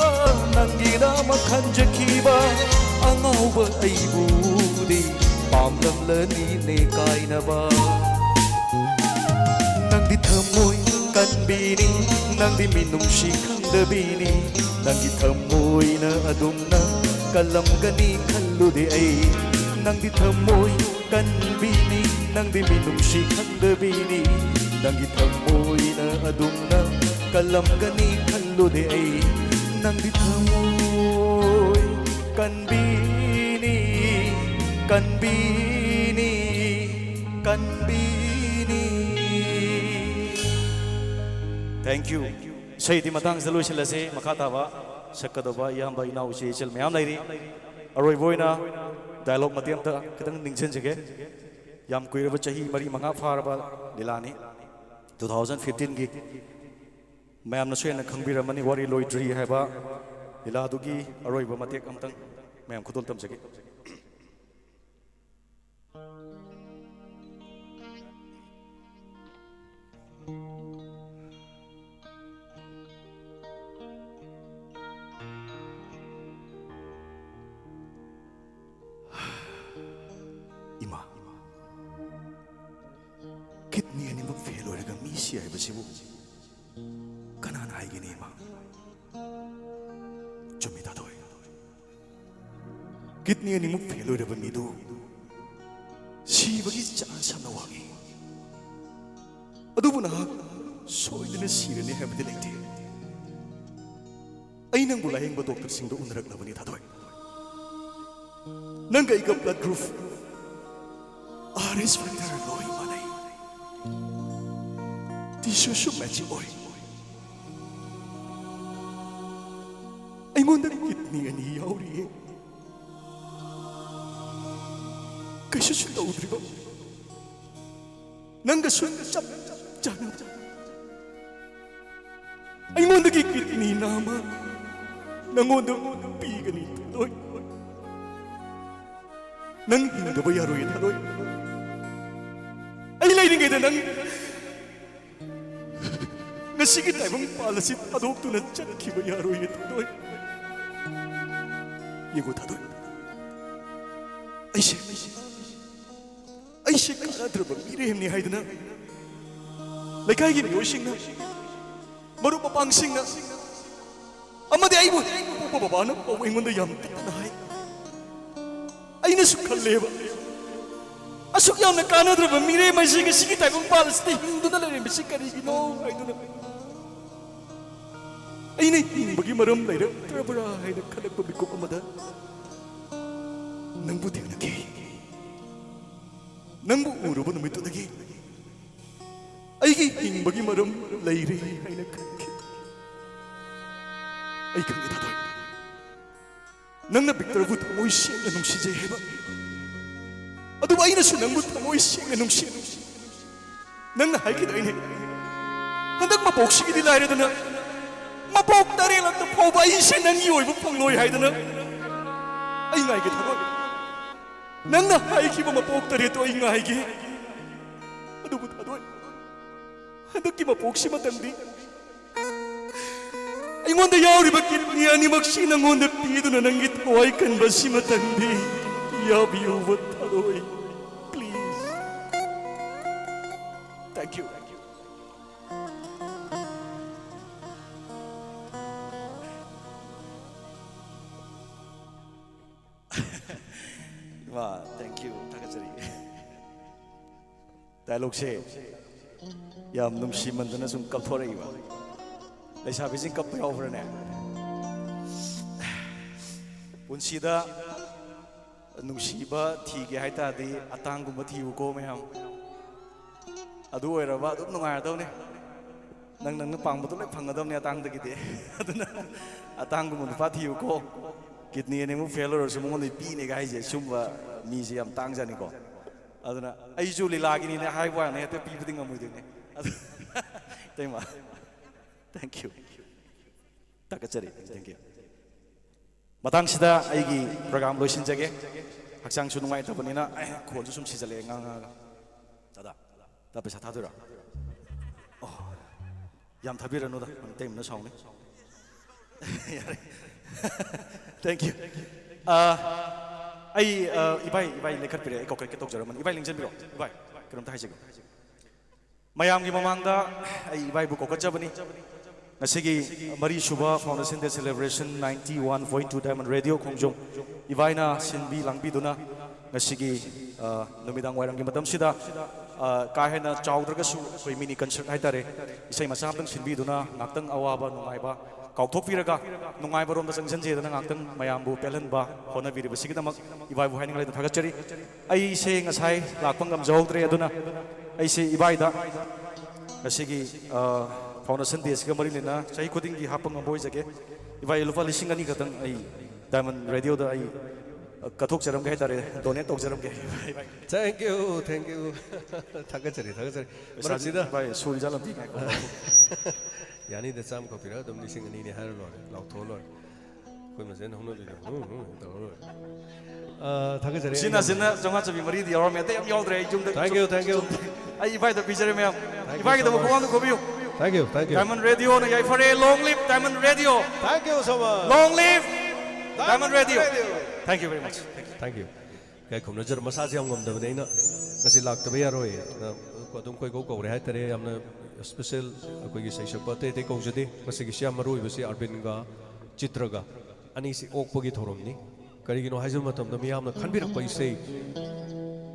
ꯅꯪꯒꯤꯗꯃꯛ ꯈꯟꯖꯈꯤꯕ ꯑꯉꯥꯎꯕ ꯑꯩꯕꯨꯗꯤ ꯄꯥꯝꯂꯝꯂꯅꯤꯅꯦ ꯀꯥꯏꯅꯕ꯫ ꯅꯪꯗꯤ ꯊꯃꯣꯏ ꯀꯟꯕꯤꯅꯤ, ꯅꯪꯗꯤ ꯃꯤꯅꯨꯡꯁꯤ ꯈꯪꯗꯕꯤꯅꯤ, ꯅꯪꯒꯤ ꯊꯃꯣꯏꯅ ꯑꯗꯨꯝꯅ ꯀꯜꯂꯝꯒꯅꯤ ꯈꯜꯂꯨꯗꯦ ꯑꯩ꯫ ꯅꯪꯗꯤ ꯊꯃꯣꯏ ꯀꯟꯕꯤꯅꯤ, ꯅꯪꯗꯤ ꯃꯤꯅꯨꯡꯁꯤ ꯈꯪꯗꯕꯤꯅꯤ, ꯅꯪꯒꯤ ꯊꯃꯣꯏꯅ ꯑꯗꯨꯝꯅ ꯀꯜꯂꯝꯒꯅꯤ ꯈꯜꯂꯨꯗꯦ ꯑꯩ꯫ ꯅꯪꯗꯤ ꯊꯃꯣꯏ ꯀꯟꯕꯤꯅꯤ, ꯀꯟꯕꯤꯅꯤ, ꯀꯟꯕꯤꯅꯤ꯫ Thank you. ꯏꯁꯩꯗꯤ ꯃꯇꯥꯡꯁꯤꯗ ꯂꯣꯏꯁꯤꯜꯂꯁꯤ꯫ ꯃꯈꯥ ꯇꯥꯕ ꯁꯛꯀꯗꯧꯕ ꯏꯌꯥꯝꯕ, ꯏꯅꯥꯎ, ꯏꯆꯦ, ꯏꯆꯜ ꯃꯌꯥꯝ ꯂꯩꯔꯤ꯫ ꯑꯔꯣꯏꯕ ꯑꯣꯏꯅ dialogue ꯃꯇꯦꯛ ꯑꯝꯇ ꯈꯤꯇꯪ ꯅꯤꯡꯁꯤꯡꯖꯒꯦ꯫ ꯌꯥꯝ ꯀꯨꯏꯔꯕ, ꯆꯍꯤ ꯃꯔꯤ ꯃꯉꯥ ꯐꯥꯔꯕ ꯂꯤꯂꯥꯅꯤ꯫ Two thousand fifteenꯒꯤ, ꯃꯌꯥꯝꯅꯁꯨ ꯍꯦꯟꯅ ꯈꯪꯕꯤꯔꯝꯃꯅꯤ, "ꯋꯥꯔꯤ ꯂꯣꯏꯗ꯭ꯔꯤ" ꯍꯥꯏꯕ ꯂꯤꯂꯥꯗꯨꯒꯤ ꯑꯔꯣꯏꯕ ꯃꯇꯦꯛ ꯑꯝꯇꯪ ꯃꯌꯥꯝ ꯈꯨꯗꯣꯜ ꯇꯝꯖꯒꯦ꯫ ꯏꯃꯥ, kidney ꯑꯅꯤꯃꯛ fail ꯑꯣꯏꯔꯒ ꯃꯤ ꯁꯤ ꯍꯥꯏꯕꯁꯤꯕꯨ ꯀꯅꯥꯅ ꯍꯥꯏꯒꯅꯤ, ꯏꯃꯥ? ꯆꯨꯝꯃꯤ, ꯊꯥꯗꯣꯏ꯫ Kidney ꯑꯅꯤꯃꯛ fail ꯑꯣꯏꯔꯕ ꯃꯤꯗꯨ ꯁꯤꯕꯒꯤ chance ꯌꯥꯝꯅ ꯋꯥꯡꯏ꯫ ꯑꯗꯨꯕꯨ ꯅꯍꯥꯛ ꯁꯣꯏꯗꯅ ꯁꯤꯔꯅꯤ ꯍꯥꯏꯕꯗꯤ ꯂꯩꯇꯦ꯫ ꯑꯩ ꯅꯪꯕꯨ ꯂꯥꯌꯦꯡꯕ doctorꯁꯤꯡꯗ ꯎꯅꯔꯛꯂꯕꯅꯤ, ꯊꯥꯗꯣꯏ꯫ ꯅꯪꯒ ꯑꯩꯒ blood group, R S factor ꯂꯣꯏ ꯃꯥꯟꯅꯩ꯫ Tissueꯁꯨ matching ꯑꯣꯏ꯫ ꯑꯩꯉꯣꯟꯗ kidney ꯑꯅꯤ ꯌꯥꯎꯔꯤꯌꯦ꯫ ꯀꯩꯁꯨꯁꯨ ꯇꯧꯗ꯭ꯔꯤꯕ꯫ ꯅꯪꯒꯁꯨ ꯆꯞ ꯆꯥꯅ꯫ ꯑꯩꯉꯣꯟꯗꯒꯤ kidney ꯅꯥꯝꯃ ꯅꯪꯉꯣꯟꯗ ꯄꯤꯒꯅꯤ, ꯊꯥꯗꯣꯏ꯫ ꯅꯪ ꯍꯤꯡꯗꯕ ꯌꯥꯔꯣꯏꯌꯦ, ꯊꯥꯗꯣꯏ꯫ ꯑꯩ ꯂꯩꯔꯤꯉꯩꯗ ꯅꯪ ꯉꯁꯤꯒꯤ ꯇꯥꯏꯕꯪ ꯄꯥꯜ ꯑꯁꯤ ꯊꯥꯗꯣꯛꯇꯨꯅ ꯆꯠꯈꯤꯕ ꯌꯥꯔꯣꯏꯌꯦ, ꯊꯥꯗꯣꯏ꯫ ꯌꯦꯡꯉꯨ, ꯊꯥꯗꯣꯏ, ꯑꯩꯁꯦ, ꯑꯩꯁꯦ ꯀꯥꯟꯅꯗ꯭ꯔꯕ ꯃꯤꯔꯦꯝꯅꯤ ꯍꯥꯏꯗꯅ ꯂꯩꯀꯥꯏꯒꯤ ꯃꯤꯑꯣꯏꯁꯤꯡꯅ, ꯃꯔꯨꯞ ꯃꯄꯥꯡꯁꯤꯡꯅ, ꯑꯃꯗꯤ ꯑꯩꯕꯨ ꯍꯦꯛ ꯄꯣꯛꯄ ꯕꯕꯥꯅ ꯐꯥꯎꯕ ꯑꯩꯉꯣꯟꯗ ꯌꯥꯝ ꯇꯠꯇꯅ ꯍꯥꯏ꯫ ꯑꯩꯅꯁꯨ ꯈꯜꯂꯦꯕ, ꯑꯁꯨꯛ ꯌꯥꯝꯅ ꯀꯥꯟꯅꯗ꯭ꯔꯕ ꯃꯤꯔꯦꯝ ꯍꯥꯏꯁꯤ ꯉꯁꯤꯒꯤ ꯇꯥꯏꯕꯪ ꯄꯥꯜ ꯑꯁꯤꯗ ꯍꯤꯡꯗꯨꯅ ꯂꯩꯔꯝꯃꯤꯁꯤ ꯀꯔꯤꯒꯤꯅꯣ ꯍꯥꯏꯗꯨꯅ꯫ ꯑꯩꯅ ꯍꯤꯡꯕꯒꯤ ꯃꯔꯝ ꯂꯩꯔꯛꯇ꯭ꯔꯕ꯭ꯔꯥ ꯍꯥꯏꯅ ꯈꯜꯂꯛꯄ ꯃꯤꯀꯨꯞ ꯑꯃꯗ ꯅꯪꯕꯨ ꯊꯦꯡꯅꯈꯤ꯫ ꯅꯪꯕꯨ ꯎꯔꯨꯕ ꯅꯨꯃꯤꯠꯇꯨꯗꯒꯤ ꯑꯩꯒꯤ ꯍꯤꯡꯕꯒꯤ ꯃꯔꯝ ꯂꯩꯔꯦ ꯍꯥꯏꯅ ꯈꯟꯈꯤ꯫ ꯑꯩ ꯈꯪꯉꯦ, ꯊꯥꯗꯣꯏ, ꯅꯪꯅ ꯚꯤꯛꯇꯔꯕꯨ ꯊꯃꯣꯏ ꯁꯦꯡꯅ ꯅꯨꯡꯁꯤꯖꯩ ꯍꯥꯏꯕ꯫ ꯑꯗꯨꯕꯨ ꯑꯩꯅꯁꯨ ꯅꯪꯕꯨ ꯊꯃꯣꯏ ꯁꯦꯡꯅ ꯅꯨꯡꯁꯤ꯫ ꯅꯪꯅ ꯍꯥꯏꯈꯤꯗꯥꯏꯅꯦ, "ꯍꯟꯗꯛ ꯃꯄꯣꯛꯁꯤꯒꯤꯗꯤ ꯂꯥꯏꯔꯗꯅ, ꯃꯄꯣꯛ ꯇꯔꯦꯠꯂꯛꯇ ꯐꯥꯎꯕ ꯑꯩꯁꯦ ꯅꯪꯒꯤ ꯑꯣꯏꯕ ꯐꯪꯂꯣꯏ" ꯍꯥꯏꯗꯅ꯫ ꯑꯩ ꯉꯥꯏꯒꯦ, ꯊꯥꯗꯣꯏ꯫ ꯅꯪꯅ ꯍꯥꯏꯈꯤꯕ ꯃꯄꯣꯛ ꯇꯔꯦꯠꯇꯣ ꯑꯩ ꯉꯥꯏꯒꯦ꯫ ꯑꯗꯨꯕꯨ, ꯊꯥꯗꯣꯏ, ꯍꯟꯗꯛꯀꯤ ꯃꯄꯣꯛꯁꯤꯃꯇꯪꯗꯤ ꯑꯩꯉꯣꯟꯗ ꯌꯥꯎꯔꯤꯕ ꯀꯤꯗꯅꯤ ꯑꯅꯤꯃꯛꯁꯤ ꯅꯪꯉꯣꯟꯗ ꯄꯤꯗꯨꯅ ꯅꯪꯒꯤ ꯊꯋꯥꯏ ꯀꯟꯕ ꯑꯁꯤꯃꯇꯪꯗꯤ ꯌꯥꯕꯤꯌꯨꯕ, ꯊꯥꯗꯣꯏ꯫ Please. Thank you. ꯏꯃꯥ, thank you, ꯊꯥꯒꯠꯆꯔꯤ꯫ ꯗꯥꯏꯂꯣꯛꯁꯦ ꯌꯥꯝ ꯅꯨꯡꯁꯤꯃꯟꯗꯅ ꯁꯨꯝ ꯀꯞꯊꯣꯔꯛꯏꯕ꯫ ꯂꯩꯁꯥꯕꯤꯁꯤꯡ ꯀꯞꯄ ꯌꯥꯎꯕ꯭ꯔꯅꯦ? ꯄꯨꯟꯁꯤꯗ ꯅꯨꯡꯁꯤꯕ ꯊꯤꯒꯦ ꯍꯥꯏ ꯇꯥꯔꯗꯤ ꯑꯇꯥꯡꯒꯨꯝꯕ ꯊꯤꯌꯨꯀꯣ, ꯃꯌꯥꯝ꯫ ꯑꯗꯨ ꯑꯣꯏꯔꯕ ꯑꯗꯨꯝ ꯅꯨꯡꯉꯥꯏꯔꯗꯧꯅꯦ꯫ ꯅꯪ, ꯅꯪꯅ ꯄꯥꯝꯕꯗꯣ ꯂꯣꯏ ꯐꯪꯒꯗꯕꯅꯦ ꯑꯇꯥꯡꯗꯒꯤꯗꯤ꯫ ꯑꯗꯨꯅ ꯑꯇꯥꯡꯒꯨꯝꯕ ꯅꯨꯄꯥ ꯊꯤꯌꯨꯀꯣ꯫ ꯀꯤꯗꯅꯤ ꯑꯅꯤꯃꯛ ꯐꯦꯜ ꯑꯣꯏꯔꯁꯨ ꯃꯉꯣꯟꯗ ꯄꯤꯅꯦꯒ ꯍꯥꯏꯁꯦ, ꯁꯨꯝꯕ ꯃꯤꯁꯦ ꯌꯥꯝ ꯇꯥꯡꯖꯥꯅꯤꯀꯣ꯫ ꯑꯗꯨꯅ ꯑꯩꯁꯨ ꯂꯤꯂꯥꯒꯤꯅꯤꯅꯦ ꯍꯥꯏꯕ ꯋꯥꯅꯤ, ꯍꯦꯛꯇ ꯄꯤꯕꯗꯤ ꯉꯝꯃꯣꯏꯗꯣꯏꯅꯦ꯫ ꯑꯗꯨ, ꯏꯇꯩꯃ, thank you꯫ ꯊꯥꯒꯠꯆꯔꯤ꯫ Thank you꯫ ꯃꯇꯥꯡꯁꯤꯗ ꯑꯩꯒꯤ ꯄ꯭ꯔꯣꯒ꯭ꯔꯥꯝ ꯂꯣꯏꯁꯤꯟꯖꯒꯦ꯫ ꯍꯛꯆꯥꯡꯁꯨ ꯅꯨꯡꯉꯥꯏꯇꯕꯅꯤꯅ, ꯑꯩ ꯈꯣꯟꯁꯨ ꯁꯨꯝ ꯁꯤꯖꯜꯂꯛꯑꯦ ꯉꯥꯡꯉꯛꯑꯒ꯫ ꯗꯥꯗꯥ, ꯗꯥ ꯄꯩꯁꯥ ꯊꯥꯗꯣꯏꯔꯣ? ꯑꯣ, ꯌꯥꯝ ꯊꯥꯕꯤꯔꯅꯨꯗ, ꯑꯇꯩꯃꯅ ꯁꯥꯎꯅꯤ꯫ ꯌꯥꯔꯦ꯫ Thank you꯫ ꯑ, ꯑꯩ, ꯑ, ꯏꯕꯥꯏ, ꯏꯕꯥꯏ ꯂꯦꯡꯈꯠꯄꯤꯔꯦ, ꯑꯩ ꯀꯧꯈꯠꯀꯦ ꯇꯧꯖꯔꯝꯕꯅꯤ꯫ ꯏꯕꯥꯏ ꯂꯦꯡꯁꯤꯟꯕꯤꯔꯣ, ꯏꯕꯥꯏ, ꯀꯩꯅꯣꯝꯇ ꯍꯥꯏꯖꯒꯦ꯫ ꯃꯌꯥꯝꯒꯤ ꯃꯃꯥꯡꯗ ꯑꯩ ꯏꯕꯥꯏꯕꯨ ꯀꯧꯈꯠꯆꯕꯅꯤ꯫ ꯉꯁꯤꯒꯤ ꯃꯔꯤꯁꯨꯕ Founders' Day Celebration, ninety one point two Diamond Radio ꯈꯣꯡꯖꯣꯝ ꯏꯕꯥꯏꯅ ꯁꯤꯟꯕꯤ ꯂꯥꯡꯕꯤꯗꯨꯅ ꯉꯁꯤꯒꯤ, ꯑ, ꯅꯨꯃꯤꯗꯥꯡ ꯋꯥꯏꯔꯝꯒꯤ ꯃꯇꯝꯁꯤꯗ, ꯑ, ꯀꯥ ꯍꯦꯟꯅ ꯆꯥꯎꯗ꯭ꯔꯒꯁꯨ ꯑꯩꯈꯣꯏ mini concert ꯍꯥꯏꯇꯥꯔꯦ, ꯏꯁꯩ ꯃꯆꯥ ꯑꯃꯇꯪ ꯁꯤꯟꯕꯤꯗꯨꯅ ꯉꯥꯛꯇꯪ ꯑꯋꯥꯕ ꯅꯨꯡꯉꯥꯏꯕ ꯀꯥꯎꯊꯣꯛꯄꯤꯔꯒ ꯅꯨꯡꯉꯥꯏꯕꯔꯣꯝꯗ ꯆꯪꯁꯤꯟꯖꯦꯗꯅ ꯉꯥꯛꯇꯪ ꯃꯌꯥꯝꯕꯨ ꯄꯦꯜꯍꯟꯕ ꯍꯣꯠꯅꯕꯤꯔꯤꯕꯁꯤꯒꯤꯗꯃꯛ ꯏꯕꯥꯏꯕꯨ ꯍꯥꯏꯅꯤꯡꯂꯩꯅ ꯊꯥꯒꯠꯆꯔꯤ꯫ ꯑꯩꯁꯦ ꯉꯁꯥꯏ ꯂꯥꯛꯄ ꯉꯝꯖꯍꯧꯗ꯭ꯔꯦ, ꯑꯗꯨꯅ ꯑꯩꯁꯦ ꯏꯕꯥꯏꯗ ꯉꯁꯤꯒꯤ, ꯑ, Founders' Day ꯁꯤꯒ ꯃꯔꯤ ꯂꯩꯅꯅ ꯆꯍꯤ ꯈꯨꯗꯤꯡꯒꯤ ꯍꯥꯞꯄ ꯉꯝꯕ ꯑꯣꯏꯖꯒꯦ꯫ ꯏꯕꯥꯏ, ꯂꯨꯄꯥ ꯂꯤꯁꯤꯡ ꯑꯅꯤ ꯈꯛꯇꯪ ꯑꯩ Diamond Radio ꯗ ꯑꯩ, ꯑ, ꯀꯠꯊꯣꯛꯆꯔꯝꯒꯦ ꯍꯥꯏꯇꯥꯔꯦ, donate ꯇꯧꯖꯔꯝꯒꯦ꯫ Thank you, thank you꯫ ꯊꯥꯒꯠꯆꯔꯤ, ꯊꯥꯒꯠꯆꯔꯤ꯫ ꯄꯩꯁꯥꯁꯤ ꯃꯔꯛꯁꯤꯗ ꯏꯕꯥꯏ ꯁꯨꯔꯤꯖꯥꯠꯂ ꯑꯝꯇ ꯌꯦꯡꯉꯦꯀꯣ꯫ ꯌꯥꯅꯤꯗ, ꯆꯥꯝꯃ ꯈꯛ ꯄꯤꯔꯒ ꯑꯗꯨꯝ ꯂꯤꯁꯤꯡ ꯑꯅꯤꯅꯤ ꯍꯥꯏꯔ ꯂꯣꯏꯔꯦ, ꯂꯥꯎꯊꯣꯛꯑ ꯂꯣꯏꯔꯦ꯫ ꯑꯩꯈꯣꯏ ꯃꯁꯦꯟ ꯍꯧꯅꯕꯤꯗꯣ ꯎꯝ, ꯎꯝ ꯇꯧꯔ ꯂꯣꯏꯔꯦ꯫ ꯑ, ꯊꯥꯒꯠꯆꯔꯤ꯫ ꯁꯤꯅ, ꯁꯤꯅ ꯆꯥꯝꯃꯉꯥ ꯆꯥꯝꯃꯔꯤ ꯃꯔꯤꯗꯤ ꯌꯥꯎꯔꯝꯃꯦ, ꯑꯇꯩ ꯌꯥꯝ ꯌꯥꯎꯗ꯭ꯔꯦ꯫ ꯑꯩ ꯌꯨꯝꯗ Thank you, thank you꯫ ꯑꯩ ꯏꯕꯥꯏꯗ ꯄꯤꯖꯔꯦ ꯃꯌꯥꯝ꯫ Thank you ꯏꯕꯥꯏꯒꯤꯗꯃꯛ so much꯫ ꯈꯨꯕꯥꯡꯗ ꯈꯣꯕꯤꯌꯨ꯫ Thank you, thank you꯫ Diamond Radio ꯅ ꯌꯥꯏꯐꯔꯦ꯫ Long live Diamond Radio꯫ Thank you so much꯫ Long live Diamond Radio꯫ Thank you very much꯫ Thank you꯫ ꯏꯀꯥꯏ ꯈꯨꯝꯅꯖꯔ ꯃꯁꯥꯁꯦ ꯌꯥꯝ ꯉꯝꯗꯕꯅꯦ, ꯑꯩꯅ ꯉꯁꯤ ꯂꯥꯛꯇꯕ ꯌꯥꯔꯣꯏ, ꯑꯗꯨꯝ ꯀꯣꯏꯀꯧ ꯀꯧꯔꯦ ꯍꯥꯏꯇꯥꯔꯦ꯫ ꯌꯥꯝꯅ special ꯑꯩꯈꯣꯏꯒꯤ ꯁꯩꯁꯛꯄ ꯑꯇꯩ ꯑꯇꯩ ꯀꯧꯖꯗꯦ꯫ ꯃꯁꯤꯒꯤꯁꯤ ꯌꯥꯝ ꯃꯔꯨ ꯑꯣꯏꯕꯁꯤ ꯑꯥꯔꯕꯤꯟꯒ ꯆꯤꯇ꯭ꯔꯒ ꯑꯅꯤꯁꯤ ꯑꯣꯛꯄꯒꯤ ꯊꯧꯔꯝꯅꯤ꯫ ꯀꯔꯤꯒꯤꯅꯣ ꯍꯥꯏꯖꯕ ꯃꯇꯝꯗ, ꯃꯤꯌꯥꯝꯅ ꯈꯟꯕꯤꯔꯛꯄ ꯏꯁꯩ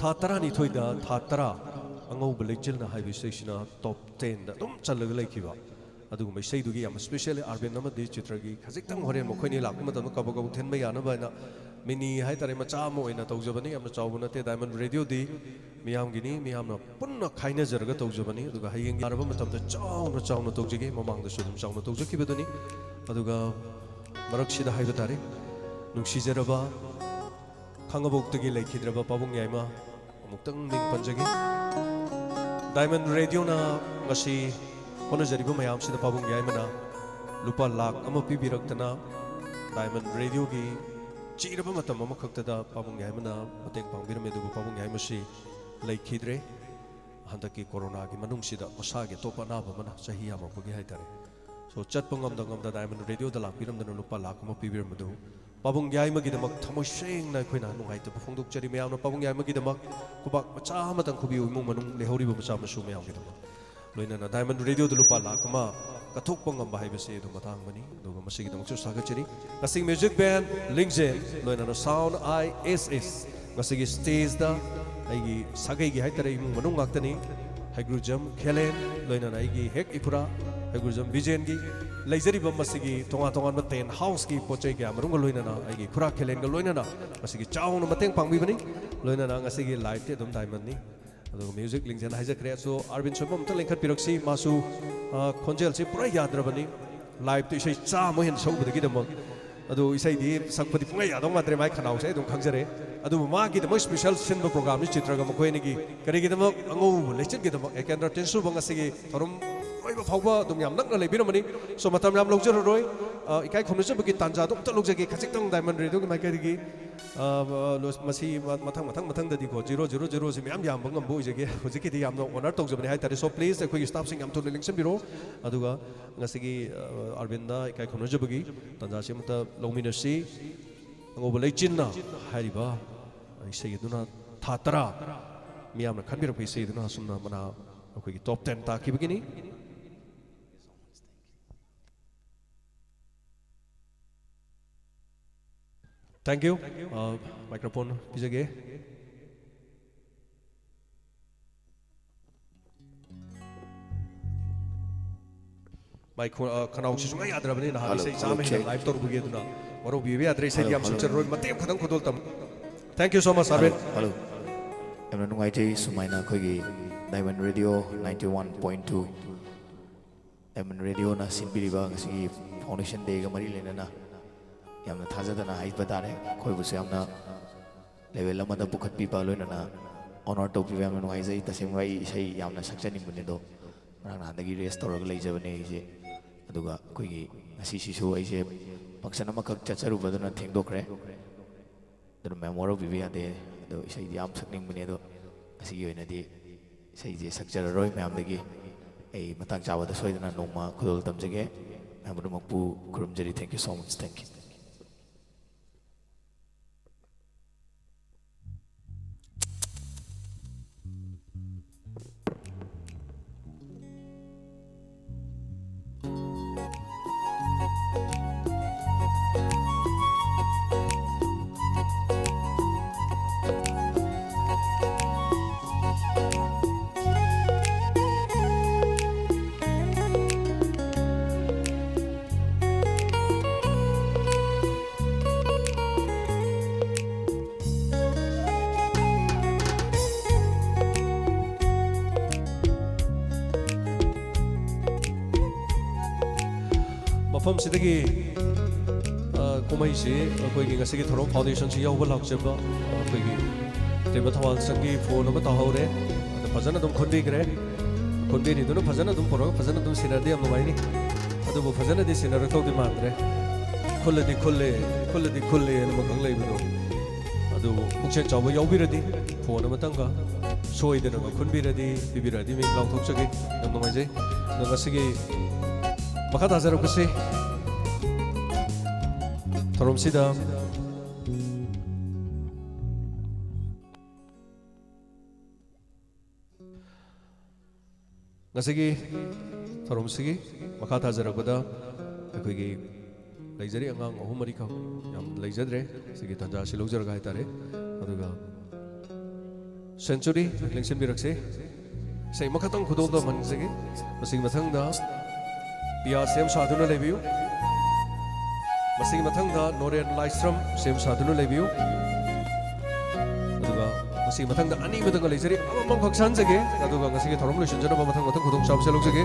ꯊꯥ ꯇꯔꯥꯅꯤꯊꯣꯏꯗ ꯊꯥ ꯇꯔꯥ ꯑꯉꯧꯕ ꯂꯩꯆꯤꯜꯅ ꯍꯥꯏꯕ ꯏꯁꯩꯁꯤꯅ top ten ꯗ ꯑꯗꯨꯝ ꯆꯜꯂꯒ ꯂꯩꯈꯤꯕ꯫ ꯑꯗꯨꯒꯨꯝꯕ ꯏꯁꯩꯗꯨꯒꯤ ꯌꯥꯝ specially ꯑꯥꯔꯕꯤꯟ ꯑꯃꯗꯤ ꯆꯤꯇ꯭ꯔꯒꯤ ꯈꯖꯤꯛꯇꯪ ꯍꯣꯔꯦꯟ ꯃꯈꯣꯏꯅꯤ ꯂꯥꯛꯄ ꯃꯇꯝꯗ ꯀꯕꯛ ꯀꯕꯛ ꯊꯤꯟꯕ ꯌꯥꯅꯕ ꯍꯥꯏꯅ mini ꯍꯥꯏꯇꯥꯔꯦ, ꯃꯆꯥ ꯑꯃ ꯑꯣꯏꯅ ꯇꯧꯖꯕꯅꯤ꯫ ꯌꯥꯝꯅ ꯆꯥꯎꯕ ꯅꯠꯇꯦ꯫ Diamond Radio ꯗꯤ ꯃꯤꯌꯥꯝꯒꯤꯅꯤ, ꯃꯤꯌꯥꯝꯅ ꯄꯨꯟꯅ ꯈꯥꯏꯅꯖꯔꯒ ꯇꯧꯖꯕꯅꯤ꯫ ꯑꯗꯨꯒ ꯍꯌꯦꯡ ꯌꯥꯔꯕ ꯃꯇꯝꯗ ꯆꯥꯎꯅ ꯆꯥꯎꯅ ꯇꯧꯖꯒꯦ꯫ ꯃꯃꯥꯡꯗꯁꯨ ꯑꯗꯨꯝ ꯆꯥꯎꯅ ꯇꯧꯖꯈꯤꯕꯗꯨꯅꯤ꯫ ꯑꯗꯨꯒ ꯃꯔꯛꯁꯤꯗ ꯍꯥꯏꯕ ꯇꯥꯔꯦ, ꯅꯨꯡꯁꯤꯖꯔꯕ ꯈꯥꯉꯕꯣꯛꯇꯒꯤ ꯂꯩꯈꯤꯗ꯭ꯔꯕ ꯄꯥꯕꯨꯡ ꯌꯥꯏꯃ ꯑꯃꯨꯛꯇꯪ ꯃꯤꯡ ꯄꯟꯖꯒꯦ꯫ Diamond Radio ꯅ ꯉꯁꯤ ꯍꯣꯠꯅꯖꯔꯤꯕ ꯃꯌꯥꯝꯁꯤꯗ ꯄꯥꯕꯨꯡ ꯌꯥꯏꯃꯅ ꯂꯨꯄꯥ ꯂꯥꯈ ꯑꯃ ꯄꯤꯕꯤꯔꯛꯇꯅ ꯗꯥꯏꯃꯟ ꯔꯦꯗꯤꯑꯣꯒꯤ ꯆꯤꯔꯕ ꯃꯇꯝ ꯑꯃꯈꯛꯇꯗ ꯄꯥꯕꯨꯡ ꯌꯥꯏꯃꯅ ꯃꯇꯦꯡ ꯄꯥꯡꯕꯤꯔꯝꯃꯤ, ꯑꯗꯨꯕꯨ ꯄꯥꯕꯨꯡ ꯌꯥꯏꯃꯁꯤ ꯂꯩꯈꯤꯗ꯭ꯔꯦ꯫ ꯍꯟꯗꯛꯀꯤ ꯀꯣꯔꯣꯅꯥꯒꯤ ꯃꯅꯨꯡꯁꯤꯗ ꯃꯁꯥꯒꯤ ꯑꯇꯣꯞꯄ ꯑꯅꯥꯕ ꯑꯃꯅ ꯆꯍꯤ ꯌꯥꯝꯃꯛꯄꯒꯤ ꯍꯥꯏꯇꯥꯔꯦ꯫ So, ꯆꯠꯄ ꯉꯝꯗ ꯉꯝꯗ ꯗꯥꯏꯃꯟ ꯔꯦꯗꯤꯑꯣꯗ ꯂꯥꯛꯄꯤꯔꯝꯗꯅ ꯂꯨꯄꯥ ꯂꯥꯈ ꯑꯃ ꯄꯤꯕꯤꯔꯝꯕꯗꯨ ꯄꯥꯕꯨꯡ ꯌꯥꯏꯃꯒꯤꯗꯃꯛ ꯊꯃꯣꯏ ꯁꯦꯡꯅ ꯑꯩꯈꯣꯏꯅ ꯅꯨꯡꯉꯥꯏꯇꯕ ꯐꯣꯡꯗꯣꯛꯆꯔꯤ꯫ ꯃꯌꯥꯝꯅ ꯄꯥꯕꯨꯡ ꯌꯥꯏꯃꯒꯤꯗꯃꯛ ꯈꯨꯕꯥꯛ ꯃꯆꯥ ꯑꯃꯇꯪ ꯈꯨꯕꯤꯌꯨ, ꯏꯃꯨꯡ ꯃꯅꯨꯡ ꯂꯩꯍꯧꯔꯤꯕ ꯃꯆꯥ ꯃꯁꯨ ꯃꯌꯥꯝꯒꯤꯗꯃꯛ꯫ ꯂꯣꯏꯅꯅ ꯗꯥꯏꯃꯟ ꯔꯦꯗꯤꯑꯣꯗ ꯂꯨꯄꯥ ꯂꯥꯈ ꯑꯃ ꯀꯠꯊꯣꯛꯄ ꯉꯝꯕ ꯍꯥꯏꯕꯁꯤ ꯑꯗꯨꯝ ꯑꯇꯥꯡꯕꯅꯤ꯫ ꯑꯗꯨꯒ ꯃꯁꯤꯒꯤꯗꯃꯛꯁꯨ ꯊꯥꯒꯠꯆꯔꯤ꯫ ꯉꯁꯤꯒꯤ ꯃ꯭ꯌꯨꯖꯤꯛ ꯕꯦꯟ ꯂꯤꯡꯖꯦꯜ, ꯂꯣꯏꯅꯅ ꯁꯥꯎꯟ ꯑꯥꯏ ꯑꯦꯁ ꯑꯦꯁ꯫ ꯉꯁꯤꯒꯤ ꯁ꯭ꯇꯦꯖꯇ ꯑꯩꯒꯤ ꯁꯥꯒꯩꯒꯤ ꯍꯥꯏꯇꯥꯔꯦ, ꯏꯃꯨꯡ ꯃꯅꯨꯡ ꯉꯥꯛꯇꯅꯤ꯫ ꯍꯩꯒ꯭ꯔꯨꯖꯝ ꯈꯦꯂꯦꯟ, ꯂꯣꯏꯅꯅ ꯑꯩꯒꯤ ꯍꯦꯛ ꯏꯈꯨꯔꯥ ꯍꯩꯒ꯭ꯔꯨꯖꯝ ꯕꯤꯖꯦꯟꯒꯤ ꯂꯩꯖꯔꯤꯕ ꯃꯁꯤꯒꯤ ꯇꯣꯉꯥꯟ ꯇꯣꯉꯥꯟꯕ ꯇꯦꯟ ꯍꯥꯎꯁꯀꯤ ꯄꯣꯠ ꯆꯩ ꯀꯌꯥ ꯃꯔꯨꯝꯒ ꯂꯣꯏꯅꯅ ꯑꯩꯒꯤ ꯏꯈꯨꯔꯥ ꯈꯦꯂꯦꯟꯒ ꯂꯣꯏꯅꯅ ꯃꯁꯤꯒꯤ ꯆꯥꯎꯅ ꯃꯇꯦꯡ ꯄꯥꯡꯕꯤꯕꯅꯤ꯫ ꯂꯣꯏꯅꯅ ꯉꯁꯤꯒꯤ ꯂꯥꯏꯠꯇꯤ ꯑꯗꯨꯝ ꯗꯥꯏꯃꯟꯅꯤ꯫ ꯑꯗꯨꯒ ꯃ꯭ꯌꯨꯖꯤꯛ ꯂꯤꯡꯖꯦꯜ ꯍꯥꯏꯖꯈ꯭ꯔꯦ꯫ ꯑꯗꯣ ꯑꯥꯔꯕꯤꯟ ꯁꯣꯏꯕꯝ ꯑꯝꯇ ꯂꯦꯡꯈꯠꯄꯤꯔꯛꯁꯤ꯫ ꯃꯥꯁꯨ, ꯑ, ꯈꯣꯟꯖꯦꯜꯁꯤ ꯄꯨꯔꯥ ꯌꯥꯗ꯭ꯔꯕꯅꯤ꯫ ꯂꯥꯏꯞꯇ ꯏꯁꯩ ꯆꯥꯝꯃ ꯍꯦꯟꯅ ꯁꯛꯎꯕꯗꯒꯤꯗꯃꯛ꯫ ꯑꯗꯨ ꯏꯁꯩꯗꯤ ꯁꯛꯄꯗꯤ ꯄꯨꯡꯌꯥ ꯌꯥꯗꯧ ꯃꯥꯟꯗ꯭ꯔꯦ, ꯃꯥꯏ ꯈꯅꯥꯎꯁꯦ ꯑꯩ ꯑꯗꯨꯝ ꯈꯪꯖꯔꯦ꯫ ꯑꯗꯨꯕꯨ ꯃꯥꯒꯤꯗꯃꯛ ꯁ꯭ꯄꯦꯁꯦꯜ ꯁꯤꯟꯕ ꯄ꯭ꯔꯣꯒ꯭ꯔꯥꯝꯅꯤ ꯆꯤꯇ꯭ꯔꯒ ꯃꯈꯣꯏ ꯑꯅꯤꯒꯤ꯫ ꯀꯔꯤꯒꯤꯗꯃꯛ? ꯑꯉꯧꯕ ꯂꯩꯆꯤꯟꯒꯤꯗꯃꯛ꯫ ꯑꯦꯀꯦꯟꯗ꯭ꯔ ꯇꯤꯟꯁꯨꯕ ꯉꯁꯤꯒꯤ ꯊꯧꯔꯝ ꯂꯣꯏꯕ ꯐꯥꯎꯕ ꯑꯗꯨꯝ ꯌꯥꯝ ꯅꯛꯅ ꯂꯩꯕꯤꯔꯝꯃꯅꯤ꯫ So, ꯃꯇꯝ ꯌꯥꯝ ꯂꯧꯖꯔꯔꯣꯏ꯫ ꯑ, ꯏꯀꯥꯏ ꯈꯨꯝꯅꯖꯕꯒꯤ ꯇꯥꯟꯖꯥꯗꯣ ꯑꯝꯇ ꯂꯧꯖꯒꯦ ꯈꯖꯤꯛꯇꯪ ꯗꯥꯏꯃꯟ ꯔꯦꯗꯤꯑꯣꯒꯤ ꯃꯥꯏꯀꯩꯗꯒꯤ꯫ ꯑ, ꯂꯣꯏ-, ꯃꯁꯤ ꯃ-, ꯃꯊꯪ, ꯃꯊꯪ, ꯃꯊꯪꯗꯗꯤꯀꯣ, ꯖꯤꯔꯣ, ꯖꯤꯔꯣ, ꯖꯤꯔꯣꯁꯤ ꯃꯌꯥꯝ ꯌꯥꯝꯕ ꯉꯝꯕ ꯑꯣꯏꯖꯒꯦ꯫ ꯍꯧꯖꯤꯛꯀꯤꯗꯤ ꯌꯥꯝꯅ ꯑꯣꯅꯔ ꯇꯧꯖꯕꯅꯤ ꯍꯥꯏꯇꯥꯔꯦ꯫ So, please, ꯑꯩꯈꯣꯏꯒꯤ ꯁ꯭ꯇꯥꯐꯁꯤꯡ ꯌꯥꯝ ꯊꯨꯅ ꯂꯦꯡꯁꯤꯟꯕꯤꯔꯣ꯫ ꯑꯗꯨꯒ ꯉꯁꯤꯒꯤ, ꯑ, ꯑꯥꯔꯕꯤꯟꯗ ꯏꯀꯥꯏ ꯈꯨꯝꯅꯖꯕꯒꯤ ꯇꯥꯟꯖꯥꯁꯤ ꯑꯃꯇ ꯂꯧꯃꯤꯟꯅꯁꯤ꯫ ꯑꯉꯧꯕ ꯂꯩꯆꯤꯟꯅ ꯍꯥꯏꯔꯤꯕ ꯏꯁꯩ ꯑꯗꯨꯅ ꯊꯥ ꯇꯔꯥ ꯃꯤꯌꯥꯝꯅ ꯈꯟꯕꯤꯔꯛꯄ ꯏꯁꯩ ꯑꯗꯨꯅ ꯑꯁꯨꯝꯅ ꯃꯅꯥ ꯑꯩꯈꯣꯏꯒꯤ ꯇꯣꯞ ꯇꯦꯟ ꯇꯥꯈꯤꯕꯒꯤꯅꯤ꯫ Thank you. ꯑ, ꯃꯥꯏꯀ꯭ꯔꯣꯐꯣꯟ ꯄꯤꯖꯒꯦ꯫ ꯃꯥꯏ ꯈꯣ-, ꯑ, ꯈꯅꯥꯎꯁꯤ ꯁꯨꯡꯌꯥ ꯌꯥꯗ꯭ꯔꯕꯅꯤ ꯅꯍꯥꯟ ꯍꯜꯂꯣ, ꯏꯁꯩ ꯍꯜꯂꯣ, ꯆꯥꯝꯃ ꯍꯦꯟꯅ ꯆꯦꯛ꯫ ꯂꯥꯏꯚ ꯇꯧꯔꯨꯕꯒꯤ, ꯑꯗꯨꯅ ꯋꯥꯔꯧꯕꯤꯕ ꯌꯥꯗ꯭ꯔꯦ, ꯏꯁꯩꯗꯤ ꯍꯜꯂꯣ, ꯌꯥꯝ ꯍꯜꯂꯣ꯫ ꯁꯨꯠꯆꯔꯔꯣꯏ, ꯃꯇꯦꯛ ꯑꯃꯈꯛꯇꯪ ꯈꯨꯗꯣꯜ ꯇꯝ-, Thank you so much, hello, Arbin. Hello. ꯌꯥꯝꯅ ꯅꯨꯡꯉꯥꯏꯖꯩ ꯁꯨꯃꯥꯏꯅ ꯑꯩꯈꯣꯏꯒꯤ diamond radio ninety one point two diamond ꯔꯦꯗꯤꯑꯣꯅ ꯁꯤꯟꯕꯤꯔꯤꯕ ꯉꯁꯤꯒꯤ ꯐꯥꯎꯟꯗꯦꯁꯟ ꯗꯦꯒ ꯃꯔꯤ ꯂꯩꯅꯅ ꯌꯥꯝꯅ ꯊꯥꯖꯗꯅ ꯍꯥꯏꯕ ꯇꯥꯔꯦ, ꯑꯩꯈꯣꯏꯕꯨꯁꯨ ꯌꯥꯝꯅ ꯂꯦꯚꯦꯜ ꯑꯃꯗ ꯄꯨꯈꯠꯄꯤꯕ, ꯂꯣꯏꯅꯅ ꯑꯣꯅꯔ ꯇꯧꯕꯤꯕ ꯌꯥꯝꯅ ꯅꯨꯡꯉꯥꯏꯖꯩ꯫ ꯇꯁꯦꯡꯕ ꯑꯩ ꯏꯁꯩ ꯌꯥꯝꯅ ꯁꯛꯆꯅꯤꯡꯕꯅꯤ, ꯑꯗꯣ ꯉꯔꯥꯡ ꯅꯍꯥꯟꯗꯒꯤ ꯔꯦꯁ ꯇꯧꯔꯒ ꯂꯩꯖꯕꯅꯦ ꯑꯩꯁꯦ꯫ ꯑꯗꯨꯒ ꯑꯩꯈꯣꯏꯒꯤ ꯉꯁꯤꯁꯤꯁꯨ ꯑꯩꯁꯦ function ꯑꯃꯈꯛ ꯆꯠꯆꯔꯨꯕꯗꯨꯅ ꯊꯦꯡꯗꯣꯛꯈ꯭ꯔꯦ꯫ ꯑꯗꯨꯅ ꯃꯌꯥꯝ ꯋꯥꯔꯧꯕꯤꯕ ꯌꯥꯗꯦ꯫ ꯑꯗꯣ ꯏꯁꯩꯗꯤ ꯌꯥꯝ ꯁꯛꯅꯤꯡꯕꯅꯦ, ꯑꯗꯣ ꯉꯁꯤꯒꯤ ꯑꯣꯏꯅꯗꯤ ꯏꯁꯩꯁꯦ ꯁꯛꯆꯔꯔꯣꯏ ꯃꯌꯥꯝꯗꯒꯤ꯫ ꯑꯩ ꯃꯇꯥꯡ ꯆꯥꯕꯗ ꯁꯣꯏꯗꯅ ꯅꯣꯡꯃ ꯈꯨꯗꯣꯜ ꯇꯝꯖꯒꯦ꯫ ꯃꯌꯥꯝ ꯄꯨꯝꯅꯃꯛꯄꯨ ꯈꯨꯔꯨꯝꯖꯔꯤ꯫ Thank you so much. Thank you. ꯃꯐꯝꯁꯤꯗꯒꯤ, ꯑ, ꯀꯨꯝꯍꯩꯁꯤ ꯑꯩꯈꯣꯏꯒꯤ ꯉꯁꯤꯒꯤ ꯊꯧꯔꯝ foundationꯁꯤ ꯌꯥꯎꯕ ꯂꯥꯛꯆꯕ, ꯑ, ꯑꯩꯈꯣꯏꯒꯤ ꯇꯦꯕ ꯊꯧꯕꯥꯜ ꯁꯪꯒꯤ phone ꯑꯃ ꯇꯧꯍꯧꯔꯦ꯫ ꯑꯗ ꯐꯖꯅ ꯑꯗꯨꯝ ꯈꯨꯟꯕꯤꯈ꯭ꯔꯦ꯫ ꯈꯨꯟꯕꯤꯔꯤꯗꯨꯅ ꯐꯖꯅ ꯑꯗꯨꯝ ꯄꯨꯔꯛꯑꯒ ꯐꯖꯅ ꯑꯗꯨꯝ ꯁꯤꯟꯅꯔꯗꯤ ꯌꯥꯝ ꯅꯨꯡꯉꯥꯏꯅꯤ꯫ ꯑꯗꯨꯕꯨ ꯐꯖꯅꯗꯤ ꯁꯤꯟꯅꯔꯛꯇꯧꯗꯤ ꯃꯥꯟꯗ꯭ꯔꯦ꯫ ꯈꯨꯜꯂꯗꯤ ꯈꯨꯜꯂꯦ, ꯈꯨꯜꯂꯗꯤ ꯈꯨꯜꯂꯦꯅ ꯑꯃꯈꯛ ꯂꯩꯕꯗꯣ꯫ ꯑꯗꯨꯕꯨ ꯄꯨꯛꯆꯦꯜ ꯆꯥꯎꯕ ꯌꯥꯎꯕꯤꯔꯗꯤ phone ꯑꯃꯇꯪꯒ ꯁꯣꯏꯗꯅ ꯈꯨꯟꯕꯤꯔꯗꯤ, ꯄꯤꯕꯤꯔꯛꯑꯗꯤ ꯃꯤꯡ ꯂꯥꯎꯊꯣꯛꯆꯒꯦ꯫ ꯌꯥꯝ ꯅꯨꯡꯉꯥꯏꯖꯩ꯫ ꯑꯗꯣ ꯉꯁꯤꯒꯤ ꯃꯈꯥ ꯇꯥꯖꯔꯛꯄꯁꯤ ꯊꯧꯔꯝꯁꯤꯗ ꯉꯁꯤꯒꯤ ꯊꯧꯔꯝꯁꯤꯒꯤ ꯃꯈꯥ ꯇꯥꯖꯔꯛꯄꯗ ꯑꯩꯈꯣꯏꯒꯤ ꯂꯩꯖꯔꯤ ꯑꯉꯥꯡ ꯑꯍꯨꯝ ꯃꯔꯤꯈꯛ, ꯌꯥꯝ ꯂꯩꯖꯗ꯭ꯔꯦ꯫ ꯁꯤꯒꯤ ꯇꯥꯟꯖꯥ ꯑꯁꯤ ꯂꯧꯖꯔꯒ ꯍꯥꯏꯇꯥꯔꯦ꯫ ꯑꯗꯨꯒ Century ꯂꯦꯡꯁꯤꯟꯕꯤꯔꯛꯁꯤ꯫ ꯏꯁꯩ ꯑꯃꯈꯛꯇꯪ ꯈꯨꯗꯣꯜ ꯇꯝꯍꯟꯖꯒꯦ꯫ ꯃꯁꯤꯒꯤ ꯃꯊꯪꯗ ꯄꯤꯌꯥ ꯁꯦꯝ ꯁꯥꯗꯨꯅ ꯂꯩꯕꯤꯌꯨ꯫ ꯃꯁꯤꯒꯤ ꯃꯊꯪꯗ ꯅꯣꯔꯦꯟ ꯂꯥꯏꯁ꯭ꯔꯝ ꯁꯦꯝ ꯁꯥꯗꯨꯅ ꯂꯩꯕꯤꯌꯨ꯫ ꯑꯗꯨꯒ ꯃꯁꯤꯒꯤ ꯃꯊꯪꯗ ꯑꯅꯤ ꯑꯃꯇꯪꯒ ꯂꯩꯖꯔꯤ, ꯑꯃꯃꯝꯈꯛ ꯁꯥꯍꯟꯖꯒꯦ꯫ ꯑꯗꯨꯒ ꯉꯁꯤꯒꯤ ꯊꯧꯔꯝ ꯂꯣꯏꯁꯤꯟꯖꯅꯕ ꯃꯊꯪ ꯃꯊꯪ ꯈꯨꯗꯣꯡꯆꯥꯕꯁꯦ ꯂꯧꯖꯒꯦ꯫